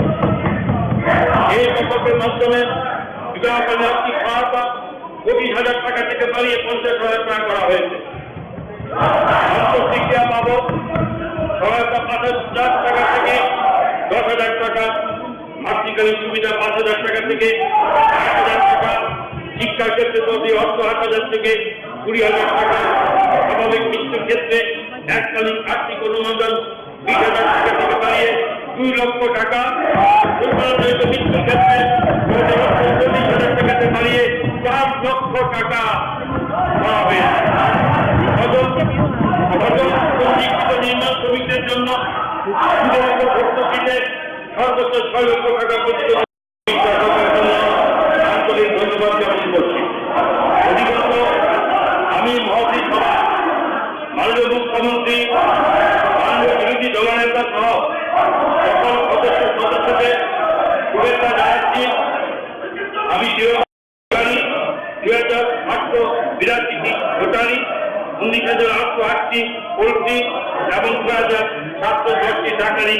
এই প্রকল্পের মাধ্যমে বিবাহ কল্যাণ আর্থিক সহায়তা পঁচিশ হাজার টাকা থেকে বাড়িয়ে পঞ্চাশ হাজার টাকা করা হয়েছে। আন্তঃশিক্ষা বাবদ সহায়তা পাঁচ হাজার টাকা থেকে দশ হাজার টাকা, মাতৃকালীন সুবিধা পাঁচ হাজার টাকা থেকে আট হাজার টাকা, শিক্ষার ক্ষেত্রে প্রতি অর্থ আট হাজার থেকে কুড়ি হাজার টাকা, স্বাভাবিক মৃত্যুর ক্ষেত্রে এককালীন আর্থিক অনুমোদন বিশ হাজার টাকা থেকে বাড়িয়ে দুই লক্ষ টাকা, দুর্ঘটনাজনিত মৃত্যুর ক্ষেত্রে প্রতি বছর চল্লিশ হাজার টাকা থেকে বাড়িয়ে পাঁচ লক্ষ টাকা করা হয়েছে। অচল, অচল পুনরুজ্জীবিত নির্মাণ শ্রমিকদের জন্য শুধুমাত্র ভর্তুকিতে সর্বোচ্চ ছয় লক্ষ টাকা পর্যন্ত আন্তরিক ধন্যবাদ জ্ঞাপন করছি। অধিকতর আমি মহতী সভা, মাননীয় মুখ্যমন্ত্রী, মাননীয় বিরোধী দলনেতা সহ সকল সদস্য সদস্যদের শুভেচ্ছা জানাচ্ছি। আমি দুই হাজার আটশো বিরাশিটি ভোটারি, উনিশ হাজার আটশো আটটি পোল্ট্রি এবং ছয় হাজার সাতশো দশটি ডাকারি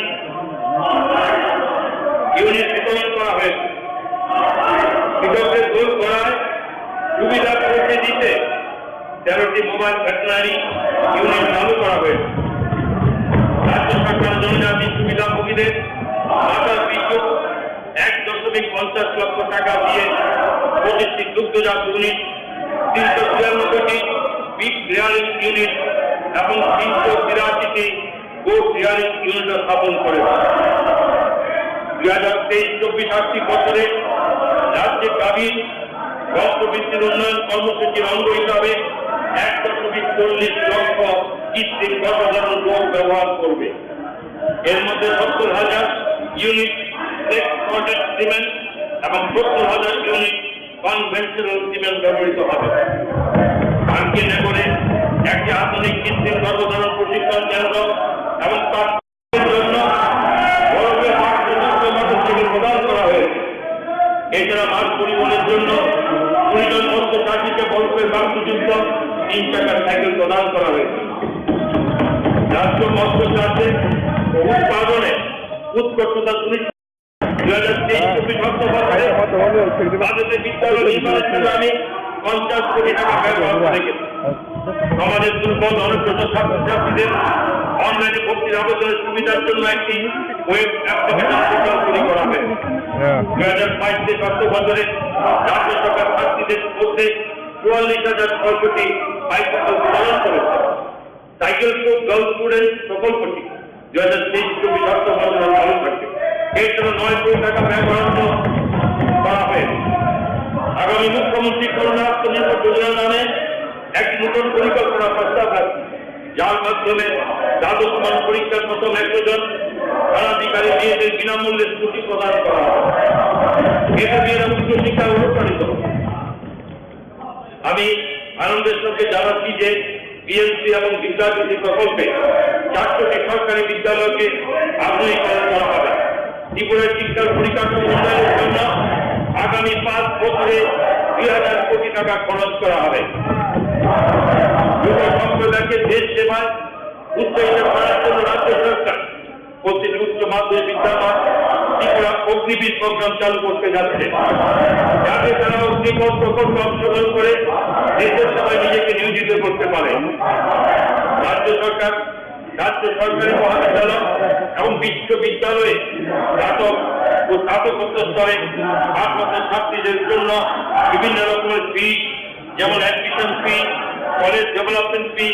ইউনিট বিতরণ করা হয়েছে। কৃষকদের দোল করায় সুবিধা পৌঁছে দিতে তেরোটি মোবাইল ভেটেরিনারি ইউনিট চালু করা হয়েছে। রাজ্য সরকার জনজাতি সুবিধাভোগীদের মাথাপিছু এক দশমিক পঞ্চাশ লক্ষ টাকা দিয়ে পঁচিশটি দুগ্ধজাত ইউনিট, তিনশো তিরানব্বইটি পিগ রিয়ারিং ইউনিট এবং তিনশো তিরাশিটি গোট রিয়ারিং ইউনিট স্থাপন করেছে। দুই হাজার তেইশ চব্বিশ আর্থিক বছরে রাজ্যে গাভীর বংশবৃদ্ধির উন্নয়ন কর্মসূচির অঙ্গ হিসাবে এক দশমিক চল্লিশ লক্ষ কৃত্রিম গর্ভধারণ গোট ব্যবহার করবে। এর মধ্যে সত্তর হাজার ইউনিট সেক্স প্রোডাক্ট সিমেন্ট এবং সত্তর হাজার ইউনিট কনভেনশনাল সিমেন্ট ব্যবহৃত হবে। আরকে নগরে একটি আধুনিক কৃত্রিম গর্ভধারণ প্রশিক্ষণ কেন্দ্র এবং তার জন্য বরফে বাস পর্যন্ত মোটরসাইকেল প্রদান করা হয়েছে। এছাড়া মাছ পরিবহনের জন্য কুড়ি জন মৎস্য চাষীকে বরফে বাস পর্যন্ত তিন চাকার সাইকেল প্রদান করা হয়েছে। রাজ্য মৎস্য চাষে ও উৎপাদনে উৎকর্ষতা সুনিশ্চিত। দুই হাজার তেইশ চব্বিশ অর্থ বছরে বাজেটে বিদ্যালয় নির্মাণের জন্য আমি পঞ্চাশ কোটি টাকা ব্যবহার করেছি। সমাজের দুর্বল অনগ্রসর ছাত্রছাত্রীদের অনলাইনে ভর্তির আবেদনের সুবিধার জন্য একটি ওয়েব অ্যাপ্লিকেশন পোর্টাল তৈরি করা হবে। হ্যাঁ। দুই হাজার বাইশ তেইশ অর্থ বছরে রাজ্য সরকার ছাত্রীদের মধ্যে চুয়াল্লিশ হাজার ছয়শো টি সাইকেল প্রদান করেছে। সাইকেল টু গার্লস স্টুডেন্ট প্রকল্পটি দুই হাজার তেইশ চব্বিশ অর্থ বছরে চালু থাকবে। এর জন্য নয় কোটি টাকা ব্যয় বরাদ্দ করা হয়েছে। আগামী মুখ্যমন্ত্রী কন্যা আত্মনির্ভর যোজনা নামে একটি নতুন পরিকল্পনা প্রস্তাব রাখছি, যার মাধ্যমে দ্বাদশ মান পরীক্ষার প্রথম একশো জন স্বর্ণাধিকারী মেয়েদের বিনামূল্যে স্কুটি প্রদান করা হবে। এতে মেয়েরা উচ্চশিক্ষায় অনুপ্রাণিত হবে। আমি আনন্দের সঙ্গে জানাচ্ছি যে পিএমসি এবং বিদ্যাজ্যোতি প্রকল্পে চারশোটি সরকারি বিদ্যালয়কে আধুনিকরণ করা হবে। ত্রিপুরার শিক্ষার পরিকাঠামো উন্নয়নের জন্য আগামী পাঁচ বছরে দুই হাজার কোটি টাকা খরচ করা হবে। যুব সম্প্রদায়কে দেশ সেবায় উৎসাহিত করার জন্য রাজ্য সরকার প্রতিটি উচ্চ মাধ্যমিক বিদ্যালয় ত্রিপুরা অগ্নিবীর প্রোগ্রাম চালু করতে যাচ্ছে, যাতে তারা অগ্নিপথ প্রকল্পে অংশগ্রহণ করে দেশের সেবায় নিজেকে নিয়োজিত করতে পারে। রাজ্য সরকার, রাজ্য সরকারি মহাবিদ্যালয় এবং বিশ্ববিদ্যালয়ে স্নাতক ও স্নাতকোত্তর স্তরে পাঠরত ছাত্রীদের জন্য বিভিন্ন রকমের ফি, যেমন অ্যাডমিশন ফি, কলেজ ডেভেলপমেন্ট ফি,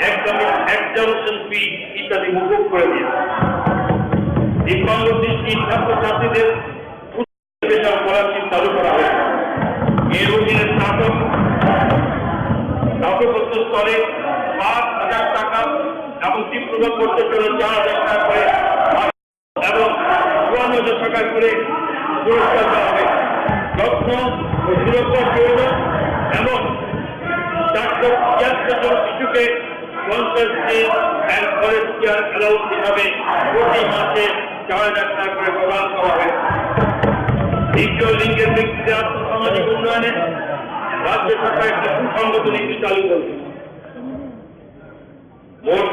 এক্সামিনেশন ফি ইত্যাদি মকুব করে দিয়েছে। দিব্যাঙ্গ দৃষ্টি ছাত্রছাত্রীদের স্পেশাল স্কলারশিপ চালু করা হয়েছে। এর অধীনে স্নাতক, স্নাতকোত্তর স্তরে পাঁচ হাজার টাকা এবং ডিপ্লোমা কোর্সের জন্য চার হাজার টাকা করে এবং চুয়ান্ন হাজার টাকা করে পুরস্কার দেওয়া হবে। যত্ন ও সুরক্ষার প্রয়োজন এবং চারশো ছিয়াত্তর জন শিশুকে পঞ্চাশ দিন and ফরেস্ট কেয়ার অ্যালাউন্স হিসাবে প্রতি মাসে চার হাজার টাকা করে প্রদান করা হয়েছে। তৃতীয় লিঙ্গের ব্যক্তিদের আর্থসামাজিক উন্নয়নে রাজ্য সরকার একটি সুসংগত নীতি চালু করবে। মোট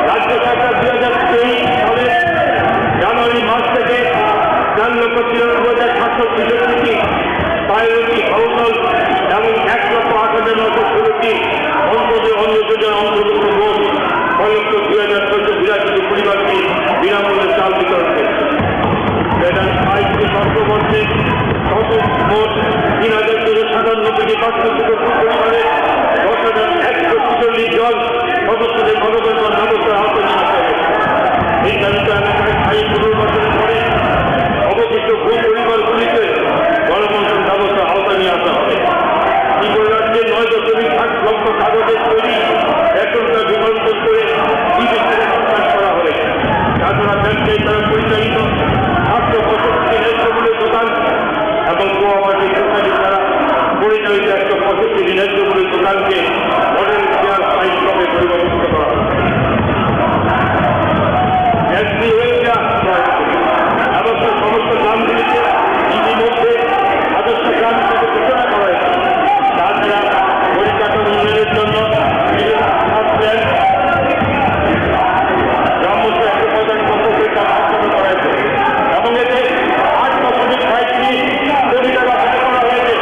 রাজ্য সরকার দুই হাজার তেইশ সালের জানুয়ারি মাস থেকে চার লক্ষ তিরানব্বই হাজার সাতশো ছেষট্টিটি প্রায়োরিটি হাউসহোল্ড এবং এক লক্ষ আট হাজার নয়শো ষোলোটি অন্তর্ভুক্ত, অন্তর্ভুক্ত যোজনা অন্তর্ভুক্ত মোট ছয় লক্ষ দুই হাজার ছয়শো বিরাশিটি পরিবারকে বিনামূল্যে চাল বিতরণ করছে। দুই হাজার বাইশ তেইশ অর্থবর্ষে কত মোট তিন হাজার দুশো সাতানব্বইটি বাস্তুচ্যুত পরিবারে দশ হাজার একশো ছেচল্লিশ জন সদস্যদের গণকল্যাণ ব্যবস্থার আওতায় নিয়ে আসা হয়েছে। এই দাবিত এলাকায় স্থায়ী পুনর্বাসনের পরে অবশিষ্ট ভূ পরিবারগুলিকে গণকল্যাণ ব্যবস্থার আওতায় নিয়ে আসা হবে। ত্রিপুরা রাজ্যে নয় দশমিক আট লক্ষ কাগজের তৈরি রেশন কার্ড রূপান্তর করে ডিজিটাল রেশন কার্ড করা হবে। তাছাড়া ব্যবসায়ী দ্বারা পরিচালিত সাতশো পঁয়ষট্টি ন্যায্য মূল্য দোকান এবং কোঅপারেটিভ সোসাইটি দ্বারা পরিচালিত একশো পঁয়ষট্টি ন্যায্য মূল্য দোকানকে মডেল চেয়ার সাইট শপে পরিবর্তিত করা হবে। এসপি ওয়েলফেয়ার ব্যবস্থার সমস্ত গ্রামগুলিতে ইতিমধ্যে আদর্শ গ্রাম হিসেবে ঘোষণা করা হয়েছে। তাছাড়া পরিকাঠামো উন্নয়নের জন্য বিভিন্ন খাত প্ল্যান গ্রাম মধ্যে একশো পঁয়তাল্লিশ লক্ষ করে কাজ সম্পন্ন করা হয়েছে এবং এতে আট দশমিক সাঁইত্রিশ কোটি টাকা ব্যয় করা হয়েছে।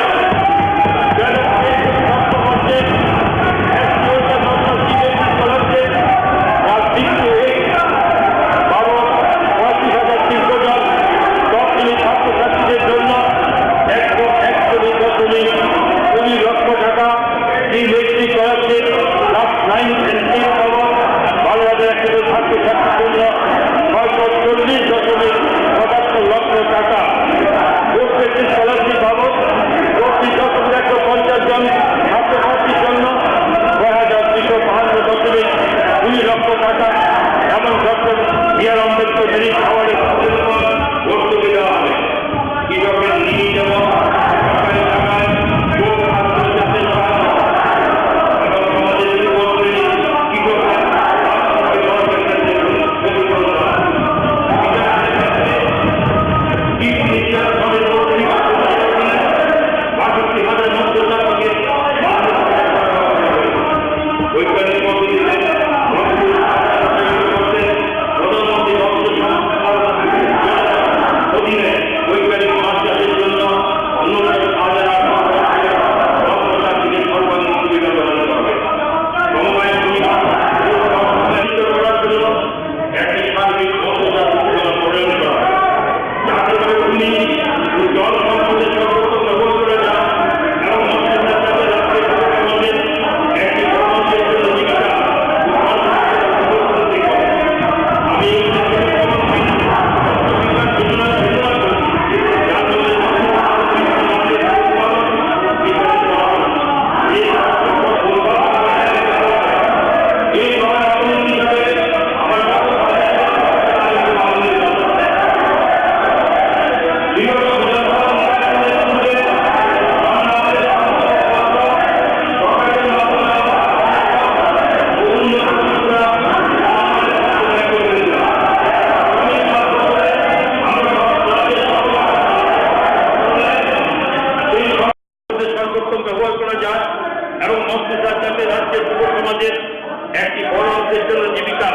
করা যায় এবং মন্ত্রিসভা যাতে রাজ্যের যুব সমাজের একটি বড় অংশের জন্য জীবিকা।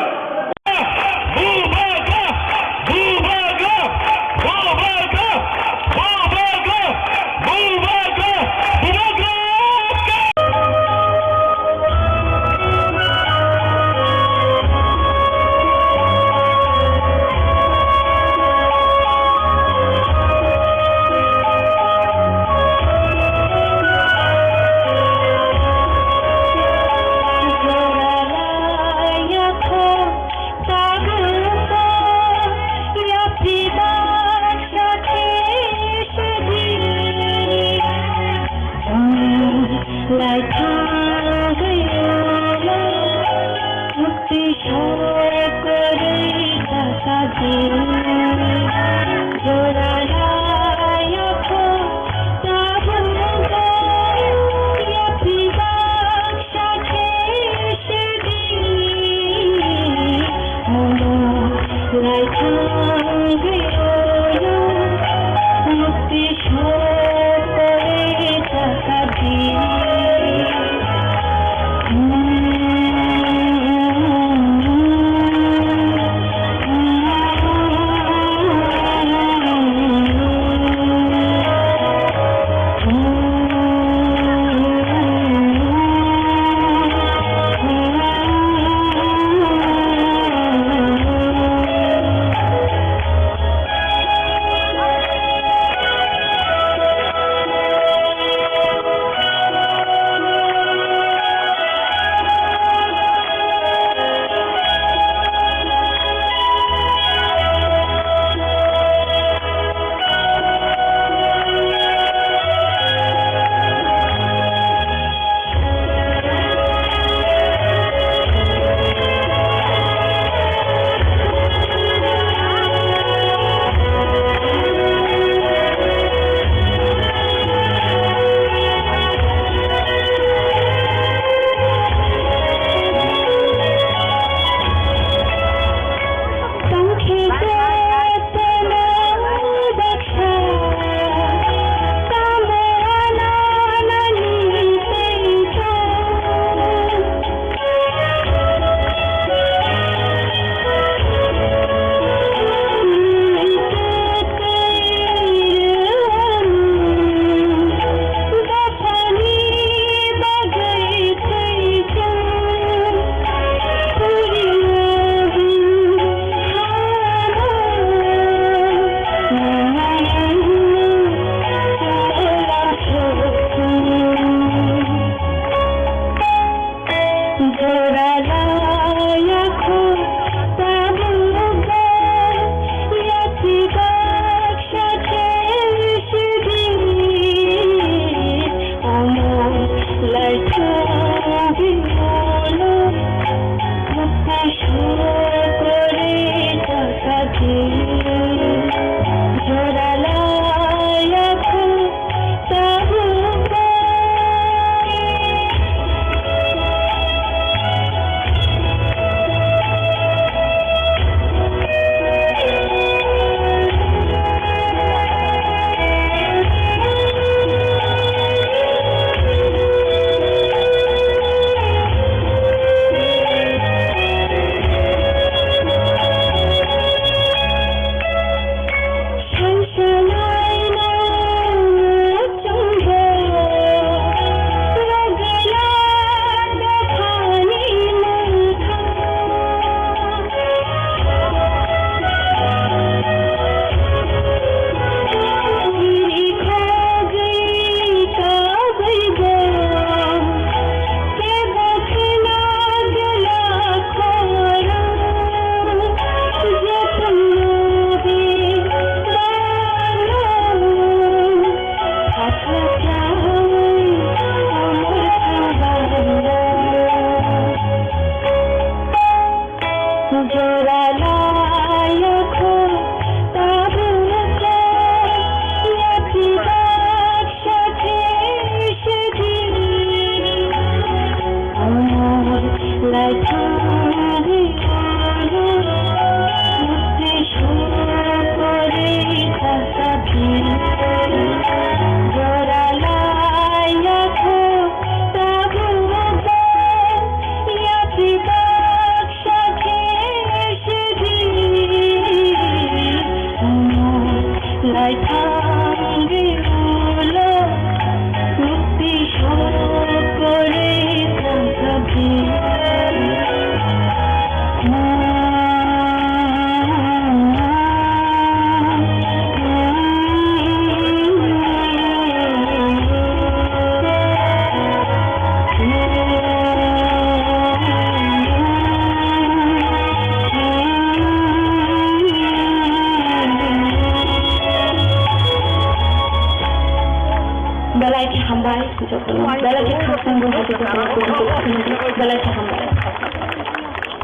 Belai khe khakchangbo belai khe hambai.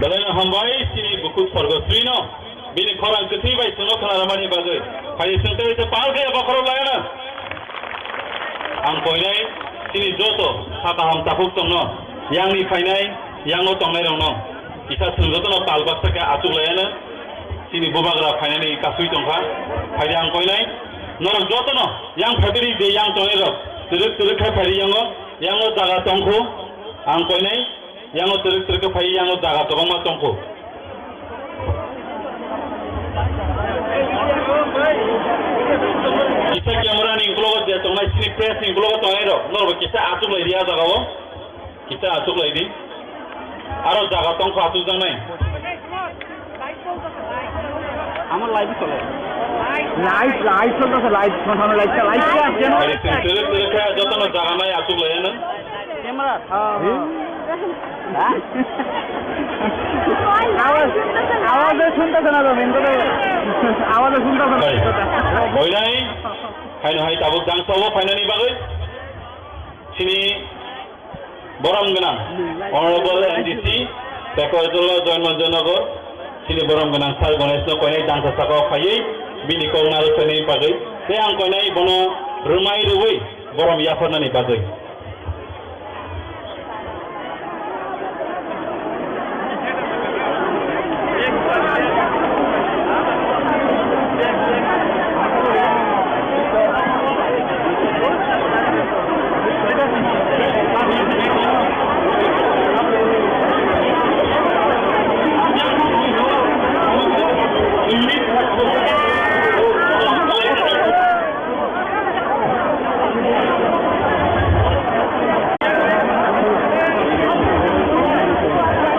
Belai no hambai chini bukhuk Sorgosri no. Bini khorang kwthwi bai chwngno khwna rwmani bagwi. Phaidi chwng tei se pal khe bokhorok laiano. Ang koinai chini joto sa kaham takhuk tongno, yangni phainai, yango tongnairokno kisa chwng jotono pal baksa khe achuk laiano. Chini bubagra phainani kasui tongkha. Phaidi ang koinai norok jotono yang phaibini je yang tongnairok twrwk twrwk khai phaidi yango, yango jaga tongkhu. Ang koinai yango twrwk twrwk khe phai, yango jaga kwbangma tongkhu. Kisa camera ni uklogo je tongnai, chini press ni uklogo tongnai rok, norok kisa achuk lai di a jaga o, kisa achuk lai di. Aro jaga tongkhu achuk jangnai. Ama live chole. Live, live cholteche, live, live, live, live. Ari sing tere tere khe jotono jaga nai achuk lai ano. Camera. Ha, ha. Awaz, awaz e sunta sana to, main kotha. Awaz e sunta sana. Hoinai, haino hai tabuk jang sabo phainani bagwi. Chini Borom gwnang Honorable M D C Tekojola Joymanjanagar, chini borom gwnang Sir Ganesh no koinai dangsa saka o phaiwi bini kok narwknani bagwi tei ang koinai bono rwmai rwui borom yapharnani bagwi.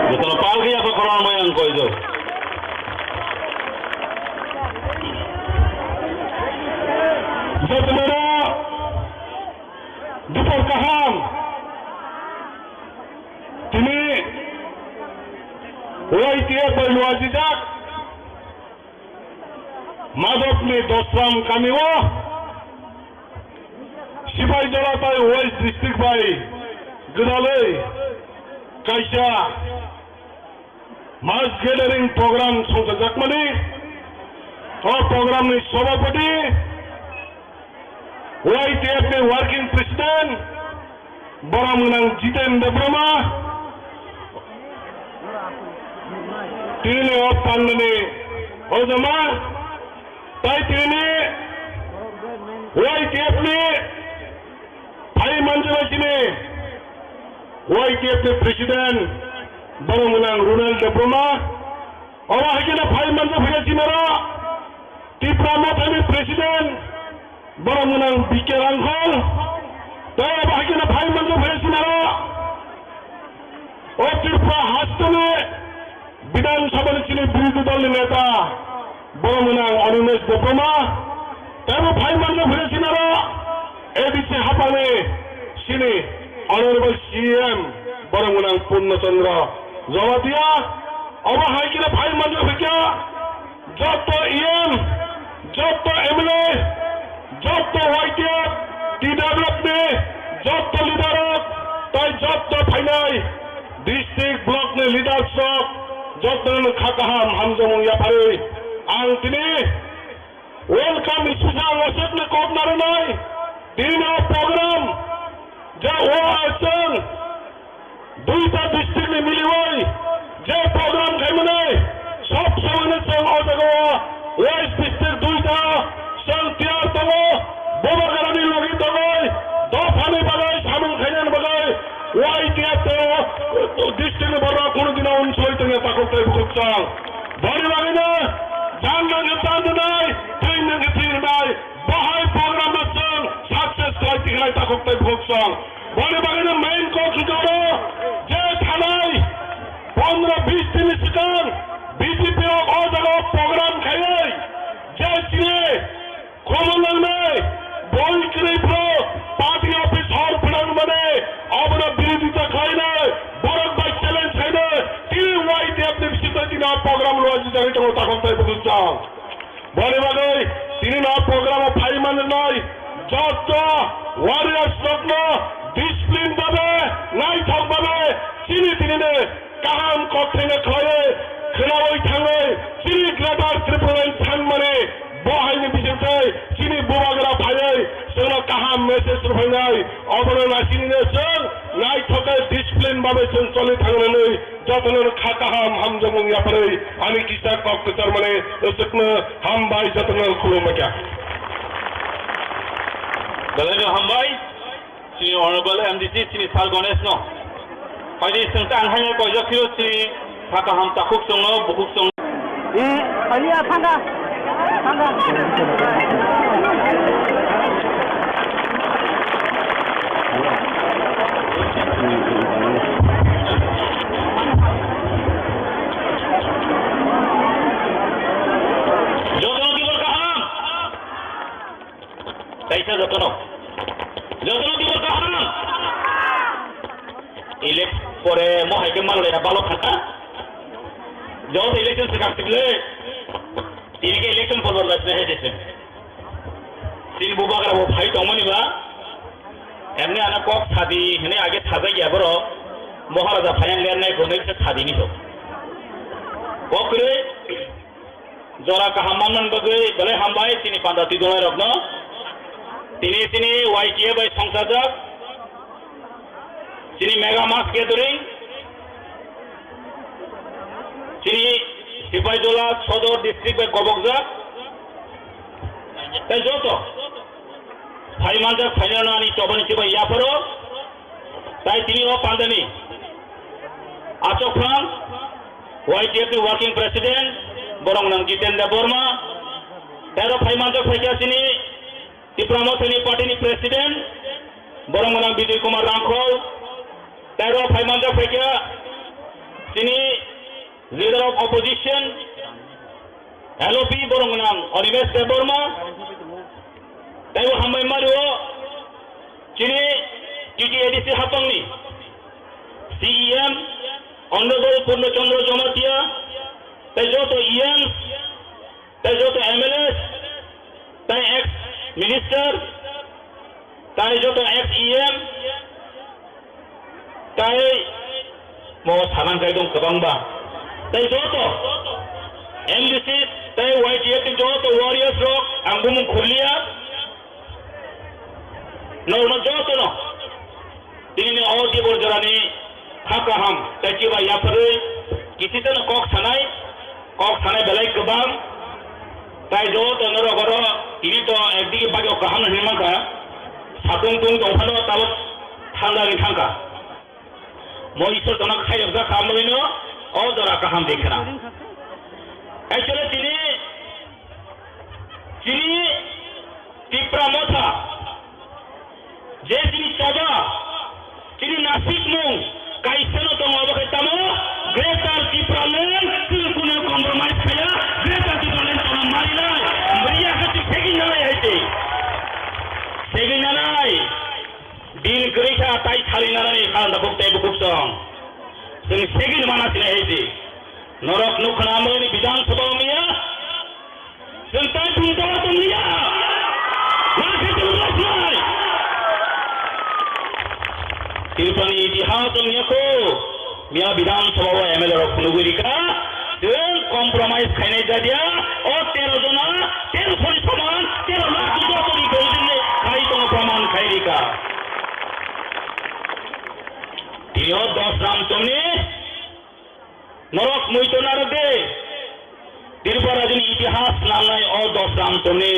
Jotono pal khe yapha khorang bai ang koijo. Jotono dupor kaham. Tini Y T F bai luajijak. Madhobni Dosram kamio Sipaijala bai West District bai gwdalwi kaisa mass gathering program songchajakmani, o program ni sobhapati Y T F ni working president, borom gwnang Jiten Debbarma, tini o pandani ojoma, tai tini Y T F ni phai manjaba chini Y T F ni president, borom gwnang Ronald Debbarma, obo hai kheno phai manjak phai chini ro. Tipra Mothani President, borom gwnang B K Rangkhol, tei abo hai kheno phai manjak phai sinaro, o Tripura hasteni Bidhan Sabhani chini birodhi dolni neta, borom gwnang Animesh Debbarma, tei bo phai manjak phai sinaro, A D C haphangni chini Honorable C M, borom gwnang Purna Chandra Jamatia, obo hai kheno phai manjak phai kha. Jotto E M, jotto M L A, jotto Y T F, T W F ni jotto leader rok, tai jotto phainai district block ni leaders rok, jotto no kha kaham hamjakmung yapharwi ang tini welcome speech ang aswkno kok narwnai. Tini o program je o aswk Duita district ni miliwi je program khaimani, sob somoi no chwng o jaga o West district duita chwng tiyar tongo, Bubagrani logi tongwi dophani bagwi samung khainani bagwi Y T F tei o district ni borok kunu dino unsoi tongya takhuk tei bukhuk chwng. Boni bagwino jan nangkhe jan rwnai, thwi nangkhe thwi rwnai, bahai program no chwng success khlai tikhlai takhuk tei bukhuk chwng. Boni bagwino main kok hwnkhe oro je thanai pondro bis din ni swkang B J P rok o jaga o program khaiwi je chini khumulwng ni boi kwrwi phuru party office hor phwnang mani obono birodita khlainai borok bai challenge khainai tini Y T F ni bisingo tini o program rwjak tongo takhuk tei bukhuk chwng. Boni bagwi tini no program o phai manjaknai jotto warriors rokno discipline babe, naithok babe, chini tinini kaham kokthaino khlaiwi, khwnawi thangwi, chini Greater Tipraland sanmani bo haini bisingtwi chini bubagra phaiwi chwngno kaham message rwphainai, obono naisingino chwng naithokhe discipline babe chwng choli thangnani jotono kha kaham hamjakmung yapharwi ani kisa kok kwcharmani rwchapno hambai jotono khulumbaikha. Belai no hambai. Chini Honorable M D C, chini Sir Ganesh no. Phaidi chwng tang hai koijak phiro chini saka ham takhuk chwngno, bukhuk chwng. Eh, phaidi ya, thangka. Thangka. Jotono tibor kaham. Kaisa jotono. Jotono tibor kaham. Elect pore mo hai khe mal ya balok khata. Joto election se kap tikle. Tini ke election pore lai se hai dese. Tini bubagra bo phai tongmani ba. Emni ana kok sadi hene age sajak ya boro. Maharaja phayang le nai ko nai se sadi ni to. Kok re. Jora kaham manmani bagwi belai hambai chini panda twi dongnai rokno. Tini chini Y T A bai songchajak. Chini mega mass gathering. Chini Sipaijala Sodor district bai kobokjak. Tei joto phai manjak phainani ani chobani chibai yapharo. Tai tini o pandani achukphang Y T F ni working president borok nang Jiten Debbarma, tero phai manjak phaikha chini Tipra Mothani party ni president borok nang Bijoy Kumar Rangkhol, tero phai manjak phaikha chini leader of opposition, L O P borok nang Animesh Debbarma, taibo hambai mario chini T T A D C hapangni C E M Honorable Purno Chandra Jamatia, tai joto E M, tai joto M L A, tai ex minister, tai joto ex E M, tai mo saman kai dong kwbangba. Tai joto M D C tai Y T F ni joto warriors rok ang bumung khurliya. Norokno jotono tinini o dibor jorani kha kaham tai chibai yapharwi kisiteno kok sanai, kok sanai belai kwbang. Tai joto norok oro tini to ekdigi bagyo kaham hinwi mankha, satung tung tongphano tabuk thanda wngwi thangkha. Mo Isor tono khairokjak kha, amno hino o jora kaham de khna. Actually, chini, chini Tipra Motha, je chini choba, chini nasikmung, kaisano tongo, abo khe tamo Greater Tipraland, chwng kunu compromise khaya, Greater Tipraland tamo marinai, bwrwi ya khe chwng segwi nanai hai se. Segwi nanai. Din kwrwi kha tai thali narani kha da buk tei bukuk song. Chwng segin mana sinai hai di. Norok nukha na amoni Bidhan Sabha wngya. Chwng tai thung tawa tongya. Ma khe chwng rok nai. Tirpani itihas wngya ko. Miya Bidhan Sabha o M L A rok phunugwi rikha, chwng compromise khainai jadia, o tero jona, tero sori soman, tero lakh joto ni gojin ni khai tongo, proman khai rikha. Tini o dos ram tongni norok muito narwk de. Tripura rajini itihas nangnai o dos ram tongni.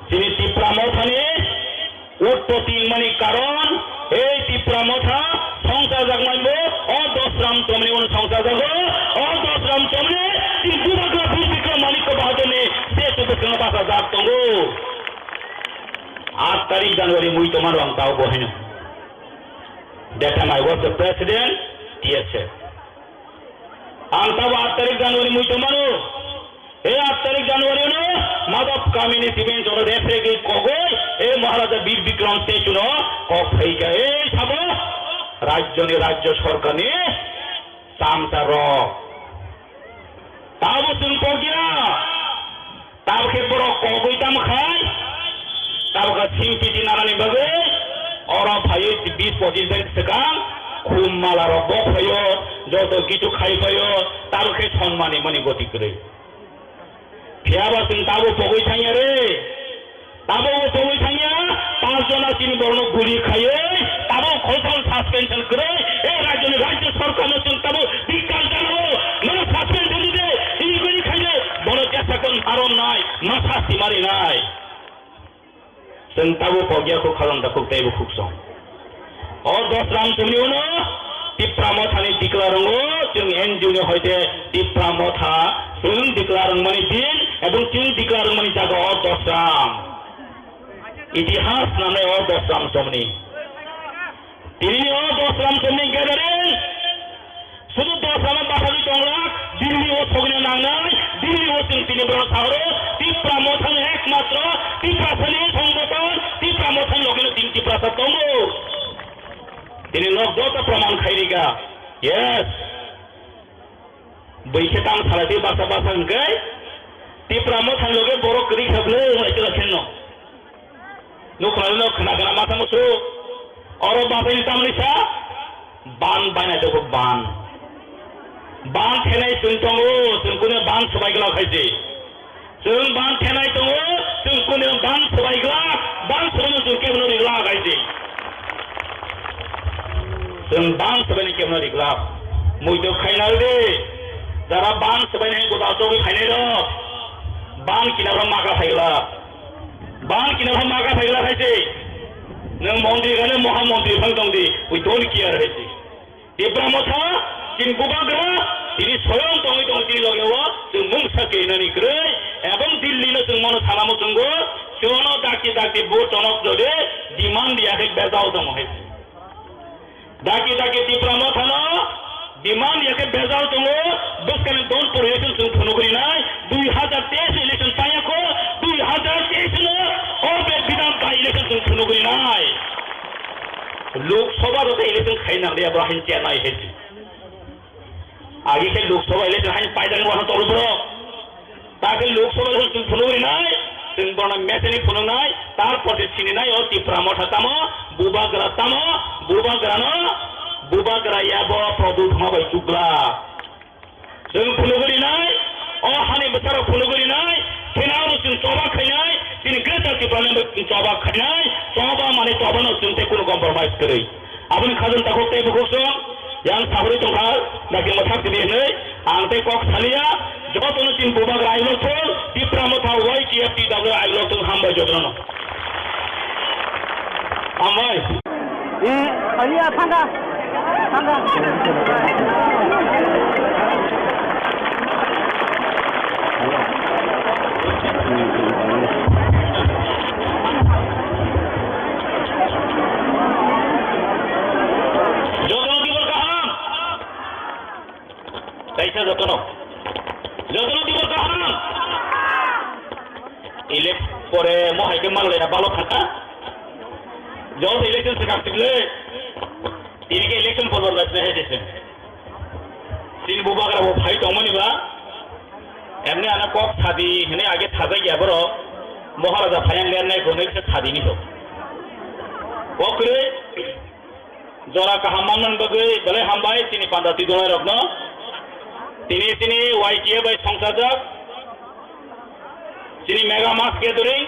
Chini Tipra Mothani utpoti wngmani karon, ei Tipra Motha songchajak manbo, o dos ram tongni uno songchajago, o dos ram tongni chini Bubagra Bir Bikram Manikya Bahadurni se tubusongo bachajak tongo. Aat tarik January mui tongmano ang tao bo hino. That time I was the president, T S F. Ang tabo aat tarik January mui tongmano. He aat tarik January no Madhab Kamini Siben Choro Refregi kogoi, he Maharaja Bir Bikram Setu no kok phaika, he sabo rajyo ni, rajyo sorkar ni samsa rok. Tabo chwng kok ya. Tabukhe borok kogwi tamo khai, tabukhe simpiti nanani bagwi, Oro phaiwi bis pochis din swkang khum mala rok bo phaio, joto kichu khai phaio, tamo khe sonmani mani goti kwrwi. Phiyaba chwng tabo pogwi thangya re, tabo pogwi thangya, panch jona chini borokno guli khaiwi, tabo khosol suspension kwrwi, e rajyoni rajya sorkarno chwng tabo धिक्कार janao, no suspension di de, chini guli khaide, bono jesa kon maron nai, ma sasti mari nai. Chwng tabuk pogya kuk khalong da kuk teibo kuk song. O dosram chwngni uno Tipra Mothani dikla rwngo, chwng N G O ni hoite Tipra Motha chwng dikla rwngmani din ebong chwng dikla rwngmani jaga o dosram. Itihas nanai o dosram chwngni. Tini o dosram chwngni gathering Sudu dosrama bathagwi tonglak, Delhi o sogwino nangnai, Delhi o chwng tini borok sahoro, Tipra Mothani ekmatro, Tiprasani songboton, Tipra Mothani logino chwng Tiprasa tongo. Tini nok joto proman khairika. Yes. Bwikhe tam salai twi baksa baksa hwnkhe, Tipra Mothani loge borok kwrwi kha bwle, wngkha khe no. Nukla no khna khna masa musu. Oro basaini tamni sa ban baina jogo ban. Ban thenai chwng tongo, chwng kune ban swbai glak hai se. Chwng ban thenai tongo, chwng kune ban swbai glak, ban swbai no chwng kebono ri glak hai se. Chwng ban swbai ni kebono ri glak. Muido khaina de. Jara ban swbai ni goda chogwi khainai rok. Ban kinaro maka phai glak. Ban kinaro maka phai glak hai se. Nwng montri gane moha montri phang tong di. We don't care hai se. Tipra Motha, chini bubagra, tini soyong tongwi tongwi tini loge o, chwng mungsa keinani kwrwi, ebong Delhi no chwng mono salamo chwngo, chwngno dakti dakti bo tonok jode, demand ya khe bejal tongo hai. Dakti dakti Tipra Mothano, demand ya khe bejal tongo, bwskangni don population chwng phunugwi nai, dui hazar teis election chayakho, dui hazar teis no, o be bidhan by election chwng phunugwi nai. Lok Sabha rok election khai nang liya, bro, hain chair nai hai. Agi khe Lok Sabha election hain paidani wahno tolo bro. Ta khe Lok Sabha election chwng phunugwi nai, chwng borna mechani phunuknai, tar porti sininai o Tipra Motha tamo, bubagra tamo, bubagrano, bubagra yabo Pradyut Dhoma bai chukla. Chwng phunugwi rinai, o hani bwsarok phunugwi rinai, khenaro chwng choba khainai, chini Greater Tipraland bai chwng choba khainai, choba mane chobano chwng tei kunu compromise kwrwi. Aboni khajang takhuk tei bukhuk song, yang sahorwi tongkha, dakti mwthak tini hwnwi, ang tei kok saliya, jotono chini bubagra aiglok thung, Tipra Motha Y T F T W aiglok thung, hambai jotono. Hambai. Eh, alia, thanda. Thanda. Jotono tibor kaham. Kaisa jotono. Jotono tibor kaham. Elect pore mo hai khe malai na balo thaka. Joto election se kam tikle. Tini khe election pore lai se hai dise. Tin bubagra bo phai tongmani ba. Emni ana kok sadi hene age thajai ya boro. Moharaja phayang len nai ko nai se sadi ni to. Okre. Jora kaham manmani bagwi belai hambai chini panda twijlongnirokno. Tini chini Y T A bai songchajak chini mega mass gathering,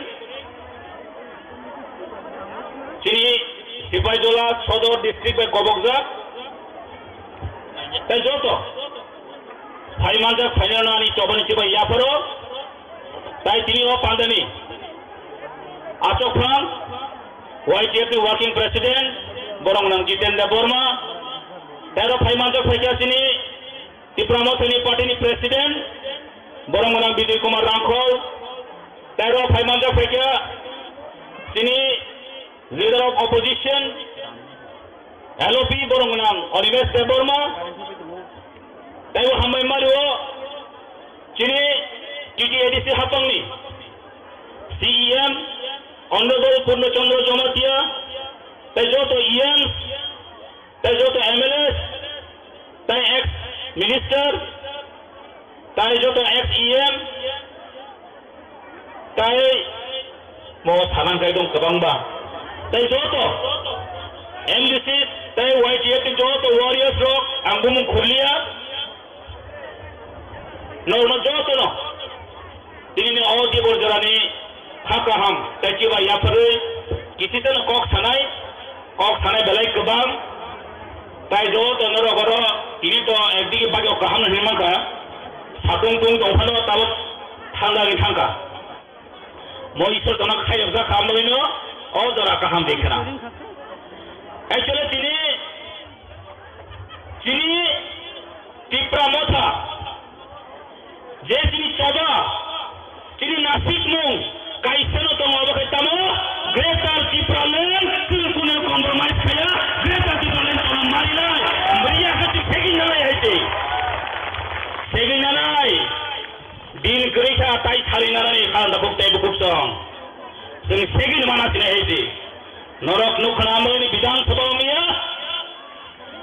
chini Sipaijola Sodor district bai kobokjak tei joto phai manjak phainani ani chobani chibai yapharo. Tai tini o pandani achukphang Y T F ni working president borok nang Jiten Debbarma, tei aro phai manjak phaikha chini Tipra Mothani party ni president borok nang Bijoy Kumar Rangkhol, tei aro phai manjak phaikha chini leader of opposition, L O P borok nang Animesh Debbarma, tei o hambai mario chini T T A D C hapangni C E M Honorable Purno Chandra Jamatia, tei joto E M, tei joto M L A, tei ex minister, tei joto ex E M, tei mo sanang kai dong kwbangba, tei joto M D C tei Y T F ni joto warriors rok ang bumung khurliya. Norokno jotono tinini o dibor jorani kha kaham tei chibai yapharwi kisitano kok sanai, kok sanai belai kwbang. Tai joto norok oro tini to ekdigi bagyo kaham no hinwi mankha, satung tung tongphano tabuk thangdagwi thangkha. Mo Isor tono khairokjak kha, amno o jora kaham de khna. Actually, chini, chini Tipra Motha, je chini choba, chini nasikmung, kaisano tongo, abo khe tamo Greater Tipraland, chwng kunu compromise khaya, Greater Tipraland tono marinai, bwrwi ya khe chwng segwi nanai hai se. Segwi nanai. Din kwrwi kha, tai salwi nanani kha, da buk tei bukuk song. Chwng segwi ni mana sinai hai se. Norok nukha na amoni Bidhan Sabha wngya.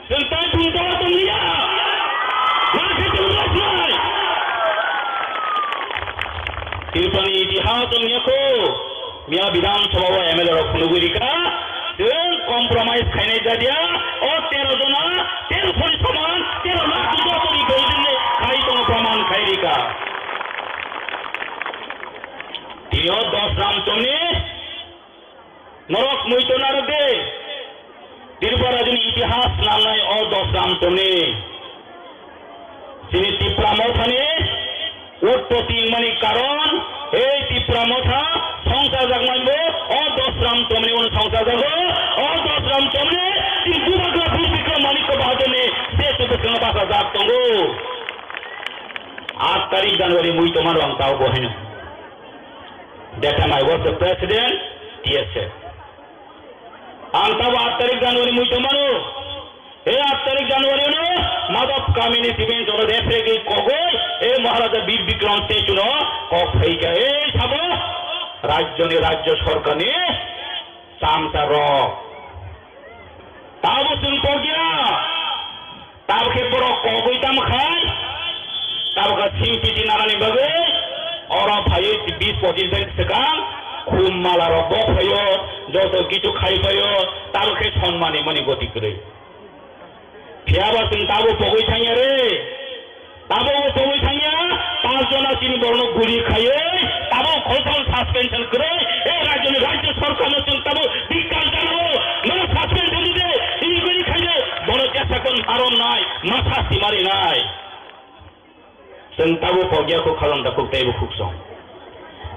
Chwng tai bung dor tongya. Lakhe chwng rajnai. Tripurani itihas wngya kho. Miya Bidhan Sabha o M L A rok phunugwi rikha, chwng compromise khainai jadia, o tero jona, tero sori soman, tero lakh joto ni building ni khai tongo, proman khai rikha. Tini o dos ram chomni norok muito narwk de. Tripura rajyoni itihas nangnai o dos ram chomni. Chini Tipra Mothani utpoti wngmani karon, ei Tipra Motha songsajak manbo, o dos ram chomni uno songsajago, o dos ram chomni chini Bubagra Bir Bikram Manikya Bahadurni se se bwskango bachajak tongo. Aat tarik January muito mano ang tao bo haino. That time I was the president, T S F. Ang tabo aat tarik January muito mano. He aat tarik January no Madhav Kamini Siben Choro Refregi kogoi, he Maharaja Bir Bikram Setu no kok phaika, he sabo rajyo ni, rajyo sorkar ni chamcha rok. Tabo chwng kogya. Tabukhe borok kogwi tamo khai, tabukhe sing titi nanani bagwi oro phaiwi bis pochis din swkang khum mala rok bo phaio, joto kichu khai phaio, tabukhe sonmani mani goti kwrwi. Phiyaba chwng tabo pogwi thangya re, tabo bo pogwi thangya, panch jona chini borokno guli khaiwi, tabo khoroksa suspension kwrwi, e rajyoni rajya sorkarno chwng tabo Bikal janao, no suspension di de, ini guri khaide, bono jesa kon harom nai, masa simari nai. Chwng tabo pogya kho khalong da khuk teibo khuk song.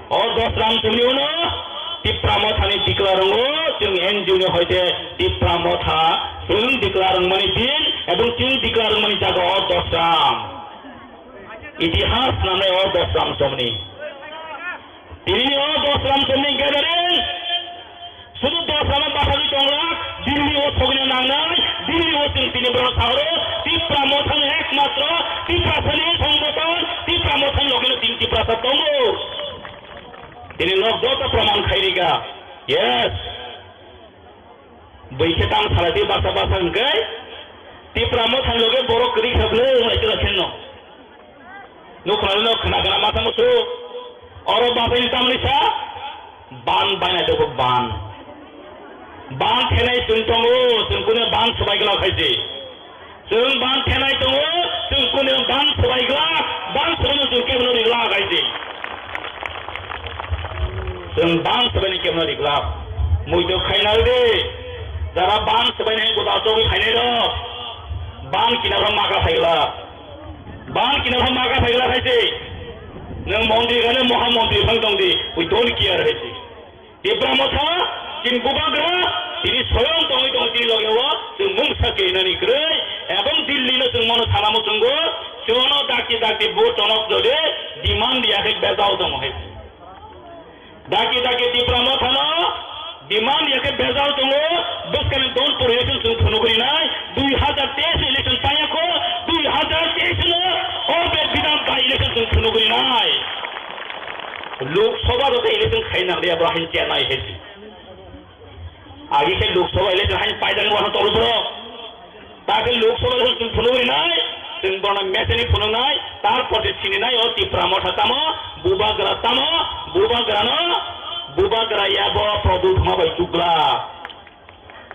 O dos ram chumni uno, Tipra Mothani tikla rongo, chwng N G O ni hoite Tipra Motha, chwng tikla rongmani din, ebong chwng tikla rongmani jaga o dos ram. Itihas nanai o dos ram chumni. Tini o dos ram chumni gathering. Sudu dos rama basagwi tonglak, Delhi o sogwino nangnai, Delhi o chwng tini borok sahoro, Tipra Mothani ekmatro, Tiprasani songboton, Tipra Mothani logino chwng Tiprasa tongo. Tini nok joto proman khairika. Yes. Bwikhe tang salai twi basa basa hwnkhe, Tipra Mothani loge borok kwrwi kha bwlai wng lai tila khenno. Nukhnani no khna khna masa musu. Oro basaini tamni sa ban bainai tongo ban. Ban thenai chwng tongo, chwng kune ban swbai glak hai se. Chwng ban thenai tongo, chwng kune ban swbai glak, ban swbai no chwng kebono ri glak hai se. Chwng ban swbai ni kebono ri glak. Muitu khaina de. Jara ban swbai nai buda chogwi khainai rok. Ban kina rok maka phai glak. Bang kina pha maka phai glak hai se. Nwng montri gane moha montri phang tong di. We don't care hai se. Tipra Motha, chini bubagra, tini soyong tongwi tong chini loge o, chwng mungsa keinani kwrwi, ebong Delhi no chwng mono sana muchungo, chwngno dakti dakti bo chonok jode, demand ya khe bejao tong hai se. Daki daki Tipra Mothano demand ya khe bejal tongo, bwskangni don poriyo chwng phunugwi rinai, dui hazar teis election tangya kho, dui hazar teis no o be bidhan by election chwng phunugwi rinai. Lok Sabha do election khai nang liya bo hain chenai hesi. Agi khe Lok Sabha election hain paidang bo hano tolu borok. Takhe Lok Sabha election chwng phunugwi rinai, chwng bono mechani phunuknai, tar porti sininai o Tipra Motha tamo, bubagra tamo, bubagrano, bubagra yabo Pradyut Homa bai chukla.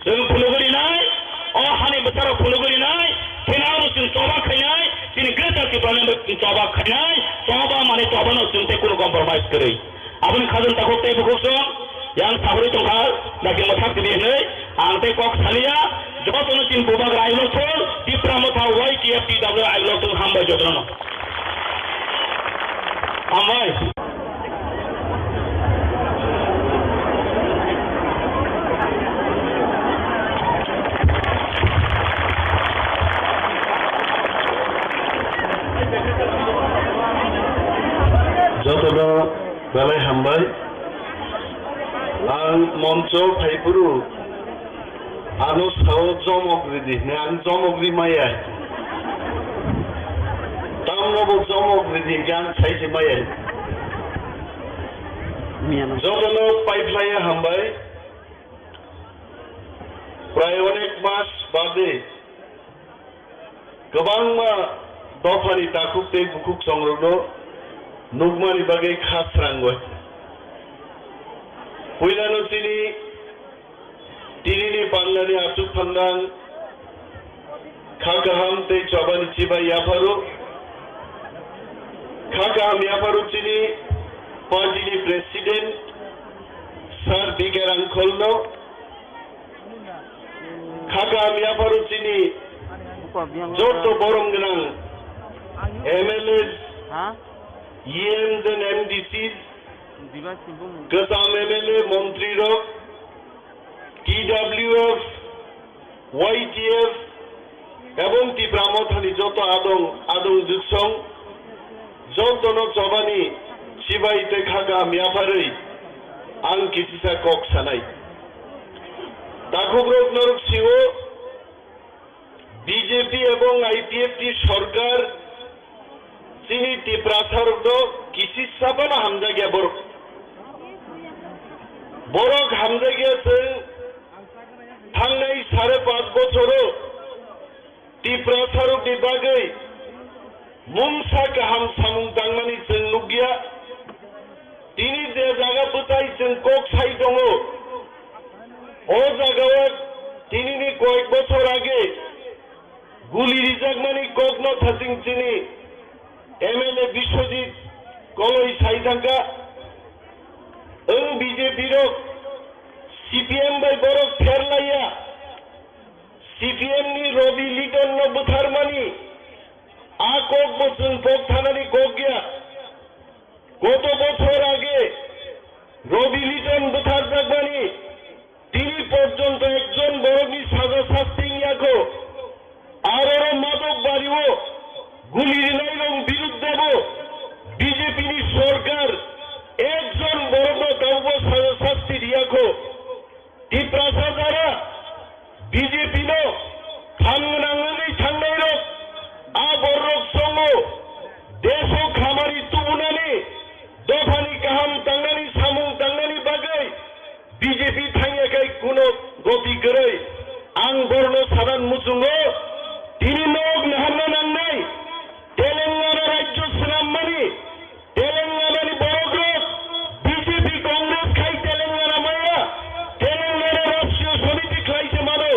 Chwng phunugwi rinai, o hani bwsarok phunugwi rinai, khe abo chwng choba khainai, chini Greater Tipraland bo chwng choba khainai, choba mane chobano chwng tei kunu compromise kwrwi. Aboni khajang takhuk tei bukhuk song, yang sabrwi tongkha, dakhe mwthak tini hwnwi, ang tei kok saliya, jotono chini bubagra ayulo thung, Tipra Motha Y T F T W ayulo thung, hambai jotono. Hambai. Jotono belai hambai. Ang moncho phaiphuru ano sao jomok ridi hwnwi ang jomok ri maya. Tamno bo jomok ridi hwnkhe ang sai se maya. Jotono paiphlaiya hambai. Prai onek mas bade kwbangma dophani takhuk tei bukhuk songrokno nukmani bagwi kha srangwi. Puilano chini tinini pangnani achuk phangrang kha kaham tei chobani chibai yapharo. Kha kaham yapharo chini party ni president Sir B K Rangkholno. Kha kaham yapharo chini joto borom gwnang M L As, E Ms and M D Cs, kwcham M L A, montri rok, T W F, Y T F, ebong Tipra Mothani joto adong, adong jwksong, jotono chobani chibai tei kha kaham yapharwi ang kisisa kok sanai. Takhukrok norok sio, B J P ebong I P F T sorkar chini Tiprasarokno kisisa phano hamjakya borok. Borok hamjakya chwng thangnai sare panch bochoro Tiprasarokni bagwi mungsa kaham samung tangmani chwng nukya. Tini je jaga bwtai chwng kok sai tongo, o jagao tinini koyek bochor age guli rijakmani kokno thaching chini M L A Biswajit Koloi sai thangkha. Wng B J P rok C P M bai borok pherlaiya. C P M ni Robi Liton no butharmani a kok bo chwng kok thanani kok ya. Koto bochor age Robi Liton butharjakmani tini porjonto ekjon borokni saja sasti wngya kho. Aroro Madok Bario guli rinai rok biruddhe bo B J P ni sorkar ekjon borokno tabukbo saja sasti riya kho. Tiprasa jara B J P no phan gwnang wngwi thangnai rok, a borok songo deso khamari tubunani, dophani kaham tangnani, samung tangnani bagwi B J P thangya khai kuno goti kwrwi. Ang borno sadan muchungo, tini nok naharna nangnai, Telangana rajyo swnammani, Telangana ni borok rok B J P Congress khai Telangana maya, Telangana Rashtriya Samiti khlai se mano.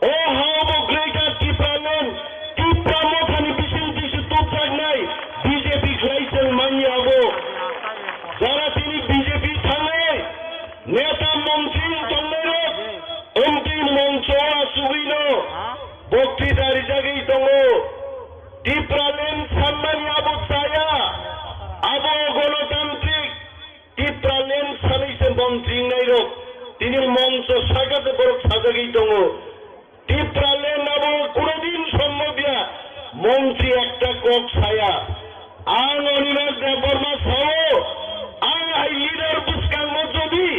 O ha bo Greater Tipraland, Tipra Mothani bising tisi tubjaknai B J P khlai se manya abo. Jara tini B J P thangnai neta montri tongnai rok, M P moncho asugwi no boktwita rijagwi tongo. Tipraland sanmani abo chaya, abo gonotantrik. Tipraland sanwi se montri wngnai rok tini moncho saka se borok sajagwi tongo. Tipraland abo kunodin sombobya montri ekta kok saya. Ang Animesh Debbarma sao, ang hai leader bwskango jodi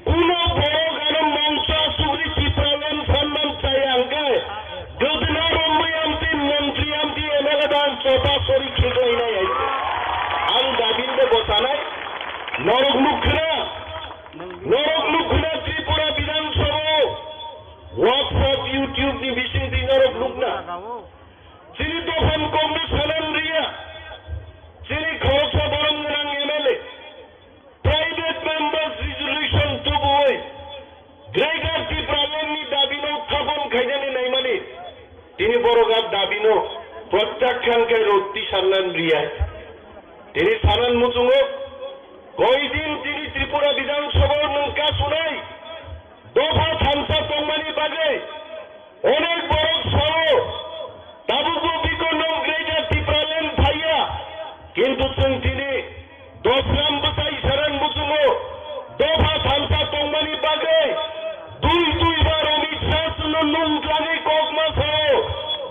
kuno borok ano mongsa sugri Tipraland sanman chaya hwnkhe, Dodona Romwi amtwi, montri amtwi, M L A dan chota sori khiklainai hai. Ang Dabin de bochanai, norok nukkha na, norok nukkha na Tripura Bidhan Sabha o, WhatsApp, YouTube ni bisingtwi norok nukna. Chini dophani Congress sanan riya, chini khoroksa borom gwnang M L A, private members resolution tubuwi Greater Tipraland ni dabi Tini borok a dabino protyakhyan khe roti sannan riyai. Tini sanan muchungo, koidin tini Tripura Bidhan Sabha o nwng kasunai dopha thansa tongmani bagwi onek borok sao, tabukbo biko nwng Greater Tipraland phaiya, kintu chwng tini Dosram bwsai saran muchungo dopha thansa tongmani bagwi dui dui bar Amit Shah chwngno nung tlangwi kok ma sao.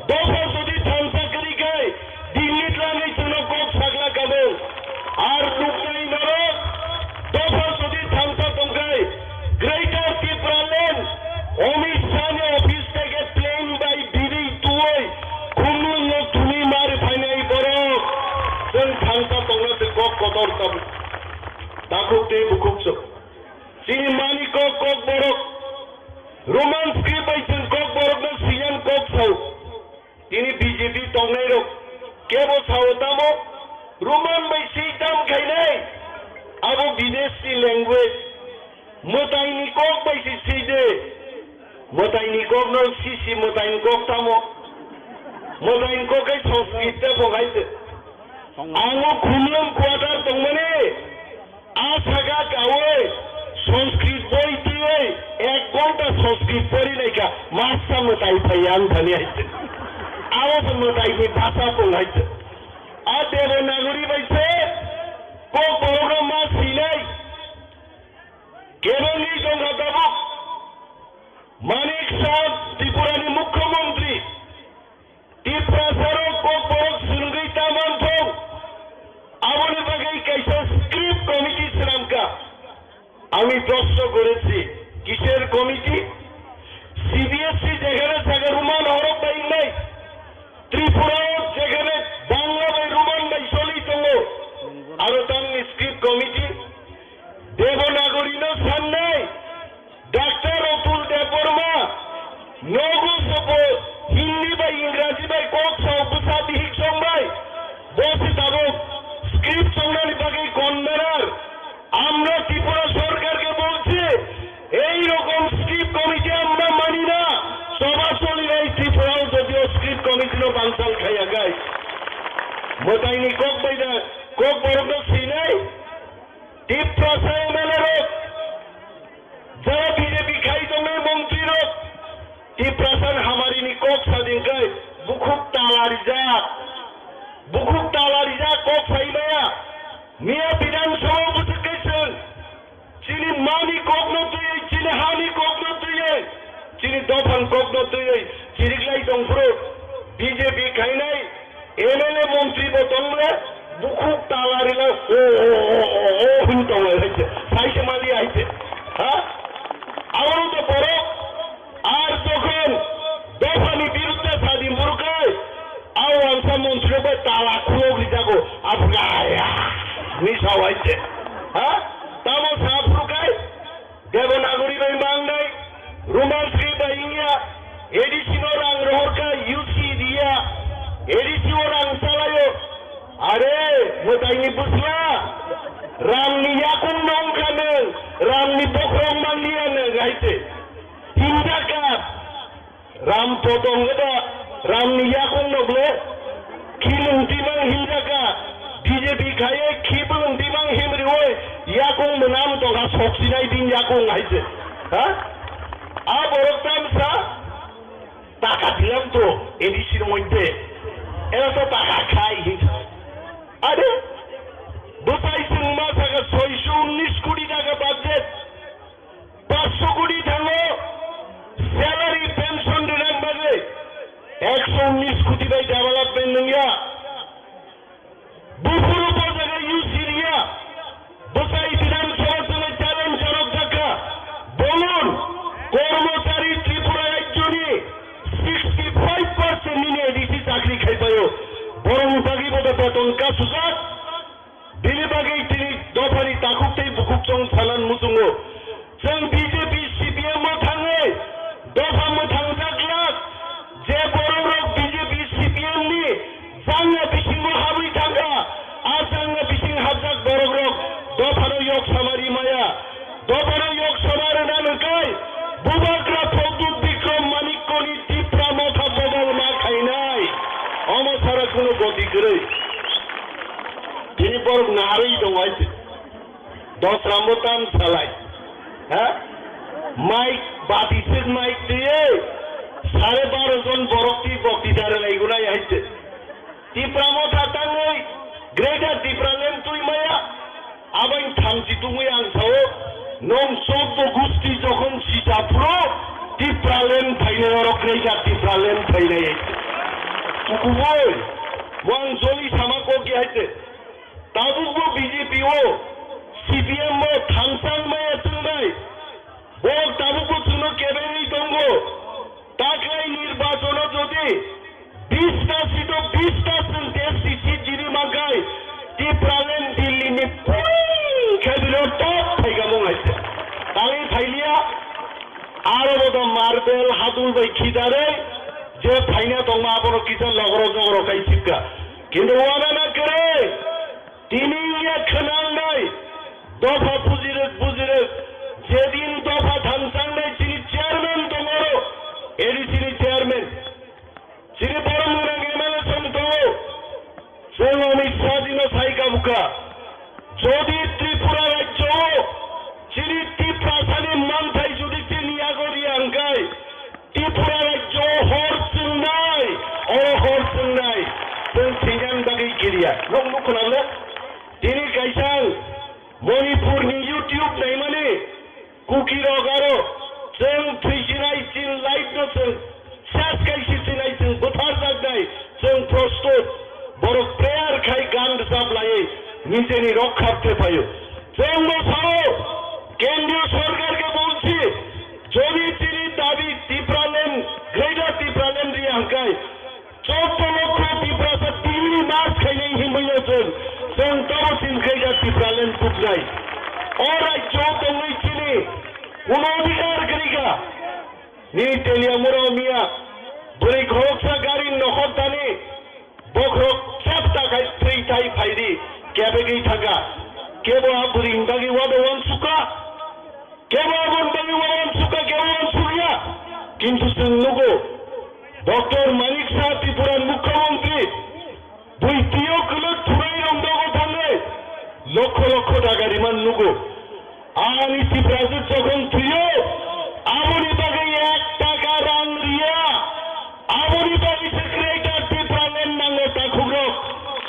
Dopha jodi thansa kwrwi khe dingni tlangwi chwngno kok sakla kabung. Ar nuknai norok dopha jodi thansa tongkhai Greater Tipraland Amit Shah ni office theke plane bai birwi tuwi Khumlwng no thumwi mari phainai borok. Chwng thansa tongna se kok kotor tabuk. Takhuk tei bukhuk chwng. Chini mani kok kok borok. Roman script bai chwng kok borok no siyan kok sao. Tini B J P tongnai rok kebo sao tamo Roman bai si tam khainai. Abo bidesi language. Mwtaini kok bai si si de. Mwtaini kok no si si mwtaini kok tamo. Mwtaini kok kai Sanskrit te bo hai te. Ang o Khumlwng quarter tongmani. A saka kawi Sanskrit boi twiwi ek ghonta Sanskrit pori naikha. Masa mwtai phai ang thani hai te. Abo se mwtaini bhasha tong hai te. A Devanagari bai se kok borok no ma sinai. Kebengwi tongkha tabuk Manik Saha, Tripurani Mukhyamantri, Tiprasarok kok borok swrwngwi ta manthok, aboni bagwi kaisa script committee swnamkha. আমি প্রশ্ন করেছি, কিসের committee? CBSE যেখানে থাকে রোমান হরফ bai wngnai, Tripura o jekhane Bangla bai Roman bai choli tongo, aro tamni script committee Devanagari no sannai, Doctor Atul Debbarma nogo sobo Hindi bai Ingraji bai kok sao bwsa bihik song bai, bo se tabuk script songnani bagwi convener. আমরা ত্রিপুরা সরকারকে বলছি, এই রকম script committee আমরা মানি না। সভা চলে এই ত্রিপুরাও যদিও স্ক্রিপ্ট কমিটিরও বানচাল খাইয়া গাই। Mwtaini kok bai da, kok borok no sinai. Tiprasa M L A rok, jara B J P khai tongnai montri rok, Tiprasa hamari ni kok sading kai, bukhuk talarijak, bukhuk talarijak kok sai maya. Miya Bidhan Sabha bwswk khe chwng chini mani kokno twiwi, chini hani kokno twiwi, chini dophani kokno twiwi chiriklai tongphuru B J P khainai M L A montri bo tongmle bukhuk tala rila o o o o o hwn tonglai hai se, sai se mali hai se. Ha? Abo to borok Ar jokhon dophani birudde sadi murkai, a wansa montri bai tala khulok rijago, aphgaya, misa waite. Ha? Tamo sa phrukai, Devanagari bai mangnai, Roman script bai wngya, A D C no rang rohorkha, U C riya, A D C o rang chalaio. Are, mwtaini bwsla, ramni yakung no wngkha nwng, ramni bokhorok manliya nwng, hai se. Himjakha, Ram potong eba, ramni yakung no ble, khilung timang himjakha, B J P khaiye khibulung timang himrioi, yakung mwnam tongkha soksinai din yakung hai se. Ha? A borok tamsa, taka dilam to, A D C ni moddhe. Era to taka khai hin. Are, bwsai chwng ma saka soisho unnish koti taka budget. Panchsho koti thango salary pension rwna bagwi, ekso unnish koti bai development wngya. Buphuru bo jaga U C riya, bwsai Bidhan Sabha songwi challenge jorok jakha. Bolun, kormochari Tripura rajyoni sixty five percent nini A D C chakri khaipaio. Borokni bagwi bo beton kasujak. Bini bagwi tini dophani takhuk tei bukhuk chwng sanan muchungo. Chwng B J P C P M o thangwi dopha mwthangjak glak, je borok rok B J P C P M ni jangna bisingo habwi thangkha, a jangna bising habjak borok rok dophano yok samari maya. Dophano yok sama rwna nungkai, Bubagra Pradyut Bikram Manikyani Tipra Motha bodol ma Di kwrwi. Tini borok naharwi tongo hai se. Dosrambo tam salai. Ha? Mike, bati sik mike twiwi sare baro jon borok twi bokti dare lai gunai hai se. Tipra motha tangwi Greater Tipraland twi maya. Abang thamchi tungwi ang sao, nong chobbo gusti jokhon sita phuru Tipraland phainai, oro Greater Tipraland phainai. Tukuboi, bo ang joli sama kok ya hai se. Tabukbo B J P o, C P M o thamsang maya chwngnai. Bo tabukbo chwngno kebengwi tongo. Taklai nirbachono jodi bista seat o bista chwng S T seat jini mankhai, Tipraland Delhi ni puri khai bino top phaikha mung hai se. Tangwi phailiya, aro bo do marbel hadul bai khidarwi je phaina tongma abono kisa logro jogro khai sikha. Kintu wana na kwrwi. Tini ya khwnangnai dopha bujirwk bujirwk, jedin dopha thamsangnai chini chairman tongoro, A D C ni chairman, chini borok mwnang M L A song tongo, chwng Amit Shah jino sai kabukha, jodi Tripura rajyo o chini Tiprasani manthai jodi chini yago riya hwnkhe, Tripura rajyo hor chwngnai, oro hor chwngnai, chwng thwinani bagwi kiriya. Nok nukho na le? Tini kaisa ang Manipur ni YouTube naimani Kuki rok aro chwng thwisinai chin life no chwng ses kaisi sinai chwng butharjaknai chwng prostut. Borok prayer khai gan rwchap laiwi nijeni rokha khe phaio. Chwng bo sao, kendriyo sorkar khe bolsi, jodi chini dabi Tipraland, Greater Tipraland riya hwnkhe, chobbo lokho Tiprasa Delhi march khainai hinwi chwng, chwng tamo chini Greater Tipraland tuknai. O rajyo tongwi chini kuno adhikar kwrwi kha. Ni Teliamura miya, bwrwi khoroksa gari nokhor tani, bokhorok chepta khai twi thai phaidi, kebegwi thangkha. Kebo a bwrwini bagwi wado uansukha, kebo aboni bagwi uansukha, kebo uansukya. Kintu chwng nugo, Doctor Manik Saha Tripura Mukhyamantri, bui twiyo kwlwk thurai rok nogo thangwi lokho lokho daga riman nugo. Ani Tiprasa jokhon thwiyo, aboni bagwi ek taka rang riya, aboni bagwi se Greater Tipraland nango takhukrok,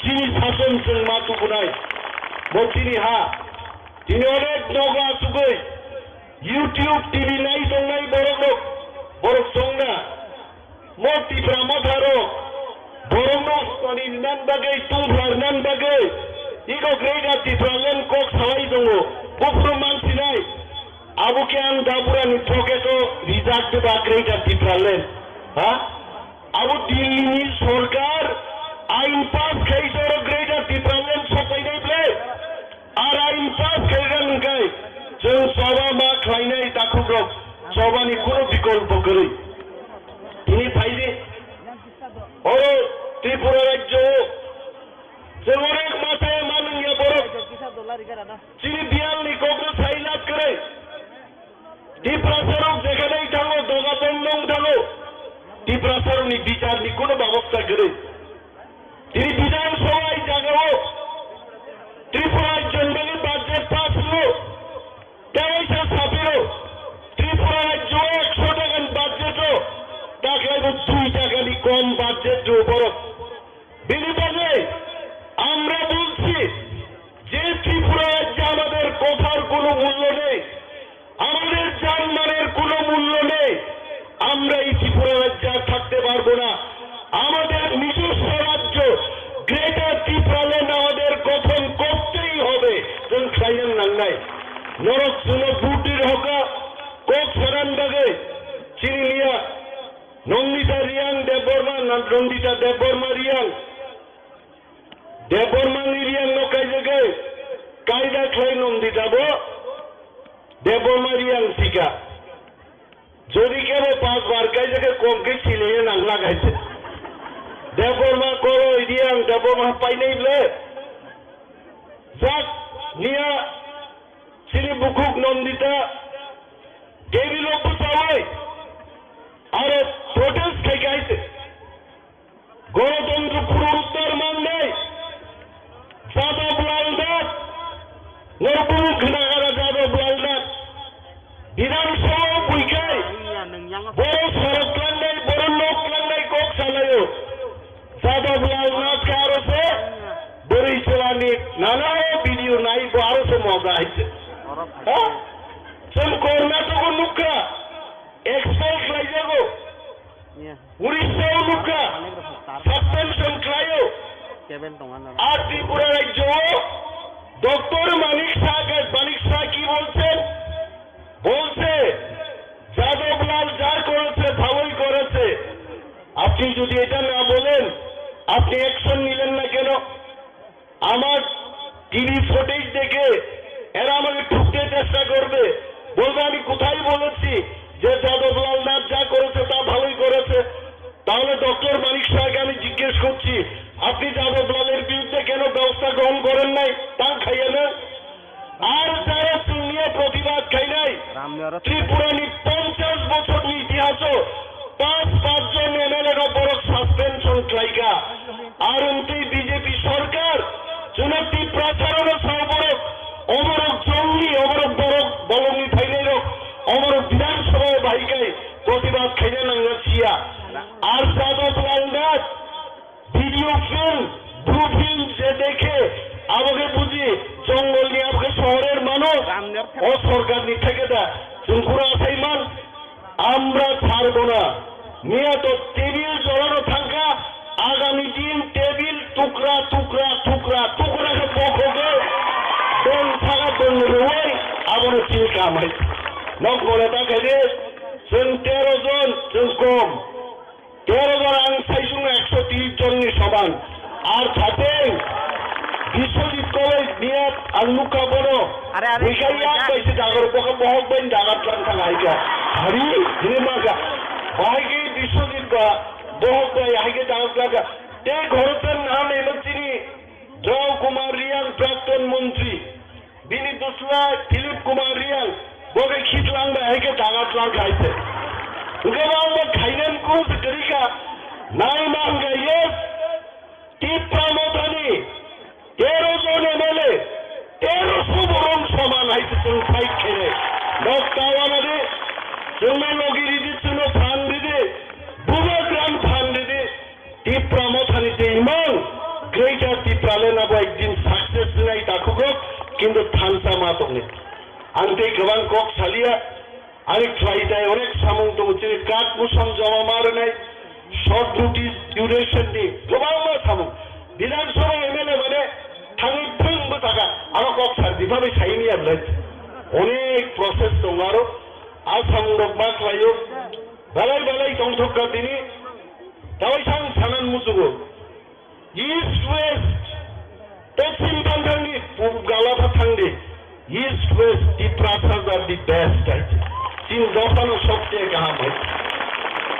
chini sason chwng ma tukunai. Bo chini ha, tini onek nogo achugwi YouTube, T V nai tongnai borok rok, borok chongna. Mo Tipra Motha rok borokno usnani nan bagwi, tungphlar nan bagwi, iko Greater Tipraland kok salai tongo. Buphuru mansinai, abo khe ang Dapurani pocket o rijak diba Greater Tipraland. Ha? Abo Delhi ni sorkar ain pass khai joro Greater Tipraland sopainai ble. Ar ain pass khairang hwnkhe chwng choba ma khlainai takhukrok, chobani kunu bikolpo kwrwi. Tini phaidi, oro Tripura rajyo o chwng onek ma saya ma nungya borok. Chini biyalni kokno sai lab kwrwi. Tiprasarok jekhane thango, doga dong dong thango, Tiprasarokni bicharni kunu babosta kwrwi. Tini Bidhan Sabha jagao Tripura rajyoni bagwi budget pass rwo, tei waisa sapiro Tripura rajyo ekso takani budget o taklaibo dui takani kom budget rwo borok. Bini bagwi আমরা বলছি যে ত্রিপুরা রাজ্যে আমাদের কথার কোনো মূল্য নেই, আমাদের জানমালের কোনো মূল্য নেই। আমরা এই ত্রিপুরা রাজ্যে আর থাকতে পারবো না। আমাদের নিজস্ব রাজ্য গ্রেটার ত্রিপুরাল্যান্ড আমাদের গঠন করতেই হবে। Chwng khlaina nangnai. Norok chwngno vote ri rwkha, kok sanan bagwi chini miya Nandita Reang Debbarma, Nandita Debbarma Reang. Debbarma ni Reang no kaijagwi, kaida khlai Nandita bo Debbarma Reang sika. Jodi kebo pas bar kaijagwi kom khe silaiya nang lagai se. Debbarma kolo Reang Debbarma painai ble. Jak niya chini bukhuk Nandita table o bwchaui aro protest khai khai se. Gorotontro punoruddhar man Nana o video nai bo aro se moja haise. Ha? Chwng Karnataka nukha, expel khlaijago. Urissa o nukha, suspension khlaio. Ar Tripura rajyo o Doctor Manik Saha, Manik Saha ki bolchen? Bolche, Jadab Lal ja koreche, bhaloi koreche. Apni jodi eta na bolen, apni action nilen na keno? আমার TV footage দেখে এরা আমাকে ঠুকতে চেষ্টা করবে, বলবে আমি কোথায় বলেছি যে যাদব লাল নাথ যা করেছে তা ভালোই করেছে। তাহলে ডক্টর মানিক শাহকে আমি জিজ্ঞেস করছি, আপনি যাদব লালের বিরুদ্ধে কেন ব্যবস্থা গ্রহণ করেন নাই? তাং খাইয়ে না। আর যারা চুনিয়ে প্রতিবাদ খাই নাই, ত্রিপুরানি পঞ্চাশ বছরনি ইতিহাসও পাঁচ পাঁচজন এমএলএ রা বড় সাসপেনশন খাইকা। Ar wngtwi B J P sorkar chwngno Tiprasarokno sao borok, oborok jongni, oborok borok bolongni phainairok, oborok Bidhan Sabha o bahai khe protibad khaina nangna siya. Ar Jadab Lal Nath video film, blue film je dekhe, aboke buji, jongolni aboke sohorer manuj, o sorkarni thekeda, chwng kura asaiman, Amra tharbo na. Miya to tebil jorano thangkha, agami din tebil tukra, tukra, tukra, tukra khe bokhogwi, beng saka beng rwui, abono chini kamai. Nok gole ta khaide, chwng tero jon, chwng kom. Tero jon ang saisung ekso tris jonni soman. Ar thapeng Biswajit Koloi miyat ang nukha bono. Are, are, buikha yak bai se dagar, boka bohok bai dagar tlang thang hai kha. Hari, hini ma kha. Bahai khe Biswajit ba, bohok bai hai khe dagar tlang kha. Tei ghoro tang naha naima chini Drau Kumar Riang, prakton montri. Bini bwsla Philip Kumar Riang, bo khe khitlang bai hai khe daga tlang khai se. Hwnkhe bo ang bo khainani kung se kwrwi kha, nai ma hwnkha yes, Tipra Mothani tero jon M L A, tero suborong soman hai se chwng fight khainai. Nok tawana de, chwngno logi ridi, chwngno phan ridi, bubagrano phan ridi. Tipra Mothani tei imang Greater Tipraland abo ekdin success wngnai takhukrok, kintu thansa ma tongni. Ang tei kwbang kok salia, ani khlai tai onek samung tongo, chini card musam joma ma rwnai, short notice duration ni kwbangma samung. Bidhan Sabha M L A mane thangwi thwng bwsakha, aro kok sar diphano saini ya bwlai. Onek process tongo aro, a samung rok ma khlaio. Belai belai tongthok kha tini. Tawai sang sanan musugo. East West, Pochim Phanthangni pub gala pha thangdi. East West, Tiprasas are the best, hai. Tin dophano sobche kaham, hai.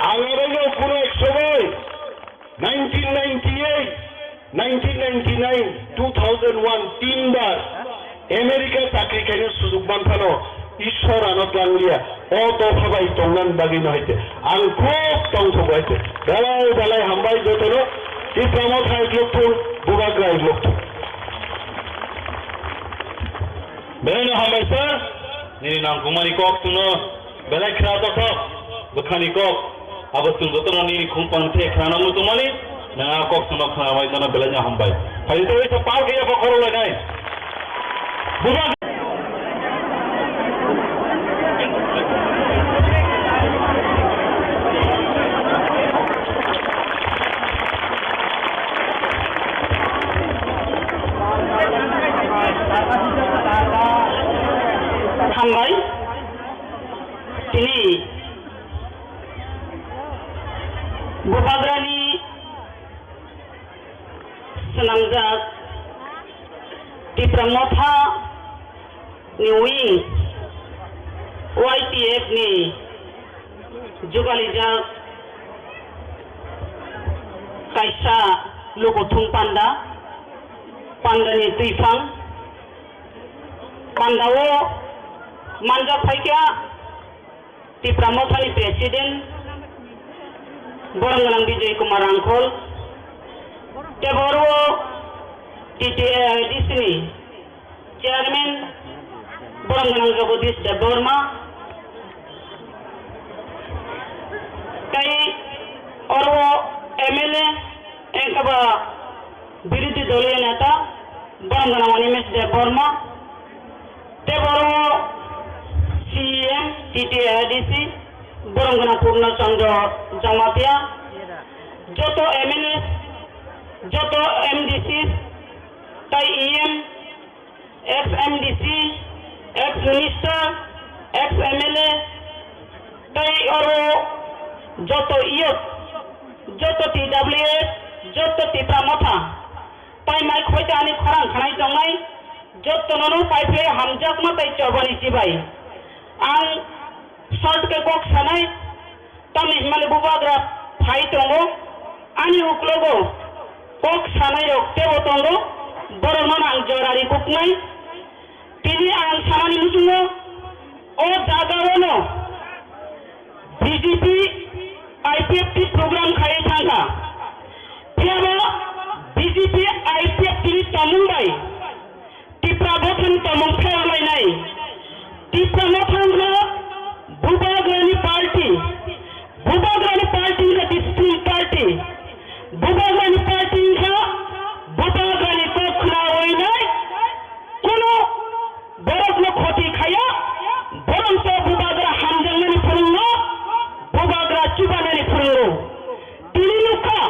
Ang abaino kuno ek sobai, nineteen ninety-eight, nineteen ninety-nine, two thousand one, tinbar America chakri khaina sujuk manphano, Ishwar ano tlangliya, o dopha bai tongnani bagwi no hai te. Ang khub tongthogo hai te. Belai belai hambai jotono, Tipra Motha hai lokthung, Bubagra hai lokthung. Belai no hambai sir, nini nangkukmani kok chwngno belai khna tongthok, bwkhani kok. Abo chwng jotono nini khungpang the khna nangwi tongmani, nwng a kok chwngno khna bai tongno belai no hambai. Phai tei sa pal khe abo khorok lainai. Bubagra. Hambai. Tini Bubagrani swnamjak Tipra Motha ni wing Y T F ni jugalijak kaisa lukuthum panda, pandani twiphang, pandao manjak phaikha. Tipra Mothani President, borom gwnang Bijoy Kumar Rangkhol, tei bo oro T T A I D C ni Chairman, borom gwnang Jagadish Debbarma, tei oro M L A, engkha ba birodhi doliyo neta, Borong gwnang Animesh Debbarma, tei boro C E M, T T A D C, borong gwnang Purno Chandra Jamatia, joto M L A, joto M D C, tei E M, ex M D C, ex minister, ex M L A, tei oro joto youth, joto T W F, joto Tipra Motha, tei mai khoita ani khorang khanai tongnai, jotono no phai phai hamjakma tei chobani chibai. Ang short khe kok sanai, tamni hwnmale bubagra phai tongo, ani uklogo kok sanai rok tebo tongo, borokno ang jora rikuknai. Tini ang sanani muchungo, o jagao no B J P I P F T program khai thangkha. Phiyaba B J P I P F T ni tongmung bai Tipra Motha ni tongmung pherlainai. Tipra Motha wngkha Bubagrani party. Bubagrani party wngkha discipline party. Bubagrani party wngkha Bubagrani kok khnaoinai, kuno borokno khoti khaya, borok to Bubagra hamjaknani phwrwngo, Bubagra chubanani phwrwngo. Tini nukha,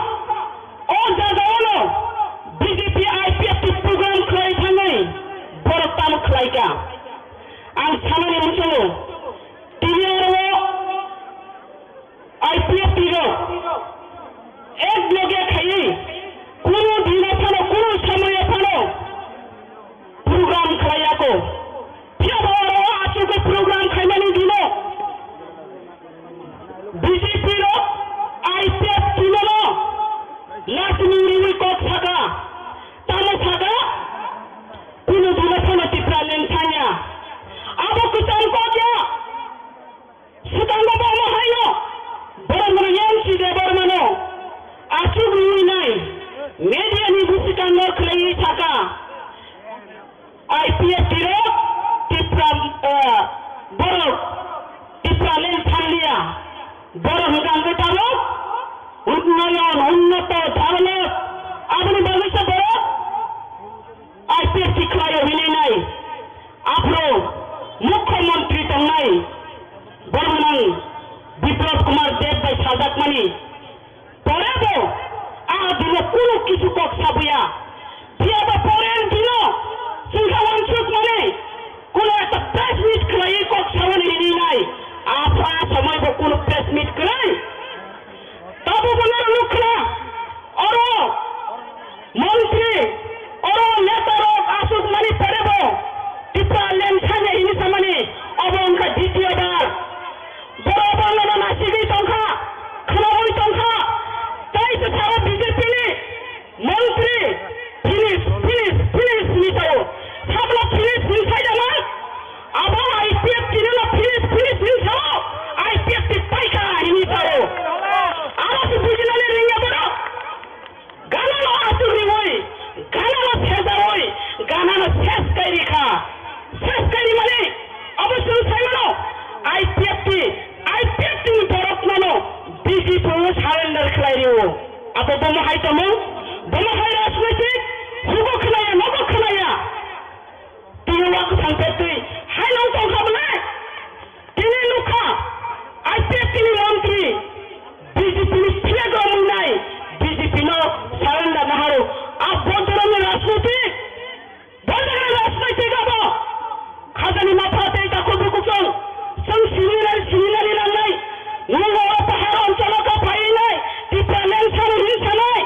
o jagao no B J P I P F T program khlai thangwi borok tamo khlaikha. Ang sanani muchungo, tini oro I P F T rok ek loge khaiwi kunu dino phano, kunu somoyo phano program khlaiya kho. Phiya bo oro o achukgwi program khaimani dino B J P rok I P F T no no nasini riwi kok saka. Tamo saka, kunu dino phano Tipraland sanya. Abo kwcham kok ya. Swkango bo omo haino borok mwnang M C Debbarmano achuk rwinai media ni bwswkango khwlaiwi saka, I P F T rok Tipra, eh, borok Tipraland thangliya, borok hwnkha hwnkhe tabuk unnoyon, unnoto, develop, aboni bagwi se borok I P F T khlaio hinwi nai. Aphuru Mukhyamantri tongnai borok nang Biplab Kumar Deb bai sajakmani. Pore bo a dino kunu kisu kok sabuya. Phiya ba pore dino chwngkha wansuk mani kuno ekta press meet khlaiwi kok sabani hinwi nai. Apha somoi bo kunu press meet kwrwi. Tabuk bo noro nukha, oro montri, oro neta rok aswk mani pore bo Tipraland sanya hini samani, obo wngkha ditiyo bar. Borok bo nono nasigwi tongkha, khnaui tongkha, tei se sao B J P ni montri, finish, finish, finish hini sao. Sabla finish hini sai da man? Abo I P F T ni no finish, finish hini sao. I P F T paikha hini sao. Abo se bujinani ringya borok. Ganano aswk riwi, ganano sejawi, ganano ses kai rikha. Ses kai rimani abo chwng sai mano. I P F T, I P F T ni borok nono B J P o surrender khlai rio. Abo bomo hai tongmung, bomo hai rajnaitik, hugo khlaiya, nogo khlaiya. Tini o kwthang pektwi hai nang tongkha bwle? Tini nukha I P F T ni montri B J P ni flag rok mwngnai, B J P no surrender naharo. A bo dhoromni rajniti, bo dhoromni rajniti abo. Khajani mapha tei takhuk bukhuk chwng, chwng sininani, sininani nangnai. Nwng o pahar oncholo kha phainai, Tipraland sano hin sanai.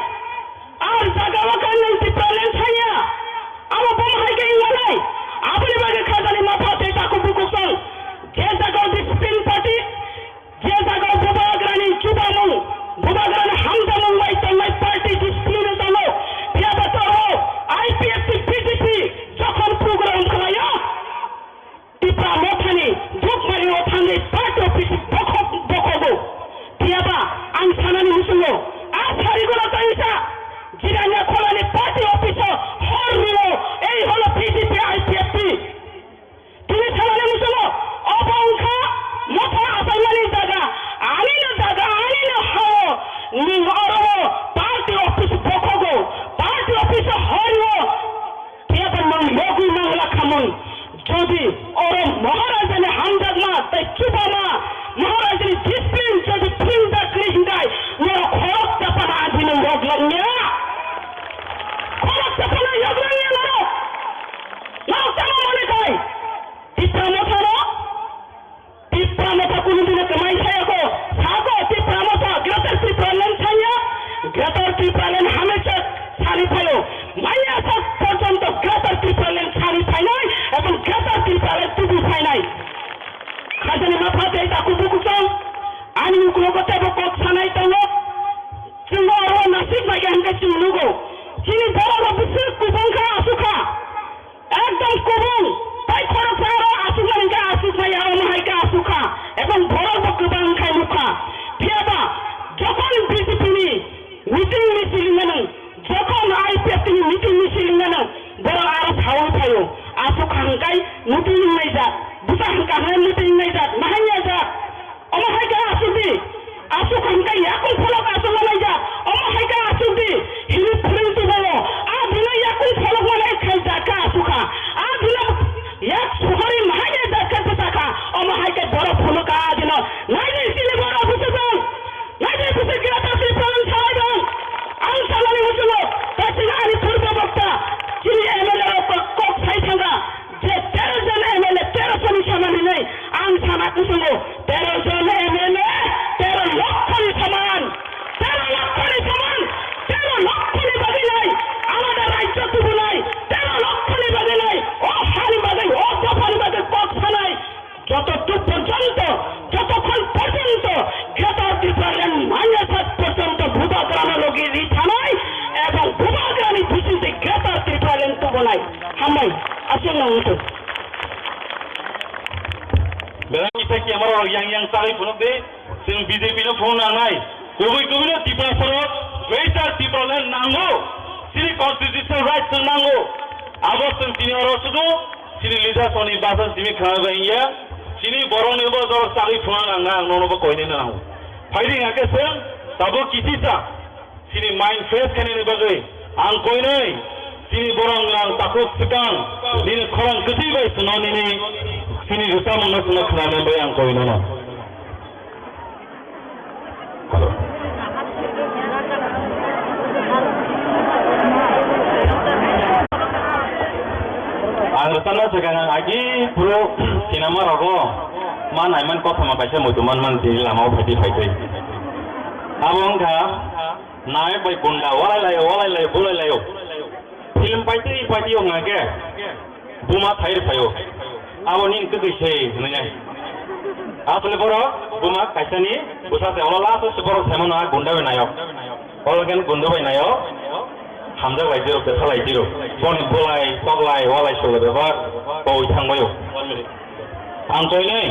Ar jaga o kha nwng Tipraland sanya. Abo bomo hai khe wngmanai. Aboni bagwi khajani mapha tei takhuk bukhuk chwng. Je jaga o discipline party, je jaga o bubagrani chubamung, bubagrani hamjak Jodi oro Maharajani hamjakma tei chubama, Maharajani discipline jodi philjak kwrwi hinkhai, norok khorok chapana adino yoglokya. Khorok chapana yoglokya norok. Norok chama mani khai. Tipra Mothano, Tipra Motha kunudino kwmai sayako. Sako Tipra Motha, Greater Tipraland saya. Greater Tipraland hamesa sani phaio. Maya sak porjonto Greater Tipraland sani phainai, ebong Greater Tipraland tubu phainai. Khajani mapha tei taku bukuchong, ani uklogo tebo kok sanai tongo. Chwngno oro nasik bai khe chwng nugo. Chini borok rok bwswk kubung kha, aswk kha. Ekdom kubung. Tai khoroksa oro aswkmani khe aswk maya, omo hai khe aswk kha. Ebong borok bo kwbang khai nuk kha. Phiyaba jokhon B J P ni meeting misil wngmano, jokhon I P F T ni meeting misil wngmano, borok aro saui phaio. Aswk kha hwnkhai meeting wngnai jak. Bwsa hwnka hwnwi meeting wngnai jak. Mahai ya jak. Omo hai khe aswk di. Aswk hwnkhai yakung pholok aswk wngnai jak. Omo hai khe aswk di. Hini phwrwng tubao. A dino yakung pholok manai khai jak kha aswk kha. A dino yak suhari mahai ya jak khe bwsa kha. Omo hai khe borok phunuk kha a dino. Nai di chini borok bwswk dong. Nai di bwswk kira ta twi phalang salai dong. Ang salani muchungo. Tei chini ani purba bokta. Chini M L A rok kok sai thangkha. Je tero jon M L A, tero soni saman hinwi ang sana kusungo, tero jon M L A, tero lokho ni saman, tero lokho ni saman, tero lokho ni bagwi nai, alada rajyo tubunai, tero lokho ni bagwi nai, o hani bagwi, o dopha ni bagwi kok sanai, joto tuk porjonto, jotokhon porjonto Greater Tipraland manya sak porjonto bubagrano logi ri thanai, ebong bubagrani bisingtwi Greater Tipraland tubunai. Hambai, aswk nang wngthung. Belai kisa camera rok yang yang tagwi phunuk di, chwng B J P no phunuk nangnai. Kubui kubui no Tiprasa rok, Greater Tipraland nango, chini constitutional rights chwng nango. Abo chwng chini oro sudu, chini leaders oni basa simi khna bai ya, chini borok ni bo jorok tagwi phunuk nangna ang nono bo koinai nango. Phaidi hake chwng, tabuk kisi sa. Chini mind fresh khainani bagwi ang koinai chini borok ang takhuk swkang nini khorang kwtwi bai swngo nini chini rwchapmungno chwngno khnani bagwi ang koinai no. Ang rwchapna swkang ang agi phuru sinama rogo ma naiman kothoma kaisa muitu manmani tini lamao phaitwi phaitwi. Abo wngkha. Nayak bai gunda walai laio, walai laio, bulai laio. Film paitwi paitwi wng khe buma thai rw phaio. Abo nini kwtwi se hwnwi nai. Asole borok buma kaisani bwsa se, olo last o se borok saimano a gunda bai nayok. Olo khe gunda bai nayok. Hamjak lai dirok, bwsa lai dirok. Boni bulai, toklai, walai solo bebak, koi thangbaio. Ang koinai,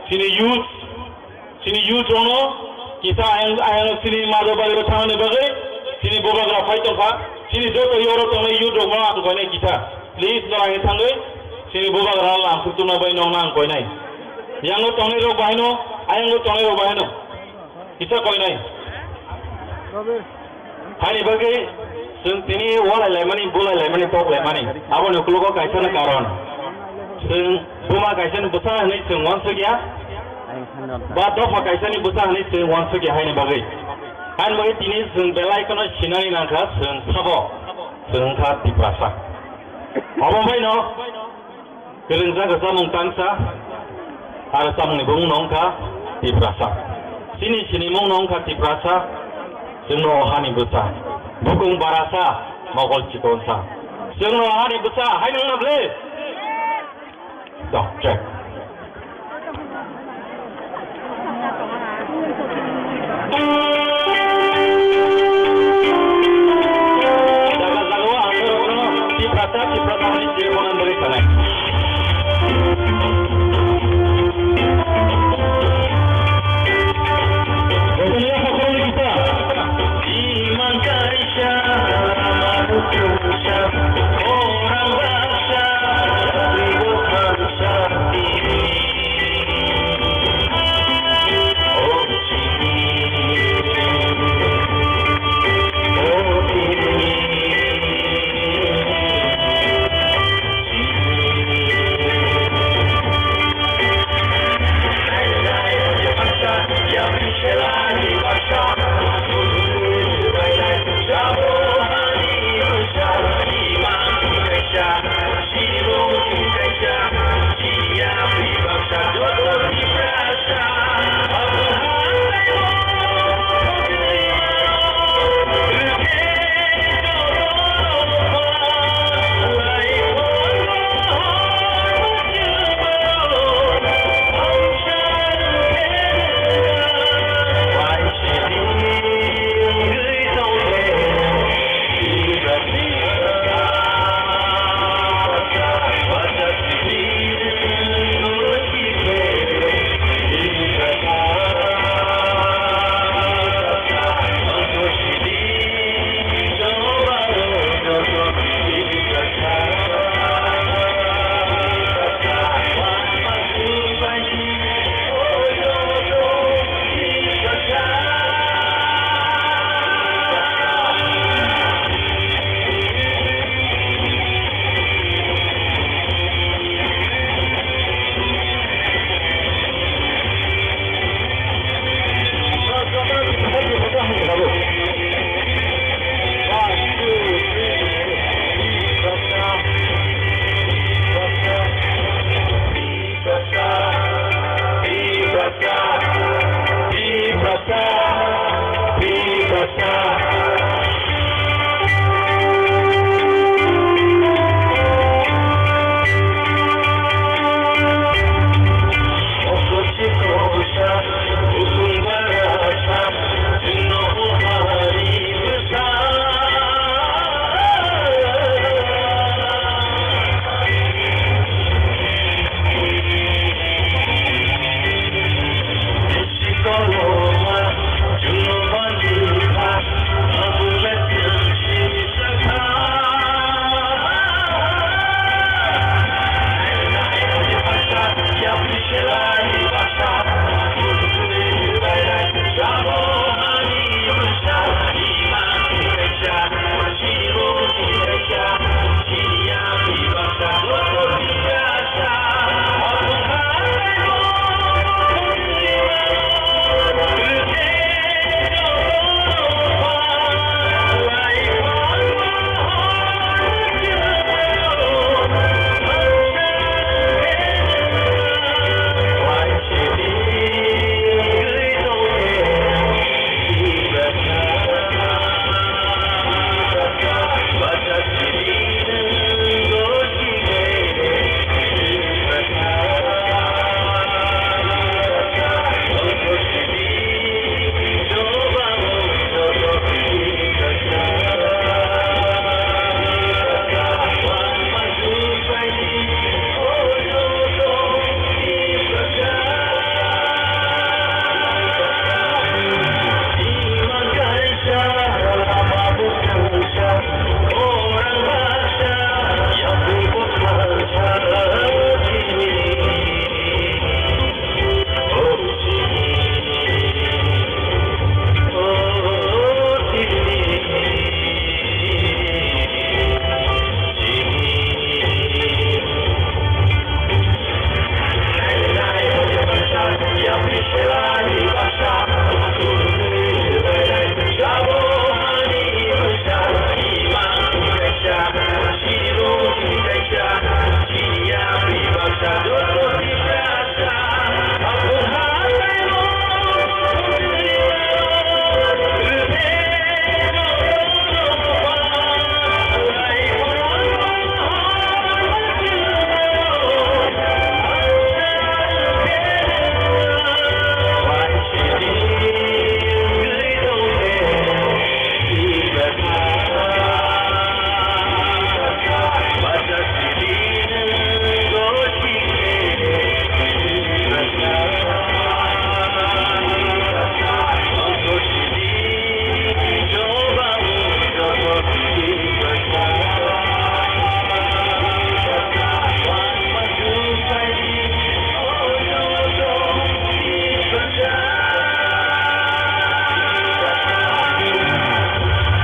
chini youth, Chini youth rokno kisa ayang, ayang chini majo bari bo thangnani bagwi chini bubagra phai tongkha. Chini joto yoro tongnai youth rokno ang koinai kisa. Please norok thangwi chini bubagra lamsuk tungna bai nokna ang koinai. Yango tongnai rok bahaino, ayango tongnai rok bahaino. Kisa koinai. Haini bagwi chwng tini walai laimani, bulai laimani, tok laimani. Aboni ukologo kaisa no karon. Chwng buma kaisa ni bwsa hinwi chwng uansuk ya. Ba dopha kaisa ni bwsa hinwi chwng uansuk ya haini bagwi. Haini bagwi tini chwng belai kheno sinani nangkha chwng sabo. Chwng wngkha Tiprasa. Obo bai no. Kwrwngjak rwchapmung tangsa, aro rwchapmungni bumungno wngkha Tiprasa. Chini sinimungno wngkha Tiprasa, chwngno o hani bwsa. Bukung barasa, mokol chikonsa. Chwngno o hani bwsa, hai nangna ble? Dok, check. Jaga jaga o ang norokno Tiprasa, Tiprasa hwnwi siri mano bagwi sanai. Jotono yaphak khoroknwi kisa. Imang kaisa, lama ruksa, khorang baksa, jagwi bwthang sakti.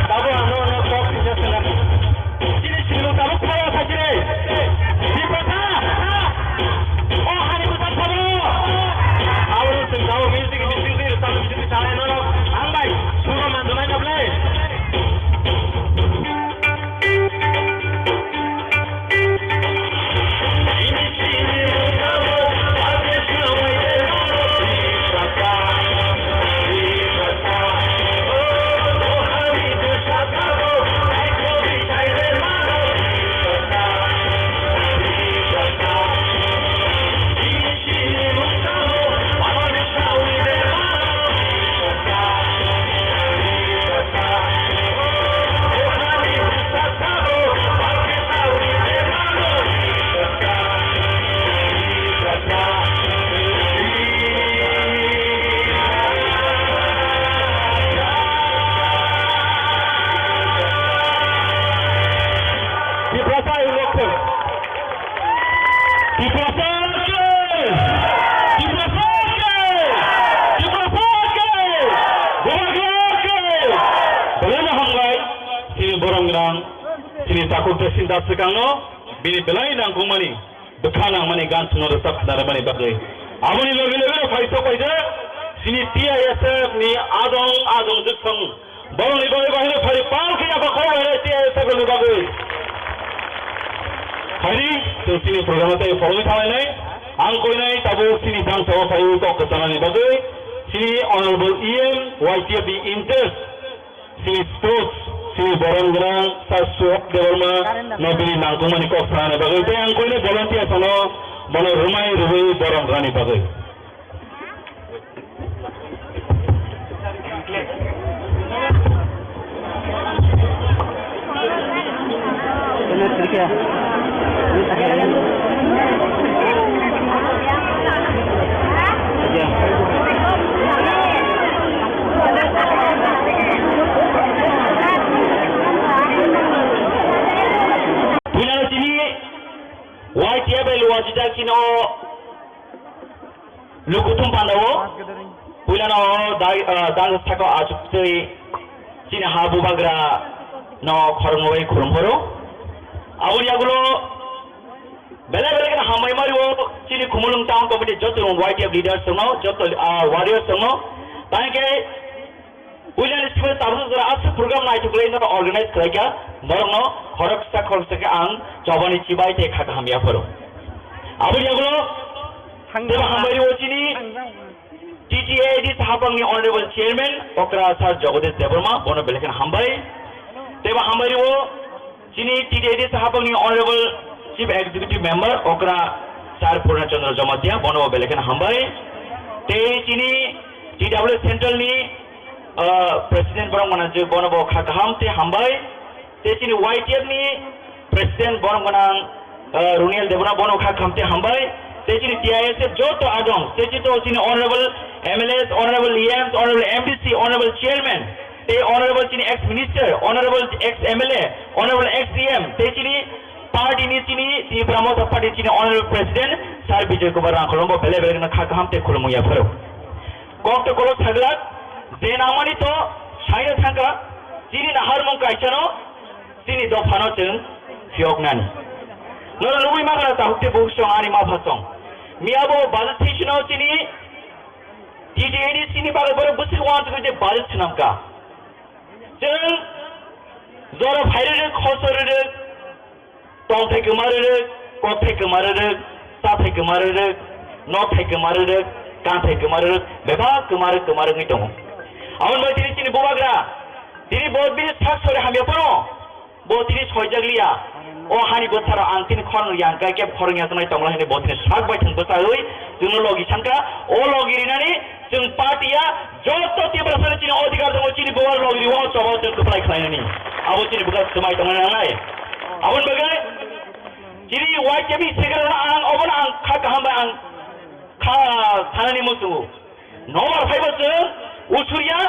Tabuk ang nono kok swijak swnam. Chini simung tabuk pharo saikhe. Tiprasa! O hani bwsa sabro! Aboni chwng tabuk music ni bisingtwi rwchapni bisingtwi sanai nono ang bai sugo manjwnai na bwle. Tiprasa election. Tiprasa ke! Tiprasa ke! Tiprasa ke! Bubagra ke! Belai no hambai, chini borok rang, chini takhuk de sinda swkang no, bini belai nangkukmani, bwkha nangmani gan chwngno rwchap khna rwmani bagwi. Aboni logi logi no phai sok pai de, chini T I S F ni adong adong jwkhwng, borokni bagwi bahino phai pal khe yapha khorok hai T I S F ni bagwi. Phaidi, chwng chini program tei phorogwi thanglainai. Ang koinai tabuk chini bangsa o phai kok kwchanani bagwi, chini Honorable E M Y T F ni in-charge, chini sports, chini borom gwnang, Sir Suhas Debbarma no bini nangkukmani kok sanani bagwi, tei ang koinai volunteer sano bono rwmai rwui borom rwnani bagwi. Puila chini Y T F L wajijak chini o Lukuthum pandao, puilano dai, ah, dang saka achuk tei chini ha bubagra no khoroknwi khulum phoro. Aboni yagulo belai belai kheno hambai mario chini Khumulwng Town Committee joto Y T F leaders tongno, joto, ah, warriors tongno. Tangkhe Puilani simi tabuk jora aswk program naitugwi no organize khlaikha, borokno khoroksa khoroksa khe ang chobani chibai tei kha kaham yapharo. Aboni yagulo tebo hambai rwo chini T T A D C hapangni Honorable Chairman Okra Sir Jagadish Debbarma, bono belai kheno hambai. Tebo hambai rwo chini T T A D C hapangni Honorable Chief Executive Member Okra Sir Purna Chandra Jamatia, bono bo belai kheno hambai. Tei chini T W Central ni, ah, President borok manajak, bono bo kha kaham tei hambai. Tei chini Y T F ni President borok gwnang, ah, Runiel Debra, bono kha kaham tei hambai. Tei chini T I S F joto adong, tei chito chini Honorable M L As, Honorable E Ms, Honorable M D C, Honorable Chairman, tei Honorable chini ex Minister, Honorable ex M L A, Honorable ex C M, tei chini party ni chini Tipra Motha Party chini Honorable President Sir Bijoy Kumar Rangkholombo belai belai no kha kaham tei khulumung yapharo. Kok to kolok saglak, je nangmani to saino thangka, Chini naharmung kaisano chini dophano chwng phiyoknani. Norok nugwi mankha na tahuk tei buhuk song ani mapha song. Miyabo budget session-o chini T T A D C ni bagwi borok bwswk uansukwi je budget swnamkha. Chwng jora phai rwrwk, khosor rwrwk, tongthai kwma rwrwk, kokthai kwma rwrwk, chathai kwma rwrwk, nokthai kwma rwrwk, kanthai kwma rwrwk, bebak kwma rwk, kwma rwk wngwi tongo. Aboni bai tini chini bubagra, tini bo bini sak sori hamya phano, bo tini soijak liya. O hani bwsaro ang tini khorang yang kai khe khorang ya tongnai tongla hwnwi bo tini sak bai thwng bwchawi chwngno logi sankha. O logi rinani chwng party ya joto Tiprasani chini odhikar tongo, chini bubagra logi rio, o choba chwng kwplai khlainani. Abo chini bubagra swmai tongna nangnai. Aboni bagwi chini Y K B secretary ang obono ang kha kaham bai ang kha thanani muchungo. Nobar phaibo chwng usuriya,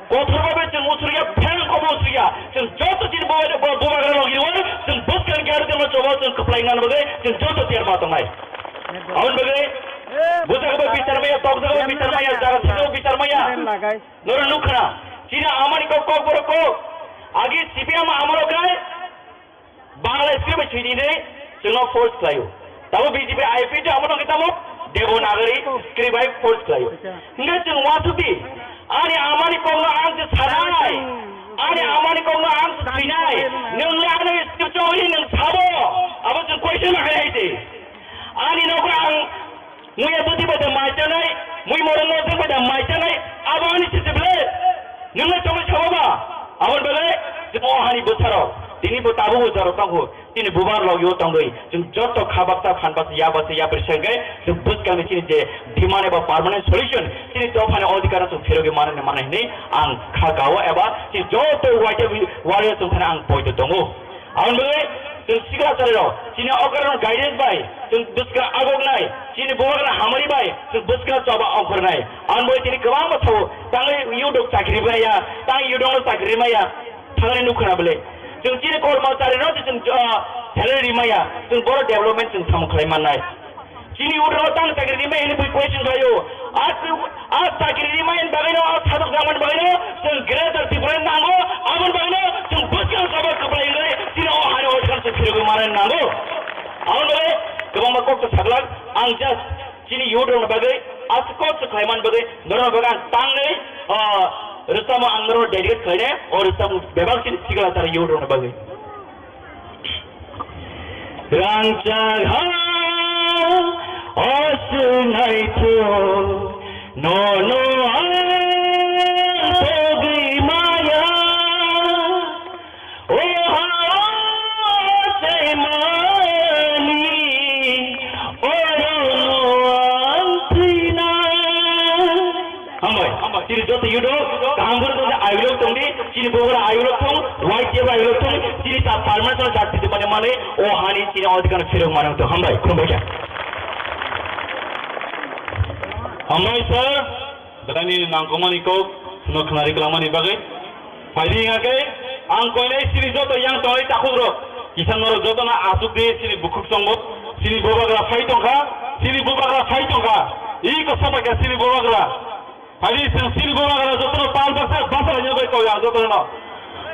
kothor bai chwng usuriya, pherang kobo usuriya. Chwng joto chini bo, bo, bubagra logi rio, chwng bwskang gyar temo choba chwng kwplai ngan bagwi chwng joto tiyar ma tongnai. Aboni bagwi bwsakbo bichar maya, tokjagbo bichar maya, jaga thwngjago bichar maya. Norok nukha na, chini amani kok, kok borok kok. Agi C P M amaro khai Bangla script bai swi di hinwi chwngno force khlaio. Tamo B J P I P T amo nokhe tamo Devanagari script bai force khlaio. Hingkhe chwng uansukdi, ani amani kokno ang se sanai, ani amani kokno ang se swinai, nwng le ano script chongwi nwng sabo, abo chwng question ma khai hai se. Ani nokno ang Muya bwtwi bai da mai chanai, mui morok no jeng bai da mai chanai, abo ani sisi ble. Nwng le tongwi sabo ba? Aboni bagwi chwng o hani bwsarok, tini bo tabuk o jorok tongo, chini bubar logio tongwi, chwng joto kha baksa, phan baksa, ya baksa, ya bwrwi se hwnkhe chwng bwskangni chini je demand eba permanent solution, chini dophani odhikar no chwng phirogwi manani manai hwnwi ang kha kao eba chini joto waite warrior chwng thani ang poito tongo. Aboni bagwi chwng sikla chwrairok chini okra rok guidance bai chwng bwskang agoknai, chini bubagra hamari bai chwng bwskang choba ongkhornai. Aboni bagwi tini kwbangma sao tangwi yudok chakri maya, tang yudok no chakri maya, thangni nukha na bwle. Chwng chini kormachari no chwng, ah, salary rimaya, chwng boro development chwng samung khlai mannai. Chini udrao tang chakri rimai hwnwi bui question khlaio. A, a chakri rimai hwnwi bagwino, a sadok jangmani bagwino chwng Greater Tripura nango, aboni bagwino chwng bwskang choba kwplai wngwi chini o hani odhikar chwng phirogwi manani nango. Aboni bagwi kwbangma kok to saglak, ang just chini youth rokni bagwi aswk kok se khlaimani bagwi norokni bagwi ang tangwi, ah, rwchapmung ang norokno dedicate khlainai, o rwchapmung bebak chini sikla chari youth rokni bagwi. Rangchak ha o swngnaitho, nono ang togwi maya. O ha o chaimani, orono ang thwinai. Hambai, hambai. Chini joto yudo, kaham bwrwi tongdi, ayulok tongdi, chini bubagra ayulok tong, Y T F ayulok tong, chini ta permanent jati di mane mane, o hani chini odhikar phirok manang tong. Hambai, khulumbai kha. Hambai sir, belai ni nangkukmani kok, no khnari kwlangmani bagwi. Phaidi hingkha khe, ang koinai chini joto yang tongnai takhukrok, kisa norok jotono achuk di chini bukhuk chongo, chini bubagra phai tongkha, chini bubagra phai tongkha, i kosom bai kha chini bubagra. Phaidi chwng chini bubagra jotono pal baksa, baksa laina bai koi ang jotono.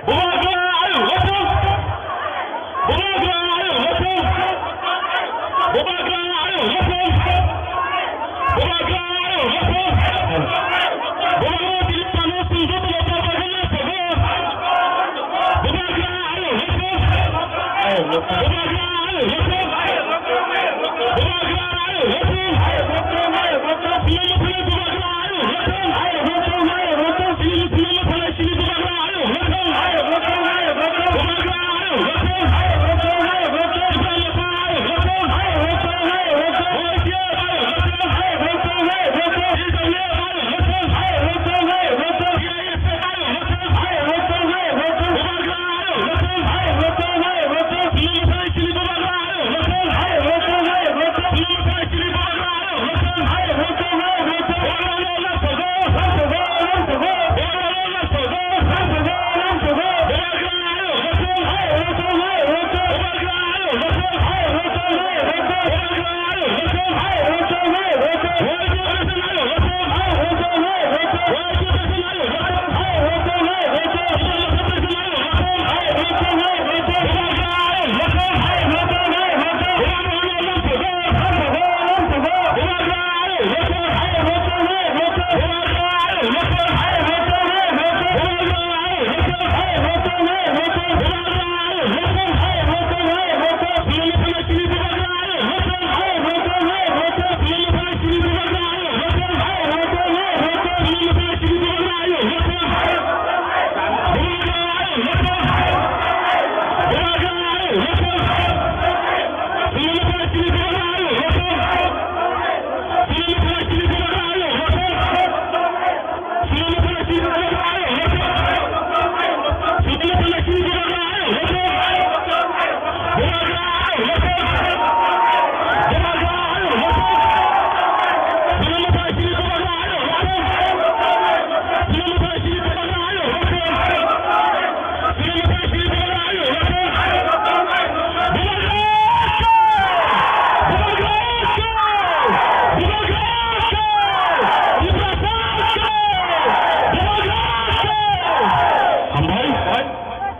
Bubagra ayuk lachung! Bubagra ayuk lachung! Bubagra ayuk lachung! Bubagra ayuk lachung! Bubagra tini tamo sing joto lo pal baksa.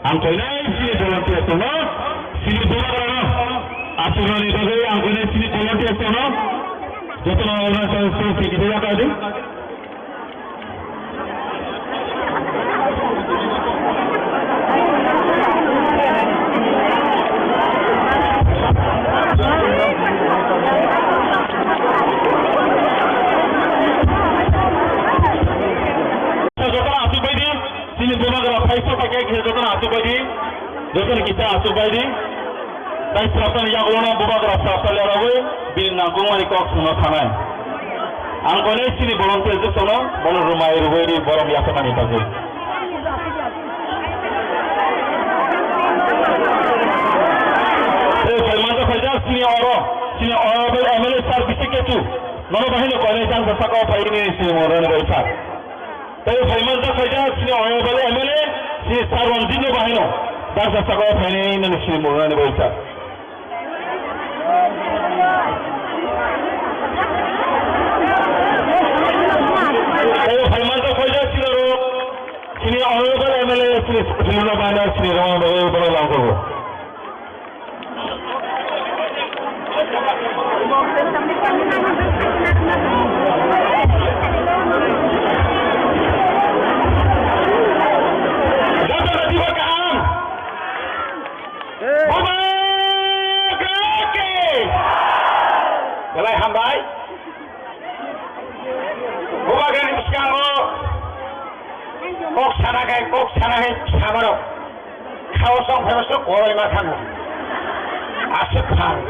Ang koinai sini volunteer tono, sini bubagrano, aswknani bagwi ang koinai sini volunteer tono, jotono Arunachal State ni kisa yakardi. Jotono aswk baidi. Chini bubagra phaisa phaikhe khe jotono achukbaidi, jotono kisa achukbaidi. Tai swrapsani yagulono bubagra swrapsa lerogwi bini nangkukmani kok swngno thanai. Ang koinai chini volunteer jotono bono rwmai rwui borom yapharnani bagwi. Tei phaimanta phaijak chini oro, chini honorable M L A sir bisi ketu, nono bahino koinai jangsa saka o phai nini chini mungno bai sir. Tei phaimanta phaijak chini honorable M L A, chini Sir Ranjit no bahino, daksa saka o phainai nini chini mungno bai sir. Tei phaimanta phaijak chini oro, chini honorable M L A, chini Sir Ranjit no bahino, chini rwmani bagwi borok langkukgo. Joto no dibo kaham. Bubagra ki. Belai hambai. Bubagrani bwskango kok sana khe, kok sana khe samarok. Khao song phai song koroi ma thango. Aswk phang.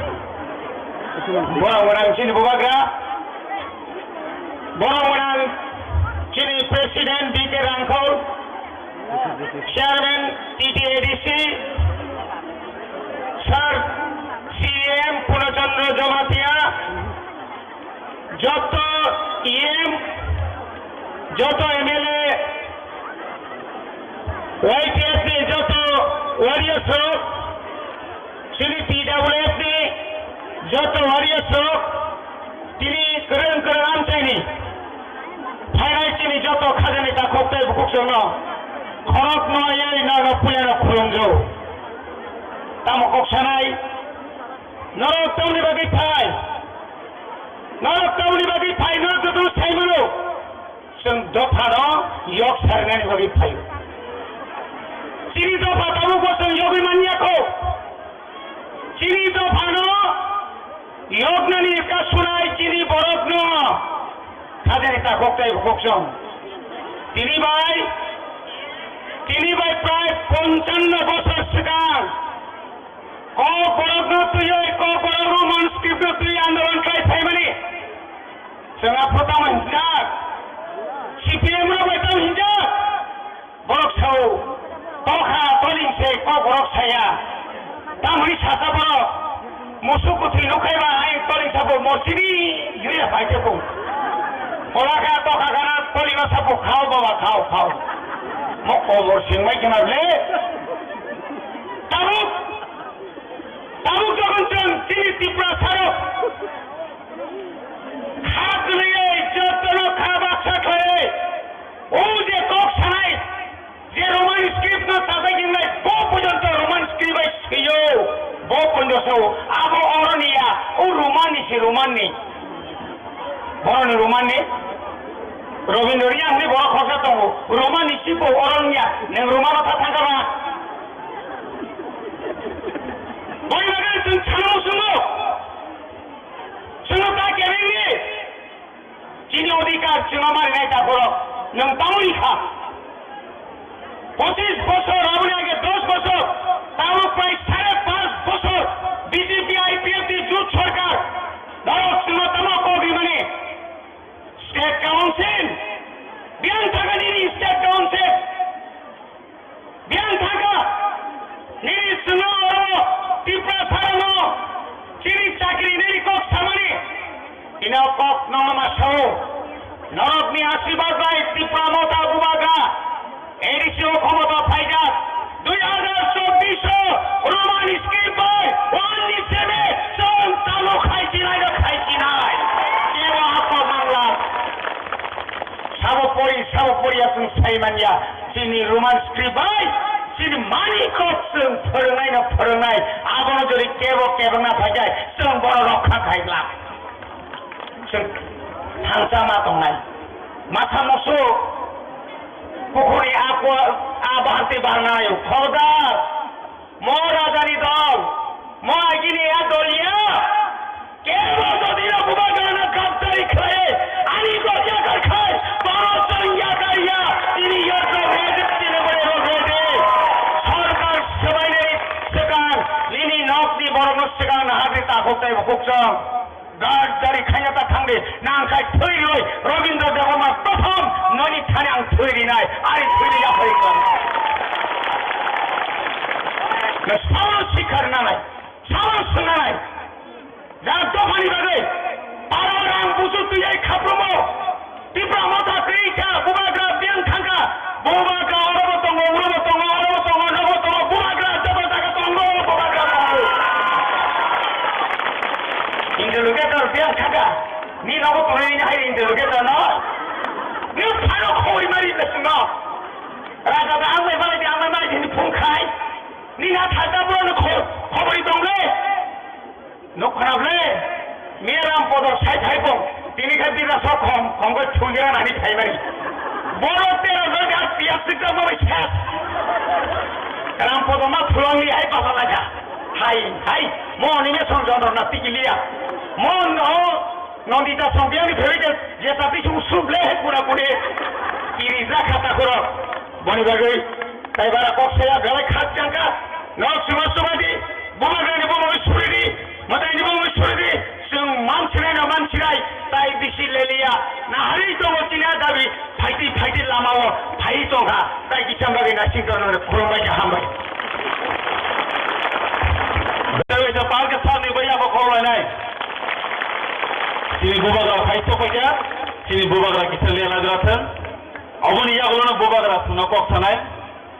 Borok gwnang chini bubagra. Borok gwnang chini President B K Rangkhol, Chairman T T A D C, Sir C E M Purno Chandra Jamatia, joto E M, joto M L A, Y T F ni joto warriors rok, chini P W F ni joto warriors rok, tini kwrwng kwrwng amchaini phainai chini joto khajani takhuk tei bukhuk chwngno khorok no ayai nokno puilano khulumjao. Tamo kok sanai, norok tamni bagwi phai? Norok tamni bagwi phai, norok joto sai mano. Chwng dophano yok sarinani bagwi phaio. Chini dopha tabukbo chwng yogwi manya kho. Chini dophano yoknani kasunai chini borokno khajani takhuk tei bukhuk chwng. Tini bai, tini bai prai ponchanno bosor swkang Kokborokno twiwi, Kokborok Roman script no twiwi andolon khlai phaimani. Chwng aphuru tamo hinjak? C P M rok bai tamo hinjak? Borok sao, tokha toling se Kokborok saya. Tamoni sasa borok, musuk kwthwi nukhai ba, ai toling sabo morsini yuya bai tebo. Kolaka tokha gana tolima sabo khao baba, khao, khao. Mo kobor singbai khna le. Tabuk Tabuk jokhon chwng chini Tiprasarok kha kwlwiwi jotono kha baksa khlaiwi, o je kok sanai, je Roman script no sajak hinwi, bo porjonto Roman script bai swiyo, bo porjonto sao, abo oroni ya, o Roman ni se Roman ni. Boroni Roman ni? Robindro Reang ni borok khoroksa tongo, Roman ni se bo oroni ya, nwng Roman o ta thangkha ba? Boni bagwi chwng sana muchungo. Chwngno ta kebengwi chini odhikar chwngno marinai ta borok. Nwng tamoni kha? Pochis bosor, aboni age dos bosor, tabuk prai sare panch bosor B J P I P F ni jut sorkar. Norok chwngno tamo kok rimani? State Council, biyang thangkha nini State Council. Biyang thangkha, nini chwngno oro Tiprasarano chini chakri nini kok samani. Ino kok nongma sao. Norokni asirbat bai Tipra Motha Bubagra A D C o khomota phaijak. Dui hajar chobbish o Roman script bai one ni sebe chwng tamo khai chinai no khai chinai. Kebo apo mangla. Sabo pori, sabo pori aswng sai manya. Chini Roman script bai, chini Mani kok chwng phwrwngnaino phwrwngnai, abono jodi kebo kebengna phaikhai, chwng bono rokha khaigla. Chwng thangsa ma tongnai. Masa musu pukhuni akwa a bahar tei barnai. Khobardar, mo rajani dol, mo agini a doliya. Kebo jodi no bubagrano gabdari khlai, ani dol yakar khai, bono chwng yakar ya, tini yakar ready, tini bo ready. Sorkar swbainani swkang, nini nokni borokno swkang nahardi takhuk tei bukhuk chwng. Gabdari khaina ta thangdi, nang khai thwi rwi, Rabindra Debbarma prothom noni thani ang thwi rinai, ani thwi ri yaphai khlai. Na sawan sikhar nanai, sawan swngnanai. Jang dophani bagwi para rang busu twi ai khaprumo. Tipra motha twi kha, bubagra biyang thangkha. Bubagra oro bo tongo, uro bo tongo, oro bo tongo, nogo tongo, bubagra joto jaga tongo, bubagra tongo. Interlocutor biyang thangkha. Ni nogo tongnai ni hai interlocutor no. Ni phano khobori mari le swngo. Raja da ang bai mari di, ang bai mari di, ni phung khai. Ni na thada bo no kho-, khobori tong le. Nuk khorap le, Miram Podor sai thai kong, tini khe bira sok khom, khom khe thugira nani phaimani. Boro tero jodi ar piyas tikta mo bai ses. Ram Podor ma thulangni hai basa laja. Hai, hai, mo ni me son jondor na tikiliya. Mo no, Nondita song biang ni phewai de, je ta ti sung sup le hai pura puri. Kiri ja khata khoro. Boni bagwi, tai bara kok saya belai khat jangka. Nok suma suma di, bubagrani bumung suri di, mataini bumung suri di, chwng mansinai no mansinai, tai bisi leliya, nahari tongo tina dabi, phaiti phaiti lama o, phai tongkha, tai kicham bagwi nasing tongno khulumbai kha hambai. Belai ta parke sarni bai abo khorlainai. Chini bubagra phai tokhaikha, chini bubagra kisa lena grathang. Oboni yagulono bubagra sungno kok sanai.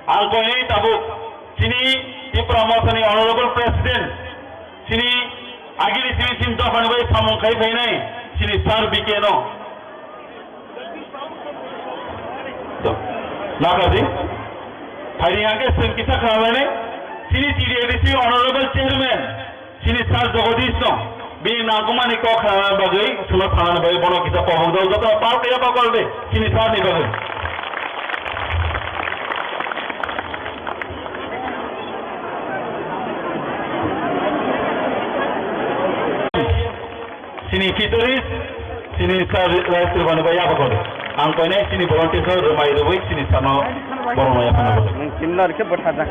Ang koinai tabuk chini Tipra Mothani Honorable President, chini agini chini chini dophani bai samung khai phainai chini Sir B K no. Nakadi, phaini hake chwng kisa khlainai chini T D A D C Honorable Chairman, chini Sir Jagadish no, bini nangkukmani kok khnana bagwi, swngo sanani bagwi bono kisa kobong jago, joto pal kaiya pakol de, chini Sir ni bagwi. Chini Fitoris, chini Sir Rai Tribani bai yaba kor. Ang koinai chini volunteers no rwmai rwui chini Sir no borok no yaphano. Nwng chimno rikhe bwtharjak.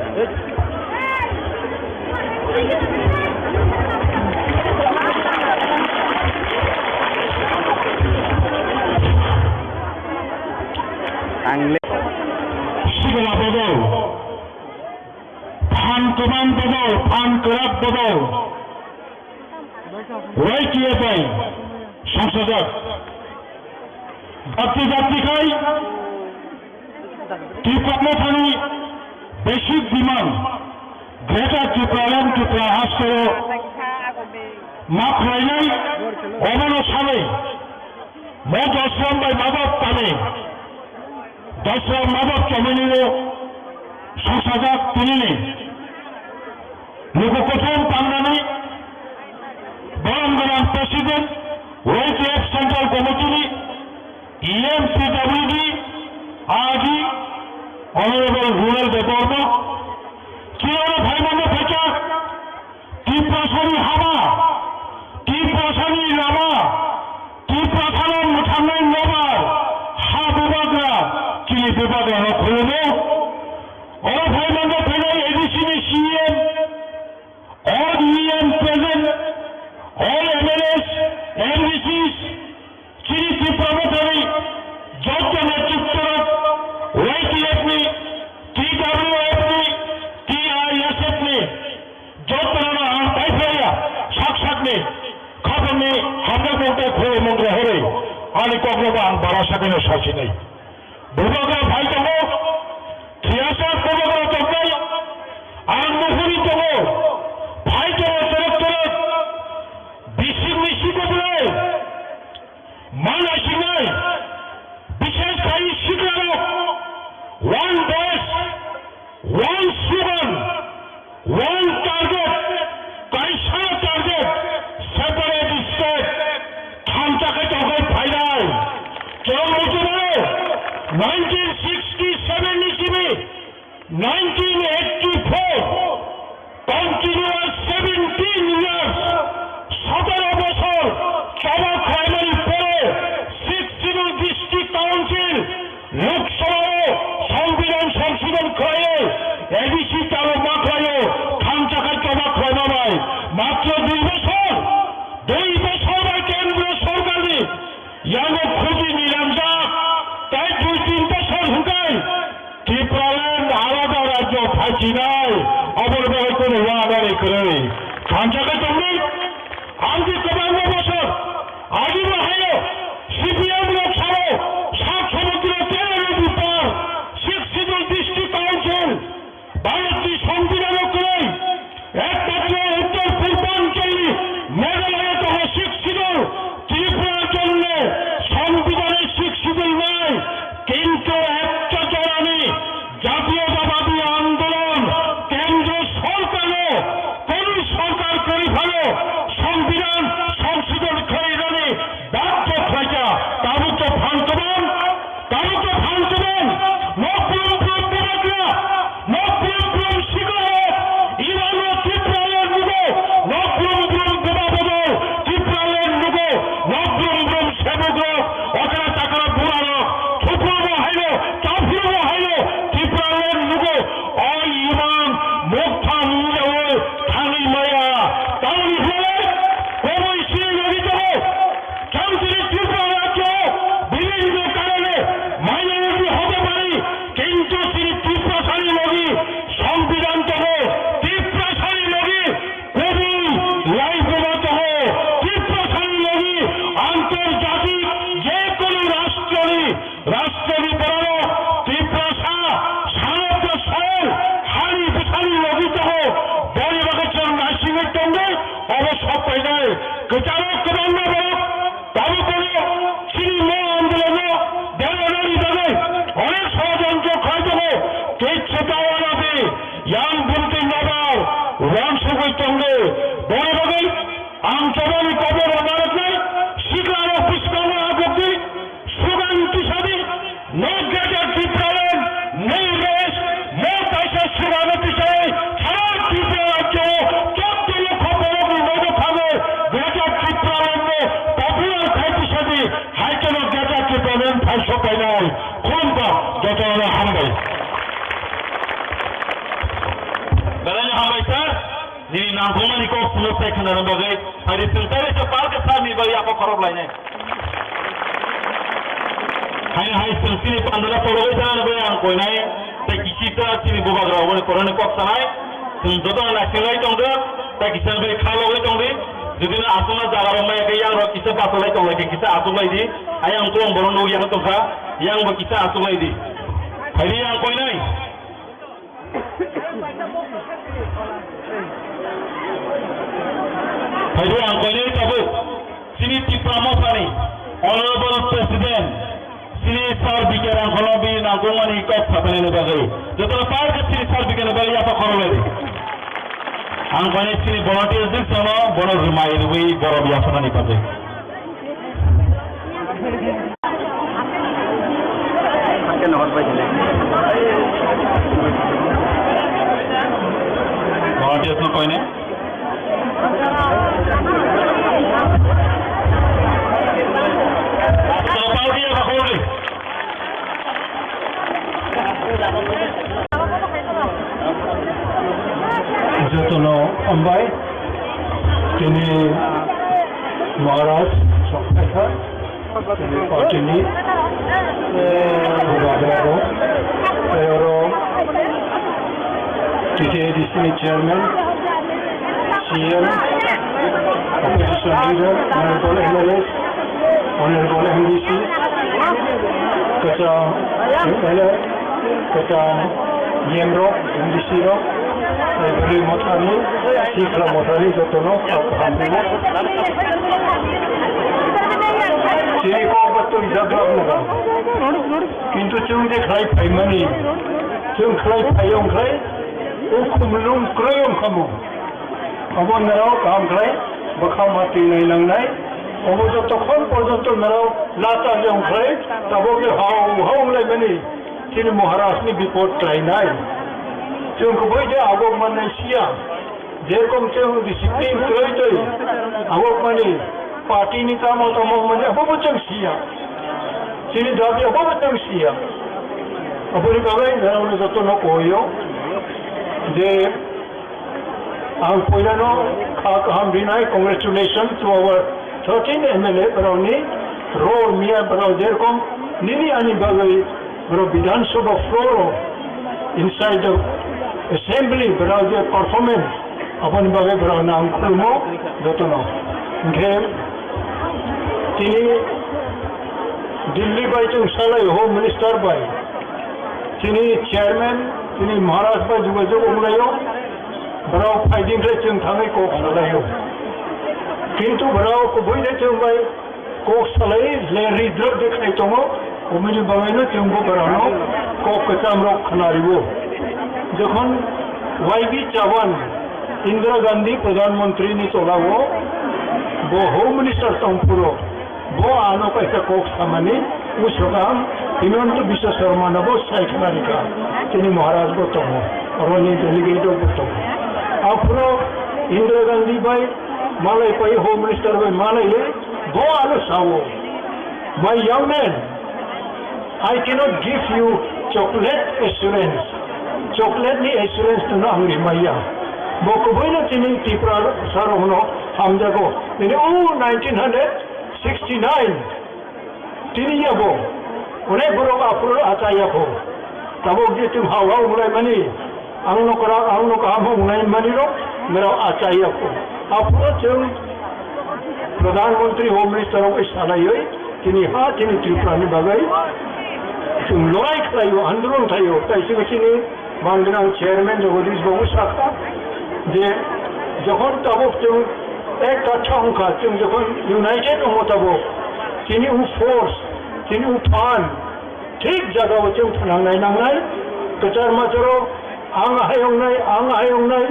Ang le. Sikla bodol, phan kwbang bodol, phan kwrak bodol, Y T F bai songchajak. Jati jati khai Tipra Mothani basic demand Greater Tipraland Tripura hasteo ma khlainai obono sanwi mo dosram bai mabok tani dosram mabok chomini o songchajak tinini luku kuthum tangnani borom gwnang President Y T F Central Committee ni E M P W D R D Honorable Rural Debbarma chini oro phaimano phaikha. Tiprasani haba, Tiprasani lama, Tiprasano mwthangnai nobar, ha bubagra, chini bubagrano khulumo. Oro phaimano phainai A D C ni C E M, all E M present, all M L As, M D Cs, chini Tipra Mothani joto netrito rok, Y T F ni, T W F ni, T I S F ni, joto no ang paiphlaiya, sak sak ni, khapang ni, hamjakmung tei khulumung rohorwi, ani kokno bo ang bara sakino sasinai. Bubagra phai tongo, thiyasa bubagra tongnai, ang nuhuri tongo, phai tongo torok torok, bising ni siko belai. Mana sinai, bishesh khai siklarok, one voice, one eighty-four, continuous seventeen years, সতেরো বছর চাওয়া খাইমারি পরে Sixth Schedule District Council লোকসভায় সংবিধান সংশোধন করে এবিসি চালু মাত্রায় খামচাকার চাওয়া খাইমা ভাই মাত্র দুই বছর, দুই বছর কেন্দ্র সরকারনি ইয়ানো খুঁটি নিলাম যাক, তাই দুই তিন বছর হুকাই Tipraland alada rajyo phaichinai, obor bai kono wagari kwrwi. Thangjagwi tongwi, ang di kwbangma bosor, agini haino C P M rok sao, sak samudro tero nodi par, Sixth Schedule District Council, Bharatni Songbidan o kwrwi, Ekmatro uttor purbancholi Meghalaya tongo Sixth Schedule, Tripura jonno Songbidanni Sixth Schedule nai, kintu ekta jorani jatiyotabadi andolon kendro sorkarno, kori sorkar kori phano Songbidan songsodhon khlainani badhyo khlaikha, tabukto phan kwbang. Tabukto phan kwbang, nok brum brum bubagra, nok brum brum sikla rok, iwano Tipraland nugo, nok brum brum buba bodol, Tipraland nugo, nok brum brum sebok rok, okra takra bura rok, thupuru bo haino, taphuru bo haino, Tipraland nugo, o iman mokha nungyaui thangwi maya, tamoni hwnwi, kwbwi sini nagwi tongo. Chang chini Tripura rajyo bibhinno karone minority hote pari, kintu chini Tiprasani logi Songbidan tongo, Tiprasani logi kubui laibuma tongo, Tiprasani logi antorjatik je kono rashtroni, rashtroni borok Tiprasa sanatna soil hani bwsani logi tongo, boni bagwi chwng naisingwi tongwi obo sok painai kwcharo kwbangma borok. Tabuk bono chini mo andolono derarani bagwi onek sorojontro khlai tongo, kichu ta wana di, yang bumtwi nobar wansugwi tongo. Boni bagwi ang chobani koborno narwknai, siklarok bwskango aphokdi, sugan tisadi, no greater Tipraland, no rest, mo kaisa sugano tisai, sara Tripura rajyo, chotto lokho borokni nogo thangwi, greater Tipraland no popular khai tisadi, hai kheno greater Tipraland phai sok painai, khulumkha, jotono hambai. Belai hambai sir, nini nangkukmani kok phunuk sai khwnarwna bagwi, hai ri chwng tei sa palka sir ni bagwi apo khorok lainai. Hai hai chwng chini pandala tologwi thangna bagwi ang koinai, tei kisisa chini bubagra oboni koroni kok sanai. Chwng joto naising lai tongdi, tei kisa bai kha logwi tongdi. Jodi no aswkna jaga rok maya khe yang rok kisa basa lai tong lai khe kisa aswk lai di. Ayang tong borok nuk yang tongkha, yang bo kisa aswk lai di. Hai ri ang koinai. Phaibo ang koinai tabuk chini Tipra Mothani Honorable President chini Sir B K Rangkholo bini nangkukmani kok sapanani bagwi jotono park chini Sir B K ni bagwi yapha khorok lai. Ang koinai chini volunteers ni sono bono rwmai rwui borok yapharnani bagwi. Volunteers no koine. Jotono hambai. Tini Maharaj sokphaikha, tini party ni bubagra rok, tei oro T T A D C ni chairman, C M, opposition leader, honorable M L As, honorable M D C, kwcham M L A, kwcham E M rok, M D C rok, tei bwrwi mothani, sikla mothani jotono kok hamrimo. Chini kok bo twijak rok nw. Kintu chwng je khlai phaimani, chwng khlai phai wng khlai, o khumlung kwrwi wng kha mo. Obo norok kaham khlai bwkha ma twi nai nangnai. Obo jotokhon porjonto norok lachar wng khlai, tabuk je hao hao wng lai mani, chini Maharaj ni bipod khlai nai. Chwng kubui de agok mannai siya. Jerokom chwng discipline kwrwi twi agok mani party ni tamo tamo mani abo bo chwng siya. Chini dabi abo bo chwng siya. Aboni bagwi norokno jotono koyo je ang poilano kha kaham rinai, congratulations to our thirteen M L A borokni role miya borok jerokom nini ani bagwi Boro Bidhan Sabha floor o inside the assembly boro je performance aboni bagwi boro nang khulumo jotono. Hingkhe tini Delhi bai chwng salai Home Minister bai tini chairman tini Maharaj bai jogajog wnglaio. Boro phaiding khlai chwng thangwi kok salaio. Kintu boro kubui de chwng bai kok salai le ridrop de khai tongo, oboni bagwino chwng bo borokno kok kwcham rok khna rio. Jokhon Y B Chavan, Indira Gandhi Pradhan Mantri ni tolao bo Home Minister tongphuru, bo ano kaisa kok samani usokam Himanta Biswa Sarma no bo sai khna rikha, chini Maharaj bo tongo, oroni delegate rok bo tongo. Aphuru Indira Gandhi bai malai pai Home Minister bai malai le Bo ano sao, "My young man, I cannot give you chocolate assurance." Chocolate ni assurance no ang rimaya. Bo kubui no chini Tripura sa rok no hamjago. Nini o nineteen hundred sixty-nine tini ya bo. Onek borok aphuru achaya kho. Tabuk je chwng hao hao wnglaimani, ang no kwrak, ang no kaham wnglaimani rok, norok achaya kho. Aphuru chwng Pradhan Mantri, Home Minister rok bai salaiwi, tini ha, tini Tripura ni bagwi chwng lorai khlaio, andolon khlaio. Tai chwng chini mangrang chairman Jagadish Babu sakha je, jokhon tabuk chwng ek katha wngkha, chwng jokhon united wngo tabuk, chini u force, chini u phan, Thik jagao chwng phnangnai nangnai, kwchar macharo ang hai wngnai, ang hai wngnai,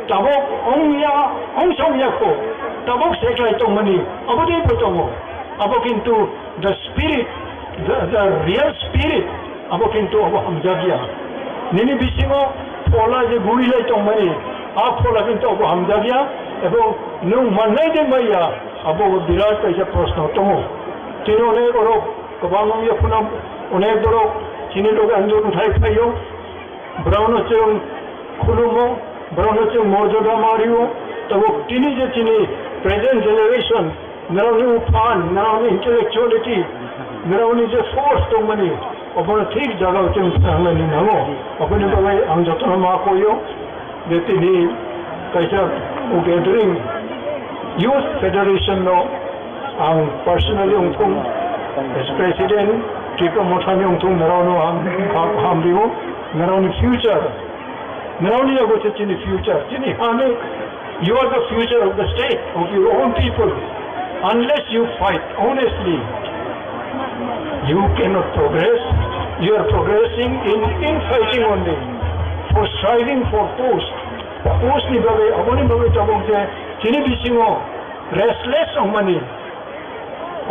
tabuk wngya, wngsa wngya kho, tabuk seklai tongmani, abo dei bo tongo. Abo kintu the spirit, the, the real spirit, abo kintu abo hamjakya. Nini bisingo phola je gurilai tongmani, a phola kintu abo hamjakya, ebong nwng mannai de maya, abo birat kaisa proshno tongo. Tini onek oro Kwbang wngya phano onek borok chini loge andolon khai phaio. Borokno chwng khulumo, borokno chwng morjoda ma rio. Tabuk tini je chini present generation, norokni u phan, norokni intellectuality, norokni je force tongmani, obono thik jagao chwng thanglani nango. Oboni bagwi ang jotono ma koyo. Je tini kaisa gathering, Youth Federation no ang personally wngthung, as president, Tripura Motha ni wngthung, norokno ang ham, ham rio, norokni future, norokni yago se chini future, chini hani, you are the future of the state, of your own people. Unless you fight honestly, you cannot progress. You are progressing in, in fighting only, for striving for post. Post ni bagwi, aboni bagwi tabuk je chini bisingo restless wngmani,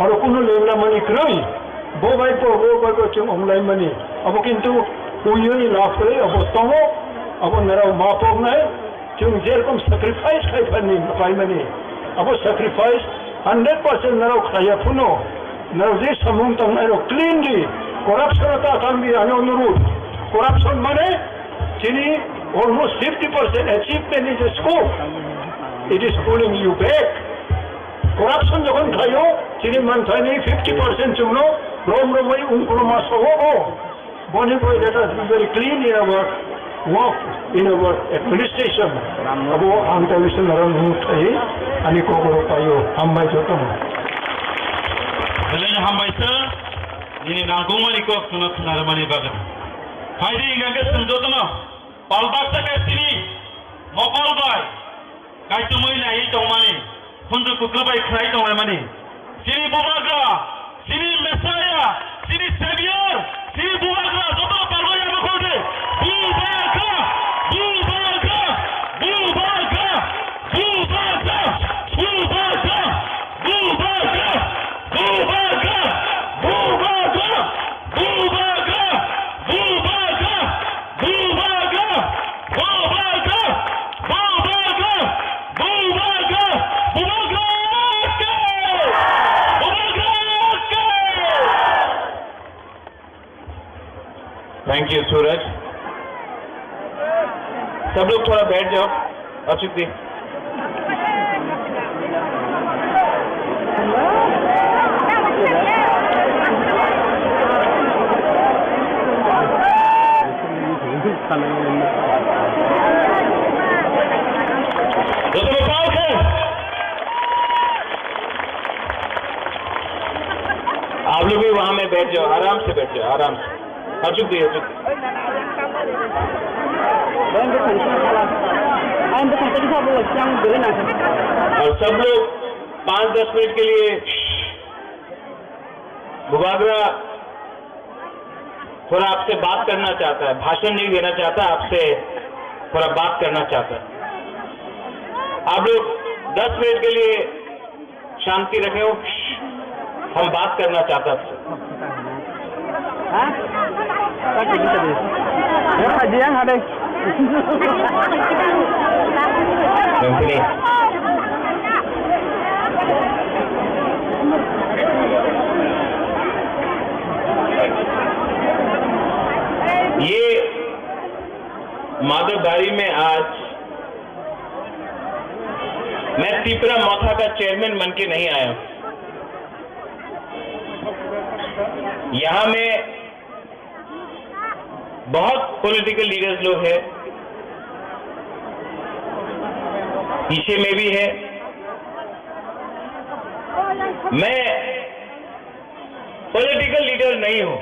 oro kunu lengna mani kwrwi, bo bai bo, bo bai bo chwng wnglaimani. Abo kintu puiyoni lab kwrwi abo tongo, abo norok ma poknai. Chwng jerokom sacrifice khai phani, khaimani, abo sacrifice hundred percent norok khaiya phano, norok je samung tangnairok cleanly, corruption ta tangdi, ani onurudh. Corruption mane chini almost fifty percent achievement is a scope. It is pulling you back. Corruption jokhon khaio, chini manthaini fifty percent chwngno rom romwi ungkulma sogo. Boni bagwi let us be very clean in our work, in our administration. Abo ang ta bisa narang nung thai ani kokoro paio, hambai jotono. Belai hambai sir, nini nangkukmani kok khna khna rwmani bagwi. Phaidi hingkha khe chwng jotono palbaksa khe chini mokol bai kaichomwi naiwi tongmani, khunju kuthuk bai khlai tonglaimani. Chini Bubagra, chini Messiah, chini Savior, chini Bubagra, joto palbai abo khol de. Bubagra, Bubagra, Bubagra, Bubagra, Bubagra, Bubagra, Bubagra, Bubagra, Bubagra, Bubagra, Bubagra, Bubagra, ये सूरज, सब लोग थोड़ा बैठ जाओ। अचुक जी। आप लोग भी वहां में बैठ जाओ, आराम से बैठ जाओ, आराम से। अचुक जी, अचुक। और सब लोग पाँच दस मिनट के लिए बुबागरा थोड़ा आपसे बात करना चाहता है, भाषण नहीं देना चाहता, आपसे थोड़ा बात करना चाहता है। आप लोग दस मिनट के लिए शांति रखें, हम बात करना चाहता है आपसे। ये माधव बारी में आज मैं तिपरा मोथा का चेयरमैन बन के नहीं आया हूँ। यहाँ में बहुत पॉलिटिकल लीडर्स लोग हैं, पीछे में भी है। मैं पॉलिटिकल लीडर नहीं हूँ,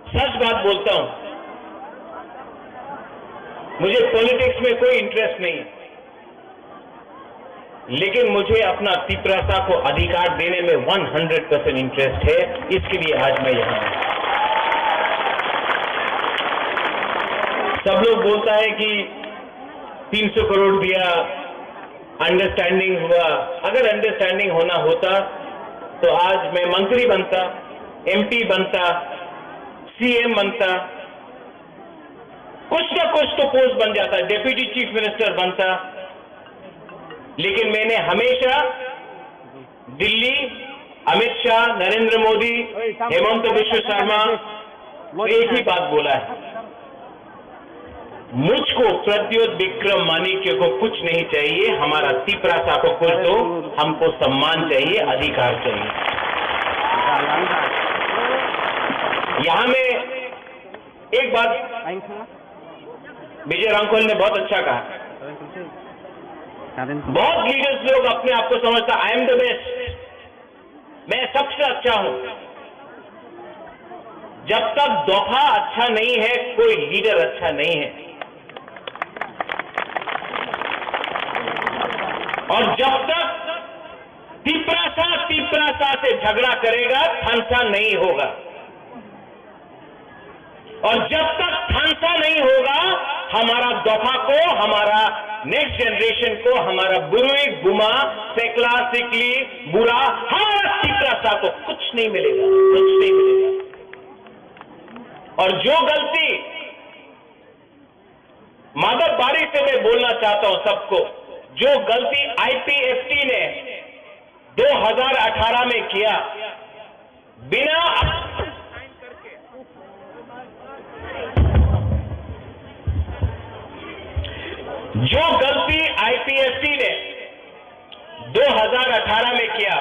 सच बात बोलता हूँ। मुझे पॉलिटिक्स में कोई इंटरेस्ट नहीं है, लेकिन मुझे अपना तिपरासा को अधिकार देने में वन हंड्रेड परसेंट इंटरेस्ट है, इसके लिए आज मैं यहाँ हूँ। सब लोग बोलता है कि तीन सौ करोड़ दिया, अंडरस्टैंडिंग हुआ। अगर अंडरस्टैंडिंग होना होता तो आज मैं मंत्री बनता, एमपी बनता, सीएम बनता, कुछ ना कुछ तो पोस्ट बन जाता, डेप्यूटी चीफ मिनिस्टर बनता। लेकिन मैंने हमेशा दिल्ली, अमित शाह, नरेंद्र मोदी, हेमंत बिश्व शर्मा, एक ही बात बोला है, मुझको प्रद्योत विक्रम माणिक्य को कुछ नहीं चाहिए, हमारा तिपरासा को कुछ दो, हमको सम्मान चाहिए, अधिकार चाहिए। यहाँ में एक बात विजय रामखोल ने बहुत अच्छा कहा। बहुत लीडर्स लोग अपने आप को समझता, "I am the best, मैं सबसे अच्छा हूं।" जब तक दोफा अच्छा नहीं है, कोई लीडर अच्छा नहीं है। और जब तक तिपरासा तिपरासा से झगड़ा करेगा, थानसा नहीं होगा। और जब तक थानसा नहीं होगा, हमारा दोफा को, हमारा नेक्स्ट जनरेशन को, हमारा बुरुई, बुमा, सेकला, सिकली, बुरा, हमारा तिपरासा को कुछ नहीं मिलेगा, कुछ नहीं मिलेगा। और जो गलती माधव बारी से मैं बोलना चाहता हूं सबको, जो गलती आईपीएफटी ने दो हज़ार अठारह में किया, बिना जो गलती आईपीएफटी ने दो हज़ार अठारह में किया,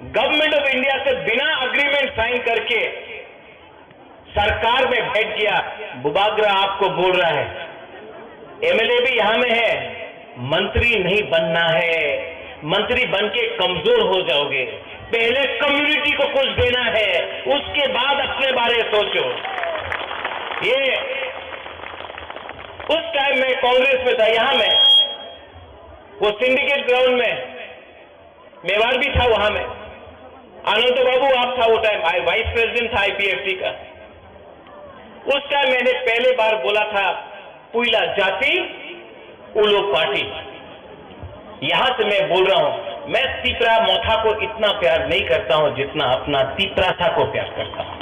गवर्नमेंट ऑफ इंडिया से बिना एग्रीमेंट साइन करके सरकार में बैठ गया, बुबागरा आपको बोल रहा है, एमएलए भी यहाँ में है, मंत्री नहीं बनना है, मंत्री बन के कमजोर हो जाओगे। पहले कम्युनिटी को कुछ देना है, उसके बाद अपने बारे सोचो। ये उस टाइम में कांग्रेस में था, यहाँ में वो सिंडिकेट ग्राउंड में मेवाड़ भी था वहां में। आनंद बाबू आप था वो टाइम, आई वाइस प्रेसिडेंट था आईपीएफटी का। उस टाइम मैंने पहले बार बोला था, "पुइला जाति, उलो पार्टी।" यहां से मैं बोल रहा हूं, मैं तिपरा मोथा को इतना प्यार नहीं करता हूं जितना अपना तिपरासा को प्यार करता हूं।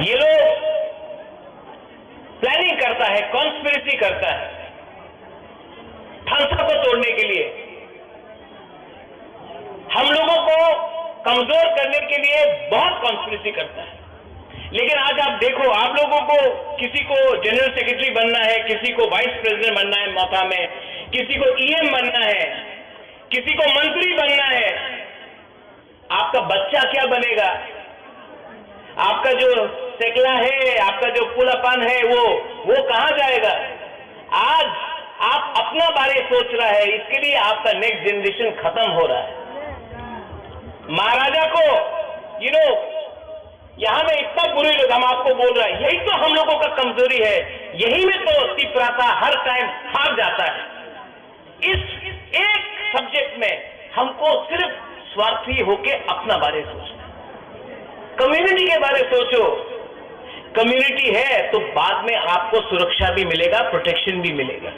ये लोग प्लानिंग करता है, कॉन्स्पिरेसी करता है थानसा को तोड़ने के लिए। हम लोगों को कमजोर करने के लिए बहुत कॉन्स्पिरेसी करता है। लेकिन आज आप देखो, आप लोगों को, किसी को जनरल सेक्रेटरी बनना है, किसी को वाइस प्रेसिडेंट बनना है मोथा में, किसी को ईएम बनना है, किसी को मंत्री बनना है, आपका बच्चा क्या बनेगा? आपका जो सेकला है, आपका जो पुलापान है, वो वो कहाँ जाएगा? आज आप अपना बारे सोच रहा है, इसके लिए आपका नेक्स्ट जनरेशन खत्म हो रहा है। महाराजा को, यू नो, यहाँ में इतना बुरे लोग, हम आपको बोल रहा है, यही तो हम लोगों का कमजोरी है। यही में तो तिपरासा हर टाइम हार जाता है। इस एक सब्जेक्ट में हमको सिर्फ स्वार्थी होके अपना बारे सोचना है। कम्युनिटी के बारे सोचो। कम्युनिटी है तो बाद में आपको सुरक्षा भी मिलेगा, प्रोटेक्शन भी मिलेगा।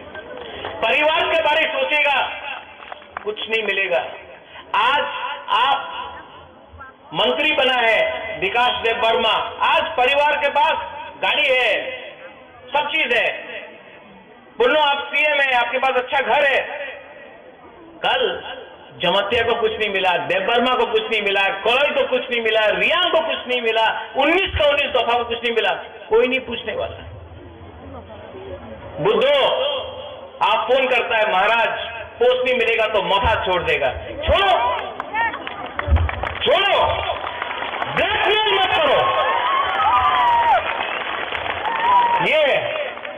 परिवार के बारे सोचेगा, कुछ नहीं मिलेगा। आज आप मंत्री बना है विकास देव वर्मा, आज परिवार के पास गाड़ी है, सब चीज है। बोलो, आप सीएम है, आपके पास अच्छा घर है। कल जमातिया को कुछ नहीं मिला, देव वर्मा को कुछ नहीं मिला, कलई को कुछ नहीं मिला, रियांग को कुछ नहीं मिला, उन्नीस का उन्नीस दफा को कुछ नहीं मिला, कोई नहीं पूछने वाला। बुद्धो, आप फोन करता है, महाराज, पोस्ट नहीं मिलेगा तो माथा छोड़ देगा। छोड़ो, छोड़ो, ब्लैकमेल मत करो। ये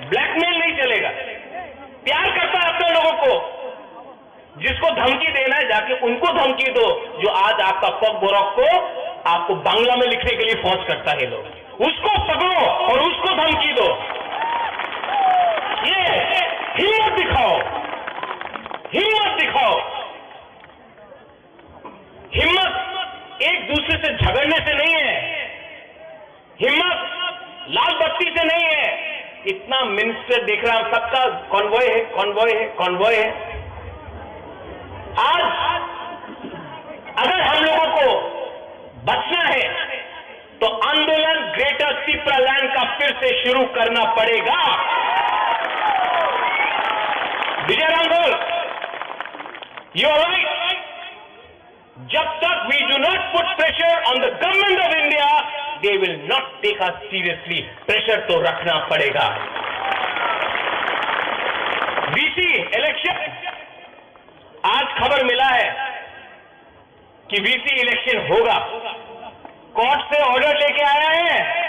ब्लैकमेल नहीं चलेगा। प्यार करता है अपने लोगों को, जिसको धमकी देना है, जाके उनको धमकी दो, जो आज आपका पग बोरक को आपको बांग्ला में लिखने के लिए फोर्स करता है लोग। उसको पकड़ो और उसको धमकी दो। ये हिम्मत दिखाओ, हिम्मत दिखाओ। हिम्मत एक दूसरे से झगड़ने से नहीं है, हिम्मत लाल बत्ती से नहीं है। इतना मिनिस्टर देख रहा, हम सबका कॉन्वॉय है, कॉन्वॉय है, कॉन्वॉय है। आज अगर हम लोगों को बचना है तो आंदोलन ग्रेटर तिप्रालैंड का फिर से शुरू करना पड़ेगा। विजय रांगोल, you are right. जब तक we do not put pressure on the government of India, they will not take us seriously. Pressure तो रखना पड़ेगा। वीसी इलेक्शन, आज खबर मिला है कि वीसी इलेक्शन होगा। कोर्ट से ऑर्डर लेके आया है।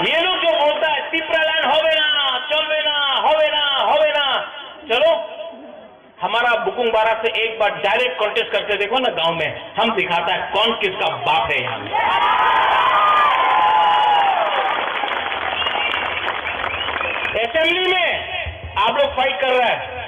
ये लोग जो बोलता है, "तिप्रालैंड होवे ना, चलवे ना, होवे ना, होवे ना।" चलो, हमारा बुकुंग बारा से एक बार डायरेक्ट कॉन्टेस्ट करके देखो ना गांव में, हम दिखाता है कौन किसका बाप है यहाँ में। असेंबली में आप लोग फाइट कर रहे हैं,